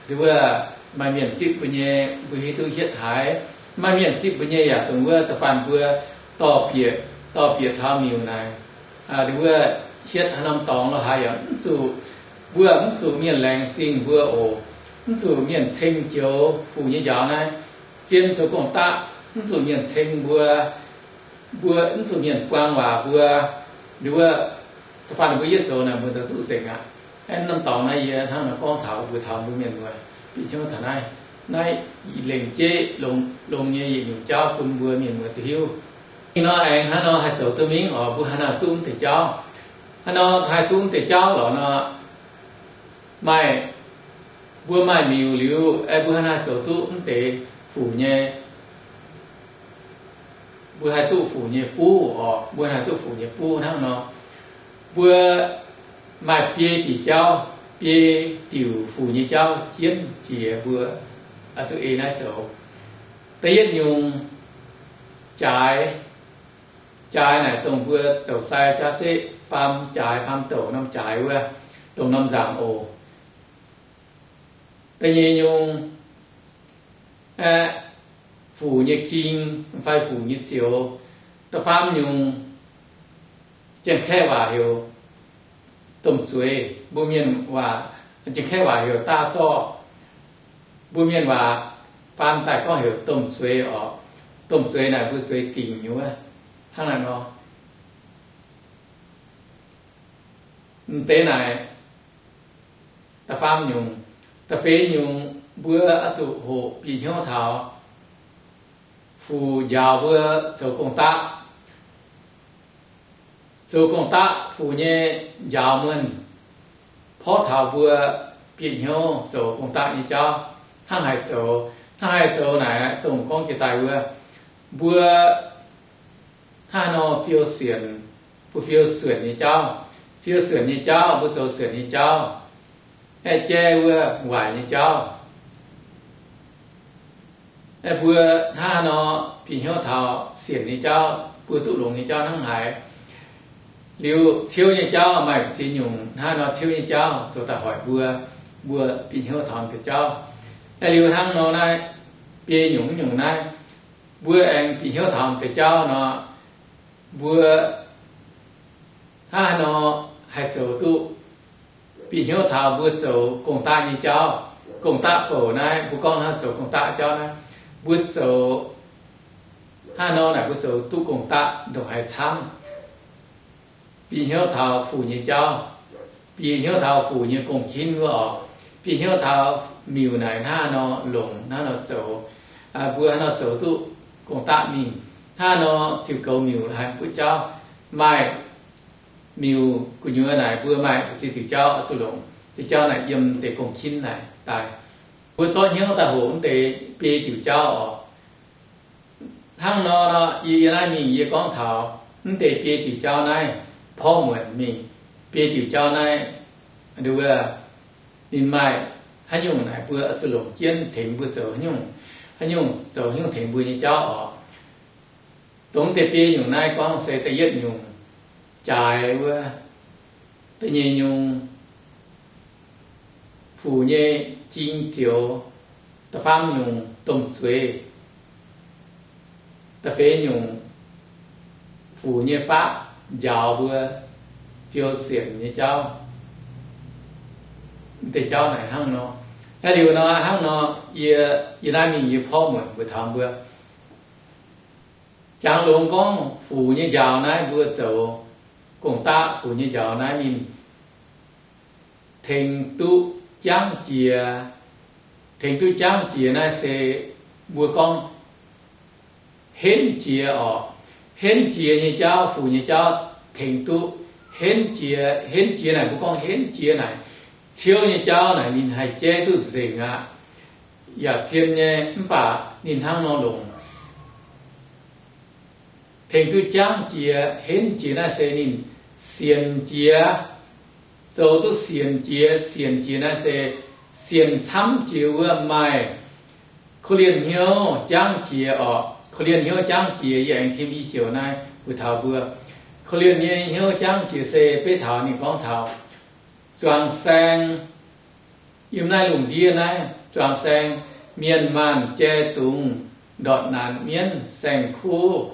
nduov maaih mienh zipv mbuo nyei, mbuo hiuv duqv hietv haiz. Maaih mienh zipv mbuo nyei yaac dongh wuov da'faanh mbuo dorh bieqc, dorh bieqc taux miuc naaic, nduov hietv haaix norm dorngx lo haaix yaac mv zuqc, mbuo mv zuqc mienh laengz zingh mbuo oc. Mv zuqc mienh ceng joux Fuc nyei njaaux naaiv, zien zoux gong-daqv, mv zuqc mienh ceng mbuo, mbuo mv zuqc mienh buang waac mbuo. Nduov, da'faanh mbuo yietv zoux naaic mbuo daaih duqv nzengc aqv. Aeqv, norm dorngx naaiv yie hnangv naaiv gorngv taux mbuo, taux mbuo mienh muoz bieqc hnyouv taux naaiv. Naaiv lengc jeiv longx, longx nyei yietc nyungc jauv bun mbuo mienh muoz duqv hiuv. Ih nor aengx hnangv nor haih zoux duqv mingh oc, mbuo haaix nor duqv mv deix jauv. Hnangv nor haih duqv mv deix jauv lorqc nor, maaih, mbuo maaih miuc liuz, aeqv, mbuo haaix nor haih zoux duqv mv deix Fuc nyei, mbuo haih duqv Fuc nyei buv oc, mbuo haih duqv Fuc nyei buv hnangv nor. Mbuo maaih biei diuc jauv, biei diuc Fuc nyei jauv jienv jiex mbuo zuqc ei naaiv zoux. Da'yietv nyungc, jaaix. Jaaix naaic dongh mbuo douc sai jaav zeqv faam jaaix, faam douc norm jaaix wuov, dongh norm nzaangc oc. Da'nyeic nyungc, aeqv, Fuc nyei king fai Fuc nyei zioux. Da'faam nyungc, Janx-Kaeqv waac heuc domh zueiz, mbuo mienh waac, Janx-Kaeqv waac heuc 大灶. Mbuo mienh waac faan daaih gorngv heuc domh zueiz oc. Domh zueiz naaic mbuo zueiz dingc nyei wuov, hnangv naaiv nor. M'deix naaic da'faam nyungc. Da'feix nyungc, mbuo oix zuqc hoqc bieqc hnyouv taux Fuc njaaux mbuo zoux gong-daqv. Zoux gong-daqv, Fuc nyei njaaux muonh porv taux mbuo bieqc hnyouv zoux gong-daqv nyei jauv hnangv haaix zoux. Hnangv haaix zoux naaic, dongh gorngv jiex daaih wuov, mbuo hnangv haaix nor fiou sienx, mbuo fiou sienx nyei jauv, fiou sienx nyei jauv, mbuo zoux sienx nyei jauv, aeqv, jaiv wuov waaic nyei jauv. Aeqv, mbuo hnangv haaix nor bieqc hnyouv taux sienx nyei jauv, mbuo duqv longx nyei jauv hnangv haaix. Liuz ciouv nyei jauv maaih ziex nyungc, hnangv haaix nor ciouv nyei jauv zoux daaih hoic mbuo, mbuo bieqc hnyouv taux deix jauv. Aeqv, liuz hnangv nor naaiv, biei nyungc nyungc naaiv, mbuo aengx bieqc hnyouv taux deix jauv nor, mbuo hnangv haaix nor haih zoux duqv bieqc hnyouv taux mbuo zoux gong-daqv nyei jauv, gong-daqv bouc naaiv, mbuo gorngv hnangv zoux gong-daqv jauv naaiv, mbuo zoux hnangv haaix nor naaic mbuo zoux duqv gong-daqv ndongc haaix camv. bieqc hnyouv taux fuc nyei jauv, bieqc hnyouv taux fuc nyei gong-kin wuov oc, bieqc hnyouv taux miuc naaic hnangv haaix nor longc, hnangv haaix nor zoux, mbuo hnangv haaix nor zoux duqv gong-daqv mingh, hnangv haaix nor ziux goux miuc haiz butv jauv. Maaih miuc gu'nyuoz naaic mbuo maaih ziux diuc jauv oix zuqc longc. Diuc jauv naaic yiem deix gong-kin naaic daaih. Mbuo zorqv hnyouv daaih hoqc mv deix biei diuc jauv oc. Hnangv nor, yie, yie naaiv mingh yie gorngv taux mv deix biei diuc jauv naaiv, porv muonc mingh, biei diuc jauv naaiv, ninh maaih haaix nyungc naaic mbuo oix zuqc longc jienv tengx mbuo zoux haaix nyungc, haaix nyungc zoux haaix nyungc tengx mbuo nyei jauv oc. Dongh deix biei nyungc naaiv gorngv se da'yietv nyungc, jaaix wuov, da'nyeic nyungc, fuc nyei jing zioux, da'faam nyungc, domh zueiz, da'feix nyungc, fuc nyei faqv njaaux mbuo fiou sienc nyei jauv. Deix jauv naaic hnangv nor. Naaiv liuz nor, hnangv nor, yie, yie naaiv mingh yie porv muonc mbuo taux mbuo jangx longx gorngv fuc nyei njaaux naaiv mbuo zoux gong-daqv fuc nyei njaaux naaiv ninh tengx duqv jangv jiex. Tengx duqv jangv jiex naaiv se mbuo gorngv henv jiex oc. Henv jiex nyei jauv, fuc nyei jauv tengx duqv henv jiex. Henv jiex naaic mbuo gorngv henv jiex naaic, ciouv nyei jauv naaic ninh haih jaiv duqv nzengc aqv, yaac zien nyei, mv baac ninh hnangv nor longc tengx duqv jangv jiex. Henv jiex naaiv se ninh sienx jiex, zoux duqv sienx jiex. Sienx jiex naaiv se sienx camv jiex wuov maaih korv-lienh hnyouv jangv jiex oc. Korv-lienh hnyouv jangv jiex, yie aengx tim i joux naaiv mbuox taux mbuo. Korv-lienh nyei hnyouv jangv jiex se beiv taux ninh gorngv taux zuangx saeng, yiem naaiv lungh ndiev naaiv zuangx saeng, mienh maanh jai dungz, ndortv naanc mienv saeng-kuv,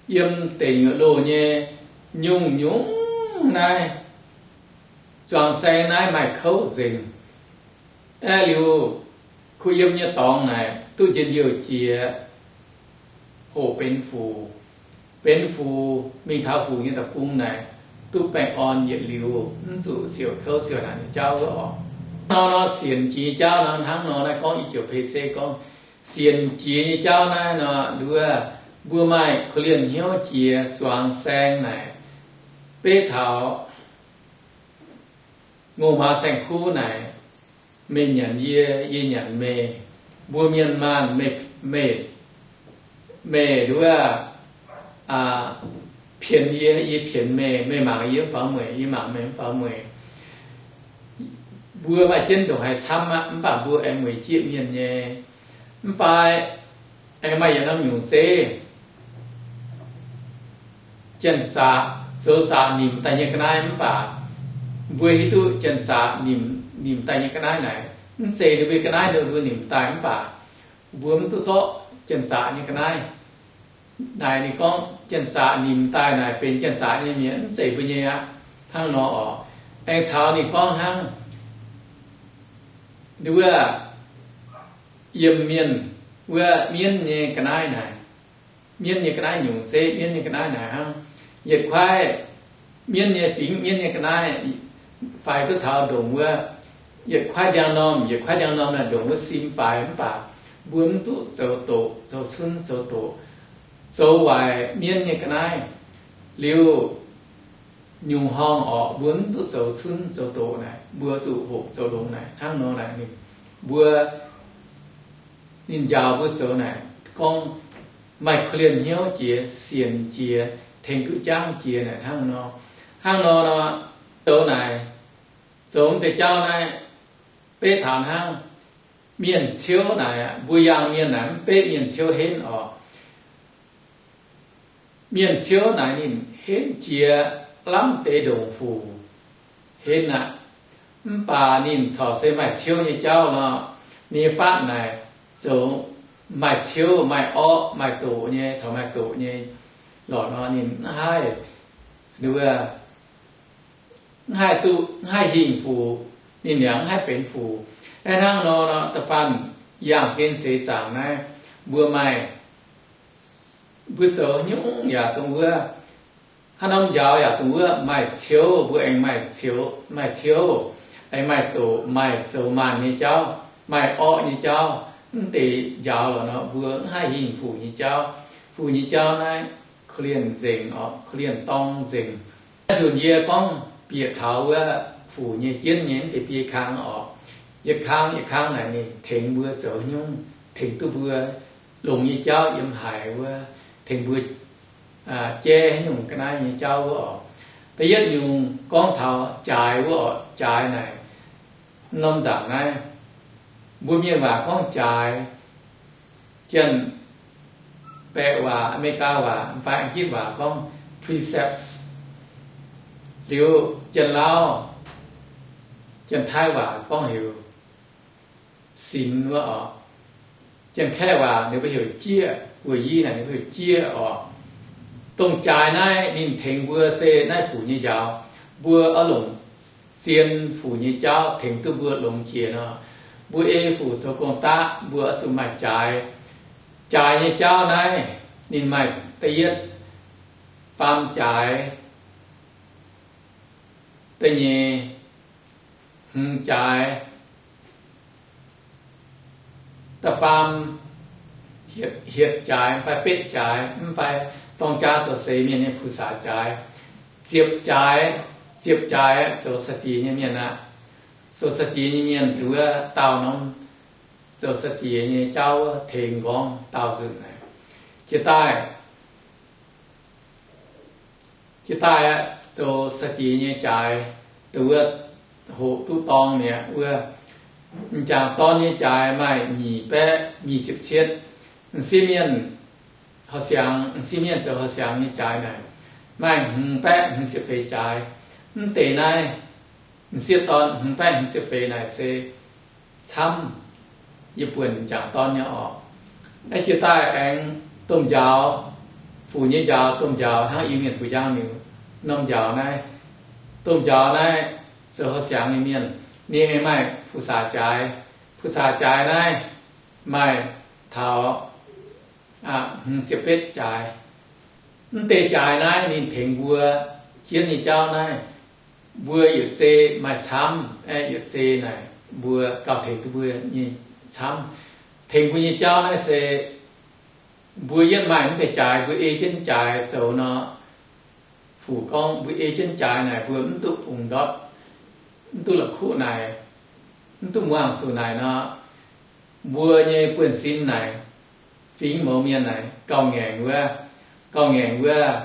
yiem deic nyuoqc loh nyei nyungc-nyungc naaiv, zuangx saeng naaiv maaih kouv nzengc. Aeqv, liuz kuh yiem nyei dorngx naaic duqv njien-youh jiex, hoqc benx fuc. Benx fuc mingh taux fuc nyei deic-bung naaic, duqv baengh orn yietc liuz, mv zuqc siouc kouv siouc naanc nyei jauv wuov oc. Nor nor sienx jiex nyei jauv nor hnangv nor naaiv gorngv i joux P C gorngv sienx jiex nyei jauv naaiv nor, nduov, mbuo maaih korv-lienh hnyouv jiex zuangx saeng naaic, beiv taux ngongh maaz saeng-kuv naaic, meih nyanc yie, yie nyanc meih, mbuo mienh maanh, meih, meih, meih nduov, pienx yie, yie pienx meih, meih mangc yie mv faaux mueic, yie mangc meih mv faaux mueic. Mbuo maaih jienv ndongc haaix camv aqv, mv baac mbuo aengx mueic jieqv mienh nyei. Mv fai aengx maaih yietc norm nyungc zeiv, janx-zaqc zoux zaqc nimc daaih nyei ga'naaiv mv baac mbuo hiuv duqv janx-zaqc nimc, nimc daaih nyei ga'naaiv naaic, mv zeiz ninh mbuo ga'naaiv ninh mbuo nimc daaih mv baac mbuo mv duqv zorqv janx-zaqc nyei ga'naaiv. Naaic ninh gorngv janx-zaqc nimc daaih naaic benx janx-zaqc nyei mienh, mv zeiz mbuo nyei aqv. Hnangv nor oc. Aengx caux ninh gorngv hnangv nduov, yiem mienh wuov mienv nyei ga'naaiv naaic, mienv nyei ga'naaiv nyungc zeiv mienv nyei ga'naaiv naaic hnangv. Yietc kuaaiv mienv nyei fingx, mienv nyei ga'naaiv faix duqv taux ndongc wuov, yietc kuaaiv ndiangx-normh, yietc kuaaiv ndiangx-normh naaic ndongc wuov sim faix mv baac mbuo mv duqv zoux doqc, zoux cunv zoux doqc, zoux waaic mienv nyei ga'naaiv. Liuz nyungc horngh orqc, mbuo mv duqv zoux cunv zoux doqc naaic, mbuo zuqc hoqc zoux longx naaic. Hnangv nor naaic ninh, mbuo, ninh njaaux mbuo zoux naaic gorngv maaih korv-lienh hnyouv jiex, sienx jiex, tengx duqv jangv jiex naaic hnangv nor. Hnangv nor nor, zoux naaic, zoux mv deix jauv naaiv, beiv taux hnangv mienh ciouv naaic, mbuo yangh mienh naaic mv betv mienh ciouv henv orqc. Mienh ciouv naaic ninh henv jiex lamh deix ndongc fuc henv aqv. Mv baac ninh corc se maaih ciouv nyei jauv nor, ninh nyei fatv naaic zoux maaih ciouv, maaih orqv, maaih doqc nyei, corc maaih doqc nyei lorqc nor, ninh mv haih, mv haih duqv, mv haih hingh fuc, ninh yaac mv haih benx fuc. Aeqv, hnangv nor, da'faanh yangh gen seix zaangc naaiv, mbuo maaih, mbuo zoux nyungc yaac dongh wuov Haaix norm njaaux yaac dongh wuov maaih ciouv, mbuo aengx maaih ciouv, maaih ciouv, aengx maaih doqc, maaih zoux maanh nyei jauv, maaih orqv nyei jauv. Mv deix njaaux lorqc nor, mbuo mv haih hingh fuc nyei jauv. Fuc nyei jauv naaiv korv-lienh nzengc oc, korv-lienh dorng nzengc. Naaiv nzunc yie gorngv bieqc taux wuov fuc nyei jienv nyei mv deix biei kang oc. Yietc kang yietc kang naaic ninh tengx mbuo zoux haaix nyungc, tengx duqv mbuo longx nyei jauv yiem haaix wuov, tengx mbuo jaiv haaix nyungc ga'naaiv nyei jauv wuov oc. Da'yietv nyungc gorngv taux jaaix wuov oc. Jaaix naaic, norm nzaangc naaiv, mbuo mienh waac gorngv jaaix, Janx-Baeqc waac, Aa^me^li^gaa waac fai Ang^gitv waac gorngv precepts. Liuz Janx-Lauv, Janx-Taiv waac gorngv heuc sinx wuov oc. Janx-Kaeqv waac ninh mbuo heuc jieqv, guoqv-yie naaic ninh mbuo heuc jieqv oc. Dongh jaaix naaiv ninh tengx mbuo se naaiv fuc nyei njaaux. Mbuo oix longc zien fuc nyei jauv tengx duqv mbuo longx jiex nor, mbuo ei fuc zoux gong-daqv mbuo oix zuqc maaih jaaix. Jaaix nyei jauv naaiv ninh maaih da'yietv faam jaaix, da'nyeic hmz jaaix, da'faam hietc jaaix fai betv jaaix, mv fai dorng jaax zoux seix mienh nyei pu^saa jaaix. Ziepc jaaix, ziepc jaaix zoux saa-diex nyei mienh aqv. Zoux saa-diex nyei mienh nduov daauh norm zoux saa-diex nyei jauv wuov tengx nqorngv daauh nzunc naaic. Jiex daaih, jiex daaih aqv, zoux saa-diex nyei jaaix, dongh wuov hoqc duqv dorng mi'aqv wuov. M'jangc dorn nyei jaaix maaih nyic baeqv nyic ziepc cietv. M'sieqv mienh horqc siangx, m'sieqv mienh zoux horqc siangx nyei jaaix naaic maaih hmz baeqv hmz ziepc feix jaaix. Mv deix naaiv m'sieqv dorn hmz baeqv hmz ziepc feix naaic se camv yie buonc m'jangc dorn nyei oc. Naaiv jiex daaih aengx domh njaaux, fuc nyei njaaux, domh njaaux hnangv Iu-Mienh buoz-njang miuc norm njaaux naaiv. Domh njaaux naaiv zoux horqc siangx nyei mienh, ninh aengx maaih pu^saa jaaix. Pu^saa jaaix naaiv maaih taux hmz ziepc betv jaaix. Mv deix jaaix naaiv ninh tengx mbuo jienv nyei jauv naaiv, mbuo yietc zei maaih camv, aeqv, yietc zei naaic mbuo gauh tengx duqv mbuo nyei camv. Tengx mbuo nyei jauv naaiv se mbuo yietv maaih mv deix jaaix, mbuo ei jienv jaaix zoux nor, fuc gorngv mbuo ei jienv jaaix naaic mbuo mv duqv bungx ndortv, mv duqv la'kuqv naaic, mv duqv muangx zuqc naaic nor, mbuo nyei buonv-sin naaic, fingx mouz mienh naaic gauh ngaengc wuov, gauh ngaengc wuov,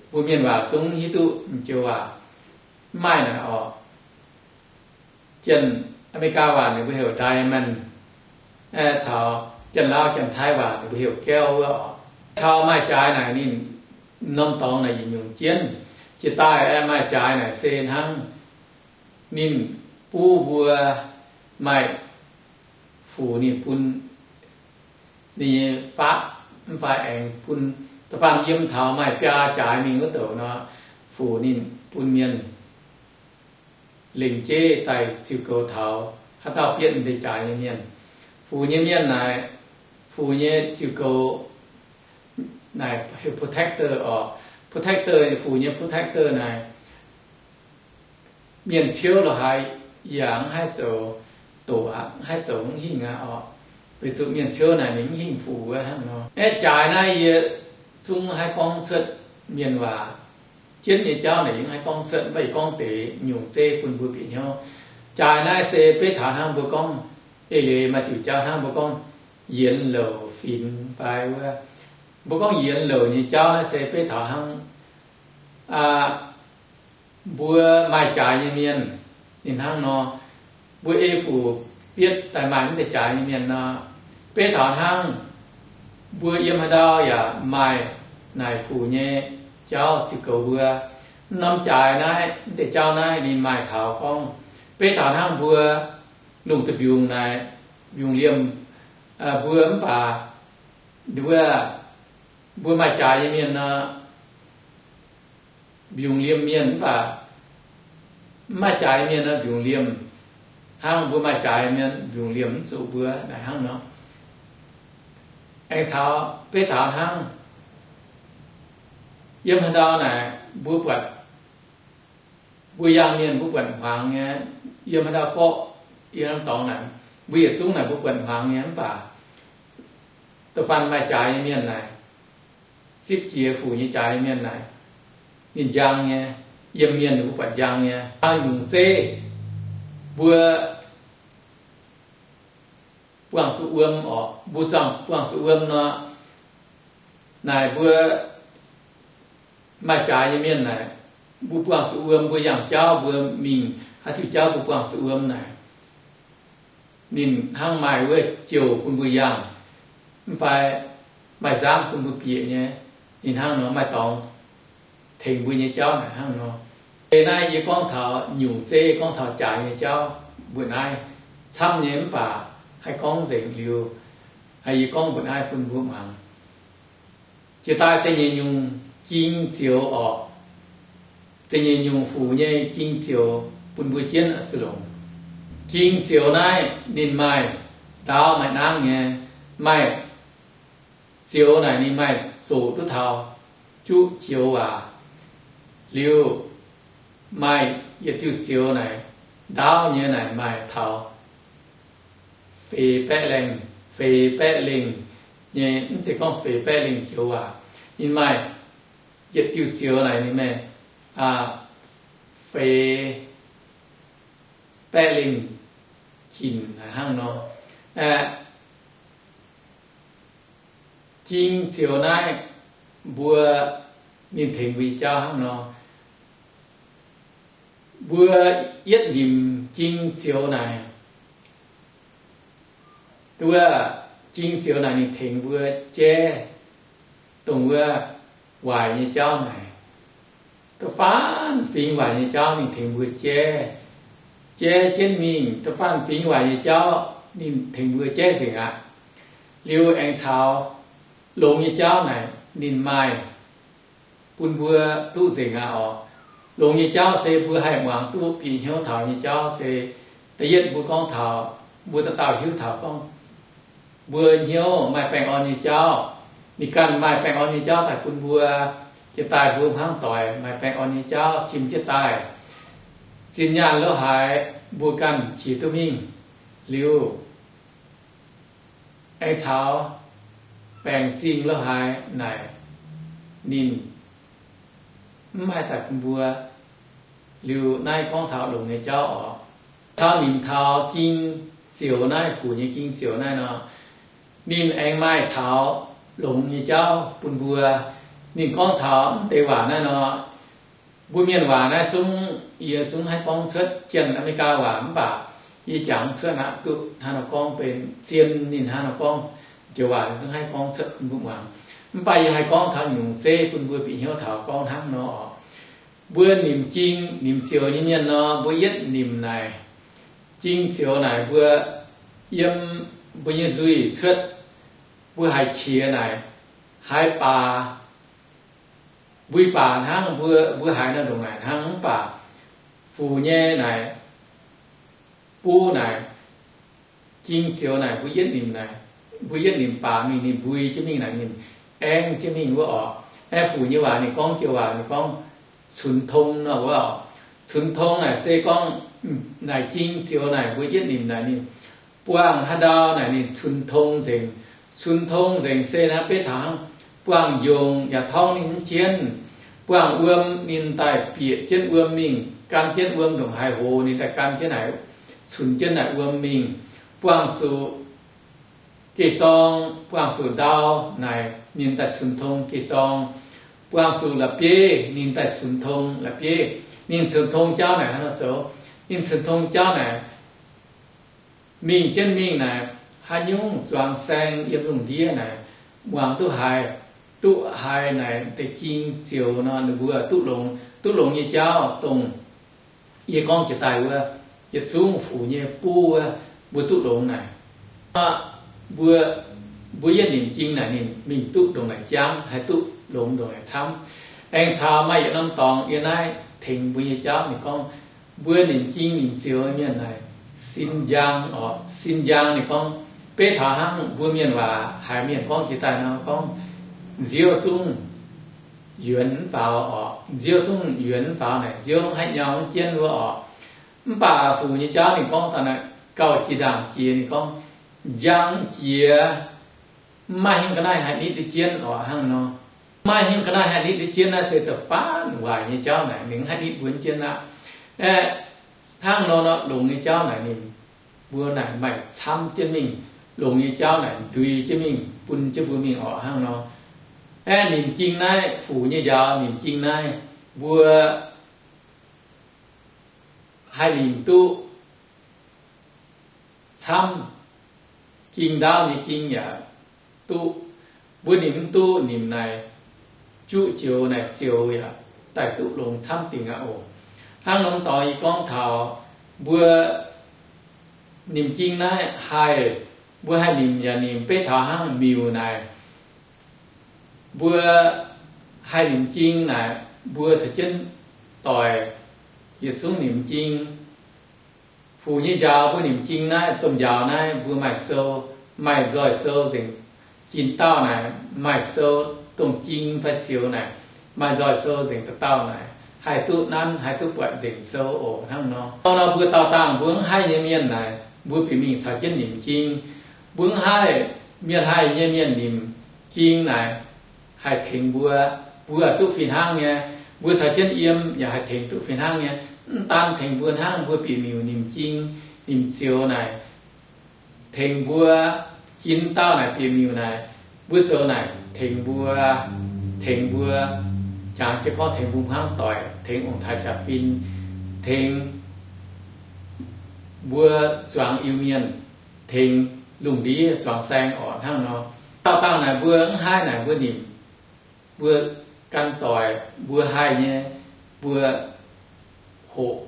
mbuo mienh waac zungv hiuv duqv m'joux waac. Mv maaih naaic orqc. Janx-Aa^me^li^gaa waac ninh mbuo heuc diamond, caux Janx-Lauv Janx-Taiv waac ninh mbuo heuc gauv wuov orqc. Caux maaih jaaix naaic ninh norm dorngx naaic yietc nyungc jienv. Jiex daaih aeqv, maaih jaaix naaic se hnangv ninh buv mbuo maaih fuc ninh bun ninh nyei faqv, mv fai aengx bun da'faanh yiem taux maaih biaa jaaix mingh wuov douc nor, fuc ninh bun mienh lengc jeiv daaih ziux goux taux haaix dauh bietv deix jaaix nyei mienh. Fuc nyei mienh naaic, fuc nyei ziux goux naaic heuc protector orqc. Protector, fuc nyei protector naaic, mienh ciouv lorqc haaix yaac mv haih zoux doqc aqv, mv haih zoux mv hingh aqv orqc. Weic zuqc mienh ciouv naaic ninh mv hingh fuc wuov hnangv nor. Aeqv, jaaix naaiv yie zungv haih gorngv cuotv mienh waac. Jienv nyei jauv naaic yie mv haih gorngv cuotv, mv baac yie gorngv deix nyungc zeiv bun mbuo bieqc hnyouv. Jaaix naaiv se beiv taux hnangv mbuo gorngv eix leiz maaih diuc jauv hnangv mbuo gorngv yienx louc finx fai wuov. Mbuo gorngv yienx louc nyei jauv naaiv se beiv taux hnangv mbuo maaih jaaix nyei mienh, ninh hnangv nor, mbuo ei fuc bietv daaih maaih mv deix jaaix nyei mienh nor, beiv taux hnangv mbuo yiem haaix ndau yaac maaih naaic fuc nyei jauv ziux goux mbuo. Mv norm jaaix naaiv, mv deix jauv naaiv ninh maaih taux gorngv, beiv taux hnangv mbuo lungh duih mbiungc naaic, mbiungc liemh, mbuo mv baac, wuov, mbuo maaih jaaix nyei mienh nor, mbiungc liemh mienh mv baac mv maaih jaaix nyei mienh nor mbiungc liemh. Hnangv mbuo maaih jaaix nyei mienh mbiungc liemh mv zuqc mbuo naaic hnangv nor. Aengx caux beiv taux hnangv Yiem haaix ndau naaic mbuo buatc, mbuo yangh mienh mbuo buatc hmuangx nyei, yiem haaix ndau gorqv, yiem norm dorngx naaic, mbuo yietc zungv naaic mbuo buatc hmuangx nyei mv baac da'faanh maaih jaaix nyei mienh naaic, zipv jiex fuc nyei jaaix nyei mienh naaic, ninh njang nyei, yiem mienh mbuo buatc njang nyei. Nyungc zeiv mbuo buangh zuqc wuom orqc, mbuo zuangx buangh zuqc wuom nor, naaic mbuo maaih jaaix nyei mienh naaic, mbuo buangh zuqc wuom, mbuo yangh jauv, mbuo mingh haaix diuh jauv mbuo buangh zuqc wuom naaic, ninh hnangv maaih wuov jouh bun mbuo yangh, mv fai maaih nzangv bun mbuo bieqc nyei, ninh hnangv nor maaih dorngx tengx mbuo nyei jauv naaic hnangv nor. Ih naaiv yie gorngv taux nyungc zeiv, gorngv taux jaaix nyei jauv mbuo naaiv camv nyei mv baac haih gorngv nzengc liuz, yie gorngv mbuo naaiv bun mbuo muangx. Jiex daaih da'nyeic nyungc ging zioux orqc, da'nyeic nyungc fuc nyei ging zioux bun mbuo jienv oix zuqc longc. Ging zioux naaiv ninh maaih ndaauv maaih nangv nyei. Maaih zioux naaic ninh maaih zoqc duqv taux juqv joux waac. Liuz maaih yietc diuh zioux naaic ndaauv nyei naaic maaih taux feix baeqv lengh, feix baeqv lengh nyei, mv zeiz gorngv feix baeqv lengh joux waac. Ninh maaih yietc diuh zioux naaic ninh maaih feix baeqv lengh ginc hnangv nor. Ging zioux naaiv mbuo, ninh tengx mbuo nyei jauv hnangv nor. Mbuo yietv nimc ging zioux naaic, duqv ging zioux naaic ninh tengx mbuo jaiv dongh wuov waaic nyei jauv naaic. Da'faanh fingx waaic nyei jauv ninh tengx mbuo jaiv, jaiv jienv mingh. Da'faanh fingx waaic nyei jauv ninh tengx mbuo jaiv nzengc aqv. Liuz aengx caux longx nyei jauv naaic ninh maaih bun mbuo duqv nzengc aqv orqc. Longx nyei jauv se mbuo haih muangx duqv bieqc hnyouv taux nyei jauv se, da'yietv mbuo gorngv taux, mbuo dauh dauh hiuv taux gorngv mbuo hnyouv maaih baengh orn nyei jauv. Ninh ganh maaih baengh orn nyei jauv daaih bun mbuo, jiex daaih mbuo hnangv doic maaih baengh orn nyei jauv tim jienv daaih. Zinh nyaanh lo haaix mbuo ganh jiex duqv mingh. Liuz aengx caux baengc zingh lo haaix naaic ninh mv maaih daaih bun mbuo. Liuz naaiv gorngv taux longx nyei jauv orqc. Caux nimc taux ging zioux naaiv, fuc nyei ging zioux naaiv nor, ninh aengx maaih taux longx nyei jauv bun mbuo. Ninh gorngv taux mv deix waac naaiv nor, mbuo mienh waac naaiv zungv, yie zungv haih gorngv cuotv Janx-America waac mv baac yie jangx cuotv aqv, duqv hnangv nor gorngv benx zien ninh hnangv nor gorngv, joux waac zungv haih gorngv cuotv bun mbuo muangx. Mv baac yie haih gorngv taux nyungc zeiv bun mbuo bieqc hnyouv taux gorngv hnangv nor. Mbuo nimc ging nimc zioux nyei mienh nor, mbuo yietv nimc naaic, ging zioux naaic mbuo yiem mbuo nyei nzuih cuotv, mbuo haiz qiex naaic, haiz baac, mbui baac hnangv, mbuo, mbuo haiz naaiv ndongc naaic hnangv mv baac fuc nyei naaic, buv naaic, ging zioux naaic mbuo yietv nimc naaic, mbuo yietv nimc baac mingh ninh mbui jienv mingh naaic ninh aengv jienv mingh wuov orqc. Aeqv, fuc nyei waac ninh gorngv joux waac ninh gorngv cunx tong nor wuov orqc. Cunx tong naaic se gorngv naaic ging zioux naaic mbuo yietv nimc naaic ninh buangh haaix ndau naaic ninh cunx tong nzengc. Cunx tong nzengc se naaiv beiv taux hnangv buangh njongc yaac torngv ninh mv jienv. Buangh wuom ninh daaih bieqc jienv wuom mingh, gan jienv wuom ndongc haaix hoz ninh daaih gan jienv naaic, cunx jienv naaic wuom mingh. Buangh zuqc geh zorng, buangh zuqc ndau naaic ninh daaih cunx tong geh zorng. Buangh zuqc la'bieiv ninh daaih cunx tong la'bieiv. Ninh cunx tong jauv naaic hnangv nor zoux. Ninh cunx tong jauv naaic mingh jienv mingh naaic, haaix nyungc zuangx saeng yiem lungh ndiev naaic, muangx duqv haiz, duqv haiz naaic deix ging zioux nor ninh mbuo duqv longx, duqv longx nyei jauv dongh yie gorngv jiex daaih wuov, yietc zungv fuc nyei buv wuov, mbuo duqv longx naaic. Mbuo, mbuo yietv nimc ging naaic ninh mingh duqv ndongc naaic jangv, haih duqv longx ndongc naaic camv. Aengx caux maaih yietc norm dorngx yie naaiv tengx mbuo nyei jauv ninh gorngv, mbuo nimc ging nimc zioux mienh naaic sin njang orqc. Sin njang ninh gorngv beiv taux hnangv mbuo mienh waac haiz mienh gorngv jiex daaih nor gorngv nziouv zungv yuonx mv faaux oc. Nziouv zungv yuonx mv faaux naaic, nziouv haih nyau jienv wuov oc. Mv baac fuc nyei jauv ninh gorngv daaih naaic, gauh jiex ndaangc jiex ninh gorngv, njang jiex, mv maaih hingv ga'naaiv haih nitv jienv oc hnangv nor. Mv maaih hingv ga'naaiv haih nitv jienv naaiv se da'faanh waaic nyei jauv naaic ninh haih nitv mbuo jienv aqv. Aeqv, hnangv nor nor longx nyei jauv naaic ninh, mbuo naaic maaih camv jienv mingh, longx nyei jauv naaic ndui jienv mingh, bun jienv mbuo mingh oc hnangv nor. Aeqv, nimc ging naaiv, fuc nyei njaaux nimc ging naaiv, mbuo haih nimc duqv camv, ging ndaauv nyei ging yaac duqv. Mbuo nimc mv duqv, nimc naaic juqv joux naaic zioux yaac daaih duqv longx camv dingc aqv oc. Hnangv norm dorngx yie gorngv taux mbuo nimc ging naaiv haih, mbuo haih nimc yaac nimc beiv taux hnangv miuc naaic, mbuo haih nimc ging naaic, mbuo caux jienv doic yietc zungv nimc ging. Fuc nyei njaaux mbuo nimc ging naaiv, domh njaaux naaiv mbuo maaih sou, maaih nzoih sou nzengc. Jin dauh naaic maaih sou, dongh ging fai zioux naaic, maaih nzoih sou nzengc dauh dauh naaic, haih duqv nanv, haih duqv buatc nzengc sou oc hnangv nor. Nor nor mbuo daauh dangh mbuo mv haih nyei mienh naaic, mbuo bieqc mingh caux jienv nimc ging. Mbuo mv haih, mienh haih nyei mienh nimc ging naaic, haih tengx mbuo, mbuo duqv fih hnangv nyei. Mbuo caux jienv yiem yaac haih tengx duqv fih hnangv nyei. Mv daan tengx mbuo hnangv, mbuo bieqc miuc nimc ging, nimc zioux naaic, tengx mbuo, jin dauh naaic bieqc miuc naaic, mbuo zoux naaic tengx mbuo, tengx mbuo, jangx jienv gorngv tengx mbuo hnangv doic, tengx ong-taaix jaax-fin, tengx mbuo zuangx Iu-Mienh, tengx lungh ndiev zuangx saeng oc hnangv nor. Daauh dangh naaic mbuo mv haih naaic mbuo nimc, mbuo gan doic mbuo haih nyei, mbuo hoqc.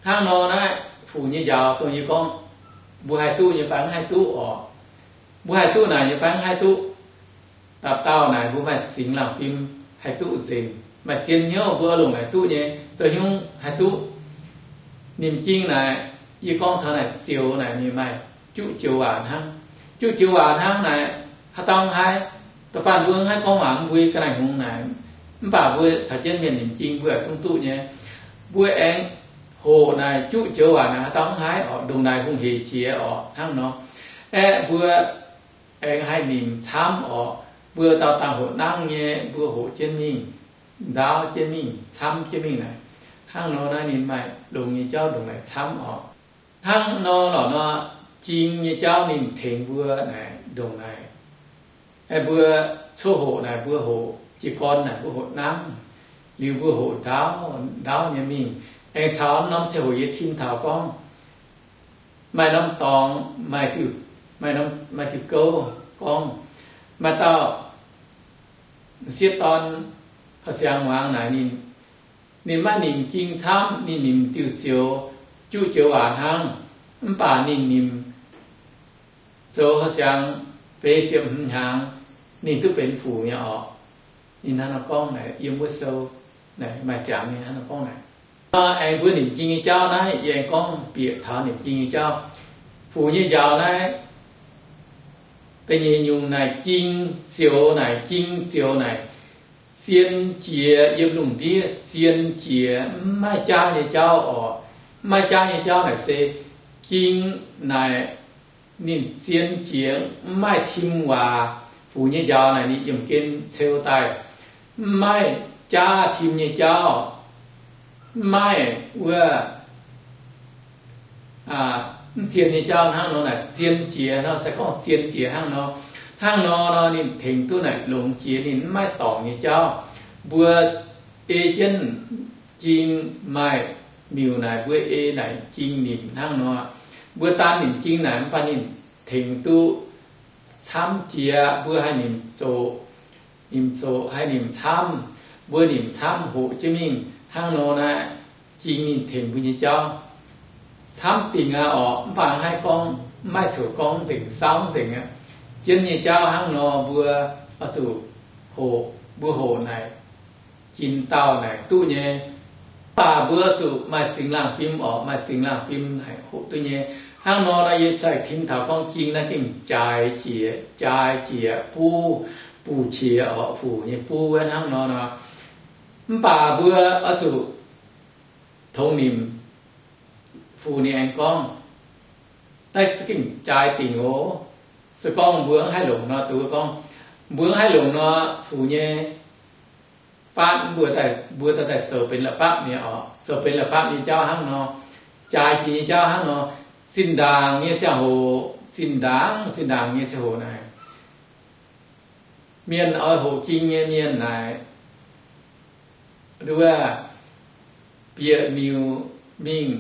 Hnangv nor naaiv fuc nyei njaaux dongh yie gorngv, mbuo haih duqv nyei fai mv haih duqv oc. Mbuo haih duqv naaic nyei fai mv haih duqv. Dauh dauh naaic mbuo maaih zingx laangh fim haih duqv nzengc. Maaih zien hnyouv mbuo longc naaic duqv nyei, zoux hnyouv haih duqv. Nimc ging naaic, yie gorngv taux naaic zioux naaic ninh maaih juqv joux waac hnangv. Juqv joux waac hnangv naaic, haaix dauh mv haih, da'faanh mbuo mv haih gorngv waac mv mbui ga'naaiv hngongx naaic, mv baac mbuo caux jienv mienh nimc ging mbuo zungv duqv nyei. Mbuo aengx hoqc naaic juqv joux waac naaic haaix dauh mv haih oc, ndongc naaic hungh heic jiex oc hnangv nor. Aeqv, mbuo aengx haih nimc camv oc. Mbuo daauh dangh hoqc nangv nyei, mbuo hoqc jienv mingh, ndaauv jienv mingh, camv jienv mingh naaic. Hnangv nor naaiv ninh maaih longx nyei jauv ndongc naaic camv oc. Hnangv nor lorqc nor, ging nyei jauv ninh tengx mbuo naaic ndongc naaic. Aeqv, mbuo coqv hoqc naaic mbuo hoqc jiez gorn naaic mbuo hoqc nangv, liuz mbuo hoqc ndaauv, ndaauv nyei mingh. Aengx caux norm ziangh hoc yie tim taux gorngv, maaih norm dorngx, maaih diuh, maaih norm, maaih diuh gouv gorngv, maaih dauh m'sieqv dorn, haaix siangx muangx naaic ninh, ninh maiv nimc ging camv, ninh nimc diuh zioux, juqv joux waac hnangv, mv baac ninh nimc zoux haaix siangx feix ziepc hmz hnyangx, ninh duqv benx fuc nyei oc. Ninh hnangv nor gorngv naaic, yiem wuov sou naaic maaih ziangx ninh hnangv nor gorngv naaic. Aengx mbuo nimc ging nyei jauv naaiv, yie aengx gorngv bieqc taux nimc ging nyei jauv. Fuc nyei njaaux naaiv, da'nyeic nyungc naaic ging zioux naaic, ging zioux naaic, zien jiex yiem lungh ndiev, zien jiex mv maaih jaav nyei jauv oc. Mv maaih jaav nyei jauv naaic se ging naaic ninh zien jiex mv maaih tim waac. Fuc nyei njaaux naaic ninh yiemh gen ceu daaih, mv maaih jaav tim nyei jauv, mv maaih wuov mv zien nyei jauv hnangv nor naaic, zien jiex nor, se gorngv zien jiex hnangv nor. Hnangv nor nor ninh tengx duqv naaic longx jiex ninh mv maaih dorngc nyei jauv. Mbuo ei jienv ging maaih miuc naaic, mbuo ei naaic ging nimc hnangv nor. Mbuo daan nimc ging naaic mv baac ninh tengx duqv camv jiex, mbuo haih nimc zoqc, nimc zoqc haih nimc camv, mbuo nimc camv hoqc jienv mingh hnangv nor naaic, ging ninh tengx mbuo nyei jauv camv dingc aqv orqc. Mv baac haih gorngv, mv maaih coc gorngv nzengc, saauv nzengc aqv. Jienv nyei jauv hnangv nor mbuo oix zuqc hoqc, mbuo hoqc naaic jin dauh naaic duqv nyei. Mv baac mbuo oix zuqc maaih zingx laangh fim orqc, maaih zingx laangh fim naaic hoqc duqv nyei. Hnangv nor nor yie cingx tim taux gorngv ging naaiv gengh jaaix jiex, jaaix jiex buv buqc qiex oc, fuc nyei buv wuov hnangv nor nor. Mv baac mbuo oix zuqc tongx nimc fuc ninh aengx gorngv, naaiv za'gengh jaaix dingc oc. Se gorngv mbuo mv haih longc nor, duqv gorngv mbuo mv haih longc nor, fuc nyei faatv mbuo daaih, mbuo daaih zoux benx la'fapv nyei oc, zoux benx la'fapv nyei jauv hnangv nor, jaaix jiex nyei jauv hnangv nor. Zinh ndaangc nyei ziangh hoc, zinh ndaangc, zinh ndaangc nyei ziangh hoc naaic, mienh oix hoqc ging nyei mienh naaic, nduov, bieqc miuc mingh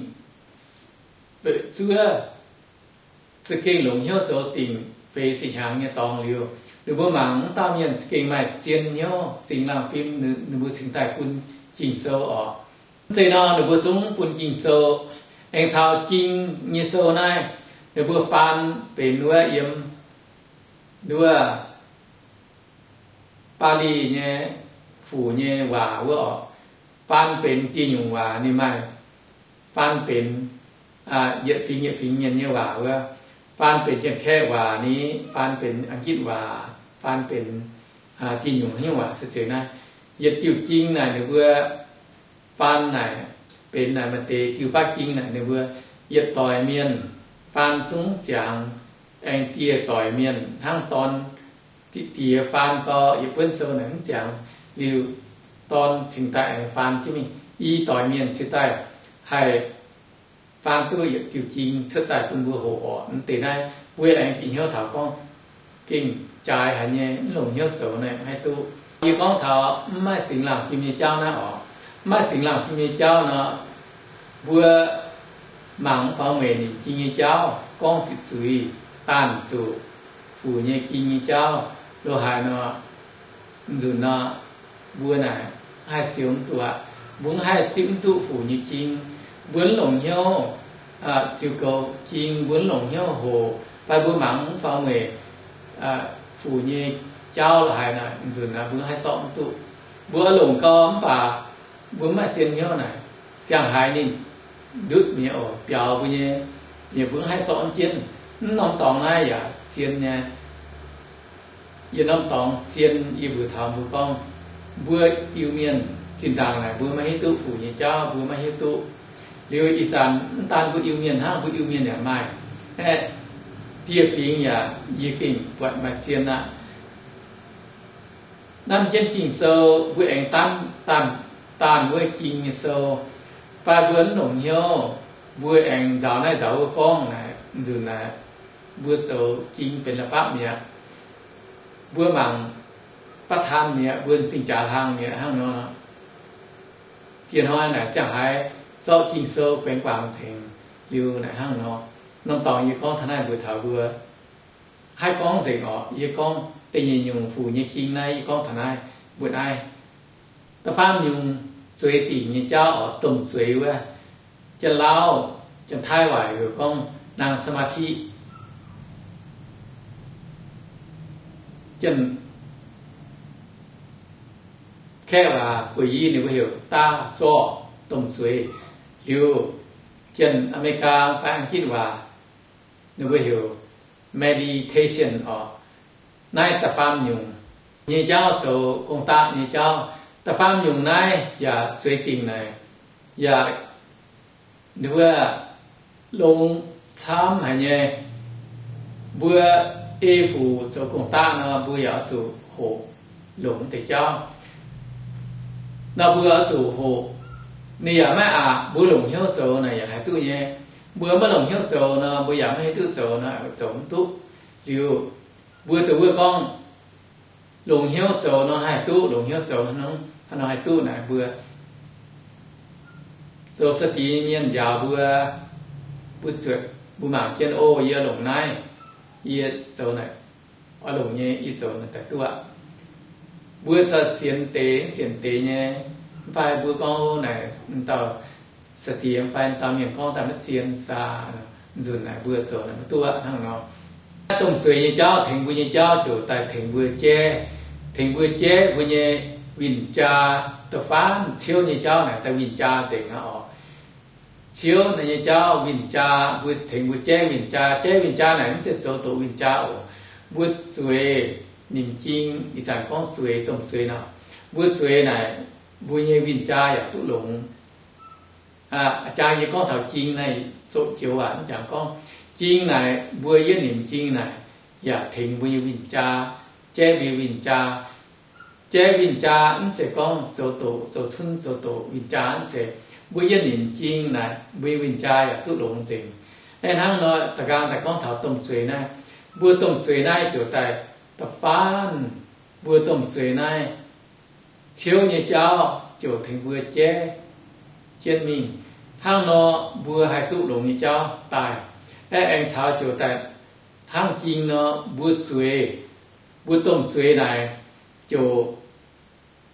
feix zuov, za'gengh longc hnyouv zoux dingc feix ziepc hnyangx nyei dorngx liuz, ninh mbuo mangc wuov dauh mienh za'gengh maaih zien hnyouv, zingx laangh fim, ninh mbuo cingx daaih bun Ging-Sou oc. Mv zeiz nor, ninh mbuo zungv bun Ging-Sou, aengx caux Ging nyei sou naaiv, ninh mbuo faan benx wuov yiem nduov Baav Li nyei fuc nyei waac wuov oc, faan benx dieh nyungc waac. Ninh maaih faan benx yietc fingx yietc fingx mienh nyei waac wuov, faan benx Janx-Kaeqv waac ni, faan benx A'gitv waac, faan benx dieh nyungc haaix nyungc waac se zeiz naaiv. Yietc diuh Ging naaic ninh mbuo faan naaic benx naaic maaih deix diuh baav Ging naaic ninh mbuo yietc doic mienh faan zungv ziangx, aengx dieh doic mienh hnangv dorn, diqv diex faan gau, yietc buonv sou naaic mv ziangx liuz, dorn cingx daaih aengx faan jienv mingh, i doic mienh cingx daaih haih faan duqv yietc diuh Ging cuotv daaih bun mbuo hoqc oc. Mv deix naaiv mbuo aengx bieqc hnyouv taux gorngv gengh jaaix haic nyei, mv longc hnyouv zoux naaic mv haih duqv. Yie gorngv taux mv maaih zingx laangh fim nyei jauv naaiv oc. Mv maaih zingx laangh fim nyei jauv nor, mbuo mangc mv faaux mueic nimc Ging nyei jauv gorngv ziqc zuiz, daanh zuqc fuc nyei Ging nyei jauv lo haaix nor, nzunc nor, mbuo naaic haih siou mv duqv aqv. Mbuo mv haih zipv mv duqv fuc nyei Ging. Mbuo mv longc hnyouv ziux goux Ging, mbuo mv longc hnyouv hoqc, fai mbuo mangc mv faaux mueic fuc nyei jauv lo haaix nor, nzunc naaic mbuo haih zorqv mv duqv. Mbuo longc gau mv baac mbuo mv maaih zien hnyouv naaic, ziangh haaix ninh ndutv mi'aqv oc, biaux mbuo nyei, yie mbuo mv haih zorqv jienv. Mv norm dorngx naaiv yaac zien nyei. Yie norm dorngx zien, yie mbuox taux mbuo gorngv, mbuo Iu-Mienh zinh ndaangc naaic mbuo maiv hiuv duqv fuc nyei jauv, mbuo maiv hiuv duqv. Liuz ih zanc mv daan mbuo Iu-Mienh hnangv, mbuo Iu-Mienh yaac maaih aeqv, dieh fingx yaac yie gengh buatc maaih zien aqv. Nanv jienv Ging-Sou, mbuo aengx daanh, daanh wuov Ging nyei sou, fai mbuo mv longc hnyouv, mbuo aengx nzaaux naaiv nzaaux wuov gorngv naaic, nzunc naaic mbuo zoux Ging benx la'fapv mi'aqv. Mbuo mangc baav taan mi'aqv, mbuo m'zing jaax hlang mi'aqv hnangv nor. Diex hnoi naaic ziangh haaix zorqv Ging-Sou benx guangc nzengc liuz naaic hnangv nor. Norm dorngx yie gorngv taux naaiv mbuox taux mbuo, haih gorngv nzengc orqc. Yie gorngv da'nyeic nyungc fuc nyei Ging naaiv, yie gorngv taux naaiv mbuox naaiv. Da'faam nyungc zueiz dingc nyei jauv orqc, domh zueiz wuov. Janx-Lauv, Janx-Taiv waac heuc gorngv นั่งสมาธิ. Janx-Kaeqv waac gueix yie ninh mbuo heuc 打坐, domh zueiz. Liuz Janx-Aa^me^li^gaa fai A'gitv waac ninh mbuo heuc meditation orqc. Naaiv da'faam nyungc nyei jauv zoux gong-daqv nyei jauv. Da'faam nyungc naaiv yaac zueiz dingc naaic, yaac wuov longx camv haic nyei. Mbuo ei fuc zoux gong-daqv nor, mbuo yaac oix zuqc hoqc longc deix jauv. Nor mbuo oix zuqc hoqc, ninh yaac maiv aqc. Mbuo longc hnyouv zoux naaic yaac haih duqv nyei. Mbuo maiv longc hnyouv zoux nor, mbuo yaac maiv hiuv duqv zoux nor, zoux mv duqv. Liuz mbuo dongh wuov gorngv longc hnyouv zoux nor haih duqv, longc hnyouv zoux nor haih duqv naaic, mbuo zoux สติ mienh njaaux mbuo, mbuo zuotc, mbuo mangc jienv, o, yie longc naaiv, yie zoux naaic, oix longc nyei, yie zoux naaic daaih duqv. Mbuo za'gengh sienx deix, sienx deix nyei. Mv baac mbuo gorngv naaic, dauh สติ fai dauh mienh gorngv daaih maiv zien saa, nzunc naaic mbuo zoux naaic maiv duqv hnangv nor. Naaiv domh zueiz nyei jauv, tengx mbuo nyei jauv ziouc daaih tengx mbuo jaiv, tengx mbuo jaiv mbuo nyei win-jaa. Da'faanh ciouv nyei jauv naaic daaih win-jaa nzengc aqv orqc. Ciouv naaiv nyei jauv win-jaa, mbuo tengx mbuo jaiv win-jaa. Jaiv win-jaa naaic mv zeiz zoux doqc win-jaa oc. Mbuo zueiz nimc jing, ih zanc gorngv zueiz, domh zueiz nor. Mbuo zueiz naaic, mbuo nyei win-jaa yaac duqv longx. Aa, jang yie gorngv taux jing naaiv zoqc joux aac, mv jangx gorngv jing naaic, mbuo yietv nimc jing naaic yaac tengx mbuo nyei win-jaa, jaiv mbuo nyei win-jaa. Jaiv win-jaa mv zeiz gorngv zoux doqc, zoux cunv zoux doqc win-jaa mv zeiz. Mbuo yietv nimc jing naaic, mbuo nyei win-jaa yaac duqv longx nzengc. Aeqv, hnangv nor da'nqaang daaih gorngv taux domh zueiz naaiv. Mbuo domh zueiz naaiv ziouc daaih da'faanh mbuo domh zueiz naaiv ciouv nyei jauv ziouc tengx mbuo jaiv jienv mingh. Hnangv nor mbuo haih duqv longx nyei jauv daaih. Aeqv, aengx caux ziouc daaih hnangv jing nor, mbuo zueiz, mbuo domh zueiz naaic ziouc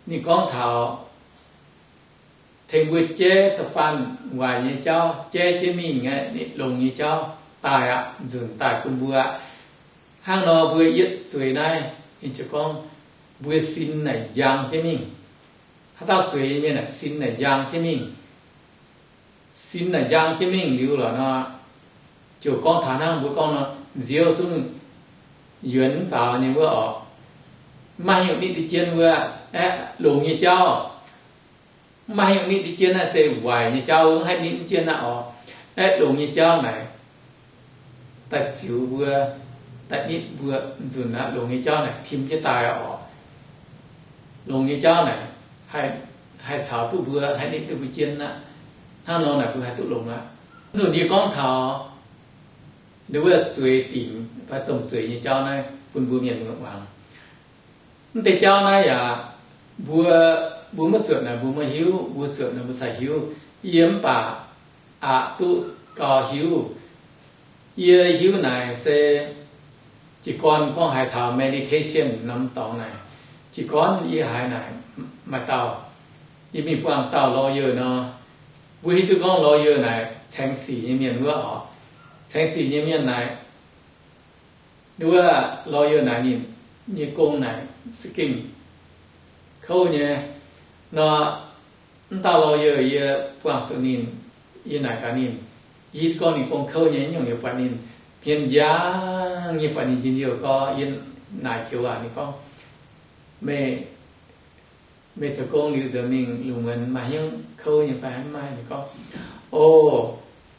ninh gorngv taux tengx mbuo jaiv da'faanh waaic nyei jauv, jaiv jienv mingh aqv, ninh longx nyei jauv daaih aqv, nzunc daaih bun mbuo aqv. Hnangv nor mbuo yietv zueiz naaiv, ninh ziouc gorngv mbuo sin naaic njang jienv mingh. Haaix dauh zueiz nyei mienh aeqv, sin naaic njang jienv mingh. Sin naaic njang jienv mingh liuz lorqc nor, ziouc gorngv taux hnangv mbuo gorngv nor, nziouv zungv yuonx faaux nyei wuov orqc. Maiv hiuv nitv duqv jienv wuov, aeqv, longx nyei jauv. Maiv hiuv nitv duqv jienv naaiv se waaic nyei jauv, mv haih nitv jienv naaiv orqc. Aeqv, longx nyei jauv naaic daaih ziux mbuo, daaih nitv mbuo nzunc aqv. Longx nyei jauv naaic tim jienv daaih orqc. Longx nyei jauv naaic haih caux duqv mbuo, haih nitv duqv mbuo jienv aqv. Hnangv nor naaic mbuo haih duqv longx aqv. Nzunc yie gorngv taux nduov wuov zueiz dingc fai domh zueiz nyei jauv naaiv bun mbuo mienh muangx. Mv deix jauv naaiv yaac mbuo, mbuo maiv zuotc naaic mbuo maiv hiuv, mbuo zuotc naaic mbuo cingx hiuv. Yie mv baac aqc duqv gau hiuv. Yie hiuv naaic se jiez gorn gorngv haiz taux meditation norm dorngx naaic. Jiez gorn yie haiz naaic maaih dauh, yie mingh buangh dauh lawyer nor, mbuo hiuv duqv gorngv lawyer naaic caengx sic nyei mienh wuov orqc. Caengx sic nyei mienh naaic, nduov wuov lawyer naaic ninh nyei gong naaic za'gengh kouv nyei nor. Mv dauh lawyer yie buangh zuqc ninh, yie naaic gaax ninh, yie gorngv ninh gong kouv nyei nyungc, yie buatc ninh hmien njang nyei, buatc ninh njien-youh gorx. Yie naaic joux aac, ninh gorngv, meih, meih zoux gong liuz nzunc mingh lungh muonz maaih hnyouv kouv nyei fai mv maaih? Ninh gorngv, o,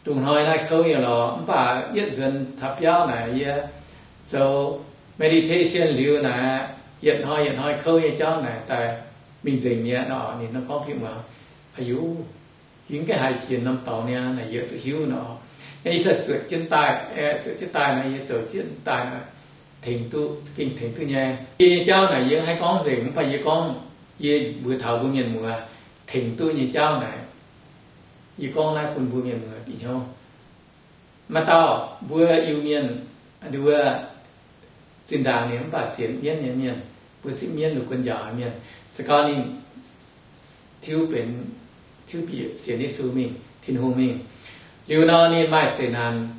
lungh hnoi naaiv kouv nyei lorqc, mv baac yietv nzuonx taux biauv naaic yie zoux meditation liuz naaic, yietc hnoi yietc hnoi kouv nyei jauv naaic daaih mingh nzengc mi'aqv nor. Ninh nor gorngv bun yie muangx, a'yuv, yie mv gaengh haiz jiex norm dorngx niaa, naaic yie zuqc hiuv nor. Yie se zuotc jienv daaih, zuotc jienv daaih nor, yie zoux jienv daaih nor, tengx duqv, za'gengh tengx duqv nyei. Yie nyei jauv naaic yie mv haih gorngv nzengc, mv baac yie gorngv, yie mbuox taux mbuo mienh muoz tengx duqv nyei jauv naaic, yie gorngv naaiv bun mbuo mienh muoz bieqc hnyouv. Maaih dauh mbuo Iu-Mienh, nduov, zinh ndaangc ninh mv baac sienx mienv nyei mienh, mbuo sipv mienv lungh guon njaaux mienh, se gorngv ninh tiuv benx, tiuv bieqc sienx Yesu mingh, Tin-Hungh mingh. Liuz nor ninh maaih zeqc naanc.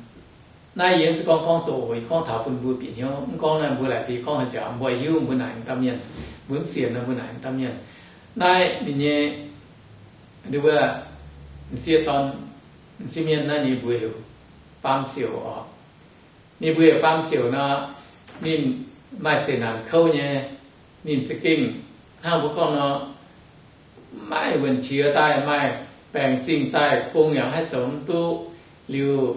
Naaiv yie mv zeiz gorngv gorngv doqc, yie gorngv taux bun mbuo bieqc hnyouv. Mv gorngv naaiv mbuo laaic deix gorngv haaix ziangx mbuo hiuv mbuo naaic dauh mienh, mbuo mv sienx nor mbuo naaic dauh mienh. Naaiv ninh nyei, nduov, m'sieqv dorn, m'sieqv mienh naaiv ninh mbuox heuc Faam Siouc orqc. Ninh mbuox heuc Faam Siouc nor, ninh maaih zeqc naanc kouv nyei. Ninh za'gengh hnangv mbuo gorngv nor, maiv wuonc qiex daaih, maaih baengc zingh daaih, gong yaac mv haih zoux mv duqv. Liuz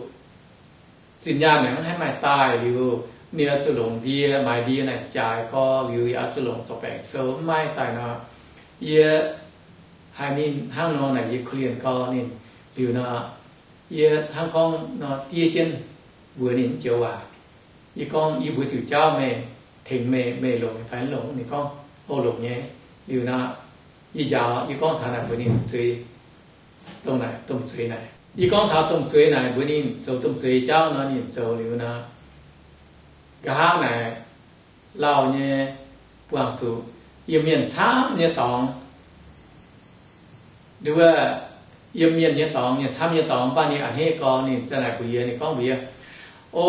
zinh nyaanh yaac mv haih maaih daaih. Liuz ninh oix zuqc longc ndie, maaiz ndie naaic jaaix gau. Liuz yaac oix zuqc longc zorc baengc sou, mv maaih daaih nor, yie haiz ninh hnangv nor naaic yie korv-lienh gau ninh. Liuz nor, yie hnangv gorngv nor diev jienv mbuox ninh mv joux waac. Yie gorngv, yie mbuox diuc jauv meih, tengx meih, meih longc fai mv longc? Ninh gorngv, o, longc nyei. Liuz nor, yie njaaux, yie gorngv taux naaic mbuox ninh zueiz, dongh naaic domh zueiz naaic. Yie gorngv taux domh zueiz naaic mbuox ninh zoux domh zueiz jauv nor, ninh zoux liuz nor, nqa'haav naaic lauh nyei, buangh zuqc yiem mienh camv nyei dorngx. Nduov, yiem mienh nyei dorngx, mienh camv nyei dorngx, mv baac ninh a'hneiv gau, ninh za'naaic mbuox yie, ninh gorngv mbuox yie, o,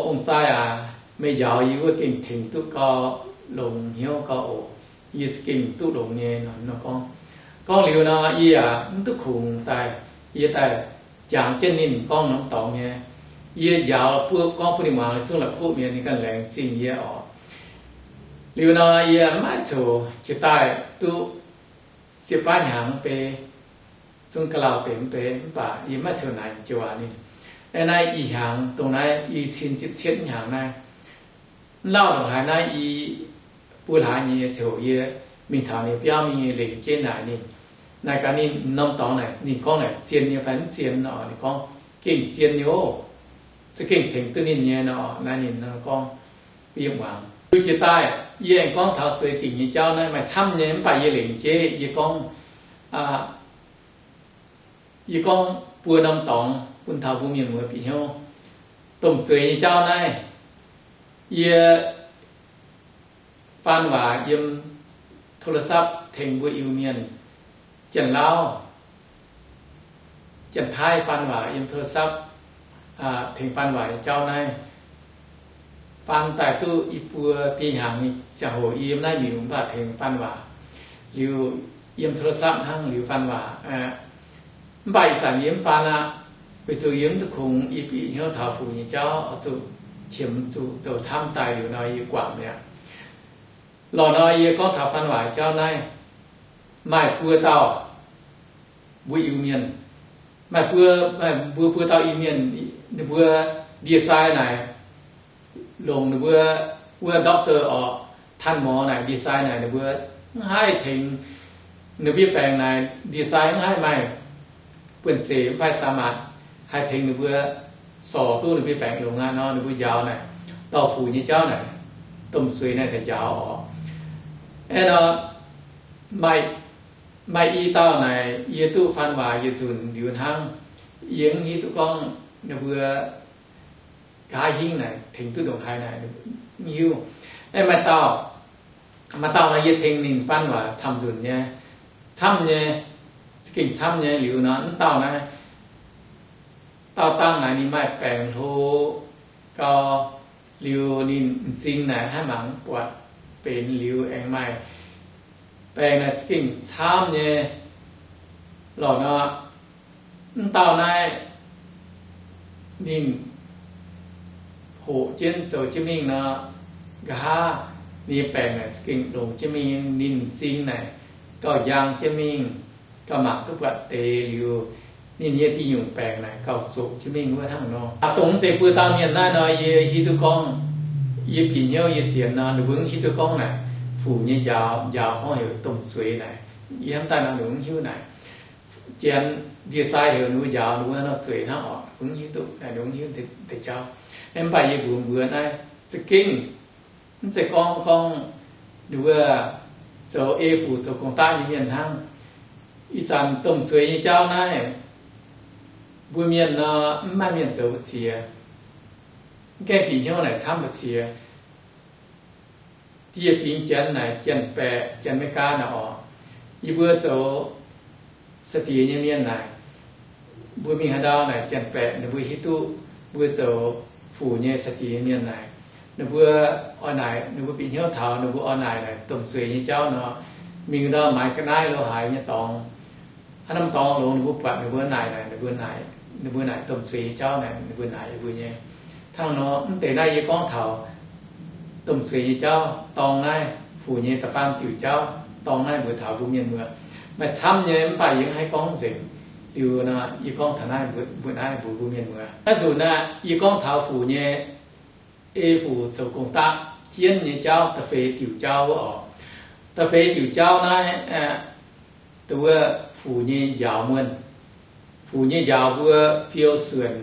ong-zaih aac, meih njaaux yie wuov gengh tengx duqv gau, longx hnyouv gau oc. Yie se gengh duqv longx nyei nor, nor gorngv. Gorngv liuz nor, yie yaac mv duqv kungx daaih, yie daaih jangx jienv ninh gorngv norm dorngx nyei. Yie njaaux buov gorngv bun ninh muangx, ninh zungv la'kuqv mienh, ninh ganh laengz zingh yie orqc. Liuz nor, yie maiv coux jiex daaih duqv ziepc baav hnyangx mv bei, zungv ga'lauh deix mv bei, mv baac yie maiv coux naaic joux aqv ninh. Aeqv, naaiv ih hnyangx dongh naaiv i cin ziepc cietv hnyangx naaiv, mv lauh ndongc haaix naaiv i buo hlaax nyei coux yie mingh taux ninh biauv mingh lengc jeiv naaic ninh, naaic gaax ninh norm dorngx naaic, ninh gorngv naaic zien nyei fai mv zien nor, ninh gorngv gengh zien nyei oc. Za'gengh tengx duqv ninh nyei nor, naaiv ninh nor gorngv, yie muangx. Liuz jiex daaih yie aengx gorngv taux zueiz dingc nyei jauv naaiv maaih camv nyei, mv baac yie lengc jeiv yie gorngv, yie gorngv buo norm dorngx bun taux mbuo mienh muoz bieqc hnyouv. Domh zueiz nyei jauv naaiv, yie faan waac yiem โทรศัพท์ tengx mbuo Iu-Mienh, Janx-Lauv, Janx-Taiv faan waac yiem โทรศัพท์ tengx faan waac nyei jauv naaiv, faan daaih duqv i buo biei hnyangx nyei ziangh hoc yiem naaiv miuc mv baac tengx faan waac, liuz yiem โทรศัพท์ hnangv liuz faan waac. Mv baac ih zanc yie mv faan aqv, weic zuqc yie mv duqv kungx, yie bieqc hnyouv taux fuc nyei jauv oix zuqc qiemx zuqc zoux camv daaih liuz nor yie guangc mi'aqv. Lorqc nor yie gorngv taux faan waac jauv naaiv, maaih buo dauh mbuo Iu-Mienh, maaih buo, maaih mbuo buo dauh Iu-Mienh, ninh mbuo ndie-sai naaic, longc ninh mbuo wuov doctor orqc, ท่านหมอ naaic ndie-sai naaic ninh mbuo mv haih tengx ninh mbuo nyei baengc naaic, ndie-sai mv haih maaih buonv-zeic mv fai สามารถ haih tengx ninh mbuo sorc duqv ninh mbuo nyei baengc longx aqv nor, ninh mbuo njaaux naaic, dorh fuc nyei jauv naaic, domh zueiz naaic daaih njaaux orqc. Aeqv nor, maaih i dauh naaic yie duqv faan waac yietc nzunc liuz hnangv, yie mv hiuv duqv gorngv ninh mbuo nqa'haav hingv naaic tengx duqv ndongc haaix naaic, mv hiuv. Aeqv, maaih dauh, maaih dauh nor yie tengx ninh faan waac camv nzunc nyei, camv nyei, za'gengh camv nyei liuz nor, mv dauh naaiv, dauh dangh naaic ninh maaih baengc hlo gau, liuz ninh m'zing naaic haih mangc buatc benx liuz aengx maaih baengc naaic za'gengh camv nyei. Lorqc nor, mv dauh naaiv ninh hoqc jienv zoux jienv mingh nor, nqa'haav ninh nyei baengc naaic za'gengh longx jienv mingh, ninh m'zing naaic gauh njang jienv mingh, gauh mangc duqv buatc deix liuz, ninh nyei diuh nyungc baengc naaic gauh zoqc jienv mingh wuov hnangv nor. Aa, dongh deix buo dauh mienh naaiv nor, yie hiuv duqv gorngv, yie bieqc hnyouv yie sienx nor, ninh mbuo mv hiuv duqv gorngv naaic, fuc nyei njaaux, njaaux gorngv heuc domh zueiz naaic. Yie hnamv daaih nor ninh mbuo mv hiuv naaic. Janx ndie-sai heuc ninh mbuo njaaux, ninh mbuo hnangv nor zueiz hnangv orqc, ninh mbuo mv hiuv duqv, ninh mbuo mv hiuv deix jauv. Mv baac yie mbuox mbuo naaiv za'gengh mv zeiz gorngv, gorngv ninh mbuo zoux ei fuc zoux gong-daqv nyei mienh hnangv. Ih zanc domh zueiz nyei jauv naaiv, mbuo mienh nor mv maaih mienh zoux mbu'ziex. Mv gaengh bieqc hnyouv naaic camv mbu'ziex. Dieh fingx Janx naaic, Janx-Baeqc, Janx-Meigaa naaic orqc, yie mbuo zoux saa-diex nyei mienh naaic, mbuo mingh haaix ndau naaic Janx-Baeqc ninh mbuo hiuv duqv mbuo zoux fuc nyei saa-diex nyei mienh naaic. Ninh mbuo oix naaic, ninh mbuo bieqc hnyouv taux ninh mbuo oix naaic naaic domh zueiz nyei jauv nor, mingh ndau maaiz ga'naaiv lo haaix nyei dorngx, haaix norm dorngx longx ninh mbuo buatc ninh mbuo naaic naaic, ninh mbuo naaic, ninh mbuo naaic domh zueiz nyei jauv naaic, ninh mbuo naaic mbuo nyei. Hnangv nor, mv deix naaiv yie gorngv taux domh zueiz nyei jauv, dorng naaiv fuc nyei da'faam diuc jauv, dorng naaiv mbuox taux mbuo mienh muoz. Maaih camv nyei mv baac yie mv haih gorngv nzengc. Liuz nor, yie gorngv taux naaiv mbuox, mbuox naaiv mbuox mbuo mienh muoz. Naaiv nzunc naaic, yie gorngv taux fuc nyei, ei fuc zoux gong-daqv jienv nyei jauv da'feix diuc jauv wuov orqc. Da'feix diuc jauv naaiv, dongh wuov fuc nyei njaaux muonh. Fuc nyei njaaux mbuo fiou suonc,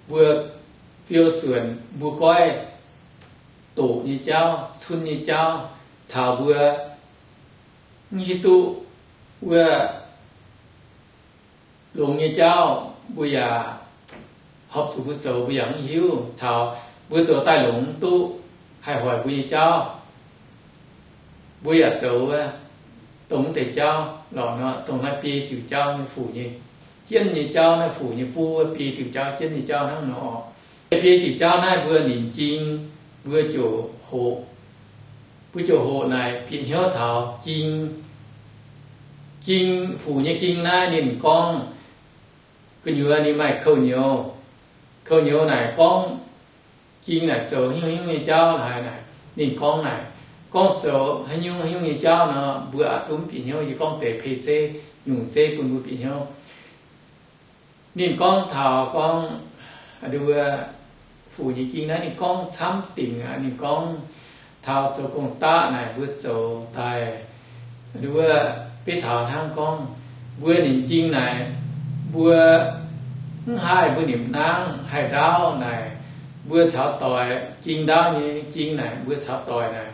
mbuo fiou suonc mbuo goiv doqc nyei jauv, cunv nyei jauv, caux mbuo mv hiuv duqv wuov longx nyei jauv mbuo yaac horpc zuqc mbuo zoux mbuo yaac mv hiuv, caux mbuo zoux daaih longx mv duqv haih hoic mbuo nyei jauv, mbuo yaac zoux wuov dongh mv deix jauv lorqc nor, dongh naaiv biei diuc jauv nyei fuc nyei jienv nyei jauv, naaiv fuc nyei buv biei diuc jauv jienv nyei jauv hnangv nor. Biei diuc jauv naaiv mbuo nimc jing, mbuo ziouc hoqc, mbuo ziouc hoqc naaic bieqc hnyouv taux jing, jing, fuc nyei jing naaiv ninh gorngv gu'nyuoz ninh maaih kouv nyouz. Kouv nyouz naaic gorngv jing naaic zoux hnyouv hnyouv nyei jauv haaix naaic. Ninh gorngv naaic, gorngv zoux haaix nyungc haaix nyungc nyei jauv nor, mbuo aqc duqv mv bieqc hnyouv. Yie gorngv deix pei zeiv, nyungc zeiv bun mbuo bieqc hnyouv. Ninh gorngv taux gorngv, nduov, fuc nyei ging naaiv ninh gorngv camv dingc aqv. Ninh gorngv taux zoux gong-daqv naaic mbuo zoux daaih, nduov, beiv taux hnangv gorngv mbuo nimc ging naaic, mbuo mv haih mbuo nimc nangv haih ndaauv naaic, mbuo caux doic ging ndaauv nyei ging naaic, mbuo caux doic naaic,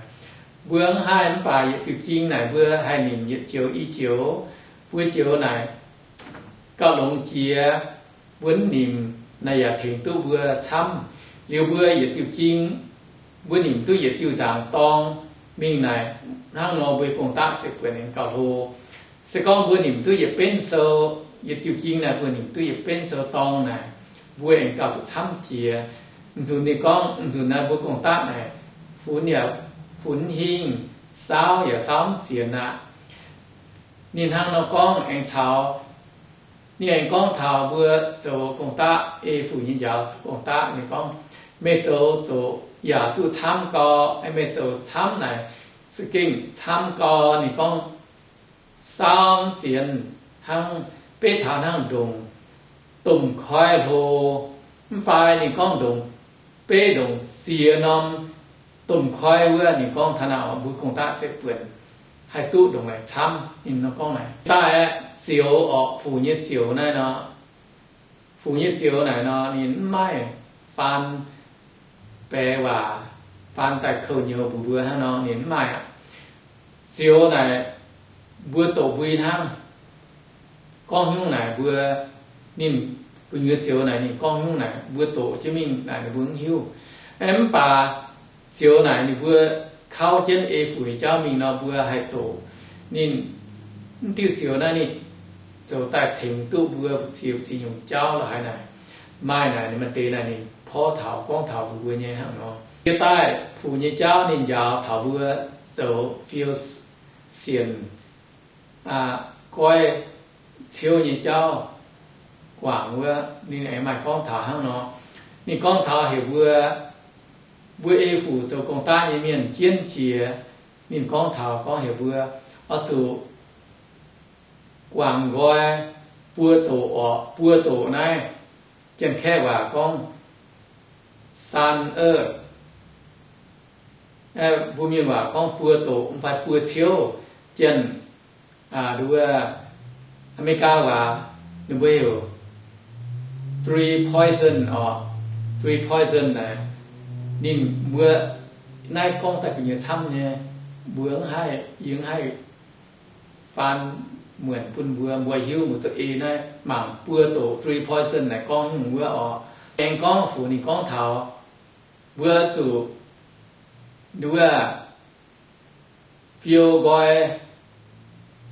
mbuo mv haih mv baac yietc diuh ging naaic mbuo haih nimc yietc joux i joux. Mbuo joux naaic gauh longx jiex, mbuo mv nimc naaic yaac tengx duqv mbuo camv. Liuz mbuo yietc diuh ging, mbuo nimc duqv yietc diuh nzaangc dorng mingh naaic, hnangv nor mbuo gong-daqv ziouc buonc aengx gauh hlo. Se gorngv mbuo nimc duqv yietc benv sou, yietc diuh ging naaic mbuo nimc duqv yietc benv sou dorng naaic, mbuo aengx gauh duqv camv jiex. Nzunc ninh gorngv nzunc naaiv mbuo gong-daqv naaic funx yaac funx hingh, saauv yaac saauv mv zienx aqv. Ninh hnangv nor gorngv aengx caux, ninh aengx gorngv taux mbuo zoux gong-daqv, ei fuc nyei njaaux zoux gong-daqv. Ninh gorngv, meih zoux zoqc yaac duqv camv gau. Meih zoux camv naaic, za'gengh camv gau. Ninh gorngv saauv mv zienx, hnangv beiv taux hnangv ndongc domh koi hlo, mv fai ninh gorngv ndongc beiv ndongc ziex norm domh koi wuov. Ninh gorngv taux naaic mbuo gong-daqv ziouc buonc haih duqv ndongc naaic camv. Ninh nor gorngv naaic daaih aeqv, zioux orqc, fuc nyei zioux naaiv nor, fuc nyei zioux naaic nor ninh mv maaih faan baeqc waac, faan daaih kouv nyouz mbuox mbuo hnangv nor ninh mv maaih aqv. Zioux naaic mbuo doqc mbui hnangv. Gorngv nyungc naaic mbuo, ninh gu'nyuoz zioux naaic ninh gorngv nyungc naaic mbuo doqc jienv mingh naaic ninh mbuo mv hiuv. Aeqv, mv baac zioux naaic ninh mbuo kauv jienv ei fuc nyei jauv mingh nor mbuo haih doqc. Ninh mv diuh zioux naaiv ninh zoux daaih tengx duqv mbuo ziex nyungc jauv la'haaix naaic. Maaih naaic ninh maaih deix naaic ninh porv taux gorngv taux mbuox mbuo nyei hnangv nor. Jiex daaih fuc nyei jauv ninh njaaux taux mbuo zoux fiou sienc, goiv ciouv nyei jauv guangc wuov, ninh aengx maaih gorngv taux hnangv nor. Ninh gorngv taux heuc mbuo, mbuo ei fuc zoux gong-daqv nyei mienh jienv jiex. Ninh gorngv taux gorngv heuc mbuo oix zuqc guangc nqoi buo doqc orqc. Buo doqc naaiv, Janx-Kaeqv waac gorngv san ov, mbuo Mienh waac gorngv buo doqc mv fai buo ciouv. Janx, nduov, Aa^me^li^gaa waac ninh mbuo heuc three poison orqc. Three poison naaic, ninh mbuo naaiv gorngv daaih gu'nyuoz camv nyei, mbuo mv haih, yie mv haih faan muonc bun mbuo, mbuo hiuv mbuo zuqc ei naaiv mangc buo doqc three poison naaic gorngv nyungc wuov orqc. Aengx gorngv fuc ninh gorngv taux mbuo zuqc nduov fiou nqoi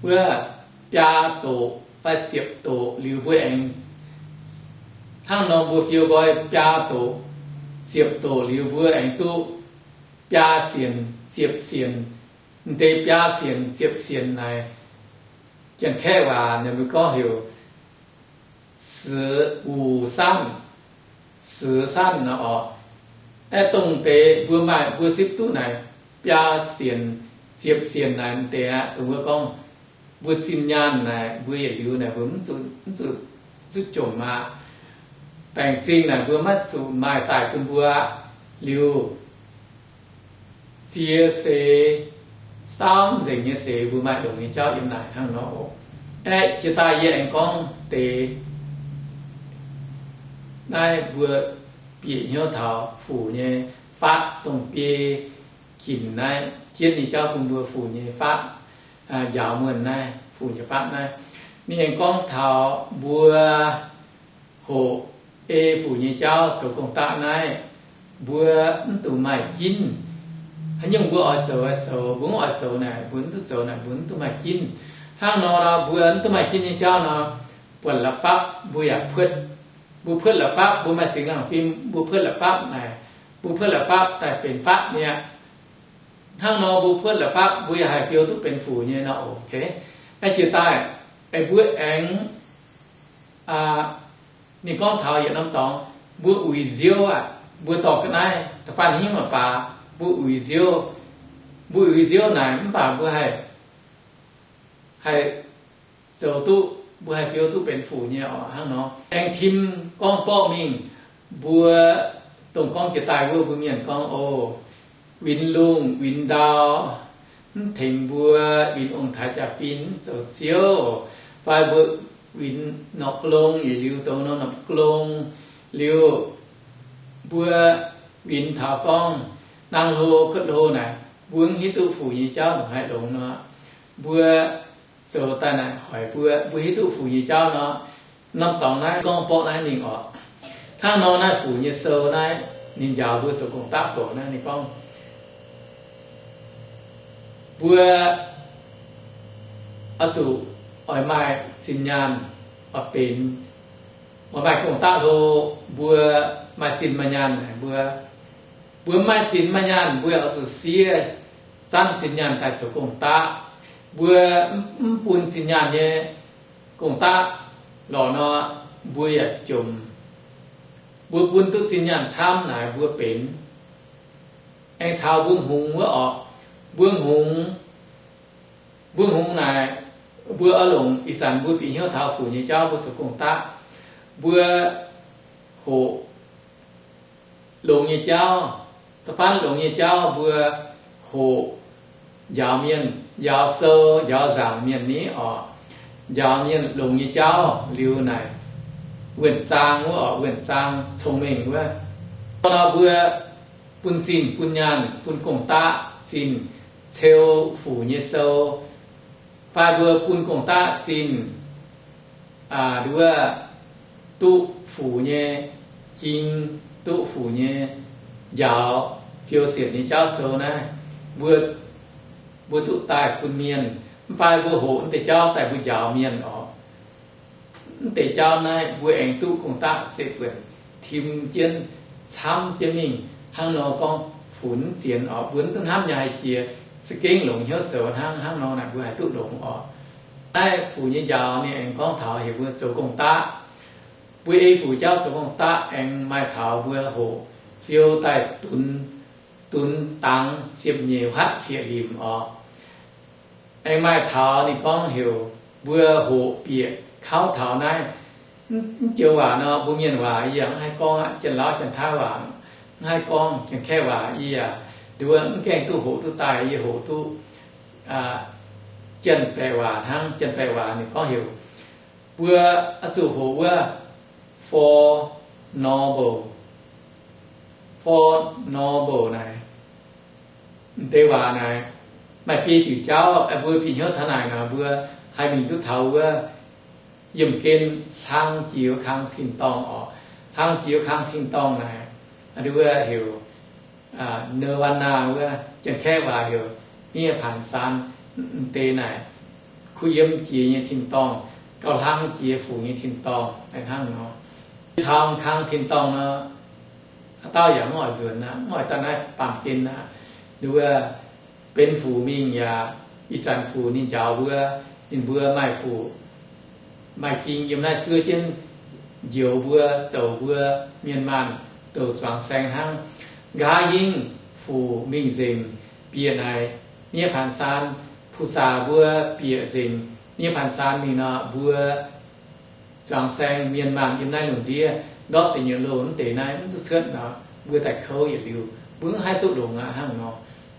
wuov biaa doqc fai ziepc doqc liuz mbuo aengx, hnangv nor mbuo fiou nqoi biaa doqc ziepc doqc liuz mbuo aengx duqv biaa sienx ziepc sienx. M'deix biaa sienx ziepc sienx naaic, Janx-Kaeqv waac ninh mbuo gorngv heuc 十五善, 十五善 nor orqc. Aeqv, dongh deix mbuo maaih mbuo zipv duqv naaic biaa sienx ziepc sienx naaic m'deix aqv. Dongh wuov gorngv mbuo zinh nyaanh naaic mbuo yietc liuz naaic mbuo mv zuqc, mv zuqc, zuqc jomc aqv. Baengc zingh naaic mbuo maiv zuqc maaih daaih bun mbuo aqv. Liuz ziex seix, saauv nzengc nyei seix mbuo maaih longc nyei jauv yiem naaic hnangv nor oc. Aeqv, jiex daaih yie aengx gorngv deix naaiv mbuo bieqc hnyouv taux fuc nyei faatv, dongh biei ginc naaiv jienv nyei jauv bun mbuo fuc nyei faatv, njaaux muonh naaiv fuc nyei faatv naaiv. Ninh aengx gorngv taux mbuo hoqc ei fuc nyei jauv zoux gong-daqv naaiv, mbuo mv dungx maaih ginv. Haaix nyungc mbuo oix zoux, oix zoux, mbuo mv oix zoux naaic, mbuo mv duqv zoux naaic, mbuo mv dungx maaih ginv. Hnangv nor nor, mbuo mv dungx maaih ginv nyei jauv nor, buatc la'fapv mbuo yaac puotv. Mbuo puotv la'fapv, mbuo maaih zingx laangh fim, mbuo puotv la'fapv naaic, mbuo puotv la'fapv daaih benx faatv mi'aqv. Hnangv nor mbuo puotv la'fapv mbuo yaac haih fiou duqv benx fuc nyei nor oc. Aeqv, jiex daaih, aeqv, mbuo aengx, ninh gorngv taux yietc norm dorngx, mbuo uix nziouv aqv. Mbuo dorh ga'naaiv da'faanh hingv mangc baac, Mbuo uix nziouv, mbuo uix nziouv naaic mv baac mbuo haih, haih zoux duqv, mbuo haih fiou duqv benx fuc nyei oc. Hnangv nor aengx tim gorngv borqv mingh, mbuo dongh gorngv jiex daaih wuov mbuo mienh gorngv, o, winx lungh winx ndau, mv tengx mbuo winx ong-taaix jaa-fin mv zoux ziouv, fai mbuo winx norqc glong yietc liuz douz nor norqc glong liuz, mbuo winx taux gorngv nangh hlo kuotv hlo naaic, mbuo mv hiuv duqv fuc nyei jauv ndongc haaix longx nor, mbuo zoux daaih naaic hoic mbuo, mbuo hiuv duqv fuc nyei jauv nor, norm dorngx naaiv gorngv borqv naaiv mingh oc. Hnangv nor naaiv fuc nyei sou naaiv, ninh njaaux mbuo zoux gong-daqv doqc naaiv ninh gorngv, mbuo oix zuqc oix maaih zinh nyaanh, oix benx, oix maaih gong-daqv hlo, mbuo maaih zinh maaih nyaanh naaic mbuo, mbuo mv maaih zinh maaih nyaanh mbuo oix zuqc siev zanv zinh nyaanh daaih zoux gong-daqv. Mbuo mv bun zinh nyaanh nyei gong-daqv lorqc nor, mbuo yaac jomc. Mbuo bun duqv zinh nyaanh camv naaic mbuo benx. Aengx caux mbuo hngongx wuov oc, mbuo hngongx, mbuo hngongx naaic, mbuo oix longc ih zanc mbuo bieqc hnyouv taux fuc nyei jauv mbuo zoux gong-daqv, mbuo hoqc longx nyei jauv, da'faanh longx nyei jauv mbuo hoqc njaaux mienh, njaaux sou, njaaux nzaangc mienh ni oc. Njaaux mienh longx nyei jauv liuz naaic, wuonh zaang wuov oc, wuonh zaang cong-mengh wuov. Nor mbuo bun zinh bun nyaanh bun gong-daqv zinh ceu fuc nyei sou, fai mbuo bun gong-daqv zinh, nduov, duqv fuc nyei jing, duqv fuc nyei njaaux fiou sienc nyei jauv sou naaiv, mbuo, mbuo duqv daaih bun mienh, mv fai mbuo hoqc naaiv deix jauv daaih mbuo njaaux mienh oc. Mv deix jauv naaiv mbuo aengx duqv gong-daqv ziepc buonc tim jienv, camv jienv mingh. Hnangv nor gorngv funx zienx oc, mbuo mv duqv hnamv nyaai jiex, za'gengh longc hnyouv zoux hnangv, hnangv nor naaic mbuo haih duqv longx oc. Naaiv fuc nyei njaaux ninh aengx gorngv taux heuc mbuo zoux gong-daqv. Mbuo ei fuc jauv zoux gong-daqv aengx maaih taux mbuo hoqc fiou daaih dunx, dunx dangx ziepc nyeic hatv hlieqv-limc oc. Aengx maaih taux ninh gorngv heuc mbuo hoqc bieqc kauv taux naaiv. Mv joux waac nor, mbuo mienh waac yie yaac mv haih gorngv aqv. Janx-Laauv Janx-Taiv waac mv haih gorngv. Janx-Kaeqv waac yie yaac nduov mv gaengh duqv hoqc duqv daaih, yie hoqc duqv Janx-Baeqc waac hnangv. Janx-Baeqc waac ninh gorngv heuc mbuo oix zuqc hoqc wuov four noble, four noble naaic. M'deix waac naaic maaih biei diuc jauv, mbuo bieqc hnyouv taux naaic nor mbuo haih mingh duqv taux wuov yiemh gen hlang jiex wuov kang tin-dorngh oc. Hlang jiex wuov kang tin-dorngh naaic, nduov heuc Nirvana wuov, Janx-Kaeqv waac heuc 涅槃山. M'deix naaic kuh yiem jiex nyei tin-dorngh, gauh hlang jiex fuc nyei tin-dorngh naaiv hnangv nor. Taux kang tin-dorngh nor, haaix dauh yaac mv oix nzuonx aqv, mv oix daaih naaiv baamh gen aqv. Nduov benx fuc mingh yaac ih zanc fuc ninh njaaux mbuo, ninh mbuo maaih fuc, maaih ging yiem naaiv zuov jienv njoux mbuo, douc mbuo mienh maanh douc zuangx saeng hnangv. Nqa'haav hingv fuc mingh nzengc bieqc naaic 涅槃山, 菩萨 mbuo bieqc nzengc 涅槃山 mingh nor, mbuo zuangx saeng mienh maanh yiem naaiv lungh ndiev ndortv deix nyei loh mv deix naaiv mv zuqc cuotv nor, mbuo daaih kouv yietc liuz mbuo mv haih duqv longx aqv hnangv nor.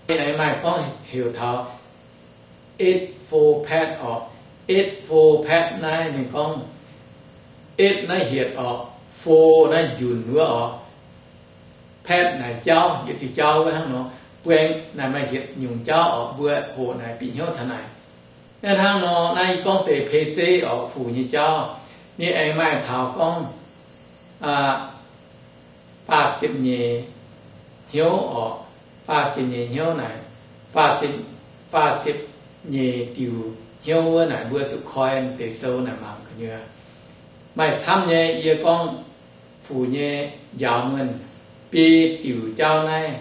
Aengx maaih gorngv heuc taux เอทโฟร์แพท oc. เอทโฟร์แพท naaiv ninh gorngv เอท naaiv hietc oc, โฟร์ naaiv njunc wuov oc, แพท naaic jauv, yietc diuc jauv wuov hnangv nor. Mbuo aengx naaic maaih hietc nyungc jauv oc, mbuo hoqc naaic bieqc hnyouv taux naaic. Naaiv hnangv nor naaiv yie gorngv deix pei zeiv oc, fuc nyei jauv. Ninh aengx maaih taux gorngv faah ziepc nyeic hnyouv oc. Faah ziepc nyeic hnyouv naaic, faah ziepc, faah ziepc nyeic diuc hnyouv wuov naaic mbuo zuqc koi deix sou naaic mangc gu'nyuoz. Maaih camv nyei, yie gorngv fuc nyei njaaux muonh biei diuc jauv naaiv,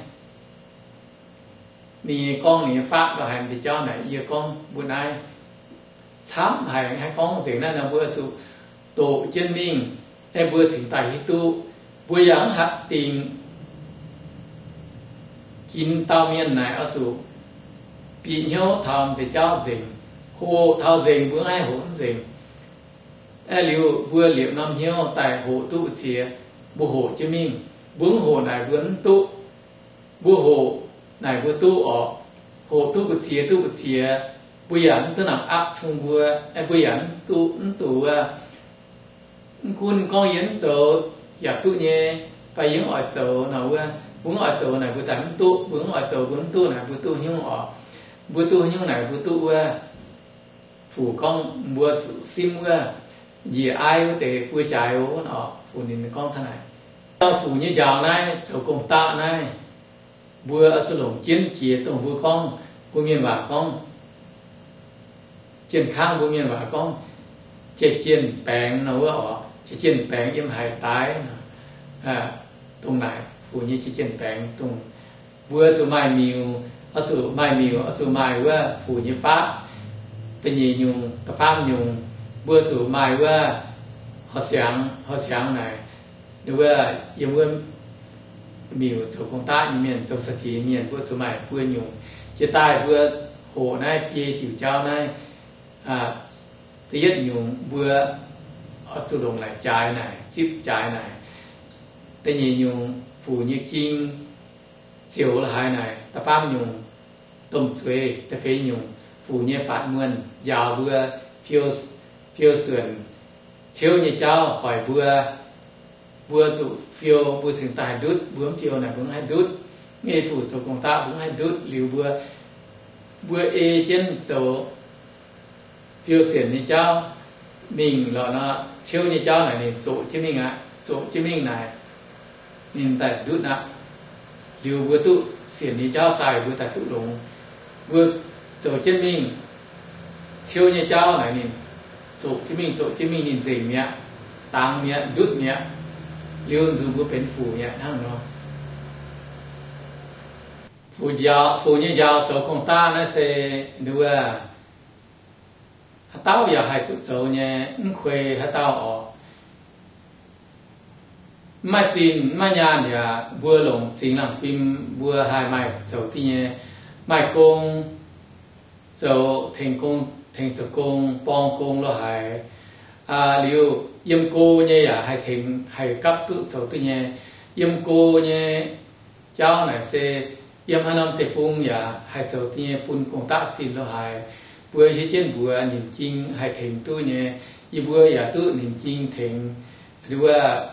ninh nyei gorngv ninh nyei faatv lorz haaix deix jauv naaic yie gorngv mbuo naaiv camv haic. Haih gorngv nzengc naaiv nor mbuo zuqc doqc jienv mingh, aeqv, mbuo cingx daaih hiuv duqv. Mbuo yaac mv hatc dingc Ginx dauh mienh naaic oix zuqc bieqc hnyouv taux deix jauv nzengc. Hoqc taux nzengc, mbuo maiv haih hoqc nzengc. Aeqv, liuz mbuo liepc norm hnyouv daaih hoqc duqv mbu'ziex, mbuo hoqc jienv mingh. Mbuo mv hoqc naaic mbuo mv duqv. Mbuo hoqc naaic mbuo duqv orqc. Hoqc duqv mbu'ziex, duqv mbu'ziex, mbuo yaac mv duqv nangc aqv cong mbuo, aeqv, mbuo yaac mv duqv, mv duqv wuov. Mv gunv gorngv yie mv zoux yaac duqv nyei, fai yie mv oix zoux nor wuov, mbuo mv oix zoux naaic mbuo daaih mv duqv, mbuo mv oix zoux mbuo mv duqv naaic mbuo duqv haaix nyungc orqc. Mbuo duqv haaix nyungc naaic mbuo duqv wuov. Fuc gorngv mbuo zuqc simv wuov, njiec aiv wuov deix buo jaaix oc orqc. Fuc ninh gorngv taux naaic, fuc nyei njaaux naaiv zoux gong-daqv naaiv, mbuo oix zuqc longc jienv jiex dongh mbuo gorngv, mbuo mienh waac gorngv, jien-kangv mbuo mienh waac gorngv, jiex jienh baengx nor wuov orqc. Jiex jienh baengx yiem haaix daaih nor, dongh naaic fuc nyei jiex jienh baengx dongh mbuo zuqc maaih miuc, oix zuqc maaih miuc, oix zuqc maaih wuov fuc nyei faatv. Da'nyeic nyungc, da'faam nyungc, mbuo zuqc maaih wuov horh siangx, horh siangx naaic, wuov yiem wuov miuc zoux gong-daqv nyei mienh, zoux sa'diex mienh, mbuo zuqc maaih buo nyungc. Jiex daaih mbuo hoqc naaiv biei diuc jauv naaiv, da'yietv nyungc mbuo oix zuqc longc naaic jaaix naaic, zipv jaaix naaic. Da'nyeic nyungc fuc nyei ging ziouc la'haaix naaic. Da'faam nyungc domh zueiz. Da'feix nyungc fuc nyei faatv muonh njaaux mbuo, fiou, fiou suonc ciouv nyei jauv hoic mbuo. Mbuo zuqc fiou mbuo cingx daaih haih ndutv, mbuo mv fiou naaic mbuo mv haih ndutv. Mv ei fuc zoux gong-daqv mbuo mv haih ndutv liuz mbuo, mbuo ei jienv zoux fiou sienc nyei jauv mingh lorqc nor, ciouv nyei jauv naaic ninh zoqc jienv mingh aqv. Zoqc jienv mingh naaic ninh daaih ndutv aqv. Liuz mbuo duqv sienc nyei jauv daaih mbuo daaih duqv longx. Mbuo zoux jienv mingh, ciouv nyei jauv naaic ninh zoqc jienv mingh, zoqc jienv mingh ninh nzengc mi'aqv, dangx mi'aqv, ndutv mi'aqv. Liuz nzunc mbuo benx fuc mi'aqv hnangv nor. Fuc njaaux, fuc nyei njaaux zoux gong-daqv naaiv se nduov, haaix dauh yaac haih duqv zoux nyei, mv kuei haaix dauh orqc. Mv maaih zinh mv maaih nyaanh yaac mbuo longc zingx laangh fim mbuo haih maaih zoux diuh nyei, maaih gong zoux, tengx gong, tengx zoux gong, borng gong lo haic. Liuz yiem go nyei yaac haih tengx, haih gapv duqv zoux duqv nyei. Yiem go nyei jauv naaic se yiem haaix norm deic-bung yaac haih zoux diuh nyei bun gong-daqv zinh lo haic. Mbuo hiuv jienv mbuox nimc ging haih tengx duqv nyei. Yie mbuo yaac duqv nimc ging tengx. Wuov,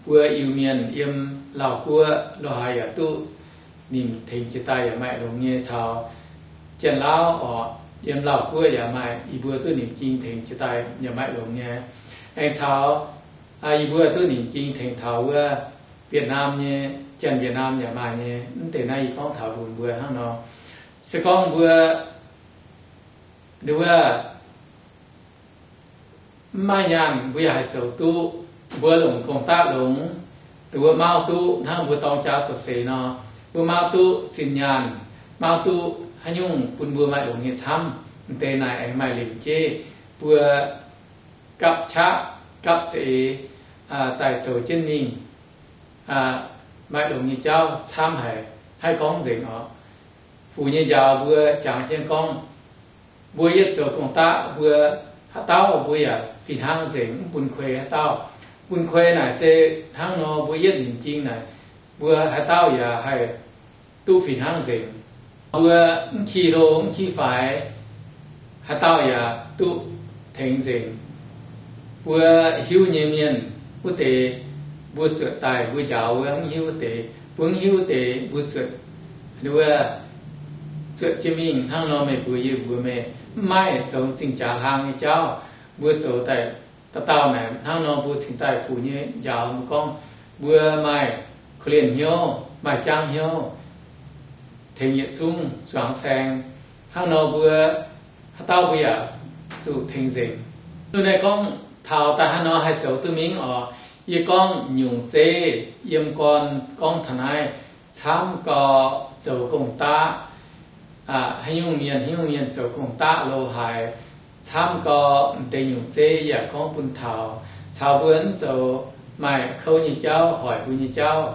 mbuo Iu-Mienh yiem Laauh Guoqv lo haic yaac duqv nimc tengx jiex daaih yaac maaih longx nyei caux Janx-Lauv orqc, yiem Laauh Guoqv yaac maaih, yie mbuo duqv nimc ging tengx jiex daaih yaac maaih longx nyei. Aengx caux yie mbuo duqv nimc ging tengx taux wuov Việt Nam nyei, Janx-Việt Nam yaac maaih nyei. Mv deix naaiv yie gorngv taux mbuox mbuo hnangv nor. Se gorngv mbuo wuov mv maaih nyaanh mbuo yaac haih zoux duqv. Mbuo longc gong-daqv longx, dongh wuov mauv duqv hnangv mbuo dorng jaax zoux seix nor, mbuo mauv duqv zinh nyaanh, mauv duqv haaix nyungc bun mbuo maaih longx nyei camv. Mv deix naaic aengx maaih lingc jeiv mbuo gapv qaqv, gapv za'eix daaih zoux jienv mingh, maaih longx nyei jauv camv haic, haih gorngv nzengc orqc. Fuc nyei njaaux mbuo jangx jienv gorngv, mbuo yietv zoux gong-daqv mbuo haaix dauh mbuo yaac fih hnangv nzengc, mv bun kuei haaix dauh. Bun kuei naaic se hnangv nor mbuo yietv nimc ging naaic, mbuo haaix dauh yaac haih duqv fih hnangv nzengc. Mbuo mv ki hlo mv ki faix, haaix dauh yaac duqv tengx nzengc. Mbuo hiuv nyei mienh wuov deix, mbuo zuotc daaih mbuo njaaux wuov, mv hiuv wuov deix, mbuo mv hiuv wuov deix mbuo zuotc, wuov, zuotc jienv mingh. Hnangv nor meih mbuox yie, mbuox meih, mv maaih zoux zingh jaax hlang nyei jauv. Mbuo zoux daaih dauh dauh naaic hnangv nor mbuo cingx daaih fuc nyei njaaux mbuo gorngv, mbuo maaih korv-lienh hnyouv, maaih jangv hnyouv, tengx yietc zungv zuangx saeng. Hnangv nor mbuo haaix dauh mbuo yaac zuqc tengx nzengc. Zuqc naaiv gorngv taux daaih hnangv nor haih zoux duqv mingh orqc. Yie gorngv nyungc zeiv yiem gorn gorngv taux naaiv camv gau zoux gong-daqv, haaix nyungc mienh, haaix nyungc mienh zoux gong-daqv lo haic, camv gau m'deix nyungc zeiv yaac gorngv bun taux, caux mbuo mv zoux maaih kouv nyei jauv, hoic mbuo nyei jauv,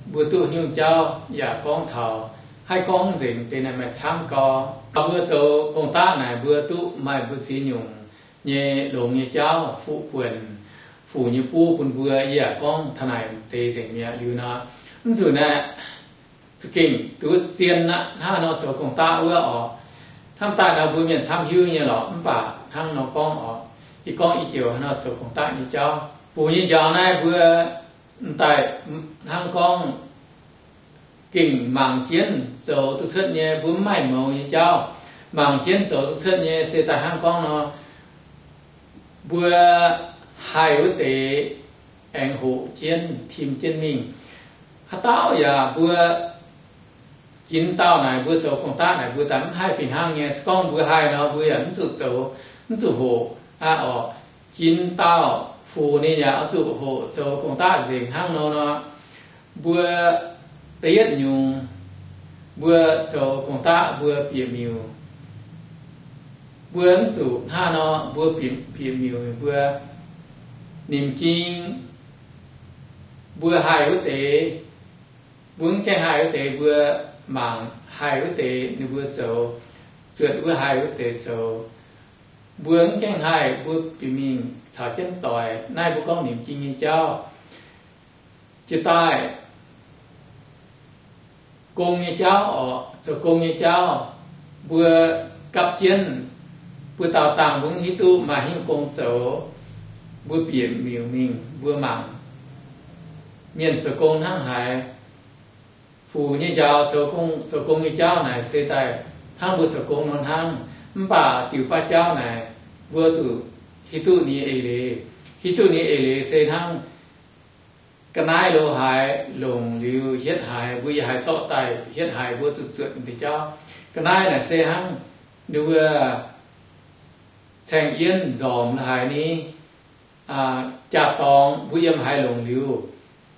mbuo duqv nyungc jauv yaac gorngv taux, haih gorngv nzengc deix naaic maaih camv gau. Mbuo zoux gong-daqv naaic mbuo duqv maaih mbuo ziex nyungc nyei longx nyei jauv fuqv buonc, fuqv nyei buv bun mbuo. Yie yaac gorngv taux naaic deix nzengc mi'aqv. Liuz nor, mv zuqc naaic zuqc gengh duqv zien aqv. Hnangv nor zoux gong-daqv wuov oc, hnamv daaih nor mbuo mienh camv hiuv nyei lorqc. Mv baac hnangv nor gorngv oc, yie gorngv i joux hnangv nor zoux gong-daqv nyei jauv. Fuqv nyei njaaux naaiv mbuo m'daaih hnangv gorngv gengh mangc jienv zoux duqv cuotv nyei, mbuo mv maaih mouz nyei jauv. Mangc jienv zoux duqv cuotv nyei se daaih hnangv gorngv nor, mbuo haih wuov deix aengx hoqc jienv tim jienv mingh. Haaix dauh yaac mbuo ginv dauh naaic mbuo zoux gong-daqv naaic mbuo daaih mv haih fih hnangv nyei. Se gorngv mbuo haih nor mbuo yaac mv zuqc zoux, mv zuqc hoqc aqv oc. Ginv dauh fuqv ninh yaac oix zuqc hoqc zoux gong-daqv nzengc hnangv nor nor. Mbuo da'yietv nyungc, mbuo zoux gong-daqv mbuo bieqc miuc. Mbuo mv zuqc hnangv nor mbuo bieqc miuc mbuo nimc jing mbuo haih wuov deix, mbuo mv gaengh haih wuov deix mbuo mangc haih wuov deix ninh mbuo zoux, zuotc wuov haih wuov deix zoux. Mbuo mv gaengh haih mbuo bieqc mingh caux jienv doic. Naaiv mbuo gorngv nimc jing nyei jauv. Jiex daaih gong nyei jauv oc, zoux gong nyei jauv, mbuo gapv jienv, mbuo daauh dangh mbuo mv hiuv duqv maaih haaix nyungc gong zoux, mbuo bieqc miuc mingh mbuo mangc mienh zoux gong hnangv haaix. Fuqv nyei njaaux zoux gong, zoux gong nyei jauv naaic se daaih hnangv mbuo zoux gong nor hnangv. Mv baac diuc baav jauv naaic mbuo zuqc hiuv duqv ninh nyei eix leiz. Hiuv duqv ninh nyei eix leiz se hnangv ga'naaiv lo haaix longc liuz hietv haaix, mbuo yiem haaix zorqv daaih hietv haaix, mbuo zuqc zuotc deix jauv. Ga'naaiv naaic se hnangv ninh mbuo caeng yienv nzormc lo haaix ni, jaa-dorngx mbuo yiem haaix longc liuz,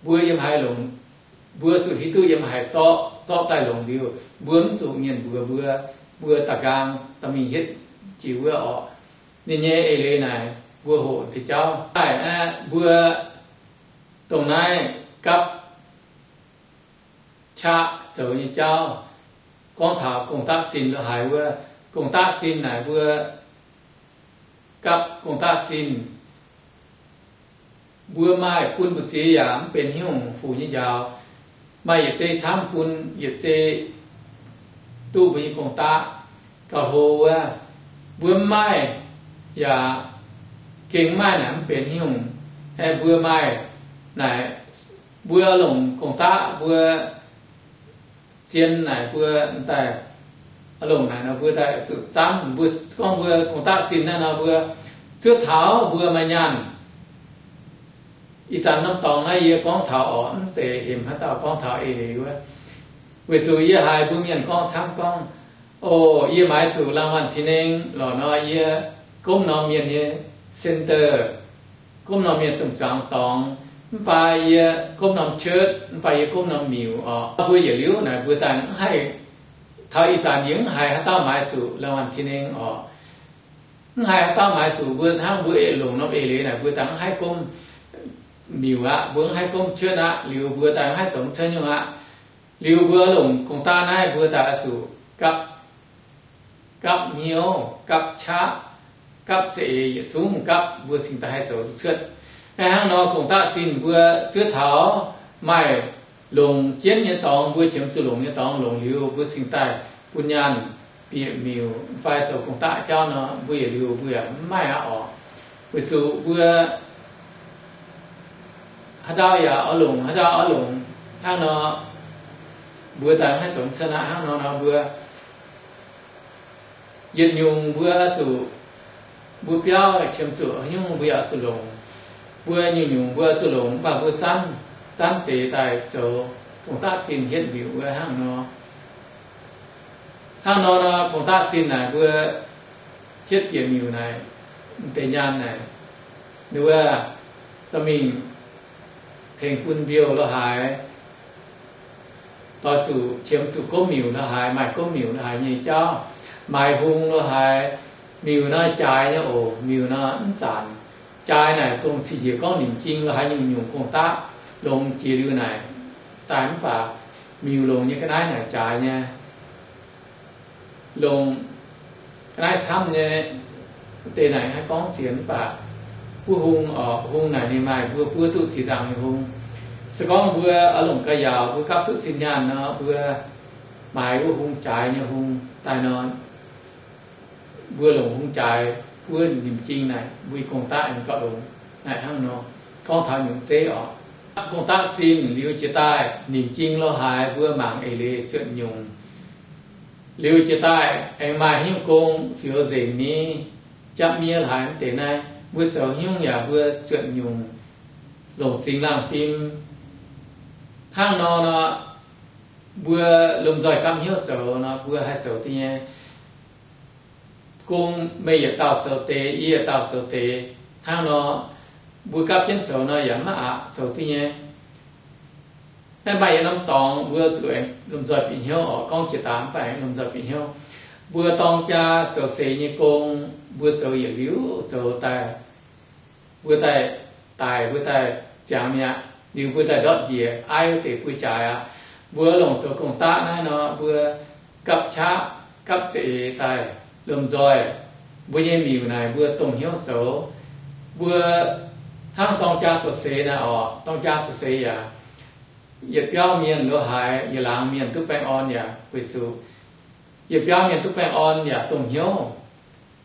mbuo yiem haaix longc, mbuo zuqc hiuv duqv yiem haaix zorqv, zorqv daaih longc liuz, mbuo mv zuqc mienh mbuox mbuo, mbuo da'nqaang dorh mingh hietv jiex wuov orqc. Ninh nyei eix leiz naaic mbuo hoqc deix jauv daaih aeqv, mbuo dongh naaiv gapv qaqv zoux nyei jauv. Gorngv taux gong-daqv zinh lo haaix wuov, gong-daqv zinh naaic mbuo gapv gong-daqv zinh, mbuo maaih bun mbu'ziex yaac mv benx haaix nyungc fuqv nyei njaaux. Maaih yietc zei camv bun yietc zei duqv mbuo nyei gong-daqv gauh hlo wuov. Mbuo mv maaih yaac gengh mv maaih naaic mv benx haaix nyungc. Aeqv, mbuo maaih naaic, mbuo longc gong-daqv mbuo zien naaic mbuo daaih longc naaic nor mbuo daaih zuqc zanv. Mbuo gorngv mbuo gong-daqv zinh naaiv nor mbuo zuov taux mbuo maaih nyaanh. Ih zanc norm dorngx naaiv yie gorngv taux orqc, mv zeiz hemx haaix dauh gorngv taux eix leiz wuov. Weic zuqc yie haiz mbuo mienh gorngv camv gorngv, o, yie maaiz zuqc รางวัลที่หนึ่ง lorqc nor, yie gomv norm mienh nyei center, gomv norm mienh dongh zuangx dorngx, mv baac yie gomv norm church, mv baac yie gomv norm miuc orqc. Mbuo yietc liuz naaic mbuo daaih mv haih, taux ih zanc yie mv haiz haaix dauh maaiz zuqc รางวัลที่หนึ่ง orqc. Mv haiz haaix dauh maaiz zuqc. Mbuo hnangv mbuo eix longc norm eix leiz naaic mbuo daaih mv haih gomv miuc aqv, mbuo mv haih gomv church aqv, liuz mbuo daaih mv haih zoux cuotv nyungc aqv. Liuz mbuo longc gong-daqv naaiv mbuo daaih oix zuqc gapv, gapv hnyouv, gapv qaqv, gapv za'eix, yietc zungv gapv mbuo cingx daaih haih zoux duqv cuotv. Naaiv hnangv nor gong-daqv zinh mbuo zuov taux maaih longc jienv nyei dorngx, mbuo qiemx zuqc longc nyei dorngx longc liuz mbuo cingx daaih bun nyaanh bieqc miuc fai zoux gong-daqv jauv nor, mbuo yietc liuz mbuo yaac mv maaih aqv orqc. Weic zuqc mbuo haaix ndau yaac oix longc, haaix ndau oix longc hnangv nor, mbuo daaih mv haih zoux cuotv aqv. Hnangv nor nor mbuo yietc nyungc mbuo zuqc, mbuo biauv qiemx zuqc haaix nyungc mbuo yaac zuqc longc. Mbuo nyungc-nyungc mbuo zuqc longc, mv baac mbuo zanv, zanv deix daaih zoux gong-daqv zinh hietv miuc wuov hnangv nor. Hnangv nor nor, gong-daqv zinh naaic mbuo hietv bieqc miuc naaic, deix nyaanh naaic, ninh wuov dorh mingh tengx bun mbiouh lo haaix, doix zuqc qiemx zuqc gomv miuc lo haaix, maaih gomv miuc lo haaix nyei jauv, maaiz hung lo haaix, miuc nor jaaix nyei oc, miuc nor mv zanc. Jaaix naaic dongh cing njiec gorngv nimc jing lo haaix nyungc-nyungc gong-daqv longx jiex liuz naaic, daaih mv baac miuc longc nyei ga'naaiv naaic jaaix nyei, longc ga'naaiv camv nyei deix naaic haih gorngv ziex mv baac buov hung oc, hung naaic ninh maaih mbuo buov duqv ziex nzaangc nyei hung. Se gorngv mbuo oix longc ga'yaauc mbuo gapv duqv zinh nyaanh nor, mbuo maaiz wuov hung jaaix nyei hung daaih nor, mbuo longc hung jaaix buov nimc jing naaic mbuo gong-daqv aengx gauh longx. Naaic hnangv nor, gorngv taux nyungc zeiv oc. Gong-daqv zinh liuz jiex daaih nimc jing lo haaix mbuo mangc eix leiz zuotc nyungc. Liuz jiex daaih aengx maaih hnyouv gong fioux nzengc ni, japv miev haaix mv deix naaiv, mbuo zoux hnyouv yaac mbuo zuotc nyungc longc zingx laangh fim. Hnangv nor nor, mbuo lomh nzoih gapv hnyouv zoux nor, mbuo haih zoux duqv nyei. Gong meih yietc dauh zoux deix, yie yietc dauh zoux deix. Hnangv nor, mbuo gapv jienv zoux nor yaac maiv aqc zoux duqv nyei. Naaiv maaih yietc norm dorngx mbuo zuqc aengx lomh nzoih bieqc hnyouv oc. Gorngv jiex daaih mv baac aengx lomh nzoih bieqc hnyouv. Mbuo dorng jaa zoux seix nyei gong, mbuo zoux yietc liuz zoux daaih, mbuo daaih daic, mbuo daaih ziangx mi'aqv. Liuz mbuo daaih ndortv njiec aiv deix buo jaaix aqv. Mbuo longc zoux gong-daqv naaiv nor, mbuo gapv qaqv gapv za'eix daaih lomh nzoih. Mbuo nyei miuc naaic mbuo dongh hnyouv zoux. Mbuo hnangv dorng jaa zoux seix naaic oc, dorng jaa zoux seix yaac yietc biauv mienh lo haaix yietc laangz mienh duqv baengh orn yaac weic zuqc yietc biauv mienh duqv baengh orn yaac dongh hnyouv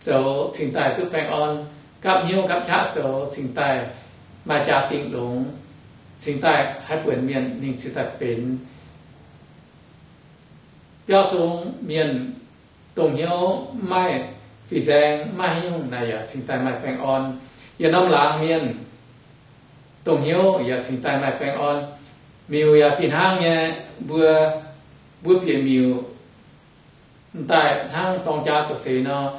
zoux cingx daaih duqv baengh orn. Gapv hnyouv gapv qaqv zoux cingx daaih maaih jaa-dingh longx, cingx daaih haih buonc mienh mingh cingx daaih benx. Biauv zong mienh dongh hnyouv maiv maaih fin-saeng, maiv maaih haaix nyungc naaic yaac cingx daaih maaih baengh orn. Yietc norm laangz mienh dongh hnyouv yaac cingx daaih maaih baengh orn. Miuc yaac fih hnangv nyei. Mbuo, mbuo bieqc miuc m'daaih hnangv dorng jaa zoux seix nor,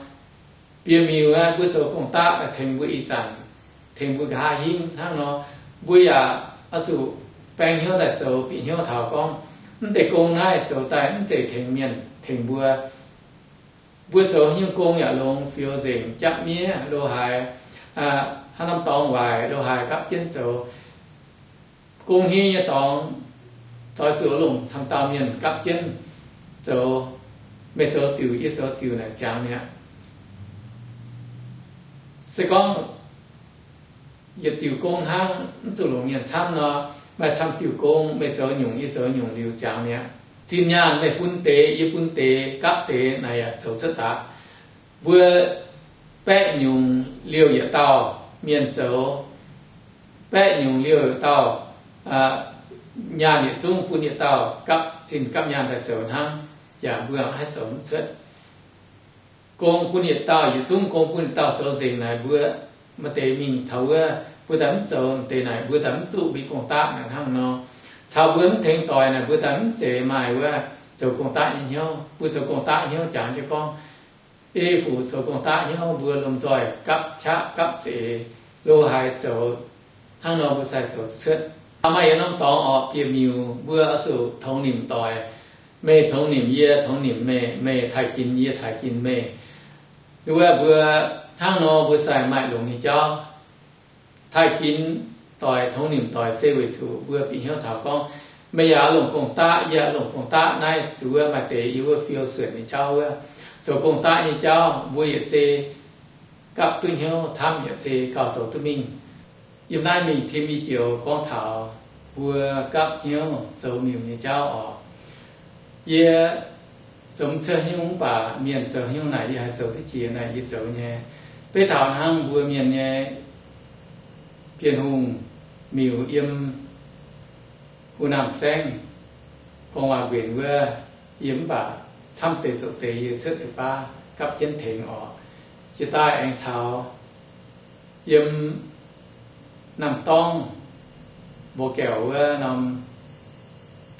bieqc miuc aqv, mbuo zoux gong-daqv tengx mbuo ih zanc, tengx mbuo nqa'haav hingv hnangv nor, mbuo yaac oix zuqc baeng hnyouv daaih zoux, bieqc hnyouv taux gorngv mv deix gong naaiv zoux daaih mv zeiz tengx mienh, tengx mbuo. Mbuo zoux haaix nyungc gong yaac longx, fioux nzengc, japv miev lo haaix, haaix norm dorngx waaic lo haaix gapv jienv zoux. Gong hingv nyei dorngx, zoux zuqc longc camv dauh mienh gapv jienv zoux. Meih zoux diuc, yie zoux diuc naaic ziangx mi'aqv. Se gorngv yietc diuc gong hnangv, mv zuqc longc mienh camv nor, maaih camv diuc gong, meih zoux nyungc, yie zoux nyungc liuz ziangx mi'aqv. Zinh nyaanh meih bun deix, yie bun deix, gapv deix naaic yaac zoux cuotv daaih. Mbuo baeqv nyungc liouh yietc dauh mienh zoux, baeqv nyungc liouh yietc dauh, nyaanh yietc zungv bun yietc dauh gapv zinh gapv nyaanh daaih zoux hnangv, yaac mbuo haih zoux mv cuotv. Gong bun yietc dauh, yietc zungv gong bun yietc dauh zoux nzengc naaic, mbuo maaih deix mingh taux wuov, mbuo daaih mv zoux deix naaic, mbuo daaih mv duqv mbuo gong-daqv naaic hnangv nor. Caux mbuo mv tengx doic naaic, mbuo daaih mv zeiz maaih wuov zoux gong-daqv nyei hnyouv. Mbuo zoux gong-daqv hnyouv jangx jienv gorngv, ei fuc zoux gong-daqv hnyouv mbuo lomh nzoih gapv qaqv gapv za'eix lo haaix zoux, hnangv nor mbuo sai zoux cuotv. Maaih yietc norm dorngx orqc, bieqc miuc mbuo oix zuqc tongx nimc doic. Meih tongx nimc yie, tongx nimc meih, meih taaih ginx yie, taaih ginx meih. Wuov mbuo hnangv nor mbuo sai maaih longx nyei jauv. Taaih ginx doic, tongx nimc doic se weic zuqc mbuo bieqc hnyouv taux gorngv, meih yaac longc gong-daqv, yie yaac longc gong-daqv. Naaiv zuqc wuov maaih deix yie wuov fiou suonc nyei jauv wuov, zoux gong-daqv nyei jauv mbuo yietc se gapv duqv hnyouv camv, yietc se gauh zoux duqv mingh. Yiem naaiv mingh tim i joux gorngv taux mbuo gapv hnyouv zoux miuc nyei jauv orqc. Yie zoux mv cuotv haaix nyungc mv baac mienh zoux haaix nyungc naaic yie haih zoux duqv jiex naaic yie zoux nyei. Beiv taux hnangv mbuo mienh nyei Bienh Hungh miuc yiem Hu Naamh Saengv, gorngv waac nquenc wuov, yie mv baac camv deix zoqc deix yie cuotv deix baav gapv jienv tengx orqc. Jiex daaih aengx caux yiem Naamh Dorngv, Mborqv Gaeqv wuov norm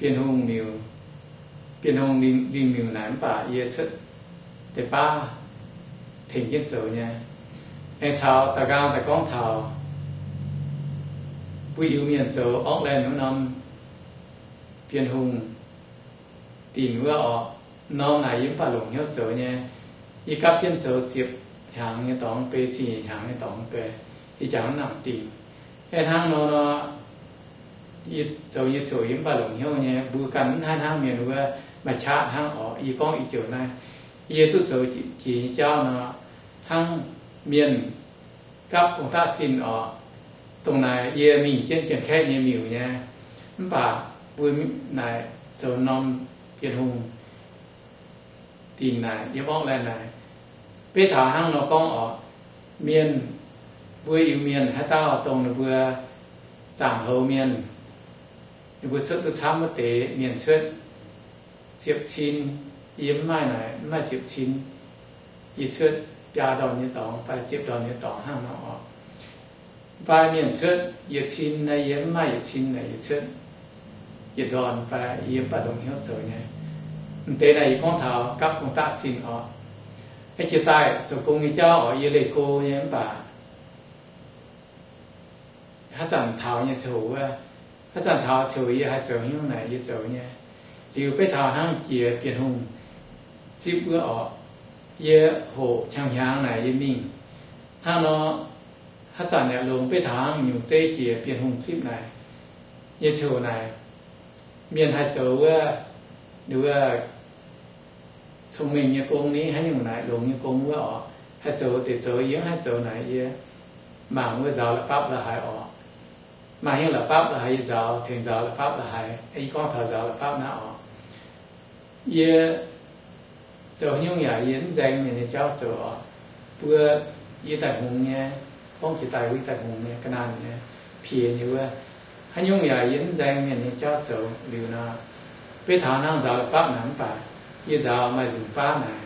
Bienh Hungh miuc, Bienh Hungh lingh, lingh miuc naaic mv baac yie cuotv deix baav tengx jienv zoux nyei. Aengx caux da'nqaang daaih gorngv taux mbuo Iu-Mienh zoux Auckland wuov norm Bienh Hungh dingc wuov orqc. Norm naaic yie mv baac longc hnyouv zoux nyei. Yie gapv jienv zoux ziepc hnyangx nyei dorngx bei, ziepc nyeic hnyangx nyei dorngx bei, yie jangx nangc dingc. Aengx hnangv nor nor, Yie zoux yie ziouc yie mv baac longc hnyouv nyei, mbuo ganh mv haih hnangv mienh wuov maaih qaqv hnangv orqc. Yie gorngv ih ziouc naaiv, yie duqv zoux jiex nyei jauv nor, hnangv mienh gapv gong-daqv zinh orqc. Dongh naaic yie mingh jienv Janx-Kaeqv nyei miuc nyei, mv baac mbuo naaic zoux norm Bienh Hungh dinc naaic, yiem Auckland naaic, beiv taux hnangv nor gorngv orqc, mienh, mbuo Iu-Mienh haaix dauh dongh ninh mbuo zaangc houx mienh, ninh mbuo cuotv duqv camv wuov deix mienh cuotv ziepc cin, yie mv maaih naaic, mv maaih ziepc cin, yie cuotv biaa ndorn nyei dorngx fai ziepc ndorn nyei dorngx hnangv nor orqc. Fai mienh cuotv yietc cin naaic, yie mv maaih yietc cin naaic, yie cuotv yietc ndorn fai yie mv baac longc hnyouv zoux nyei. M'deix naaic yie gorngv taux gapv gong-daqv zinh orqc. Jiex daaih zoux gong nyei jauv orqc, yie leih go nyei mv baac haaix zanc taux nyei ziouc wuov, haaix zanc taux ziouc yie haih zoux hnyouv naaic yie zoux nyei. Liuz beiv taux hnangv jiex Bienh Hungh zipv wuov orqc, yie hoqc qangx hnyangx naaic yie mingh. Hnangv nor, haaix zanc yaac longx beiv taux hnangv nyungc zeiv jiex Bienh Hungh zipv naaic nyei ziouc naaic, mienh haih zoux wuov, wuov cong-mengh nyei gong ni, haaix nyungc naaic longx nyei gong wuov orqc, haih zoux deix zoux, yie mv haih zoux naaic yie mangc wuov nzaaux la'fapv la'haaix orqc. Maaih hnyouv la'fapv la'haaix yie nzaaux, tengx nzaaux la'fapv la'haaix, yie gorngv taux nzaaux la'fapv naaiv orqc. Yie zoux haaix nyungc yaac yie mv nzaeng mienh nyei jauv zoux orqc. Mbuo, yie daaih hngongx nyei, gorngv jiex daaih wuov yie daaih hngongx nyei, ga'naanh nyei, piex nyei wuov, haaix nyungc yaac yie mv nzaeng mienh nyei jauv zoux liuz nor, beiv taux hnangv nzaaux la'fapv naaic mv baac yie nzaaux maaih nzunc baav naaic.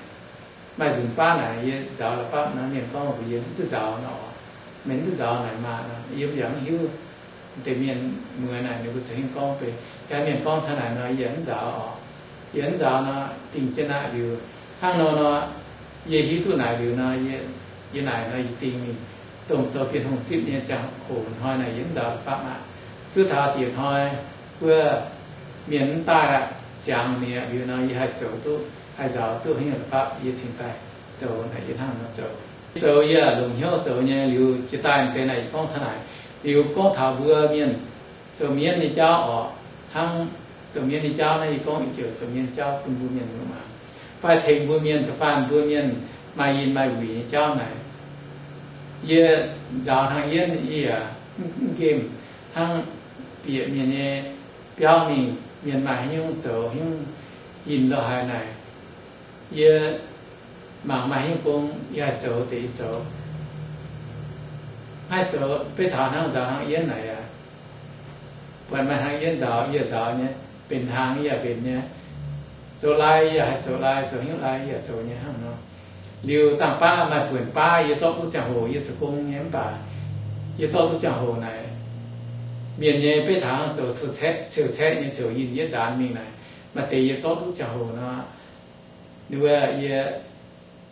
Maaih nzunc baav naaic yie nzaaux la'fapv nor, mienh gorngv mbuox yie, mv duqv nzaaux nor orqc. Meih mv duqv nzaaux naaic maah nor, yie yaac mv hiuv. Deix mienh muoz naaic ninh mbuo za'hingh gorngv beiv, yaac mienh gorngv taux naaic nor, yie mv nzaaux orqc. Yie mv nzaaux nor, dingh jienv naaiv liuz, hnangv nor nor, yie hiuv duqv naaic liuz nor, yie naaic nor yie dingh mingh. Dongh zoux Bienh Hungh zipv nyei ziangh hoc hnoi naaic yie mv nzaaux la'fapv aqv. Zuov taux diex hnoi wuov mienh mv daaih aqv, ziangx mi'aqv liuz nor, yie haih zoux duqv, haih nzaaux duqv haaix nyungc la'fapv, yie cingx daaih zoux naaic, yie hnangv nor zoux. Zoux yie longc hnyouv zoux nyei liuz, jiex daaih deix naaic yie gorngv taux naaic. Liuz gorngv taux mbuo mienh zoux mienv nyei jauv orqc, hnangv zoux mienv nyei jauv naaiv, yie gorngv ih joux zoux mienv nyei jauv bun mbuo mienh muangx, fai tengx mbuo mienh da'faanh mbuo mienh maaih yinh maaih wuic nyei jauv naaic, yie nzaaux hnangv yienv, yie yaac mv nqemh hnangv bieqc mienh nyei biauv mingh, mienh maaih haaix nyungc zoux, haaix nyungc yinh lorh haaix naaic, yie mangc maaih haaix nyungc gong yie haih zoux deix yie zoux. Haih zoux beiv taux hnangv nzaaux hnangv yienv naaic aqv. Buatc maaih hnangv yienv nzaaux yie nzaaux nyei, benx hnaangx yie yaac benx nyei, zoux lai yie haih zoux lai, zoux hnyouv lai yie yaac zoux nyei hnangv nor. Liuz dangh baav maaih buonc baav yie zorqv duqv ziangh hoc yie zoux gong nyei mv baac, yie zorqv duqv ziangh hoc naaic, mienh nyei beiv taux hnangv zoux ceu-caeqv nyei ziouc yinh yietv nzaanx mingh naaic, maaih deix yie zorqv duqv ziangh hoc nor, ninh wuov yie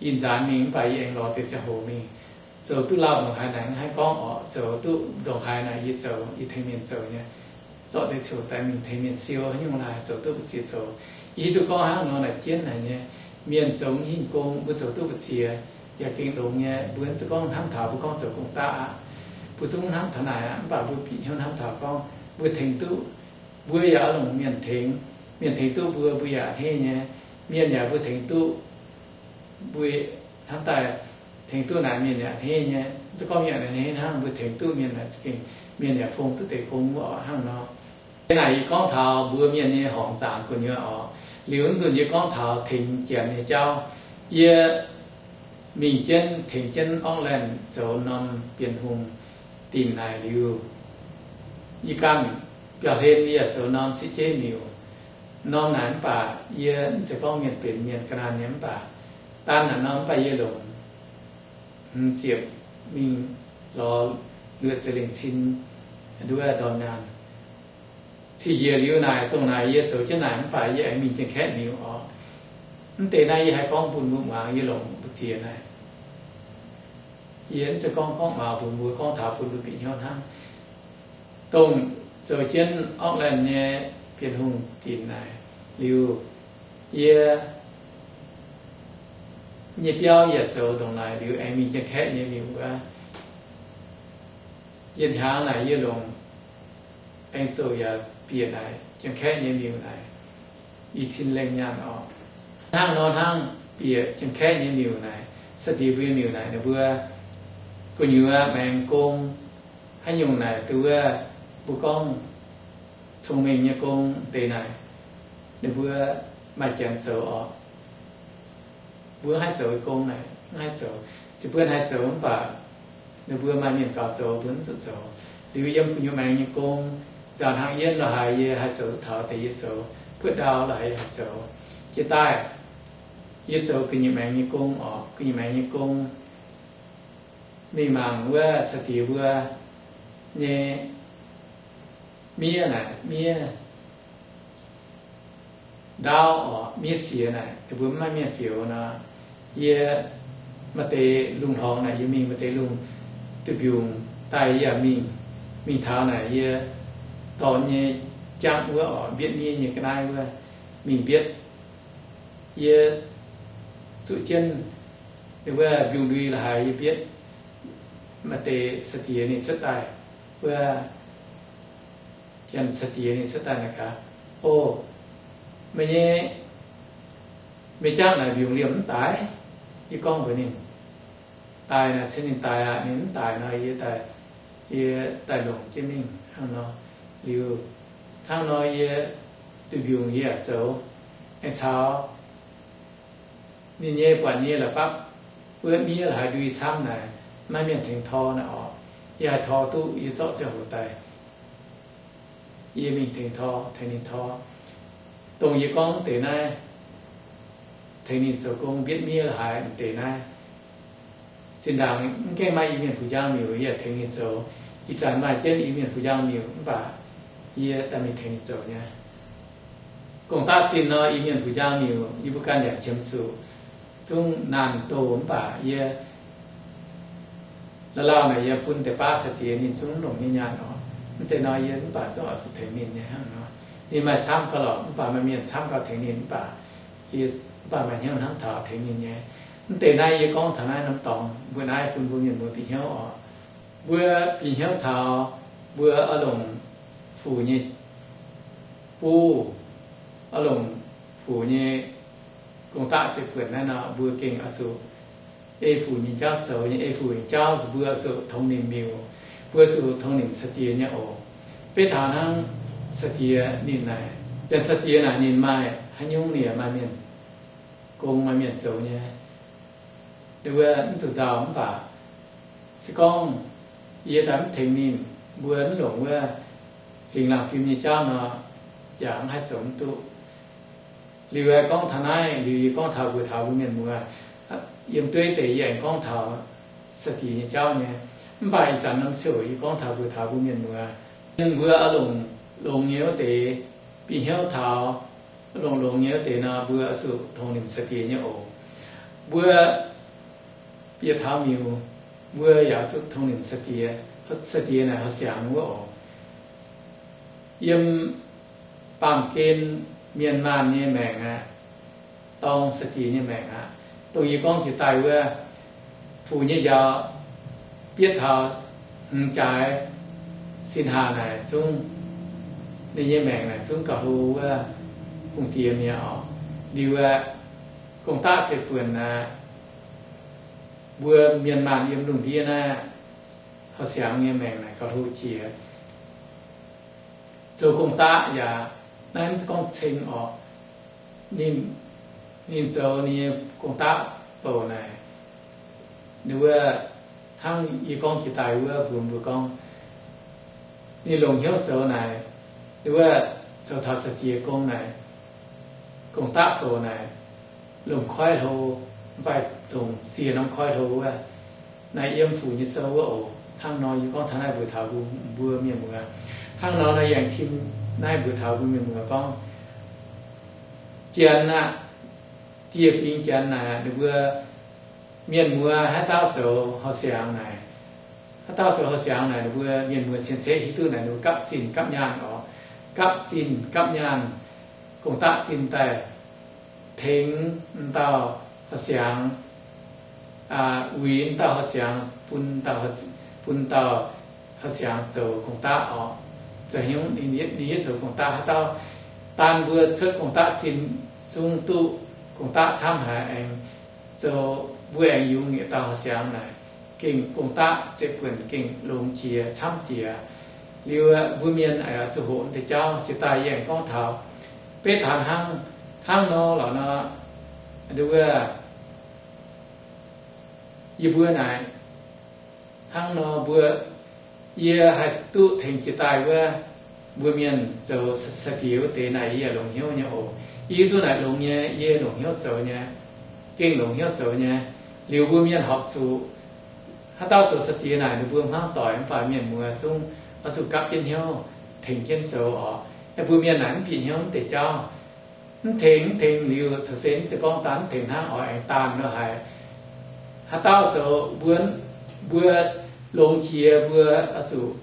yinh nzaanx mingh mv baac yie aengx lorz deix ziangh hoc mingh. Zoux duqv lauh ndongc haaix naaic mv haih gorngv orqc, zoux duqv ndongc haaix naaic yie zoux, yie tengx mienh zoux nyei. Zorqv deix ziouc daaih mingh tengx mienh siou haaix nyungc naaic zoux duqv mbu'ziex zoux. Yie hiuv duqv gorngv hnangv nor naaic jienv haic nyei. Mienh zoux hingh gong mbuo zoux duqv mbu'ziex yaac gengh longx nyei. Mbuo mv zeiz gorngv hnamv taux mbuo gorngv zoux gong-daqv aqv. Mbuo zungv hnamv taux naaic aqv, mv baac mbuo bieqc hnyouv hnamv taux gorngv mbuo tengx duqv, mbuo yaac oix longc mienh tengx. Mienh tengx duqv mbuo, mbuo yaac a'hneiv nyei. Mienh yaac mbuo tengx duqv, mbuo hnamv daaih tengx duqv naaic mienh yaac a'hneiv nyei. Mv zeiz gorngv mienh a'hneiv hnangv, mbuo tengx duqv mienh naaic za'gengh mienh yaac fong duqv deix gong wuov orqc hnangv nor. Naaic yie gorngv taux mbuo mienh nyei horngc zaangc gu'nyuoz orqc. Liuz nzunc yie gorngv taux tengx Janx nyei jauv. Yie mingh jienv tengx jienv Auckland zoux norm Bienh Hungh dinc naaic liuz, yie ganh biauv-hlen yie yaac zoux norm sieqv jeiv miuc. Norm naaic mv baac yie mv zeiz gorngv mienh benx mienh ga'naanh nyei mv baac, daan naaic norm mv baac yie longc hmz ziepc mingh lorz luoqc ziepc lengh cin nduov ndorm nyaanh. Cih njiec liuz naaic, dongh naaic yie zoux jienv naaic mv baac yie aengx mingh Janx-Kaeqv miuc orqc. Mv deix naaiv yie haih gorngv bun mbuo muangx yie longc mbu'ziex naaic. Yie mv zeiz gorngv gorngv maux mbuox mbuo, gorngv taux bun mbuo bieqc hnyouv hnangv. Dongh zoux jienv Auckland nyei Bienh Hungh dinc naaic liuz, yie nyei biauv yaac zoux ndongc naaic liuz aengx mingh Janx-Kaeqv nyei miuc wuov. Yie hnyangx naaic yie longc aengx zoux yaac bieqc naaic Janx-Kaeqv nyei miuc naaic i cin lengh nyaanh orqc. Hnangv nor hnangv bieqc Janx-Kaeqv nyei miuc naaic, Saa-Die mbuo nyei miuc naaic, ninh mbuo gu'nyuoz maengx gong haaix nyungc naaic, duqv wuov mbuo gorngv cong-mengh nyei gong deix naaic, ninh mbuo maaih janx zoux orqc. Mbuo mv haih zoux gong naaic, mv haih zoux. Ziouc mbuo haih zoux mv baac ninh mbuo maaih mienh gaux zoux, mbuo mv zuqc zoux. Liuz yiem gu'nyuoz maengx nyei gong, nzaaux hnangv yie lo haaix yie haih zoux duqv taux deix yie zoux, buoqv ndau lo haaix yie haih zoux. Jiex daaih yie zoux ga'nyiec maengx nyei gong orqc, ga'nyiec maengx nyei gong mingh mangc wuov Saa-Die mbuo nyei miev naaic, miev ndaauv orqc, miev siex naaic, ninh mbuo mv maaih mienh fioux nor, yie maaih deix lungh hlorngx naaic, yie mingh maaih deix lungh duih mbiungc daaih yie yaac mingh. Mingh taux naaic yie dorh nyei jangv wuov orqc, mbietv miev nyei ga'naaiv wuov mingh mbietv. Yie zuqv jienv ninh wuov mbiungc ndui lo haaix yie mbietv. Maaih deix Saa-Die ninh cuotv daaih, wuov Janx Saa-Die ninh cuotv daaih naaic gaax, O, meih nyei, meih jangv naaic mbiungc liemh mv daic? Yie gorngv mbuox ninh, Daic naaic cingx ninh daic aqv. Ninh mv daic nor yie daaih, yie daaih longc jienv mingh hnangv nor. Liuz hnangv nor yie duih mbiungc yie yaac zoux, aengx caux ninh nyei buatc nyei la'fapv wuov miev lo haaix ndui camv naaic, maiv mienh tengx tor naaic orqc. Yie haih tor duqv, yie zorqv ziangh hoc daaih, yie mingh tengx tor, tengx ninh tor. Dongh yie gorngv deix naaiv, tengx ninh zoux gong mbietv miev lo haaix deix naaiv, zinh ndaangc mv gaengh maaih Iu-Mienh Fuc Njang Miuc yie tengx ninh zoux. Ih zanc maaih jienv Iu-Mienh Fuc Njang Miuc mv baac yie daaih mingh tengx ninh zoux nyei. Gong-daqv zinh nor, Iu-Mienh Fuc Njang Miuc yie mbuo ganh yaac qiemx zuqc zungv naanh doh mv baac yie la'laauh naaic yie bun deix baav Saa-Die ninh zungv longc nyei nyaanh orqc. Mv zeiz nor yie mv baac zungv oix zuqc tengx ninh nyei hnangv nor. Ninh maaih camv gau lorqc, mv baac maaih mienh camv gau tengx ninh mv baac yie mv baac maaih hnyouv hnamv taux tengx ninh nyei. Mv deix naaiv yie gorngv taux naaiv norm dorngx mbuo naaiv bun mbuo mienh mbuo bieqc hnyouv orqc. Mbuo bieqc hnyouv taux mbuo oix longc fuc nyei buv, oix longc fuc nyei gong-daqv zeiv-buonc naaiv nor, mbuo gengh oix zuqc ei fuc nyei jauv zoux nyei, ei fuc nyei jauv zuqc mbuo oix zuqc tongx nimc miuc, mbuo zuqc tongx nimc Saa-Die nyei oc. Beiv taux hnangv Saa-Die ninh naaic, Janx Saa-Die naaic ninh maaih haaix nyungc ninh yaac maaih mienh gong maaih mienh zoux nyei. Ninh mbuo mv zuqc nzauh mv baac se gorngv yie daaih mv tengx ninh, mbuo mv longc wuov zingx laangh fim nyei jauv nor, yaac mv haih zoux mv duqv. Liuz aengx gorngv taux naaiv, liuz yie gorngv taux mbuox taux mbuo mienh muoz, yiem dueiv deix yie aengx gorngv taux Saa-Die nyei jauv nyei. Mv baac ih zanc norm ziouc yie gorngv taux mbuox taux mbuo mienh muoz, ninh mbuo oix longc longx nyei wuov deix, bieqc hnyouv taux longx longx nyei wuov deix nor, mbuo oix zuqc tongx nimc Saa-Die nyei oc. Mbuo bieqc taux miuc, mbuo yaac zuqc tongx nimc Saa-Die. Saa-Die naaic horqc siangx wuov oc. Yiem baamh gen mienh maanh nyei maengc aqv, dorng Saa-Die nyei maengc aqv. Dongh yie gorngv jiex daaih wuov, fuc nyei njaaux bietv taux hmz jaaix sin haac naaic zungv, ninh nyei maengc naaic zungv gauh hlo wuov hungh diex mi'aqv oc. Liuz aeqv, gong-daqv zeiv-buonc aqv, mbuo mienh maanh yiem lungh ndiev naaiv horqc siangx nyei maengc naaic gauh hlo jiex. Zoux gong-daqv yaac naaiv mv gorngv ceng orqc. Ninh, ninh zoux ninh nyei gong-daqv bouc naaic, ninh wuov, hnangv yie gorngv jiex daaih wuov mbuox mbuo gorngv, ninh longc hnyouv zoux naaic, ninh wuov zoux taux Saa-Die gong naaic, gong-daqv bouc naaic, longc koiv hlo, mv baac longc sie norm koiv hlo wuov. Naaiv yiem Fuc nyei sou wuov oc. Hnangv nor yie gorngv taux naaiv mbuox taux mbuo mienh muoz. Hnangv nor naaiv yangh tim naaiv mbuox taux mbuo mienh muoz gorngv, Janx aqv, dieh fingx Janx naaic ninh mbuo mienh muoz haaix dauh zoux horqc siangx naaic, haaix dauh zoux horqc siangx naaic, ninh mbuo mienh muoz cien-ceqv hiuv duqv naaic ninh mbuo gapv zinh gapv nyaanh oc. Gapv zinh gapv nyaanh, gong-daqv zinh daaih tengx m'dauh horqc siangx, uix m'dauh horqc siangx, bun dauh horqc siangx zoux gong-daqv orqc. zoux hnyouv ninh yietv zoux gong-daqv. Haaix dauh daanh mbuo cuotv gong-daqv zinh zungv duqv gong-daqv camv haic, aengx zoux mbuo aengx yungz yietc dauh siangx naaic, gengh gong-daqv ziepc buonc gengh longx jiex camv jiex. Liuz mbuo mienh zuqc hoqc deix jauv. Jiex daaih yie aengx gorngv taux beiv taux hnangv, hnangv nor lorqc nor, wuov, yie mbuo naaic, hnangv nor mbuo, yie haih duqv tengx jiex daaih wuov mbuo mienh zoux sai-diex wuov deix naaic yie yaac longc hnyouv nyei oc. Yie duqv naaic longx nyei, yie longc hnyouv zoux nyei, gengh longc hnyouv zoux nyei. Liuz mbuo mienh horpc zuqc haaix dauh zoux sai-diex naaic ninh mbuo hmuangv doic, mv baac mienh muoz zungv oix zuqc gapv jienv hnyouv tengx jienv zoux oc. Mbuo mienh naaic mv bieqc hnyouv mv deix jauv, mv tengx mv tengx liuz caux se mv zeiz gorngv daanh mv tengx hnangv oix aengx daanh lo haic. Haaix dauh zoux mbuo, mbuo longx jiex mbuo oix zuqc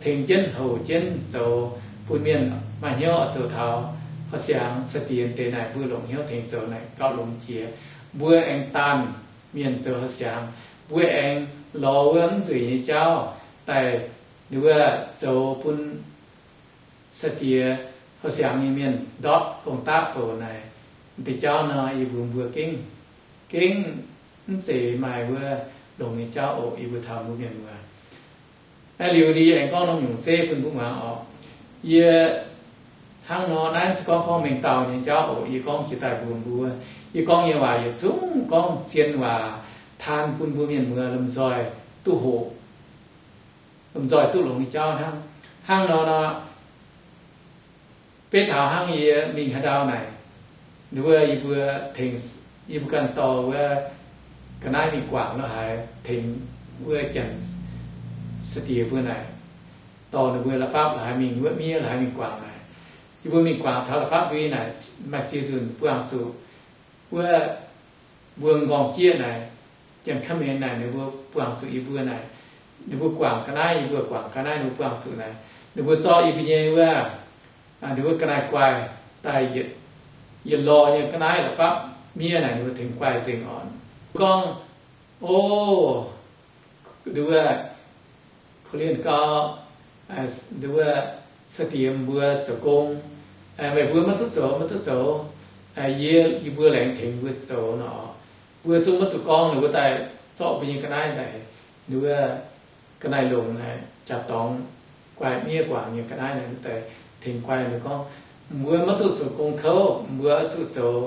tengx jienv houc jienv zoux bun mienh maaih hnyouv oix zoux taux houh siangx sai-diex deix naaic mbuo longc hnyouv tengx zoux naaic gauh longx jiex. Mbuo aengx daanh mienh zoux houh siangx, mbuo aengx lorz wuov mv nzueic nyei jauv daaih, wuov, zoux bun sai-diex houh siangx nyei mienh ndortv gong-daqv bouc naaic. Deix jauv nor yie mbuox mbuo gengh, gengh mv zeiz maaih wuov longx nyei jauv oc. Yie mbuo taux mbuo mienh muoz, liuz yie aengx gorngv norm nyungc zeiv bun mbuo muangx oc. Yie hnangv nor naaiv se gorngv gorngv mengh dauh nyei jauv oc. Yie gorngv jiex daaih mbuox mbuo, yie gorngv nyei waac yietc zungv gorngv zien waac taan bun mbuo mienh muoz lomh nzoih duqv hoqc, lomh nzoih duqv longx nyei jauv hnangv. Hnangv nor nor, beiv taux hnangv yie mingh haaix ndau naaic, wuov, yie mbuo tengx, yie mbuo ganh dorh wuov ga'naaiv mingh guangc lo haaix, tengx wuov janx sai-diex mbuo naaic, dorh ninh mbuo la'fapv lo haaix mingh, wuov miev lo haaix mingh guangc naaic. Yie mbuo mingh guangc taux la'fapv ndui naaic, maaih ziex nzunc buangh zuqc wuov mbuo m'nqorngv jieqv naaic, janx Khmer naaic ninh mbuo buangh zuqc yie mbuo naaic, ninh mbuo guangc ga'naaiv, yie mbuo guangc ga'naaiv, ninh mbuo buangh zuqc naaic, ninh mbuo zorqv yie mbuo nyei wuov, ninh mbuo ga'naaiv guaih daaih yietc lorh nyei ga'naaiv la'fapv miev naaic, ninh mbuo tengx guaih nzengc orqc. Gorngv, o, wuov, korv-lienh gau, wuov, sai-diex mbuo zoux gong, meih mbuo maiv duqv zoux, maiv duqv zoux, yie, yie mbuo laengz tengx mbuo zoux nor, mbuo zungv maiv zuqc gorngv, ninh mbuo daaih zorqv mbuo nyei ga'naaiv naaic, wuov, ga'naaiv longc naaic jaax dorngx guaih miev guangc nyei ga'naaiv naaic, mbuo daaih tengx guaih ninh gorngv, mbuo maiv duqv zoux gong kouv, mbuo zuqc zoux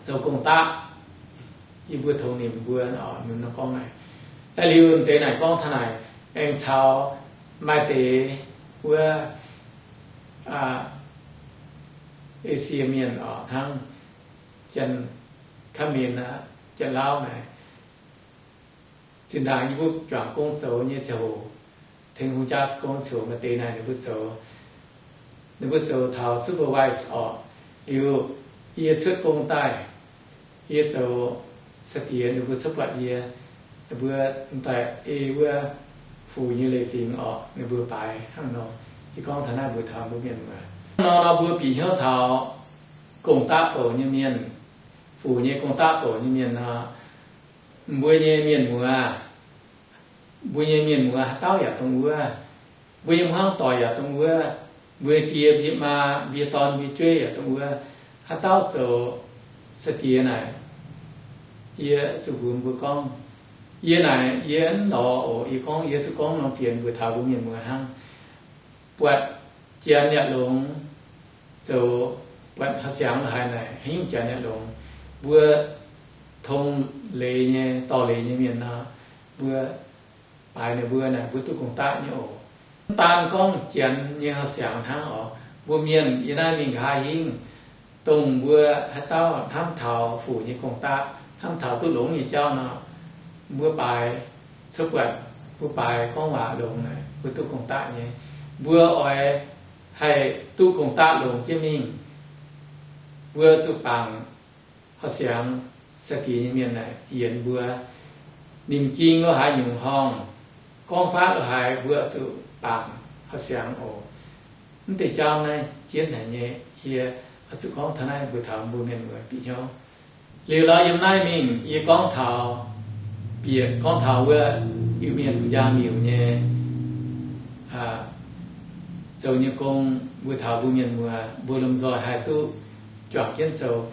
zoux gong-daqv. Yie mbuo tongx nimc mbuo oc, ninh gorngv naaic. Liuz deix naaic gorngv taux naaic, aengx caux maaih deix wuov Esie mienh oc, hnangv Janx-Kaeqv mienh aqv, Janx-Lauv naaic. Zinh ndaangc yie mbuo juangc gong zoux nyei ziangh hoc, tengx hungh jaa zoux gong ziangh hoc maaih deix naaic ninh mbuo zoux, ninh mbuo zoux taux supervise orqc. Liuz yie cuotv gong daaih, yie zoux sai-diex, ninh mbuo cuotv buatc yie, ninh mbuo daaih ei wuov Fuc nyei leiz-fingx orqc, ninh mbuo baaix hnangv nor. Yie gorngv taux naaiv mbuox taux mbuo mienh muoz, hnangv nor nor mbuo bieqc hnyouv taux gong-daqv bouc nyei mienh, Fuc nyei gong-daqv bouc nyei mienh nor, mbuo nyei mienh muoz, mbuo nyei mienh muoz haaix dauh yaac dongh wuov. Mbuo nyei hmuangv doic yaac dongh wuov. Mbuo nyei die, mbuo nyei maa, mbuo nyei dorn, mbuo nyei jueiv yaac dongh wuov. Haaix dauh zoux sai-diex naaic, yie zuqc mbuox mbuo gorngv, yie naaic yie mv lorz oc. Yie gorngv, yie zuqc gorngv norm fienx mbuox taux mbuo mienh muoz hnangv. Buatc janx yaac longx, zoux buatc haaix siangx lo haaix naaic, haaix nyungc janx yaac longx. Mbuo tong leiz nyei, dorh leiz nyei mienh nor, mbuo baaix ninh mbuo naaic, mbuo duqv gong-daqv nyei oc. Mv daan gorngv janx nyei haaix siangx hnangv oc, mbuo mienh yiem naaiv mingh nqa'haav hingv, dongh mbuo haaix dauh hnamv taux Fuc nyei gong-daqv, hnamv taux duqv longx nyei jauv nor, mbuo baaix cuotv buatc, mbuo baaix gorngv waac longx naaic, mbuo duqv gong-daqv nyei. Mbuo oix haih duqv gong-daqv longx jienv mingh, mbuo zuqc bangc haaix siangx sai-diex nyei mienh naaic yienx mbuo. Nimc jing lo haaix nyungc horngh, gorngv faatv lo haaix, mbuo zuqc bangc haaix siangx oc. Mv deix jauv naaiv jienv haic nyei. Yie oix zuqc gorngv taux naaiv mbuox taux mbuo mienh muoz bieqc hnyouv. Liuz lorz yiem naaiv mingh yie gorngv taux, bieqc gorngv taux wuov Iu-Mienh Fuc Njang Miuc nyei, aa, zoux nyei gong, mbuo taux mbuo mienh muoz, mbuo lomh nzoih haih duqv juangc jienv zoux.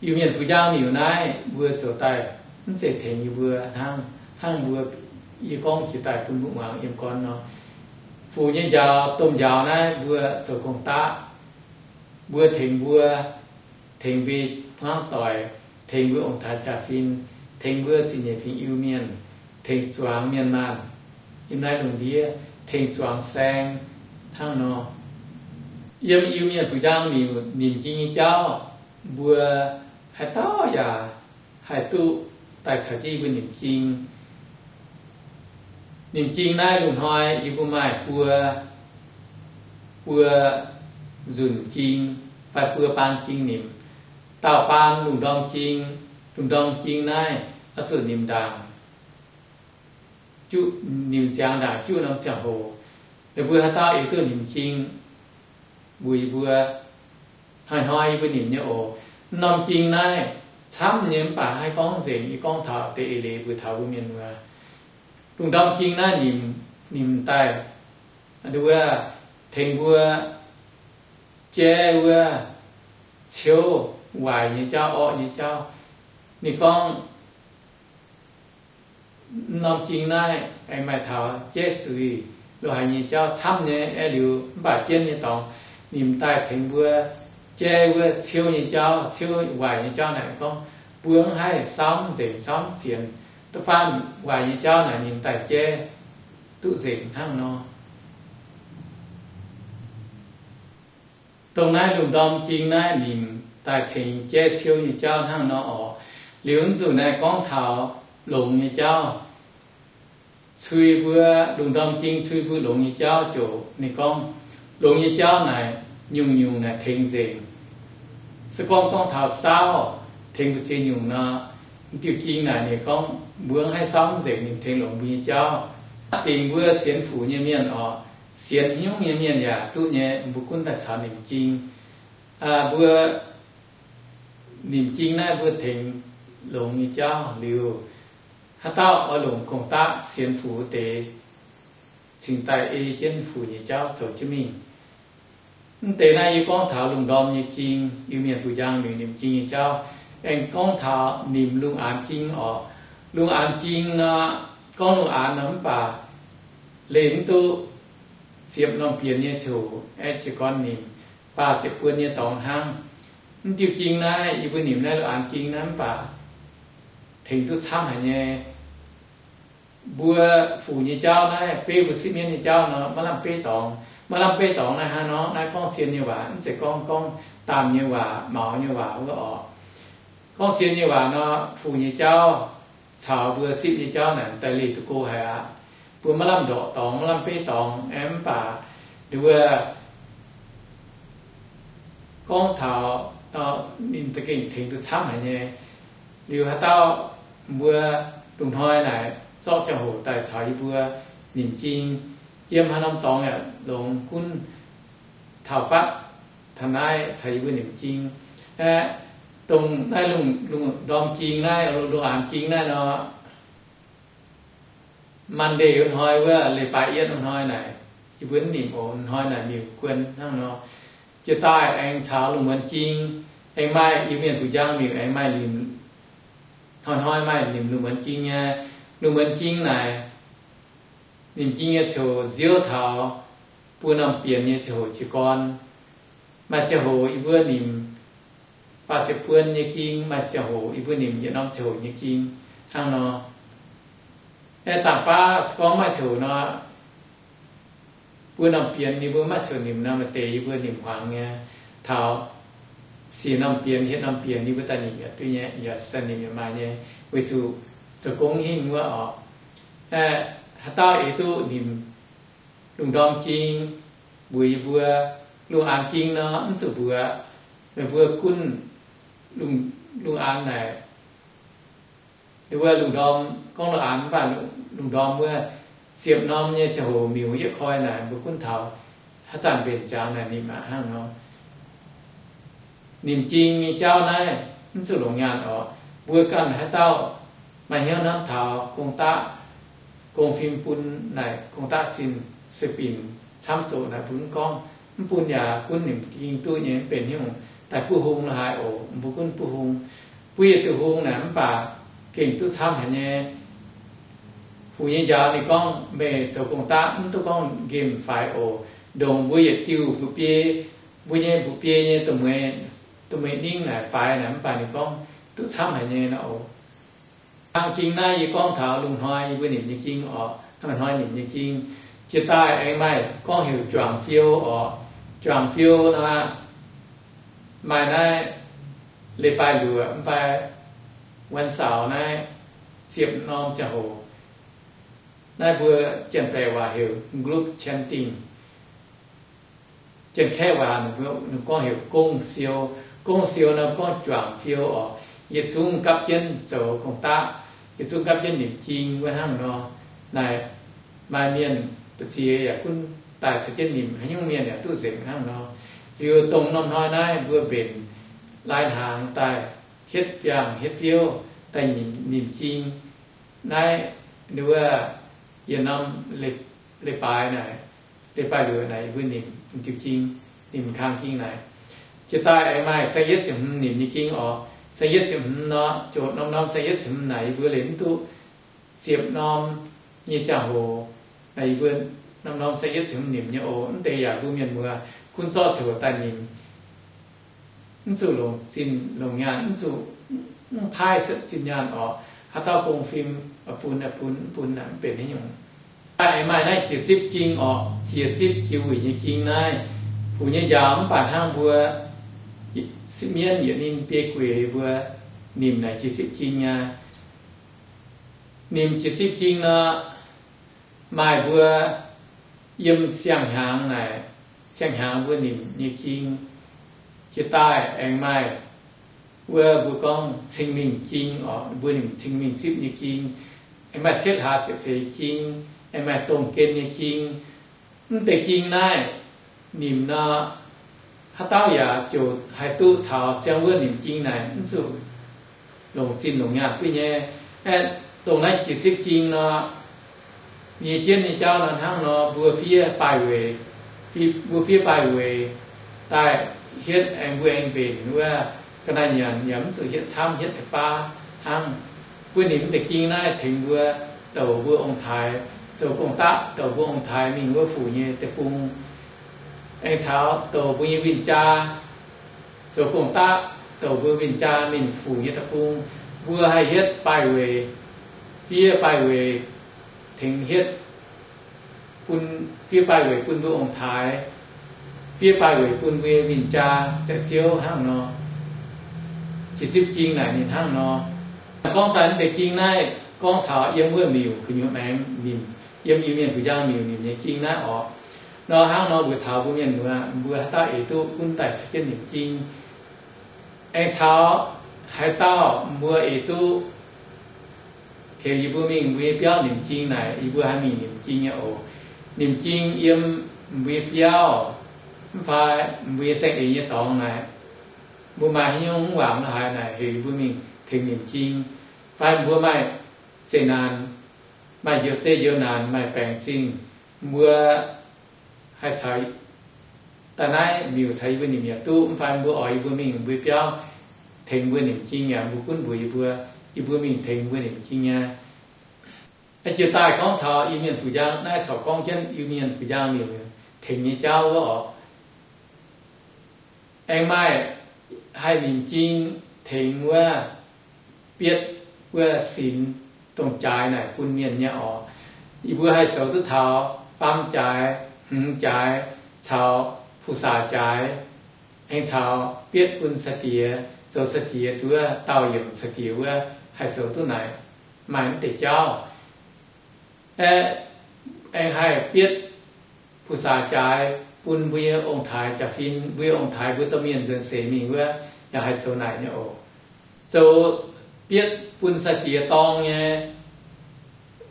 Iu-Mienh Butv Njang Miuc naaiv mbuo zoux daaih mv zeiz tengx yie mbuo hnangv, hnangv mbuo, yie gorngv jiex daaih bun mbuo muangx yiem gorn nor. Fuc nyei njaaux, domh njaaux naaiv mbuo zoux gong-daqv, mbuo tengx mbuo, tengx mbuo hmuangv doic, tengx mbuo ong-taaix jaa-fin, tengx mbuo zuqc nyeic fingx Iu-Mienh, tengx zuangx mienh maanh yiem naaiv lungh ndiev, tengx zuangx saeng hnangv nor. Yiem Iu-Mienh Butv Njang Miuc nimc ging nyei jauv, mbuo haaix dauh yaac haih duqv daaih caux jienv yie mbuo nimc ging. Nimc ging naaiv lungh hnoi yie mbuo maaih buo, buo nzunc ging fai buo baan ging nimc. Daauh baan lungh ndorm ging, lungh ndorm ging naaiv oix zuqc nimc ndaangc, juqv, nimc ziangx ndaangc juqv norm ziangh hoc. Ninh mbuo haaix dauh eix duqv nimc ging, mbuox yie mbuo, hnoi-hnoi yie mbuo nimc nyei oc. Norm ging naaiv camv nyei mv baac haih gorngv nzengc, yie gorngv taux deix eix leiz mbuox taux mbuo mienh muoz. Lungh ndorm ging naaiv nimc, nimc daaih, wuov, tengx mbuo jaiv wuov ciouv waaic nyei jauv, orqv nyei jauv. Ninh gorngv, norm ging naaiv aengx maaih taux jaiv zuiz lo haaix nyei jauv camv nyei aeqv, liuz mv baac jienv nyei dorngx nimc daaih tengx mbuo jaiv wuov ciouv nyei jauv, ciouv waaic nyei jauv naaic gorngv, mbuo mv haih saauv nzengc, saauv sienx. Da'faanh waaic nyei jauv naaic nimc daaih jaiv duqv nzengc hnangv nor. Dongh naaiv lungh ndorm ging naaiv nimc daaih tengx jaiv ciouv nyei jauv hnangv nor orqc. Liuz nzunc naaiv gorngv taux longx nyei jauv, cui mbuo, lungh ndorm ging cui mbuo longx nyei jauv ziouc ninh gorngv, longx nyei jauv naaic nyungc-nyungc naaic tengx nzengc. Se gorngv gorngv taux saauv tengx mbu'ziex nyungc nor, diuh ging naaic ninh gorngv mbuo mv haih saauv nzengc, ninh tengx longx mbuo nyei jauv. Dingc mbuo sienx fuc nyei mienh orqc, sienx haaix nyungc nyei mienh yaac duqv nyei, mbuo gunv daaih caux nimc ging. Mbuo nimc ging naaiv mbuo tengx longx nyei jauv liuz, haaix dauh oix longc gong-daqv sienx fuc wuov deix, cingx daaih ei jienv fuc nyei jauv zoux jienv mingh. Mv deix naaiv yie gorngv taux lungh ndorm nyei ging, Iu-Mienh Butv Njang Miuc nimc ging nyei jauv. Aengx gorngv taux nimc lungh aanx ging orqc. Lungh aanx ging nor, gorngv lungh aanx nor mv baac leih mv duqv ziepc norm bienx nyei ziouc aeqv, jiez gorn nimc faah ziepc buon nyei dorngx hnangv. Mv diuh ging naaiv yie mbuo nimc naaiv lungh aanx ging naaiv mv baac tengx duqv camv haic nyei. Mbuo fuc nyei jauv naaiv, beiv mbuo sipv mienv nyei jauv nor, maiv lamh beiv dorngx. Maiv lamh beiv dorngx naaiv hnangv nor, naaiv gorngv zien nyei waac, mv zeiz gorngv gorngv daanh nyei waac, maux nyei waac wuov orqc. Gorngv zien nyei waac nor, fuc nyei jauv caux mbuo sipv nyei jauv naaic daaih leih duqv go haic aqv. Mbuo maiv lamh ndorqc dorngx, maiv lamh beiv dorngx aeqv, mv baac nduov gorngv taux ninh da'gengh tengx duqv camv haic nyei. Liuz haaix dauh mbuo lungh hnoi naaic zorqv ziangh hoc daaih caux yie mbuo nimc ging, yiem haaix norm dorngx yaac longx, gunv taux fatv taux naaiv caux yie mbuo nimc ging. Aeqv, dongh naaiv lungh, lungh ndorm ging naaiv, lungh aanx ging naaiv nor, Monday wuov hnoi wuov, leiz-baaix yietv wuov hnoi naaic, yie mbuo nimc oc. Hnoi naaic miuc guon hnangv nor. Jiex daaih aengx caux lungh muonz ging, aengx maaih Iu-Mienh Butv Njang Miuc aengx maaih nimc, hnoi-hnoi maaih nimc lungh muonz ging nyei. Lungh muonz ging naaic, nimc ging nyei ziouc nziouv taux buo norm bienx nyei ziouc hoc jiez gorn. Maaih ziouc hoc yie mbuo nimc faah ziepc buon nyei ging, maaih ziouc hoc yie mbuo nimc yietc norm ziouc hoc nyei ging hnangv nor. Aeqv, dangh baav se gorngv maaih ziouc hoc nor, buo norm bienx yie mbuo maiv ziouc nimc nor, maaih deix yie mbuo nimc hmuangx nyei. Taux siec norm bienx, hietc norm bienx yie mbuo daaih nimc yaac duqv nyei, yaac daaih nimc yaac maaih nyei, weic zuqc zoux gong hingh wuov orqc. Aeqv, haaix dauh eix duqv nimc lungh ndorm ging, mbuox yie mbuo, lungh aanx ging nor mv zuqc mbuox, meih mbuo gunv lungh aanx naaic, wuov lungh ndorm, gorngv lungh aanx mv baac lungh ndorm wuov ziepc norm nyei ziangh hoc miuc yietv koi naaic, mbuo gunv taux haaix zanc mbenc ziangx naaic nimc aqv hnangv nor. Nimc ging nyei jauv naaiv mv zuqc longc nyaanh orqc. Mbuo ganh haaix dauh maaih hnyouv hnamv taux gong daqv, gong fim bun naaic, gong daqv zinh sueih binc camv zoqc naaic, mbuo mv gorngv Mv bun yaac gunv nimc ging duqv nyei, mv benx haaix nyungc daaih buov hung lo haaix oc. Mbuo gunv buov hung, buov yietc diuh hung naaic, mv baac gengh duqv camv haic nyei. Fu nyei njaaux ninh gorngv, meih zoux gong-daqv mv duqv gorngv nqemh faix oc. Ndongc mbuo yietc diuh mbu'biei, mbuo nyei mbu'biei nyei dongh mueiz ningv naaic faix naaic, mv baac ninh gorngv duqv camv haic nyei nor oc. Kang ging naaiv yie gorngv taux lungh hnoi yie mbuo nimc nyei ging oc, hnoi-hnoi nimc nyei ging. Jiex daaih aengx maaih gorngv heuc juangc fiou oc. Juangc fiou nor, maaih naaiv leiz-baaix luoqc mv fai วันเสาร์ naaiv ziepc norm ziangh hoc. Naaiv mbuo Janx-Baeqc waac heuc group chanting. Janx-Kaeqv waac ninh gorngv heuc gong siou. Gong siou nor gorngv juangc fiou oc. Yietc zungv gapv jienv zoux gong-daqv, yietc zungv gapv jienv nimc ging wuov hnangv nor. Naaic maaih mienh ba'ziex yaac gunv daaih caux jienv nimc, haaix nyungc mienh yaac duqv nzengc hnangv nor. Liuz dongh norm hnoi naaiv mbuo mbenc lai-hnaangx daaih hietv biangh hietv biouv daaih nimc ging. Naaiv wuov yietc norm leiz-baaix naaic, leiz-baaix luoqc naaic yie mbuo nimc diuh ging, nimc kang ging naaic. Jiex daaih aengx maaih saeng-yietv ziepc hmz nimc nyei ging oc. Saeng-yietv ziepc hmz nor, ziouc norm-norm saeng-yietv ziepc hmz naaic yie mbuo liemh mv duqv ziepc norm nyei ziangh hoc naaic yie mbuo norm-norm saeng-yietv ziepc hmz nimc nyei oc. Mv deix yaac mbuo mienh muoz gunv zorqv ziangh hoc daaih nimc. Mv zuqc longc zinh longc nyaanh, mv zuqc, mv paaiv cuotv zinh nyaanh orqc. Haaix dauh gong fim, bun, bun, mv bun, mv benx haaix nyungc. Daaih maaih naaiv jiex zipv ging orqc, jiex zipv jiex wuic nyei ging naaiv. Fu nyei njaaux mv baac hnangv mbuo sipv mienv yietc ninh biei gueic mbuo nimc naaic jiex zipv ging aqv. Nimc jiex zipv ging nor, maaih mbuo yiem siang-hnyangx naaic, siang-hnyangx mbuo nimc nyei ging. Jiex daaih aengx maaih wuov mbuo gorngv cing-mengh ging orqc, mbuo nimc cing-mengh zipv nyei ging. Aengx maaih cietv hlaax ziepc feix ging, aengx maaih dongh gen nyei ging. Mv deix ging naaiv nimc nor, haaix dauh yaac ziouc haih duqv caux ziangh wuov nimc ging naaic mv zuqc longc zinh longc nyaanh duqv nyei. Aeqv, dongh naaiv jiex zipv ging nor, nyei jienv nyei jauv nor hnangv nor, mbuo fiev baaih weic, mbuo fiev baaih weic daaih hietv aengx mbuo aengx mbenc wuov ga'naaiv nyanc yaac mv zuqc hietv camv hietv deix baav hnangv. Mbuo nimc mv deix ging naaiv tengx mbuo douc mbuo ong-taaix zoux gong-daqv, douc mbuo ong-taaix mingh wuov fuc nyei deic-bung, aengx caux douc mbuo nyei win-jaa zoux gong-daqv, douc mbuo win-jaa mingh fuc nyei deic-bung. Mbuo haih hietv baaih weic, fiev baaih weic tengx hietv bun, fiev baaih weic bun mbuo ong-taaix, fiev baaih weic bun mbuo nyei win-jaa za'ziouv hnangv nor. Jiex zipv ging naaic ninh hnangv nor. Gorngv daaih mv deix ging naaiv gorngv taux yiem wuov miuc gu'nyuoz maengx nimc, yiem Iu-Mienh fuc njang miuc nimc nyei ging naaiv orqc. Nor hnangv nor mbuox taux mbuo mienh muoz, mbuo haaix dauh eix duqv gunv daaih caux jienv nimc ging. Aengx caux haaix dauh mbuo eix duqv heuc yie mbuo mingh mbuo nyei biauv nimc ging naaic, yie mbuo haih mingh nimc ging nyei oc. Nimc ging yiem mbuo nyei biauv, mv fai mbuo nyei saeng-eix nyei dorngx naaic, mbuo maaih haaix nyungc mv wangc la'haaix naaic, heuc yie mbuo mingh tengx nimc ging. Fai mbuo maaih zeqc naanc, maaih njoux zei njoux naanc, maaih baengc zingh, mbuo haih caux daaih naaiv miuc caux yie mbuo nimc yaac duqv. Mv fai mbuo oix yie mbuo mingh mbuo biauv tengx mbuo nimc ging yaac mbuo gunv mbuox yie mbuo, yie mbuo mingh tengx mbuo nimc ging nyei. Jiex daaih gorngv taux Iu-Mienh fuc njang naaiv corc gorngv jienv Iu-Mienh fuc njang miuc tengx nyei jauv wuov orqc. Aengx maaih haih nimc ging tengx wuov bietv wuov sinx dongh jaaix naaic bun mienh nyei orqc. Yie mbuo haih zoux duqv taux faam jaaix, hmz jaaix, caux fu-saac jaaix, aengx caux bietv bun sai-diex, zoux sai-diex duqv wuov, daauh yiemc sai-diex wuov, haih zoux duqv naaic, maaih mv deix jauv. Aeqv, aengx haih bietv fu-saac jaaix bun mbuo nyei ong-taaix jaax-fin, mbuo nyei ong-taaix mbuo domh mienh nzuonx seix mingh wuov, yaac haih zoux naaic nyei oc. Zoux bietv bun sai-diex dorng nyei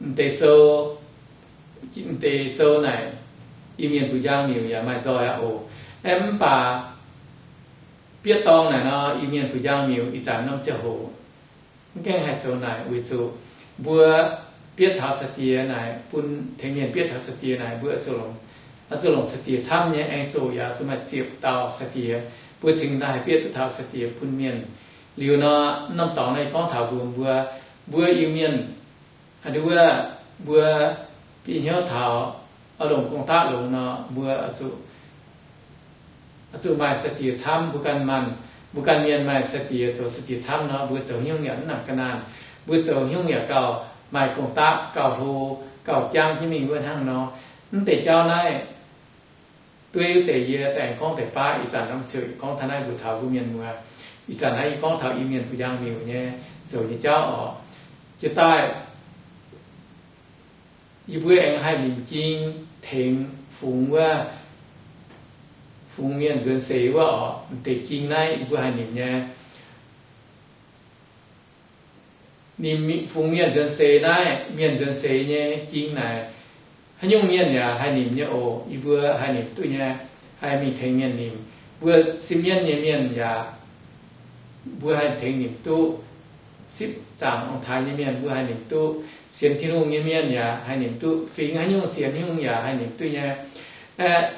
m'deix sou, m'deix sou naaic, Iu-Mienh fuc njang miuc yaac maaih nzoih aqv oc. Aeqv, mv baac bietv dorng naaic nor, Iu-Mienh fuc njang miuc ih zanc norm ziangh hoc mv gaengh haih zoux naaic, weic zuqc mbuo bietv taux sai-diex naaic, bun tengx mienh bietv taux sai-diex naaic, mbuo zuqc longc zuqc longc sai-diex camv nyei, aengx zoqc yaac zuqc maaih ziepc dauh sai-diex. Mbuo cingx daaih haih bieqc duqv taux sai-diex bun mienh. Liuz nor, norm dorngx naaiv gorngv taux mbuo, mbuo, mbuo Iu-Mienh, wuov, mbuo bieqc hnyouv taux oix longc gong-daqv longx nor, mbuo zuqc maaih sai-diex camv. Mbuo ganh maanh, mbuo ganh mienh maaih sai-diex, zoux sai-diex camv nor, mbuo zoux nyungc yaac mv nangc ga'naanh. Mbuo zoux nyungc yaac gauh maaih gong-daqv, gauh hlo, gauh jangv jienv mingh wuov hnangv nor. Mv deix jauv naaiv, dueiv wuov deix yie daaih aengx gorngv deix baav. Ih zanc norm ziouc gorngv taux naaiv mbuo taux mbuo mienh muoz. Ih zanc naaiv yie gorngv taux Iu-Mienh bu njang miuc nyei zoux nyei jauv oc. Jiex daaih yie mbuo aengx haih nimc jing tengx fungx wuov, fungx mienh nzuonx seix wuov oc. Mv deix jing naaiv yie mbuo haih nimc nyei. Nimc fungx mienh nzuonx seix naaiv, mienh nzuonx seix nyei jing naaic, haaix nyungc mienh yaac haih nimc nyei oc. Yie mbuo haih nimc duqv nyei, haih mingh tengx mienh nimc. Mbuo sipv mienv nyei mienh yaac mbuo haih tengx nimc duqv. Sipv zaangc ong-taaix nyei mienh mbuo haih nimc duqv. Sienx Tin-Hungh nyei mienh yaac haih nimc duqv. Fingx haaix nyungc sienx haaix nyungc yaac haih nimc duqv nyei. Aeqv,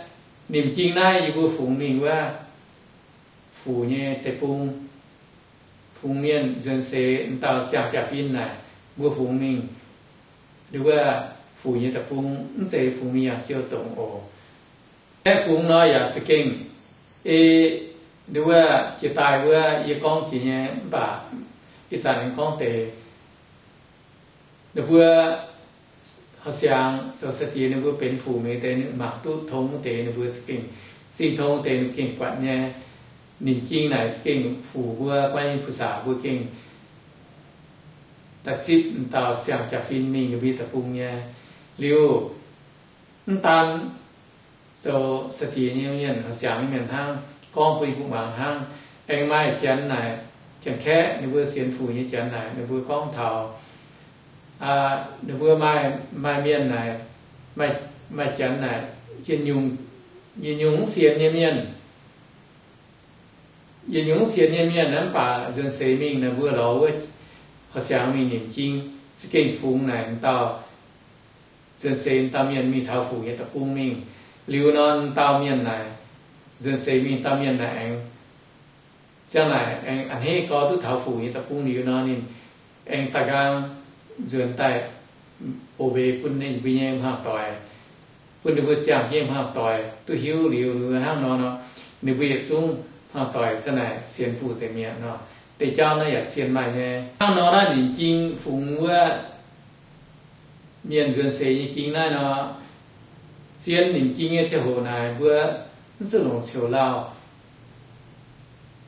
nimc jing naaiv yie mbuo fungx mingh wuov fuc nyei deic-bung, fungx mienh nzuonx seix m'dauh siang-jaa-fin naaic, mbuo fungx mingh wuov fuc nyei deic-bung, mv zeiz fungx mingh yangh ziou dongc oc. Aeqv, fungx nor yaac za'gengh ei wuov jiex daaih wuov yie gorngv jiex nyei, mv baac ih zanc aengx gorngv deix. Ninh mbuo horqc siangx zoux sai-diex, ninh mbuo benx fuc mingh deix, ninh mangc duqv tong wuov deix ninh mbuo za'gengh, zingh tong wuov deix ninh gengh buatc nyei. Nimc jing naaic za'gengh fuc mbuo guan in bu saac mbuo gengh da'zipv m'dauh siang-jaa-fin mingh ninh mbuo deic-bung nyei. Liuz, mv daan zoux sai-diex nyei mienh, horqc siangx nyei mienh hnangv, gorngv bun yie mbuo muangx hnangv. Aengx maaih Janx naaic, Janx-Kaeqv ninh mbuo sienx fuc nyei Janx naaic, ninh mbuo gorngv taux ninh mbuo maaih, maaih mienh naaic, maaih Janx naaic, yietc nyungc, yietc nyungc mv sienx nyei mienh, yietc nyungc mv sienx nyei mienh naaiv, mv baac nzuonx seix mingh naaic mbuo lorz wuov horqc siangx mingh nimc jing, za'gengh fungx naaic m'dauh nzuonx seix m'dauh mienh mingh taux fuc nyei deic-bung mingh. Liuz nor, m'dauh mienh naaic, nzuonx seix mingh dauh mienh naaic aengx ziang naaic aengx a'hneiv gorx duqv taux fuc nyei deic-bung liuz nor, ninh aengx da'nqaang nzuonx daaih oc, weic bun ninh mbuo nyei hmuangv doic, bun ninh mbuo ziangh jienv hmuangv doic duqv hiuv liuz, ninh mbuo hnangv nor nor, ninh mbuo yietc zungv hmuangv doic ziang naaic sienx fuc nzengc mi'aqv nor. Deix jauv naaiv yaac zien maaih nyei. Hnangv nor naaiv nimc jing fungx wuov mienh nzuonx seix nyei jing naaiv nor, zien nimc jing nyei ziangh hoc naaic mbuo mv zuqc longc ciouc lauh.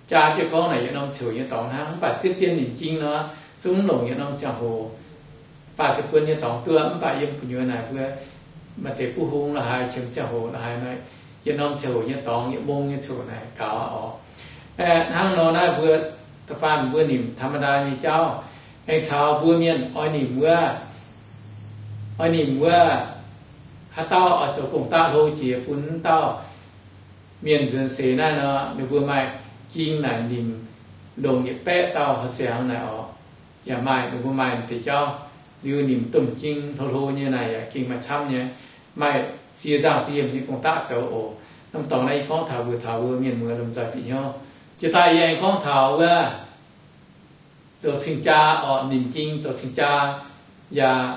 Jaa jienv gorngv naaic yietc norm ciouc nyei dorngx hnangv, mv baac zien zien nimc jing nor, zungv mv longc yietc norm ziangh hoc. Baac ziepc buonc nyei dorngx duqv, mv baac yiem gu'nyuoz naaic mbuo maaih deix buv hung la'haaix, qiemx ziangh hoc la'haaix, yietc norm ziangh hoc nyei dorngx, yietc mong nyei ciouc naaic gaux oc. Hnangv nor naaiv mbuo da'faanh mbuo nimc ธรรมดา nyei jauv, aengx caux mbuo mienh oix nimc wuov, oix nimc wuov haaix dauh oix zoux gong-daqv hlo jiex bun wuov dauh mienh nzuonx seix naaiv nor, ninh mbuo maaih jing naaic nimc longc yietc baeqv dauh horqc siangx naaic oc. Yaac maaih, ninh mbuo maaih deix jauv. Liuz nimc domh jing hlo hlo nyei naaic yaac gengh maaih camv nyei. Maaih ziex nzangh ziex yiemc nyei gong-daqv zoux oc. Norm dorngx naaiv yie gorngv taux mbuox taux mbuo mienh muoz lomh nzoih bieqc hnyouv. Jiex daaih yie aengx gorngv taux wuov zoux cing-jaa oc, nimc jing zoux cing-jaa. Yaac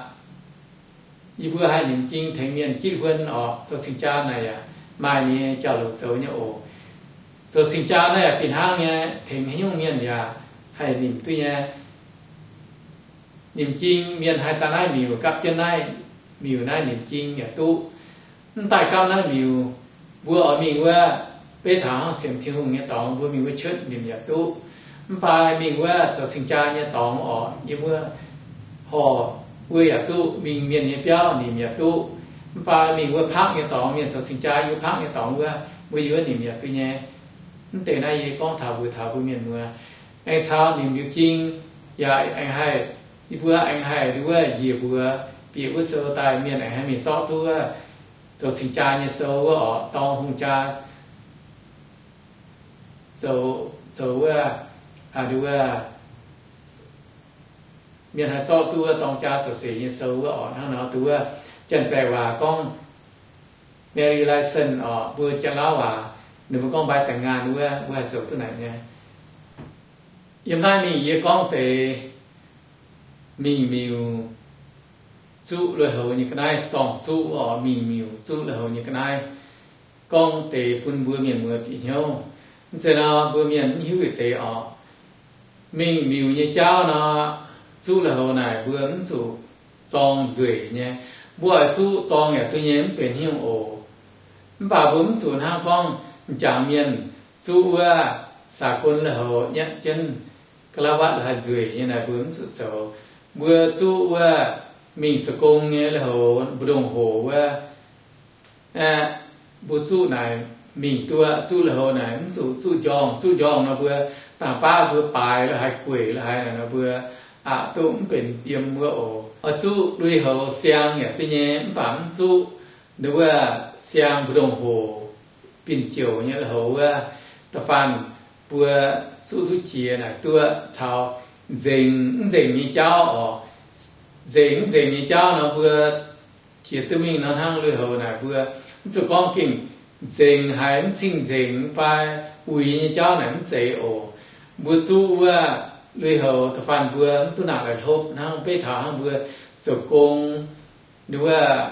yie mbuo haih nimc jing tengx mienh jitv huon oc. Zoux cing-jaa naaic yaac maaih ninh nyei jauv-louc zoux nyei oc. Zoux cing-jaa naaiv yaac fih hnangv nyei, tengx haaix nyungc mienh yaac haih nimc duqv nyei. Nimc jing mienh haih daaih naaiv miuc, gapv jienv naaiv miuc naaiv nimc jing yaac duqv. Mv daaih gapv naaiv miuc, mbuo oix mingh wuov, beiv taux hnangv sienx Tin-Hungh nyei dorngx, mbuo mingh wuov cuotv nimc yaac duqv. Mv baac mingh wuov zoux cing-jaa nyei dorngx oc, yiem wuov horc mbuo yaac duqv, mingh mienh nyei biauv nimc yaac duqv. Mv baac mingh wuov park nyei dorngx, mienh zoux cing-jaa yiem wuov park nyei dorngx wuov, mbuo yiem wuov nimc yaac duqv nyei. Mv deix naaiv yie gorngv taux mbuox taux mbuo mienh muoz. Aengx caux nimc liuz jing yaac aengx haih, yie mbuo aengx haih nduov njiec mbuox bieqc wuov sou daaih, mienh aengx haih mingh zorqv duqv wuov zoux cing-jaa nyei sou wuov oc, dorng hungh jaa zoux, zoux wuov, nduov, mienh haih zorqv duqv wuov dorng jaa zoux seix nyei sou wuov oc. Hnangv nor nduov, janx-baeqc waac gorngv Mary Leighton oc, mbuo Janx-Lauv waac, ninh mbuo gorngv ใบแต่งงาน wuov, mbuo haih zoux duqv naaic nyei. Yiem naaiv mingh yie gorngv deix mingh miuc zuqv lui-houx nyei ga'naaiv, zorng zuqv oc, mingh miuc zuqv lui-houx nyei ga'naaiv, gorngv deix bun mbuo mienh muoz bieqc hnyouv. Mv zeiz nor mbuo mienh mv hiuv yietc deix oc. Mingh miuc nyei jauv nor, zuqv lui-houx naaic mbuo mv zuqc zorng nzueic nyei. Mbuo oix zuqv zorng yaac duqv nyei, mv benx haaix nyungc oc. Mv baac mbuo mv zuqc hnangv gorngv m'jangc mienh zuqv wuov สากล lui-houx nyatv jienv กาลาวัตร la'haaix nzueic nyei naaic, mbuo mv zuqc zoux. Mbuo zuqv wuov mingh zoux gong nyei lui-houx, mbu'ndongx hoc wuov, aeqv, mbuo zuqv naaic mingh duqv, zuqv lui-houx naaic mv zuqc zuqv njorngh. Zuqv njorngh nor mbuo dangh baav mbuo baaix la'haaix gueic la'haaix naaic nor mbuo aqc duqv mv benx yiem wuov oc. Oix zuqv lui-houx siang yaac duqv nyei, mv baac mv zuqv nduov wuov siang mbu'ndongx hoc, binh jouc nyei lui-houx wuov. Da'faanh mbuo zuqv duqv jiex naaic duqv caux nzengc mv nzengc nyei jauv oc. Nzengc mv nzengc nyei jauv nor mbuo jiex duqv mingh nor hnangv lui-houx naaic mbuo mv zuqc gorngv gengh nzengc haic, mv cing-nzengc fai uix nyei jauv naaic mv zeiz oc. Mbuo zuqv wuov lui-houx da'faanh mbuo mv duqv nangc la'hlopv hnangv beiv taux hnangv mbuo zoux gong nduov wuov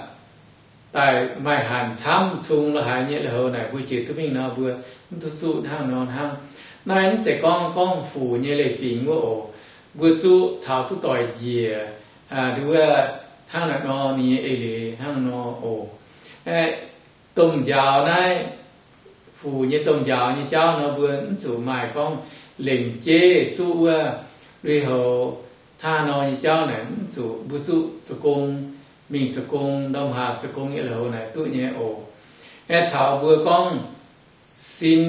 daaih maaih hanc camv cung la'haaix nyei lui-houx naaic mbuo jiex duqv mingh nor mbuo mv duqv zuqv hnangv nor hnangv. Naaiv mv zeiz gorngv gorngv fuc nyei leiz-fingx wuov oc. Mbuo zuqv caux duqv doic njiec nduov wuov hnangv naaiv nor ninh nyei eix leiz hnangv nor oc. Domh njaaux naaiv, fuc nyei domh njaaux nyei jauv nor mbuo mv zuqc maaih gorngv lengc jeiv zuqv wuov lui-houx hnangv nor nyei jauv naaic mv zuqc. Mbuo zuqv zoux gong, mingh zoux gong, ndorm haaix zoux gong nyei lui-houx naaic duqv nyei oc. Aeqv, caux mbuo gorngv sin,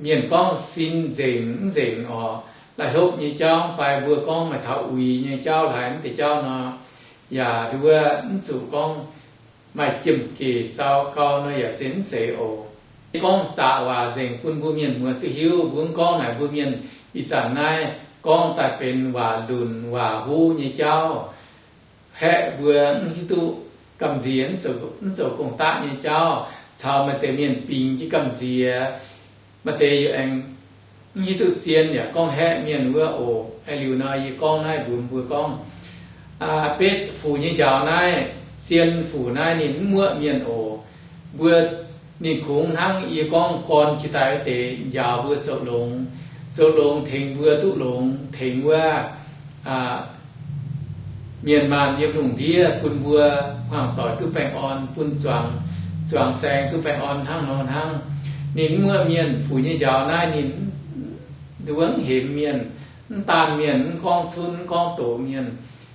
mienh gorngv sin nzengc mv nzengc oc, la'hlopv nyei jauv fai mbuo gorngv maaih taux uix nyei jauv la'haaix mv deix jauv nor, yaac nduov mv zuqc gorngv maaih jiem-gec zaux gau nor yaac se mv zeiz oc. Gorngv zaqc waac nzengc bun mbuo mienh muoz duqv hiuv, mbuo mv gorngv naaic mbuo mienh ih zanc naaiv gorngv daaih benx waac lunc waac huv nyei jauv, haeqv mbuo mv hiuv duqv gamh nziex, mv zoux gong-daqv nyei jauv, caux maaih deix mienh bingx jienv gamh nziex, maaih deix yaac aengx mv hiuv duqv zien yaac gorngv haeqv mienh wuov oc. Aeqv, liuz nor yie gorngv naaiv mbuox mbuo gorngv, betv fuc nyei njaaux naaiv, zien fuc naaiv ninh mv muoqv mienh oc. Mbuo, ninh kungx hnangv yie gorngv gorn jiex daaih wuov deix njaaux mbuo zoux longx, zoux longx tengx mbuo duqv longx, tengx wuov mienh maanh yiem lungh ndiev bun mbuo hmuangx doic duqv baengh orn, bun zuangx, zuangx saeng duqv baengh orn hnangv nor hnangv. Ninh mv muoqv mienh, fuc nyei njaaux naaiv ninh nduov mv hemx mienh, mv daanh mienh, mv gorngv cunv mv gorngv doqc mienh,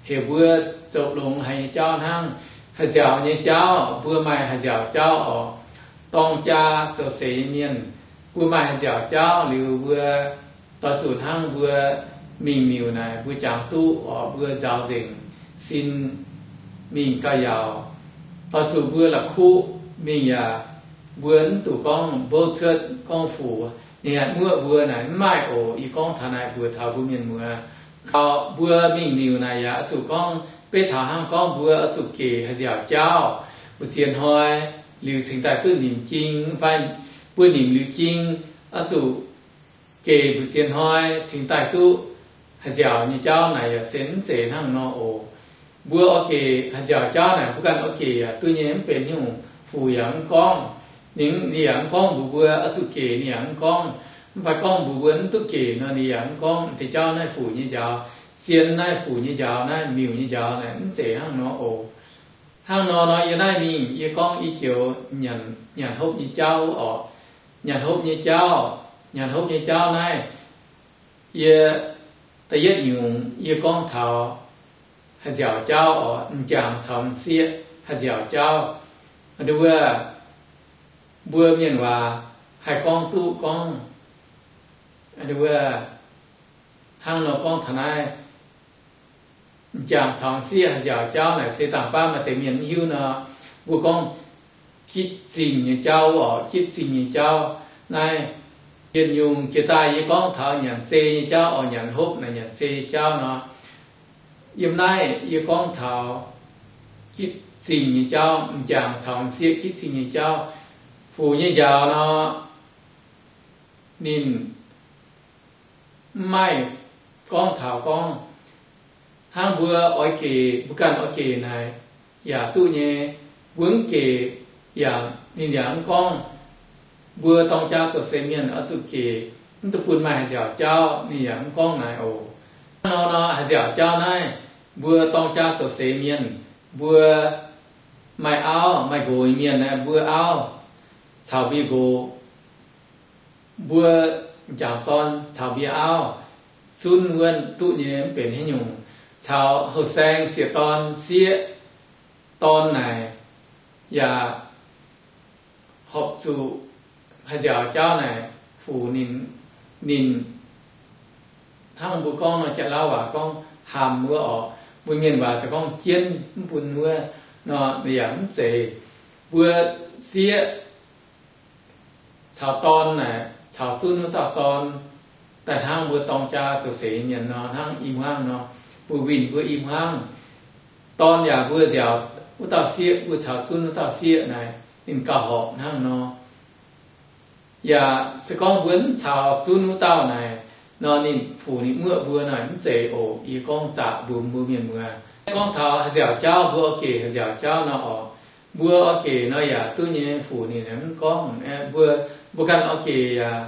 heuc mbuo zoux longx haic nyei jauv hnangv. Haih nziaauc nyei jauv, mbuo maaih haih nziaauc jauv oc. Dorng jaa zoux seix nyei mienh, mbuo maaih haih nziaauc jauv liuz mbuo doix zuqc hnangv mbuo mingh miuc naaic mbuo jangx duqv oc, mbuo nzaaux nzengc sin mingh gauh yaauc. Doix zuqc mbuo la'kuqv mingh yaac mbuo mv duqv gorngv mbouv cuotv gorngv fuc ninh haih muoqv mbuo naaic mv maaih oc. Yie gorngv taux naaic mbuox taux mbuo mienh muoz. Mbuo mingh miuc naaic yaac oix zuqc gorngv beiv taux hnangv gorngv mbuo oix zuqc gec haih nziaauc jauv, mbu'ziex hnoi liuz cingx daaih duqv nimc jing fai mbuo nimc liuz jing, oix zuqc gec mbu'ziex hnoi cingx daaih duqv haih nziaauc nyei jauv naaic yaac se mv zeiz hnangv nor oc. Mbuo oix gec haih nziaauc jauv naaic mbuo ganh oix gec yaac duqv nyei, mv benx nyungc. Fuc yaac mv gorngv, ninh, ninh yaac mv gorngv mbuox mbuo oix zuqc gec, ninh yaac mv gorngv. Mv fai gorngv mbuox mbuo mv duqv gec nor ninh yaac mv gorngv deix jauv naaiv fuc nyei njaaux, zien naaiv fuc nyei njaaux, naaiv miuc nyei njaaux naaic mv zeiz hnangv nor oc. Hnangv nor nor yie naaiv mingh yie gorngv i joux nyanc hopv nyei jauv oc. Nyanc hopv nyei jauv, nyanc hopv nyei jauv naaiv, yie da'yietv nyungc yie gorngv taux haih nziaauc jauv oc, m'jangc caux m'sieqv haih nziaauc jauv. Nduov, mbuo mienh waac haih gorngv duqv gorngv, nduov, hnangv nor gorngv taux naaiv m'jangc caux m'sieqv haih nziaauc jauv naaic se dangh baav maaih deix mienh mv hiuv nor, mbuo gorngv gitv zingh nyei jauv oc, gitv zingh nyei jauv. Naaiv yietc nyungc jiex daaih yie gorngv taux nyanc sei nyei jauv oc, nyanc hopv naaic nyanc sei nyei jauv nor. Yiem naaiv yie gorngv taux gitv zingh nyei jauv, m'jangc caux m'sieqv gitv zingh nyei jauv. Fuc nyei njaaux nor, ninh mv maaih gorngv taux gorngv hnangv mbuo oix gec, mbuo ganh oix gec naaic yaac duqv nyei. Mbuo mv gec yaac ninh yaac mv gorngv. Mbuo dorng jaa zoux seix mienh oix zuqc gec, mv duqv bun maaih haaix nziaauc jauv, ninh yaac mv gorngv naaic oc. Hnangv nor nor, haaix nziaauc jauv naaiv, mbuo dorng jaa zoux seix mienh, mbuo maaih auv maaih nqox mienh, mbuo auv caux mbuo nqox, mbuo m'jangc dorn caux mbuo auv zunv wuov duqv nyei, mv benx haaix nyungc. Caux houh saeng sieqv dorn, sieqv dorn naaic yaac horpc zuqc haaix nziaauc jauv naaic fuc ninh, ninh hnangv mbuo gorngv nor, Janx-Lauv waac gorngv hamx wuov orqc, mbuo Mienh waac daaih gorngv jienv mv bun wuov nor, yaac mv zeiz. Mbuo sieqv caux dorn naaic, caux zunv wuov dauh dorn, daaih hnangv mbuo dorng jaa zoux seix mienh nor, hnangv i hmuangv nor, mbuo winh mbuo i hmuangv. Dorn yaac mbuo nziaauc wuov dauh sieqv, mbuo caux zunv wuov dauh sieqv naaic, ninh gauh horpc hnangv nor. Yaac se gorngv mbuo mv caux zunv wuov dauh naaic nor, ninh fuc ninh muoqv mbuo naaic mv zeiz oc. Yie gorngv zaqc mbuox mbuo mienh muoz, gorngv taux haaix nziaauc jauv mbuo oix gec haaix nziaauc jauv nor orqc, mbuo oix gec nor yaac duqv nyei, fuc ninh mv gorngv. Mbuo, mbuo ganh oix gec yaac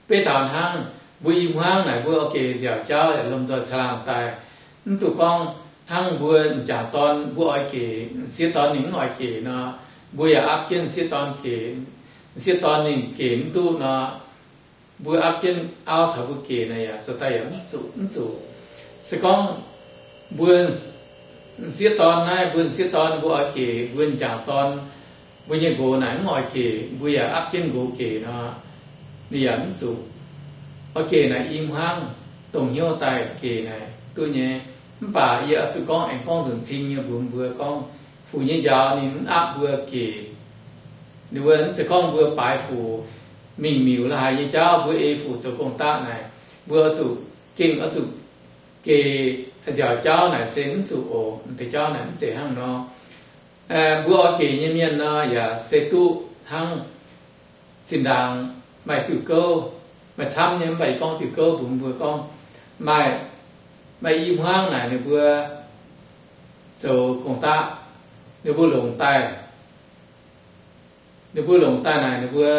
beiv taux hnangv mbuo i hmuangv naaic, mbuo oix gec nziaauc jauv yaac lomh nzoih caangh laangh daaih. Mv duqv gorngv hnangv mbuo m'jangc dorn mbuo oix gec, sieqv dorn ninh mv oix gec nor, mbuo yaac aapv jienv sieqv dorn gec. Sieqv dorn ninh gec mv duqv nor, mbuo aapv jienv auv caux mbuo gec naaic yaac zoux daaih yaac mv zuqc, mv zuqc. Se gorngv mbuo sieqv dorn naaiv, mbuo sieqv dorn mbuo oix gec, mbuo m'jangc dorn, mbuo nyei nqox naaic mv oix gec, mbuo yaac aapv jienv nqox gec nor, ninh yaac mv zuqc. Oix gec naaic i hmuangv dongh hnyouv daaih gec naaic duqv nyei. Mv baac yie oix zuqc gorngv aengx gorngv nzunc cing nyei mbuox mbuo gorngv, fuc nyei njaaux ninh mv aapv mbuo gec. Ninh mbuo mv zeiz gorngv mbuo baaix fuc mingh miuc la'haaix nyei jauv, mbuo ei fuc zoux gong-daqv naaic, mbuo oix zuqc gengh oix zuqc gec haaix nziaauc jauv naaic se mv zuqc oc. M'deix jauv naaic mv zeiz hnangv nor. Mbuo oix gec nyei mienh nor yaac se duqv hnangv zinh ndaangc maaih diuh gouv, maaih camv nyei, mv baac yie gorngv diuh gouv mbuox mbuo gorngv, maaih, maaih i hmuangv naaic ninh mbuo zoux gong-daqv, ninh mbuo longc daaih, ninh mbuo longc daaih naaic ninh mbuo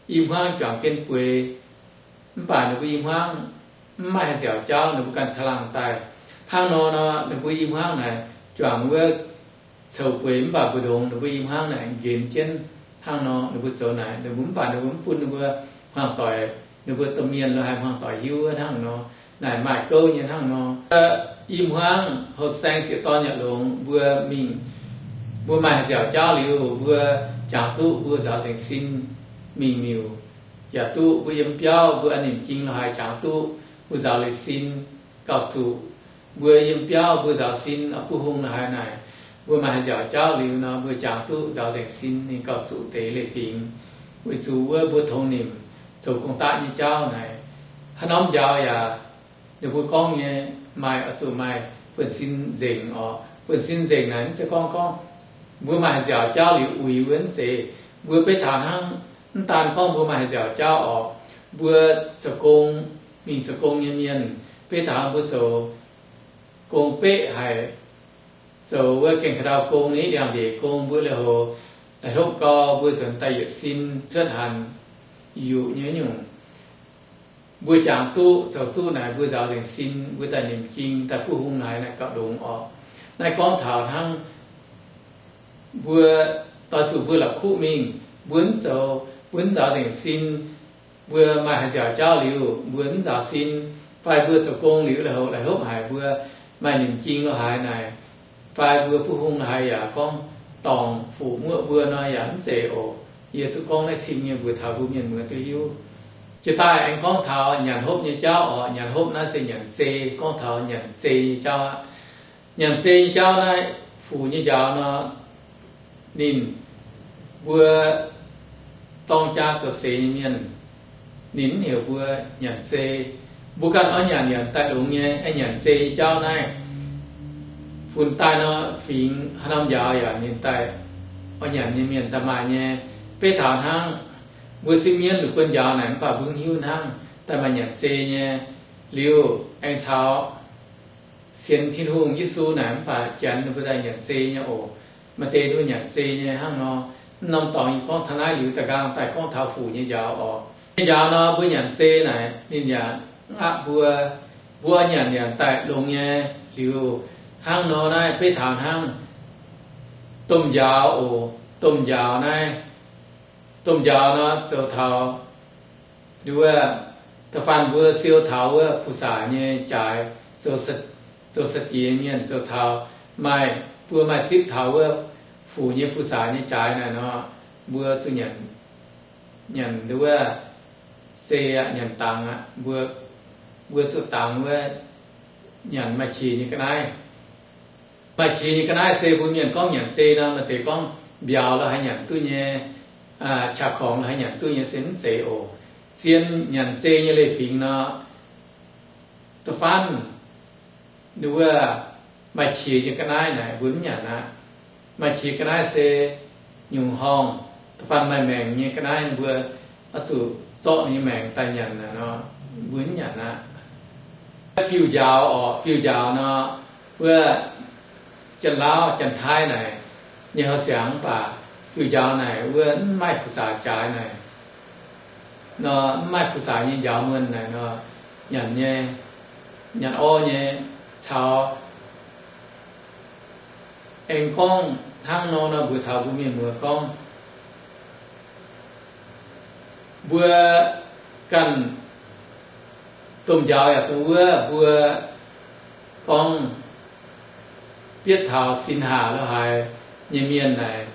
i hmuangv juangc gen bueix, mv baac ninh mbuo i hmuangv mv maaih haaix nziaauc jauv, ninh mbuo ganh caangh laangh daaih. Hnangv nor nor, ninh mbuo i hmuangv naaic juangc wuov coux bueix, mv baac mbu'ndongx ninh mbuo i hmuangv naaic nqenx jienv. Hnangv nor ninh mbuo zoux naaic, ninh mbuo mv baac ninh mbuo mv bun ninh mbuo hmuangv doic, ninh mbuo domh mienh lo haiz hmuangv doic hiuv hnangv nor. Naaic maaih gouv nyei hnangv nor. I hmuangv houh saeng sieqv dorn yaac longx, mbuo mingh, mbuo maaih haaix nziaauc jauv liuz, mbuo jangx duqv mbuo nzaaux nzengc sin mingh miuc. Yaac duqv mbuo yiem biauv mbuo a'nimc jing lo haiz jangx duqv mbuo nzaaux leiz sin gauh zuqc. Mbuo yiem biauv mbuo nzaaux sin oix buov hung lo haiz naaic, mbuo maaih haaix nziaauc jauv liuz nor, mbuo jangx duqv nzaaux nzengc sin ninh gauh zuqc deix leiz-fingx. Weic zuqc wuov mbuo tongx nimc zoux gong-daqv nyei jauv naaic, haaix norm njaaux yaac ninh mbuo gorngv nyei, maaih oix zuqc maaih buonv-sin nzengc orqc. Buonv-sin nzengc naaic mv zeiz gorngv gorngv mbuo maaih haaix nziaauc jauv liuz uix wuov, mv zeiz. Mbuo beiv taux hnangv, mv daan gorngv mbuo maaih haaix nziaauc jauv orqc, mbuo zoux gong, mingh zoux gong nyei mienh, beiv taux mbuo zoux gong beqv haic, zoux wuov gaengh ka'ndau gong, ninh liangx-ndeic gong, mbuo lui-houx la'hlopv gau, mbuo nzuonx daaih yietc sin cuotv hanc, yuqc nyei nyungc. Mbuo jangx duqv zoux duqv naaic, mbuo nzaaux nzengc sin, mbuo daaih nimc jing, daaih buov hung naaic, naaic gauh longx orqc. Naaiv gorngv taux hnangv mbuo doix zuqc mbuo la'kuqv mingh, mbuo mv zoux, mbuo mv nzaaux nzengc sin, mbuo maaih haaix nziaauc jauv liuz mbuo mv nzaaux sin, fai mbuo zoux gong liuz lui-houx la'hlopv haic, mbuo maaih nimc jing lo haaix naaic, fai mbuo buov hung lo haaix yaac gorngv dorngc fuqv muoqv mbuo nor yaac mv zeiz oc. Yie zuqc gorngv naaiv cing nyei mbuox taux mbuo mienh muoz duqv hiuv. Jiex daaih aengx gorngv taux nyanc hopv nyei jauv orqc. Nyanc hopv naaiv se nyanc zei, gorngv taux nyanc zei nyei jauv aqv. Nyanc zei nyei jauv naaiv, fuqv nyei njaaux nor, ninh, mbuo dorng jaa zoux seix nyei mienh, ninh mv heuc mbuo nyanc zei. Mbuo ganh oix nyanc yaac daaih longx nyei. Aeqv, nyanc zei nyei jauv naaiv, funx daaih nor, fingx haaix norm njaaux yaac ninh daaih, oix nyanc nyei mienh daaih maaih nyei. Beiv taux hnangv, mbuo sipv mienv lungh buonv njaaux naaic mv baac mbuo mv hiuv hnangv, daaih maaih nyanc zei nyei. Liuz aengx caux sienx Tin-Hungh, Yesu naaic mv baac Janx ninh mbuo daaih nyanc zei nyei oc. Maaih deix ninh mbuo nyanc zei nyei hnangv nor. Mv norm dorngx yie gorngv taux naaiv liuz da'nqaang daaih gorngv taux fuc nyei njaaux oc. Nyei njaaux nor mbuo nyanc zei naaic ninh yaac aqv mbuo, mbuo nyanc yaac daaih longx nyei. Liuz hnangv nor naaiv beiv taux hnangv domh njaaux oc. Domh njaaux naaiv, domh njaaux nor zoux taux wuov, da'faanh mbuo siou taux wuov ผู้สา nyei jaaix, zoux sa-, zoux sa-diex mienh zoux taux, maaih, mbuo maaih zipv taux wuov fuc nyei ผู้สา nyei jaaix naaic nor, mbuo zuqc nyanc, nyanc wuov zei aqv, nyanc dangx aqv. Mbuo, mbuo zuqc dangx wuov, nyanc maaih qiex nyei ga'naaiv. Maaih qiex nyei ga'naaiv se mbuo mienh gorngv nyanc zei nor, maaih deix gorngv mbiauz lorz haaix nyanc duqv nyei, qaqv korngx lorz haaix nyanc duqv nyei se mv zeiz oc. Zien nyanc zei nyei leiz-fingx nor, da'faanh wuov maaih qiex nyei ga'naaiv naaic mbuo mv nyanc aqv. Maaih qiex ga'naaiv se nyungc horngh, da'faanh maaih maengc nyei ga'naaiv mbuo oix zuqc zorqv ninh nyei maengc daaih nyanc naaic nor, mbuo mv nyanc aqv. Fiuv-njaaux oc, fiuv-njaaux nor, wuov Janx-Lauv Janx-Taiv naaic nyei horqc siangx mv baac fiuv-njaaux naaic wuov mv maaih ผู้สา jaaix naaic nor, mv maaih ผู้สา nyei njaaux muonh naaic nor, nyanc nyei, nyanc orv nyei, caux aengx gorngv hnangv nor nor mbuox taux mbuo mienh muoz gorngv, mbuo ganh domh njaaux yaac dongh wuov mbuo gorngv bietv taux ศีลห้า lorz haaix nyei mienh naaic,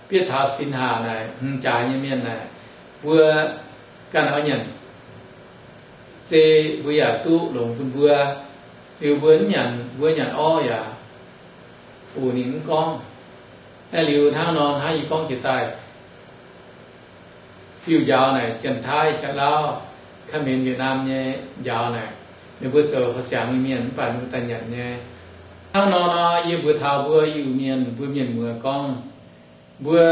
bietv taux ศีลห้า naaic hmz jaaix nyei mienh naaic, mbuo ganh oix nyanc zei mbuo yaac duqv longx bun mbuo. Liuz mbuo mv nyanc, mbuo nyanc orv yaac fuc ninh mv gorngv. Aeqv, liuz hnangv nor hnangv yie gorngv jiex daaih, fiuv-njaaux naaic Janx-Taiv, Janx-Lauv, Ka'menx, Yietc-Naamh nyei njaaux naaic, ninh mbuo zoux horqc siangx nyei mienh mv baac ninh mbuo daaih nyanc nyei. Hnangv nor nor yie mbuox taux mbuo Iu-Mienh, mbuo mienh muoz gorngv, mbuo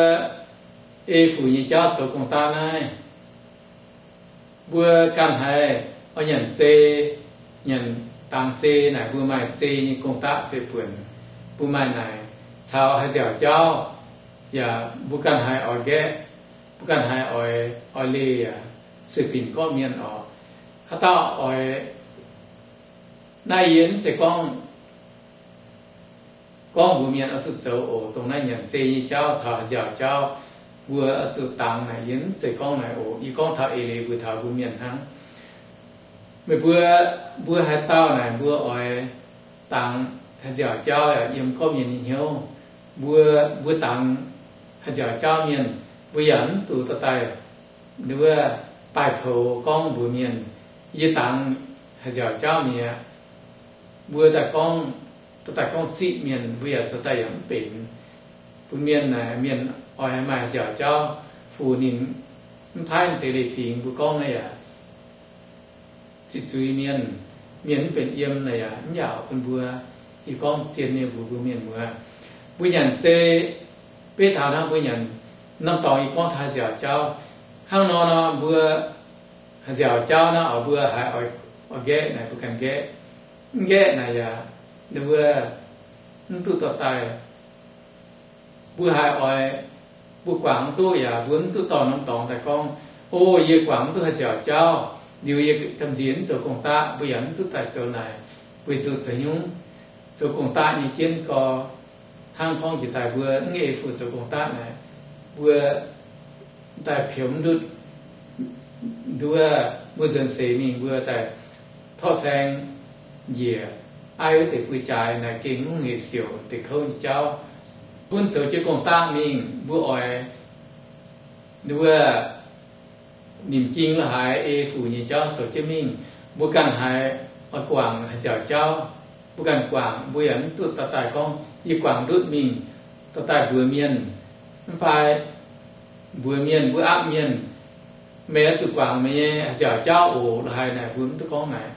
ei fuc nyei jauv zoux gong-daqv naaiv, mbuo ganh haiz oix nyanc zei, nyanc dangx zei naaic mbuo maaih zei nyei gong-daqv ziepc-buonc. Mbuo maaih naaic caux haih nziaauc jauv, yaac mbuo ganh haiz oix nqaeqv, mbuo ganh haiz oix, oix leih yaac sueih binc gorqv mienh oc. Haaix dauh oix, naaiv yie mv zeiz gorngv gorngv mbuox mienh oix zuqc zoux oc. Dongh naaiv nyanc zei nyei jauv caux haih nziaauc jauv, mbuo oix zuqc dangx naaic yie mv zeiz gorngv naaic oc. Yie gorngv taux eix leiz mbuox taux mbuo mienh hnangv. Meih mbuo, mbuo haaix dauh naaic mbuo oix dangx haih nziaauc jauv yaac yiem gorqv mienh nyei hnyouv. Mbuo, mbuo dangx haih nziaauc jauv mienh, mbuo yaac mv zuqc dorh daaih wuov baaih poux gorngv mbuox mienh, yie dangx haih nziaauc jauv mi'aqv. Mbuo daaih gorngv, dorh daaih gorngv ziqv mienh, mbuo yaac zoux daaih yaac mv benx. Bun mienh naaic, mienh oix maaih haih nziaauc jauv, fuc ninh mv paaiv deix leiz-fingx mbuo gorngv naaiv yaac ziqc zuiz mienh, mienh mv benx yiem naaic yaac mv yaauc bun mbuo. Yie gorngv zien nyei mbuox mbuo mienh muoz, mbuo nyanc zei, beiv taux naaiv mbuo nyanc, norm dorngx yie gorngv taux haih nziaauc jauv. Hnangv nor nor mbuo haih nziaauc jauv naaiv oc, mbuo haiz oix, oix nqaeqv naaic mbuo ganh nqaeqv. Mv nqaeqv naaic yaac wuov mv duqv dorh daaih. Mbuo haiz oix, mbuo guangc mv duqv yaac mbuo mv duqv dorh norm dorngx daaih gorngv, O, yie guangc mv duqv haih nziaauc jauv, liuz yie gamh nziex mv zoux gong-daqv, mbuo yaac mv duqv daaih zoux naaic. Weic zuqc zoux nyungc, zoux gong-daqv nyei jienv gorx, hnangv gorngv jiex daaih mbuo mv ei fuc zoux gong-daqv naaic, mbuo daaih piomv ndutv nduov, mbuo nzuonx seix mingh mbuo daaih torqv saeng njiec aiv wuov deix buoz-jaaix naaic gengh mv hec siouc deix kouv nyei jauv. Gunv zoux jienv gong-daqv mingh mbuo oix nduov, nimc jing la'haaix ei fuc nyei jauv zoux jienv mingh. Mbuo ganh haiz oix guangc haih nziaauc jauv, mbuo ganh guangc, mbuo yaac mv duqv dorh daaih gorngv yie guangc ndutv mingh dorh daaih mbuox mienh, mv fai mbuox mienh, mbuo aapv mienh, Meih oix zuqc guangc meih nyei haih nziaauc jauv oc, la'haaix naaic mbuo mv duqv gorngv naaic.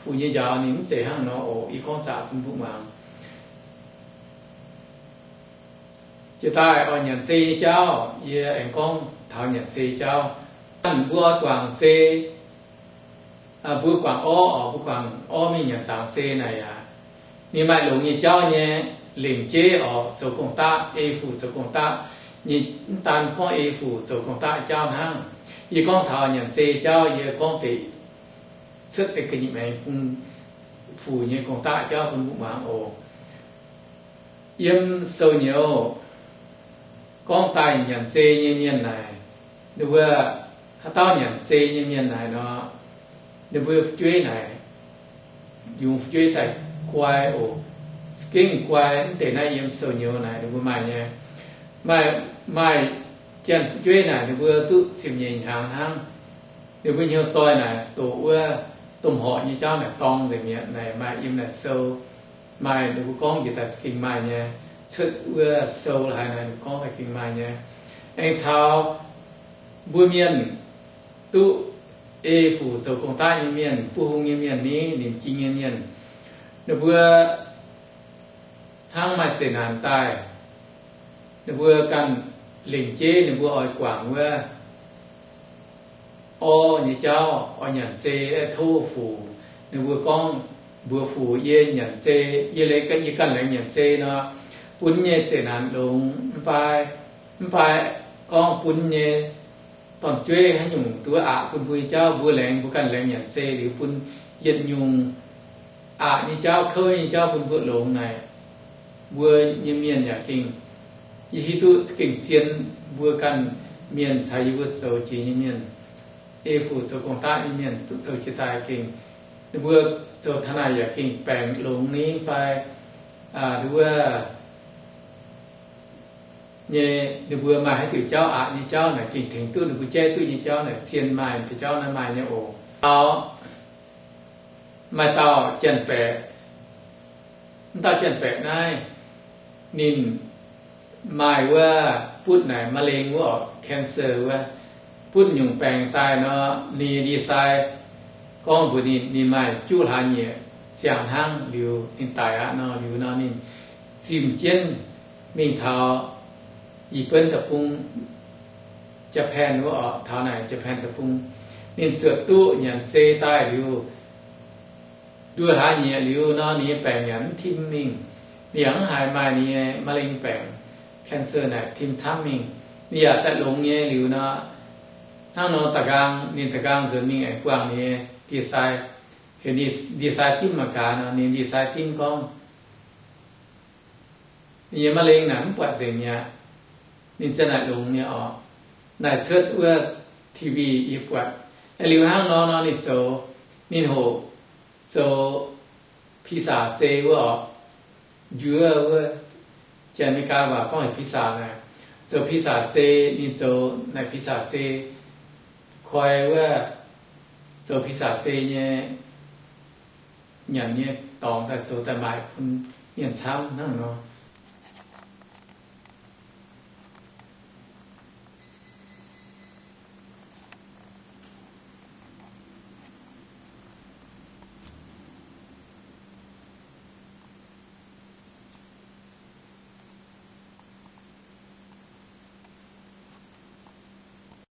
Fuc nyei njaaux ninh mv zeiz hnangv nor oc. Yie gorngv zaqc bun mbuo muangx. Jiex daaih oix nyanc zei nyei jauv, yie aengx gorngv taux nyanc zei jauv. Mbuo oix guangc zei, mbuo guangc orv oc, mbuo guangc orv mingh nyanc dangx zei naaic aqv. Ninh maaih longx nyei jauv nyei, lengc jeiv oc, zoux gong-daqv, ei fuc zoux gong-daqv nyei. Mv daan gorngv ei fuc zoux gong-daqv jauv hnangv. Yie gorngv taux nyanc zei jauv, yie gorngv deix cuotv deix ga'nyiec maengx bun fuc nyei gong-daqv jauv bun mbuo muangx oc. Yiem sou nyouz gorngv daaih nyanc zei nyei mienh naaic, ninh mbuo, haaix dauh nyanc zei nyei mienh naaic nor, ninh mbuo fu'jueiv naaic, yungz fu'jueiv daaih guai oc. Za'gengh guai. Mv deix naaiv yiem sou nyouz naaic ninh mbuo maaih nyei. Maaih, maaih janx fu'jueiv naaic ninh mbuo duqv ziepc nyeic hnyangx hnangv, ninh mbuo hnyouv zoih naaic doqc wuov domh horqc nyei jauv naaic dorng nzengc mi'aqv. Naaic maaih yiem naaic sou, maaih ninh mbuo gorngv njiec daaih za'gengh maaih nyei. Cuotv wuov sou laaix naaic ninh mbuo gorngv daaih gengh maaih nyei. Aengx caux mbuo mienh duqv ei fuc zoux gong-daqv nyei mienh, buv hung nyei mienh ni, nimc jing nyei mienh, ninh mbuo hnangv maaih zeqc naanc daaih, ninh mbuo ganh lengc jeiv ninh mbuo oix guangc wuov orv nyei jauv, oix nyanc zei, aeqv, tov fuc. Ninh mbuo gorngv, mbuox fuc, yie nyanc zei, yie leiz, yie ganh laengz nyanc zei nor, bun nyei zeqc naanc longx mv fai, mv fai gorngv bun nyei dorn-jueiv haaix nyungc duqv aqc bun mbuo nyei jauv, mbuo laengz, mbuo ganh laengz nyanc zei liuz bun yietc nyungc aqc nyei jauv, kouv nyei jauv bun mbuo longx naaic, mbuo nyei mienh yaac gengh, yie hiuv duqv gengh zien mbuo ganh mienh caux yie mbuo zoux jiex nyei mienh, ei fuc zoux gong-daqv nyei mienh duqv zoux jiex daaih gengh, ninh mbuo zoux taux naaic yaac gengh baengc longx ni fai, aa, nduov nyei, ninh mbuo maaih haaix diuc jauv, aqc nyei jauv naaic gengh tengx duqv ninh mbuo jaiv duqv nyei jauv naaic, zien maaih deix jauv naaiv maaih nyei oc. Taux maaih dauh janx-baeqc, mv dauh janx-baeqc naaiv, ninh maaih wuov butv naaic มะเร็ง wuov oc, cancer wuov, butv nyungc baengc daaih nor, ninh ndie-sai gorngv mbuox ninh, ninh maaih juqv hlaax nyieqc ziangh hnangv liuz ninh daic aqv nor. Liuz nor ninh zimh jienv mingh taux Yietc Buonv Deic-Bung, Japan wuov oc, taux naaic Japan Deic-Bung, ninh zuotc duqv nyanc zei daaih liuz, nduoh hlaax nyieqc liuz nor, ninh nyei baengc yaac mv tim mingh. Ninh yaac mv haiz maaih ninh nyei มะเร็ง baengc, cancer naaic tim camv mingh. Ninh yaac daaih longx nyei liuz nor, hnangv nor da'nqaang, ninh da'nqaang nzuonx mingh aengx buangh ninh nyei ndie-sai, heuc ninh ndie-sai dimv mangc gaax nor, ninh ndie-sai dimv gorngv, ninh nyei มะเร็ง naaic mv buatc nzengc mi'aqv. Ninh ziang naaic longx nyei oc. Naaic cuotv wuov T V yie buatc. Aeqv, liuz hnangv nor nor ninh zoux, ninh hoqc zoux 披萨 zei wuov oc. Njuov wuov, Janx-Meigaa waac gorngv heuc 披萨 naaic. Zoux 披萨 zei, ninh zoux naaic 披萨 zei, koi wuov zoux 披萨 zei nyei nyanc nyei dorngx daaih zoux daaih maaic bun mienh camv hnangv nor.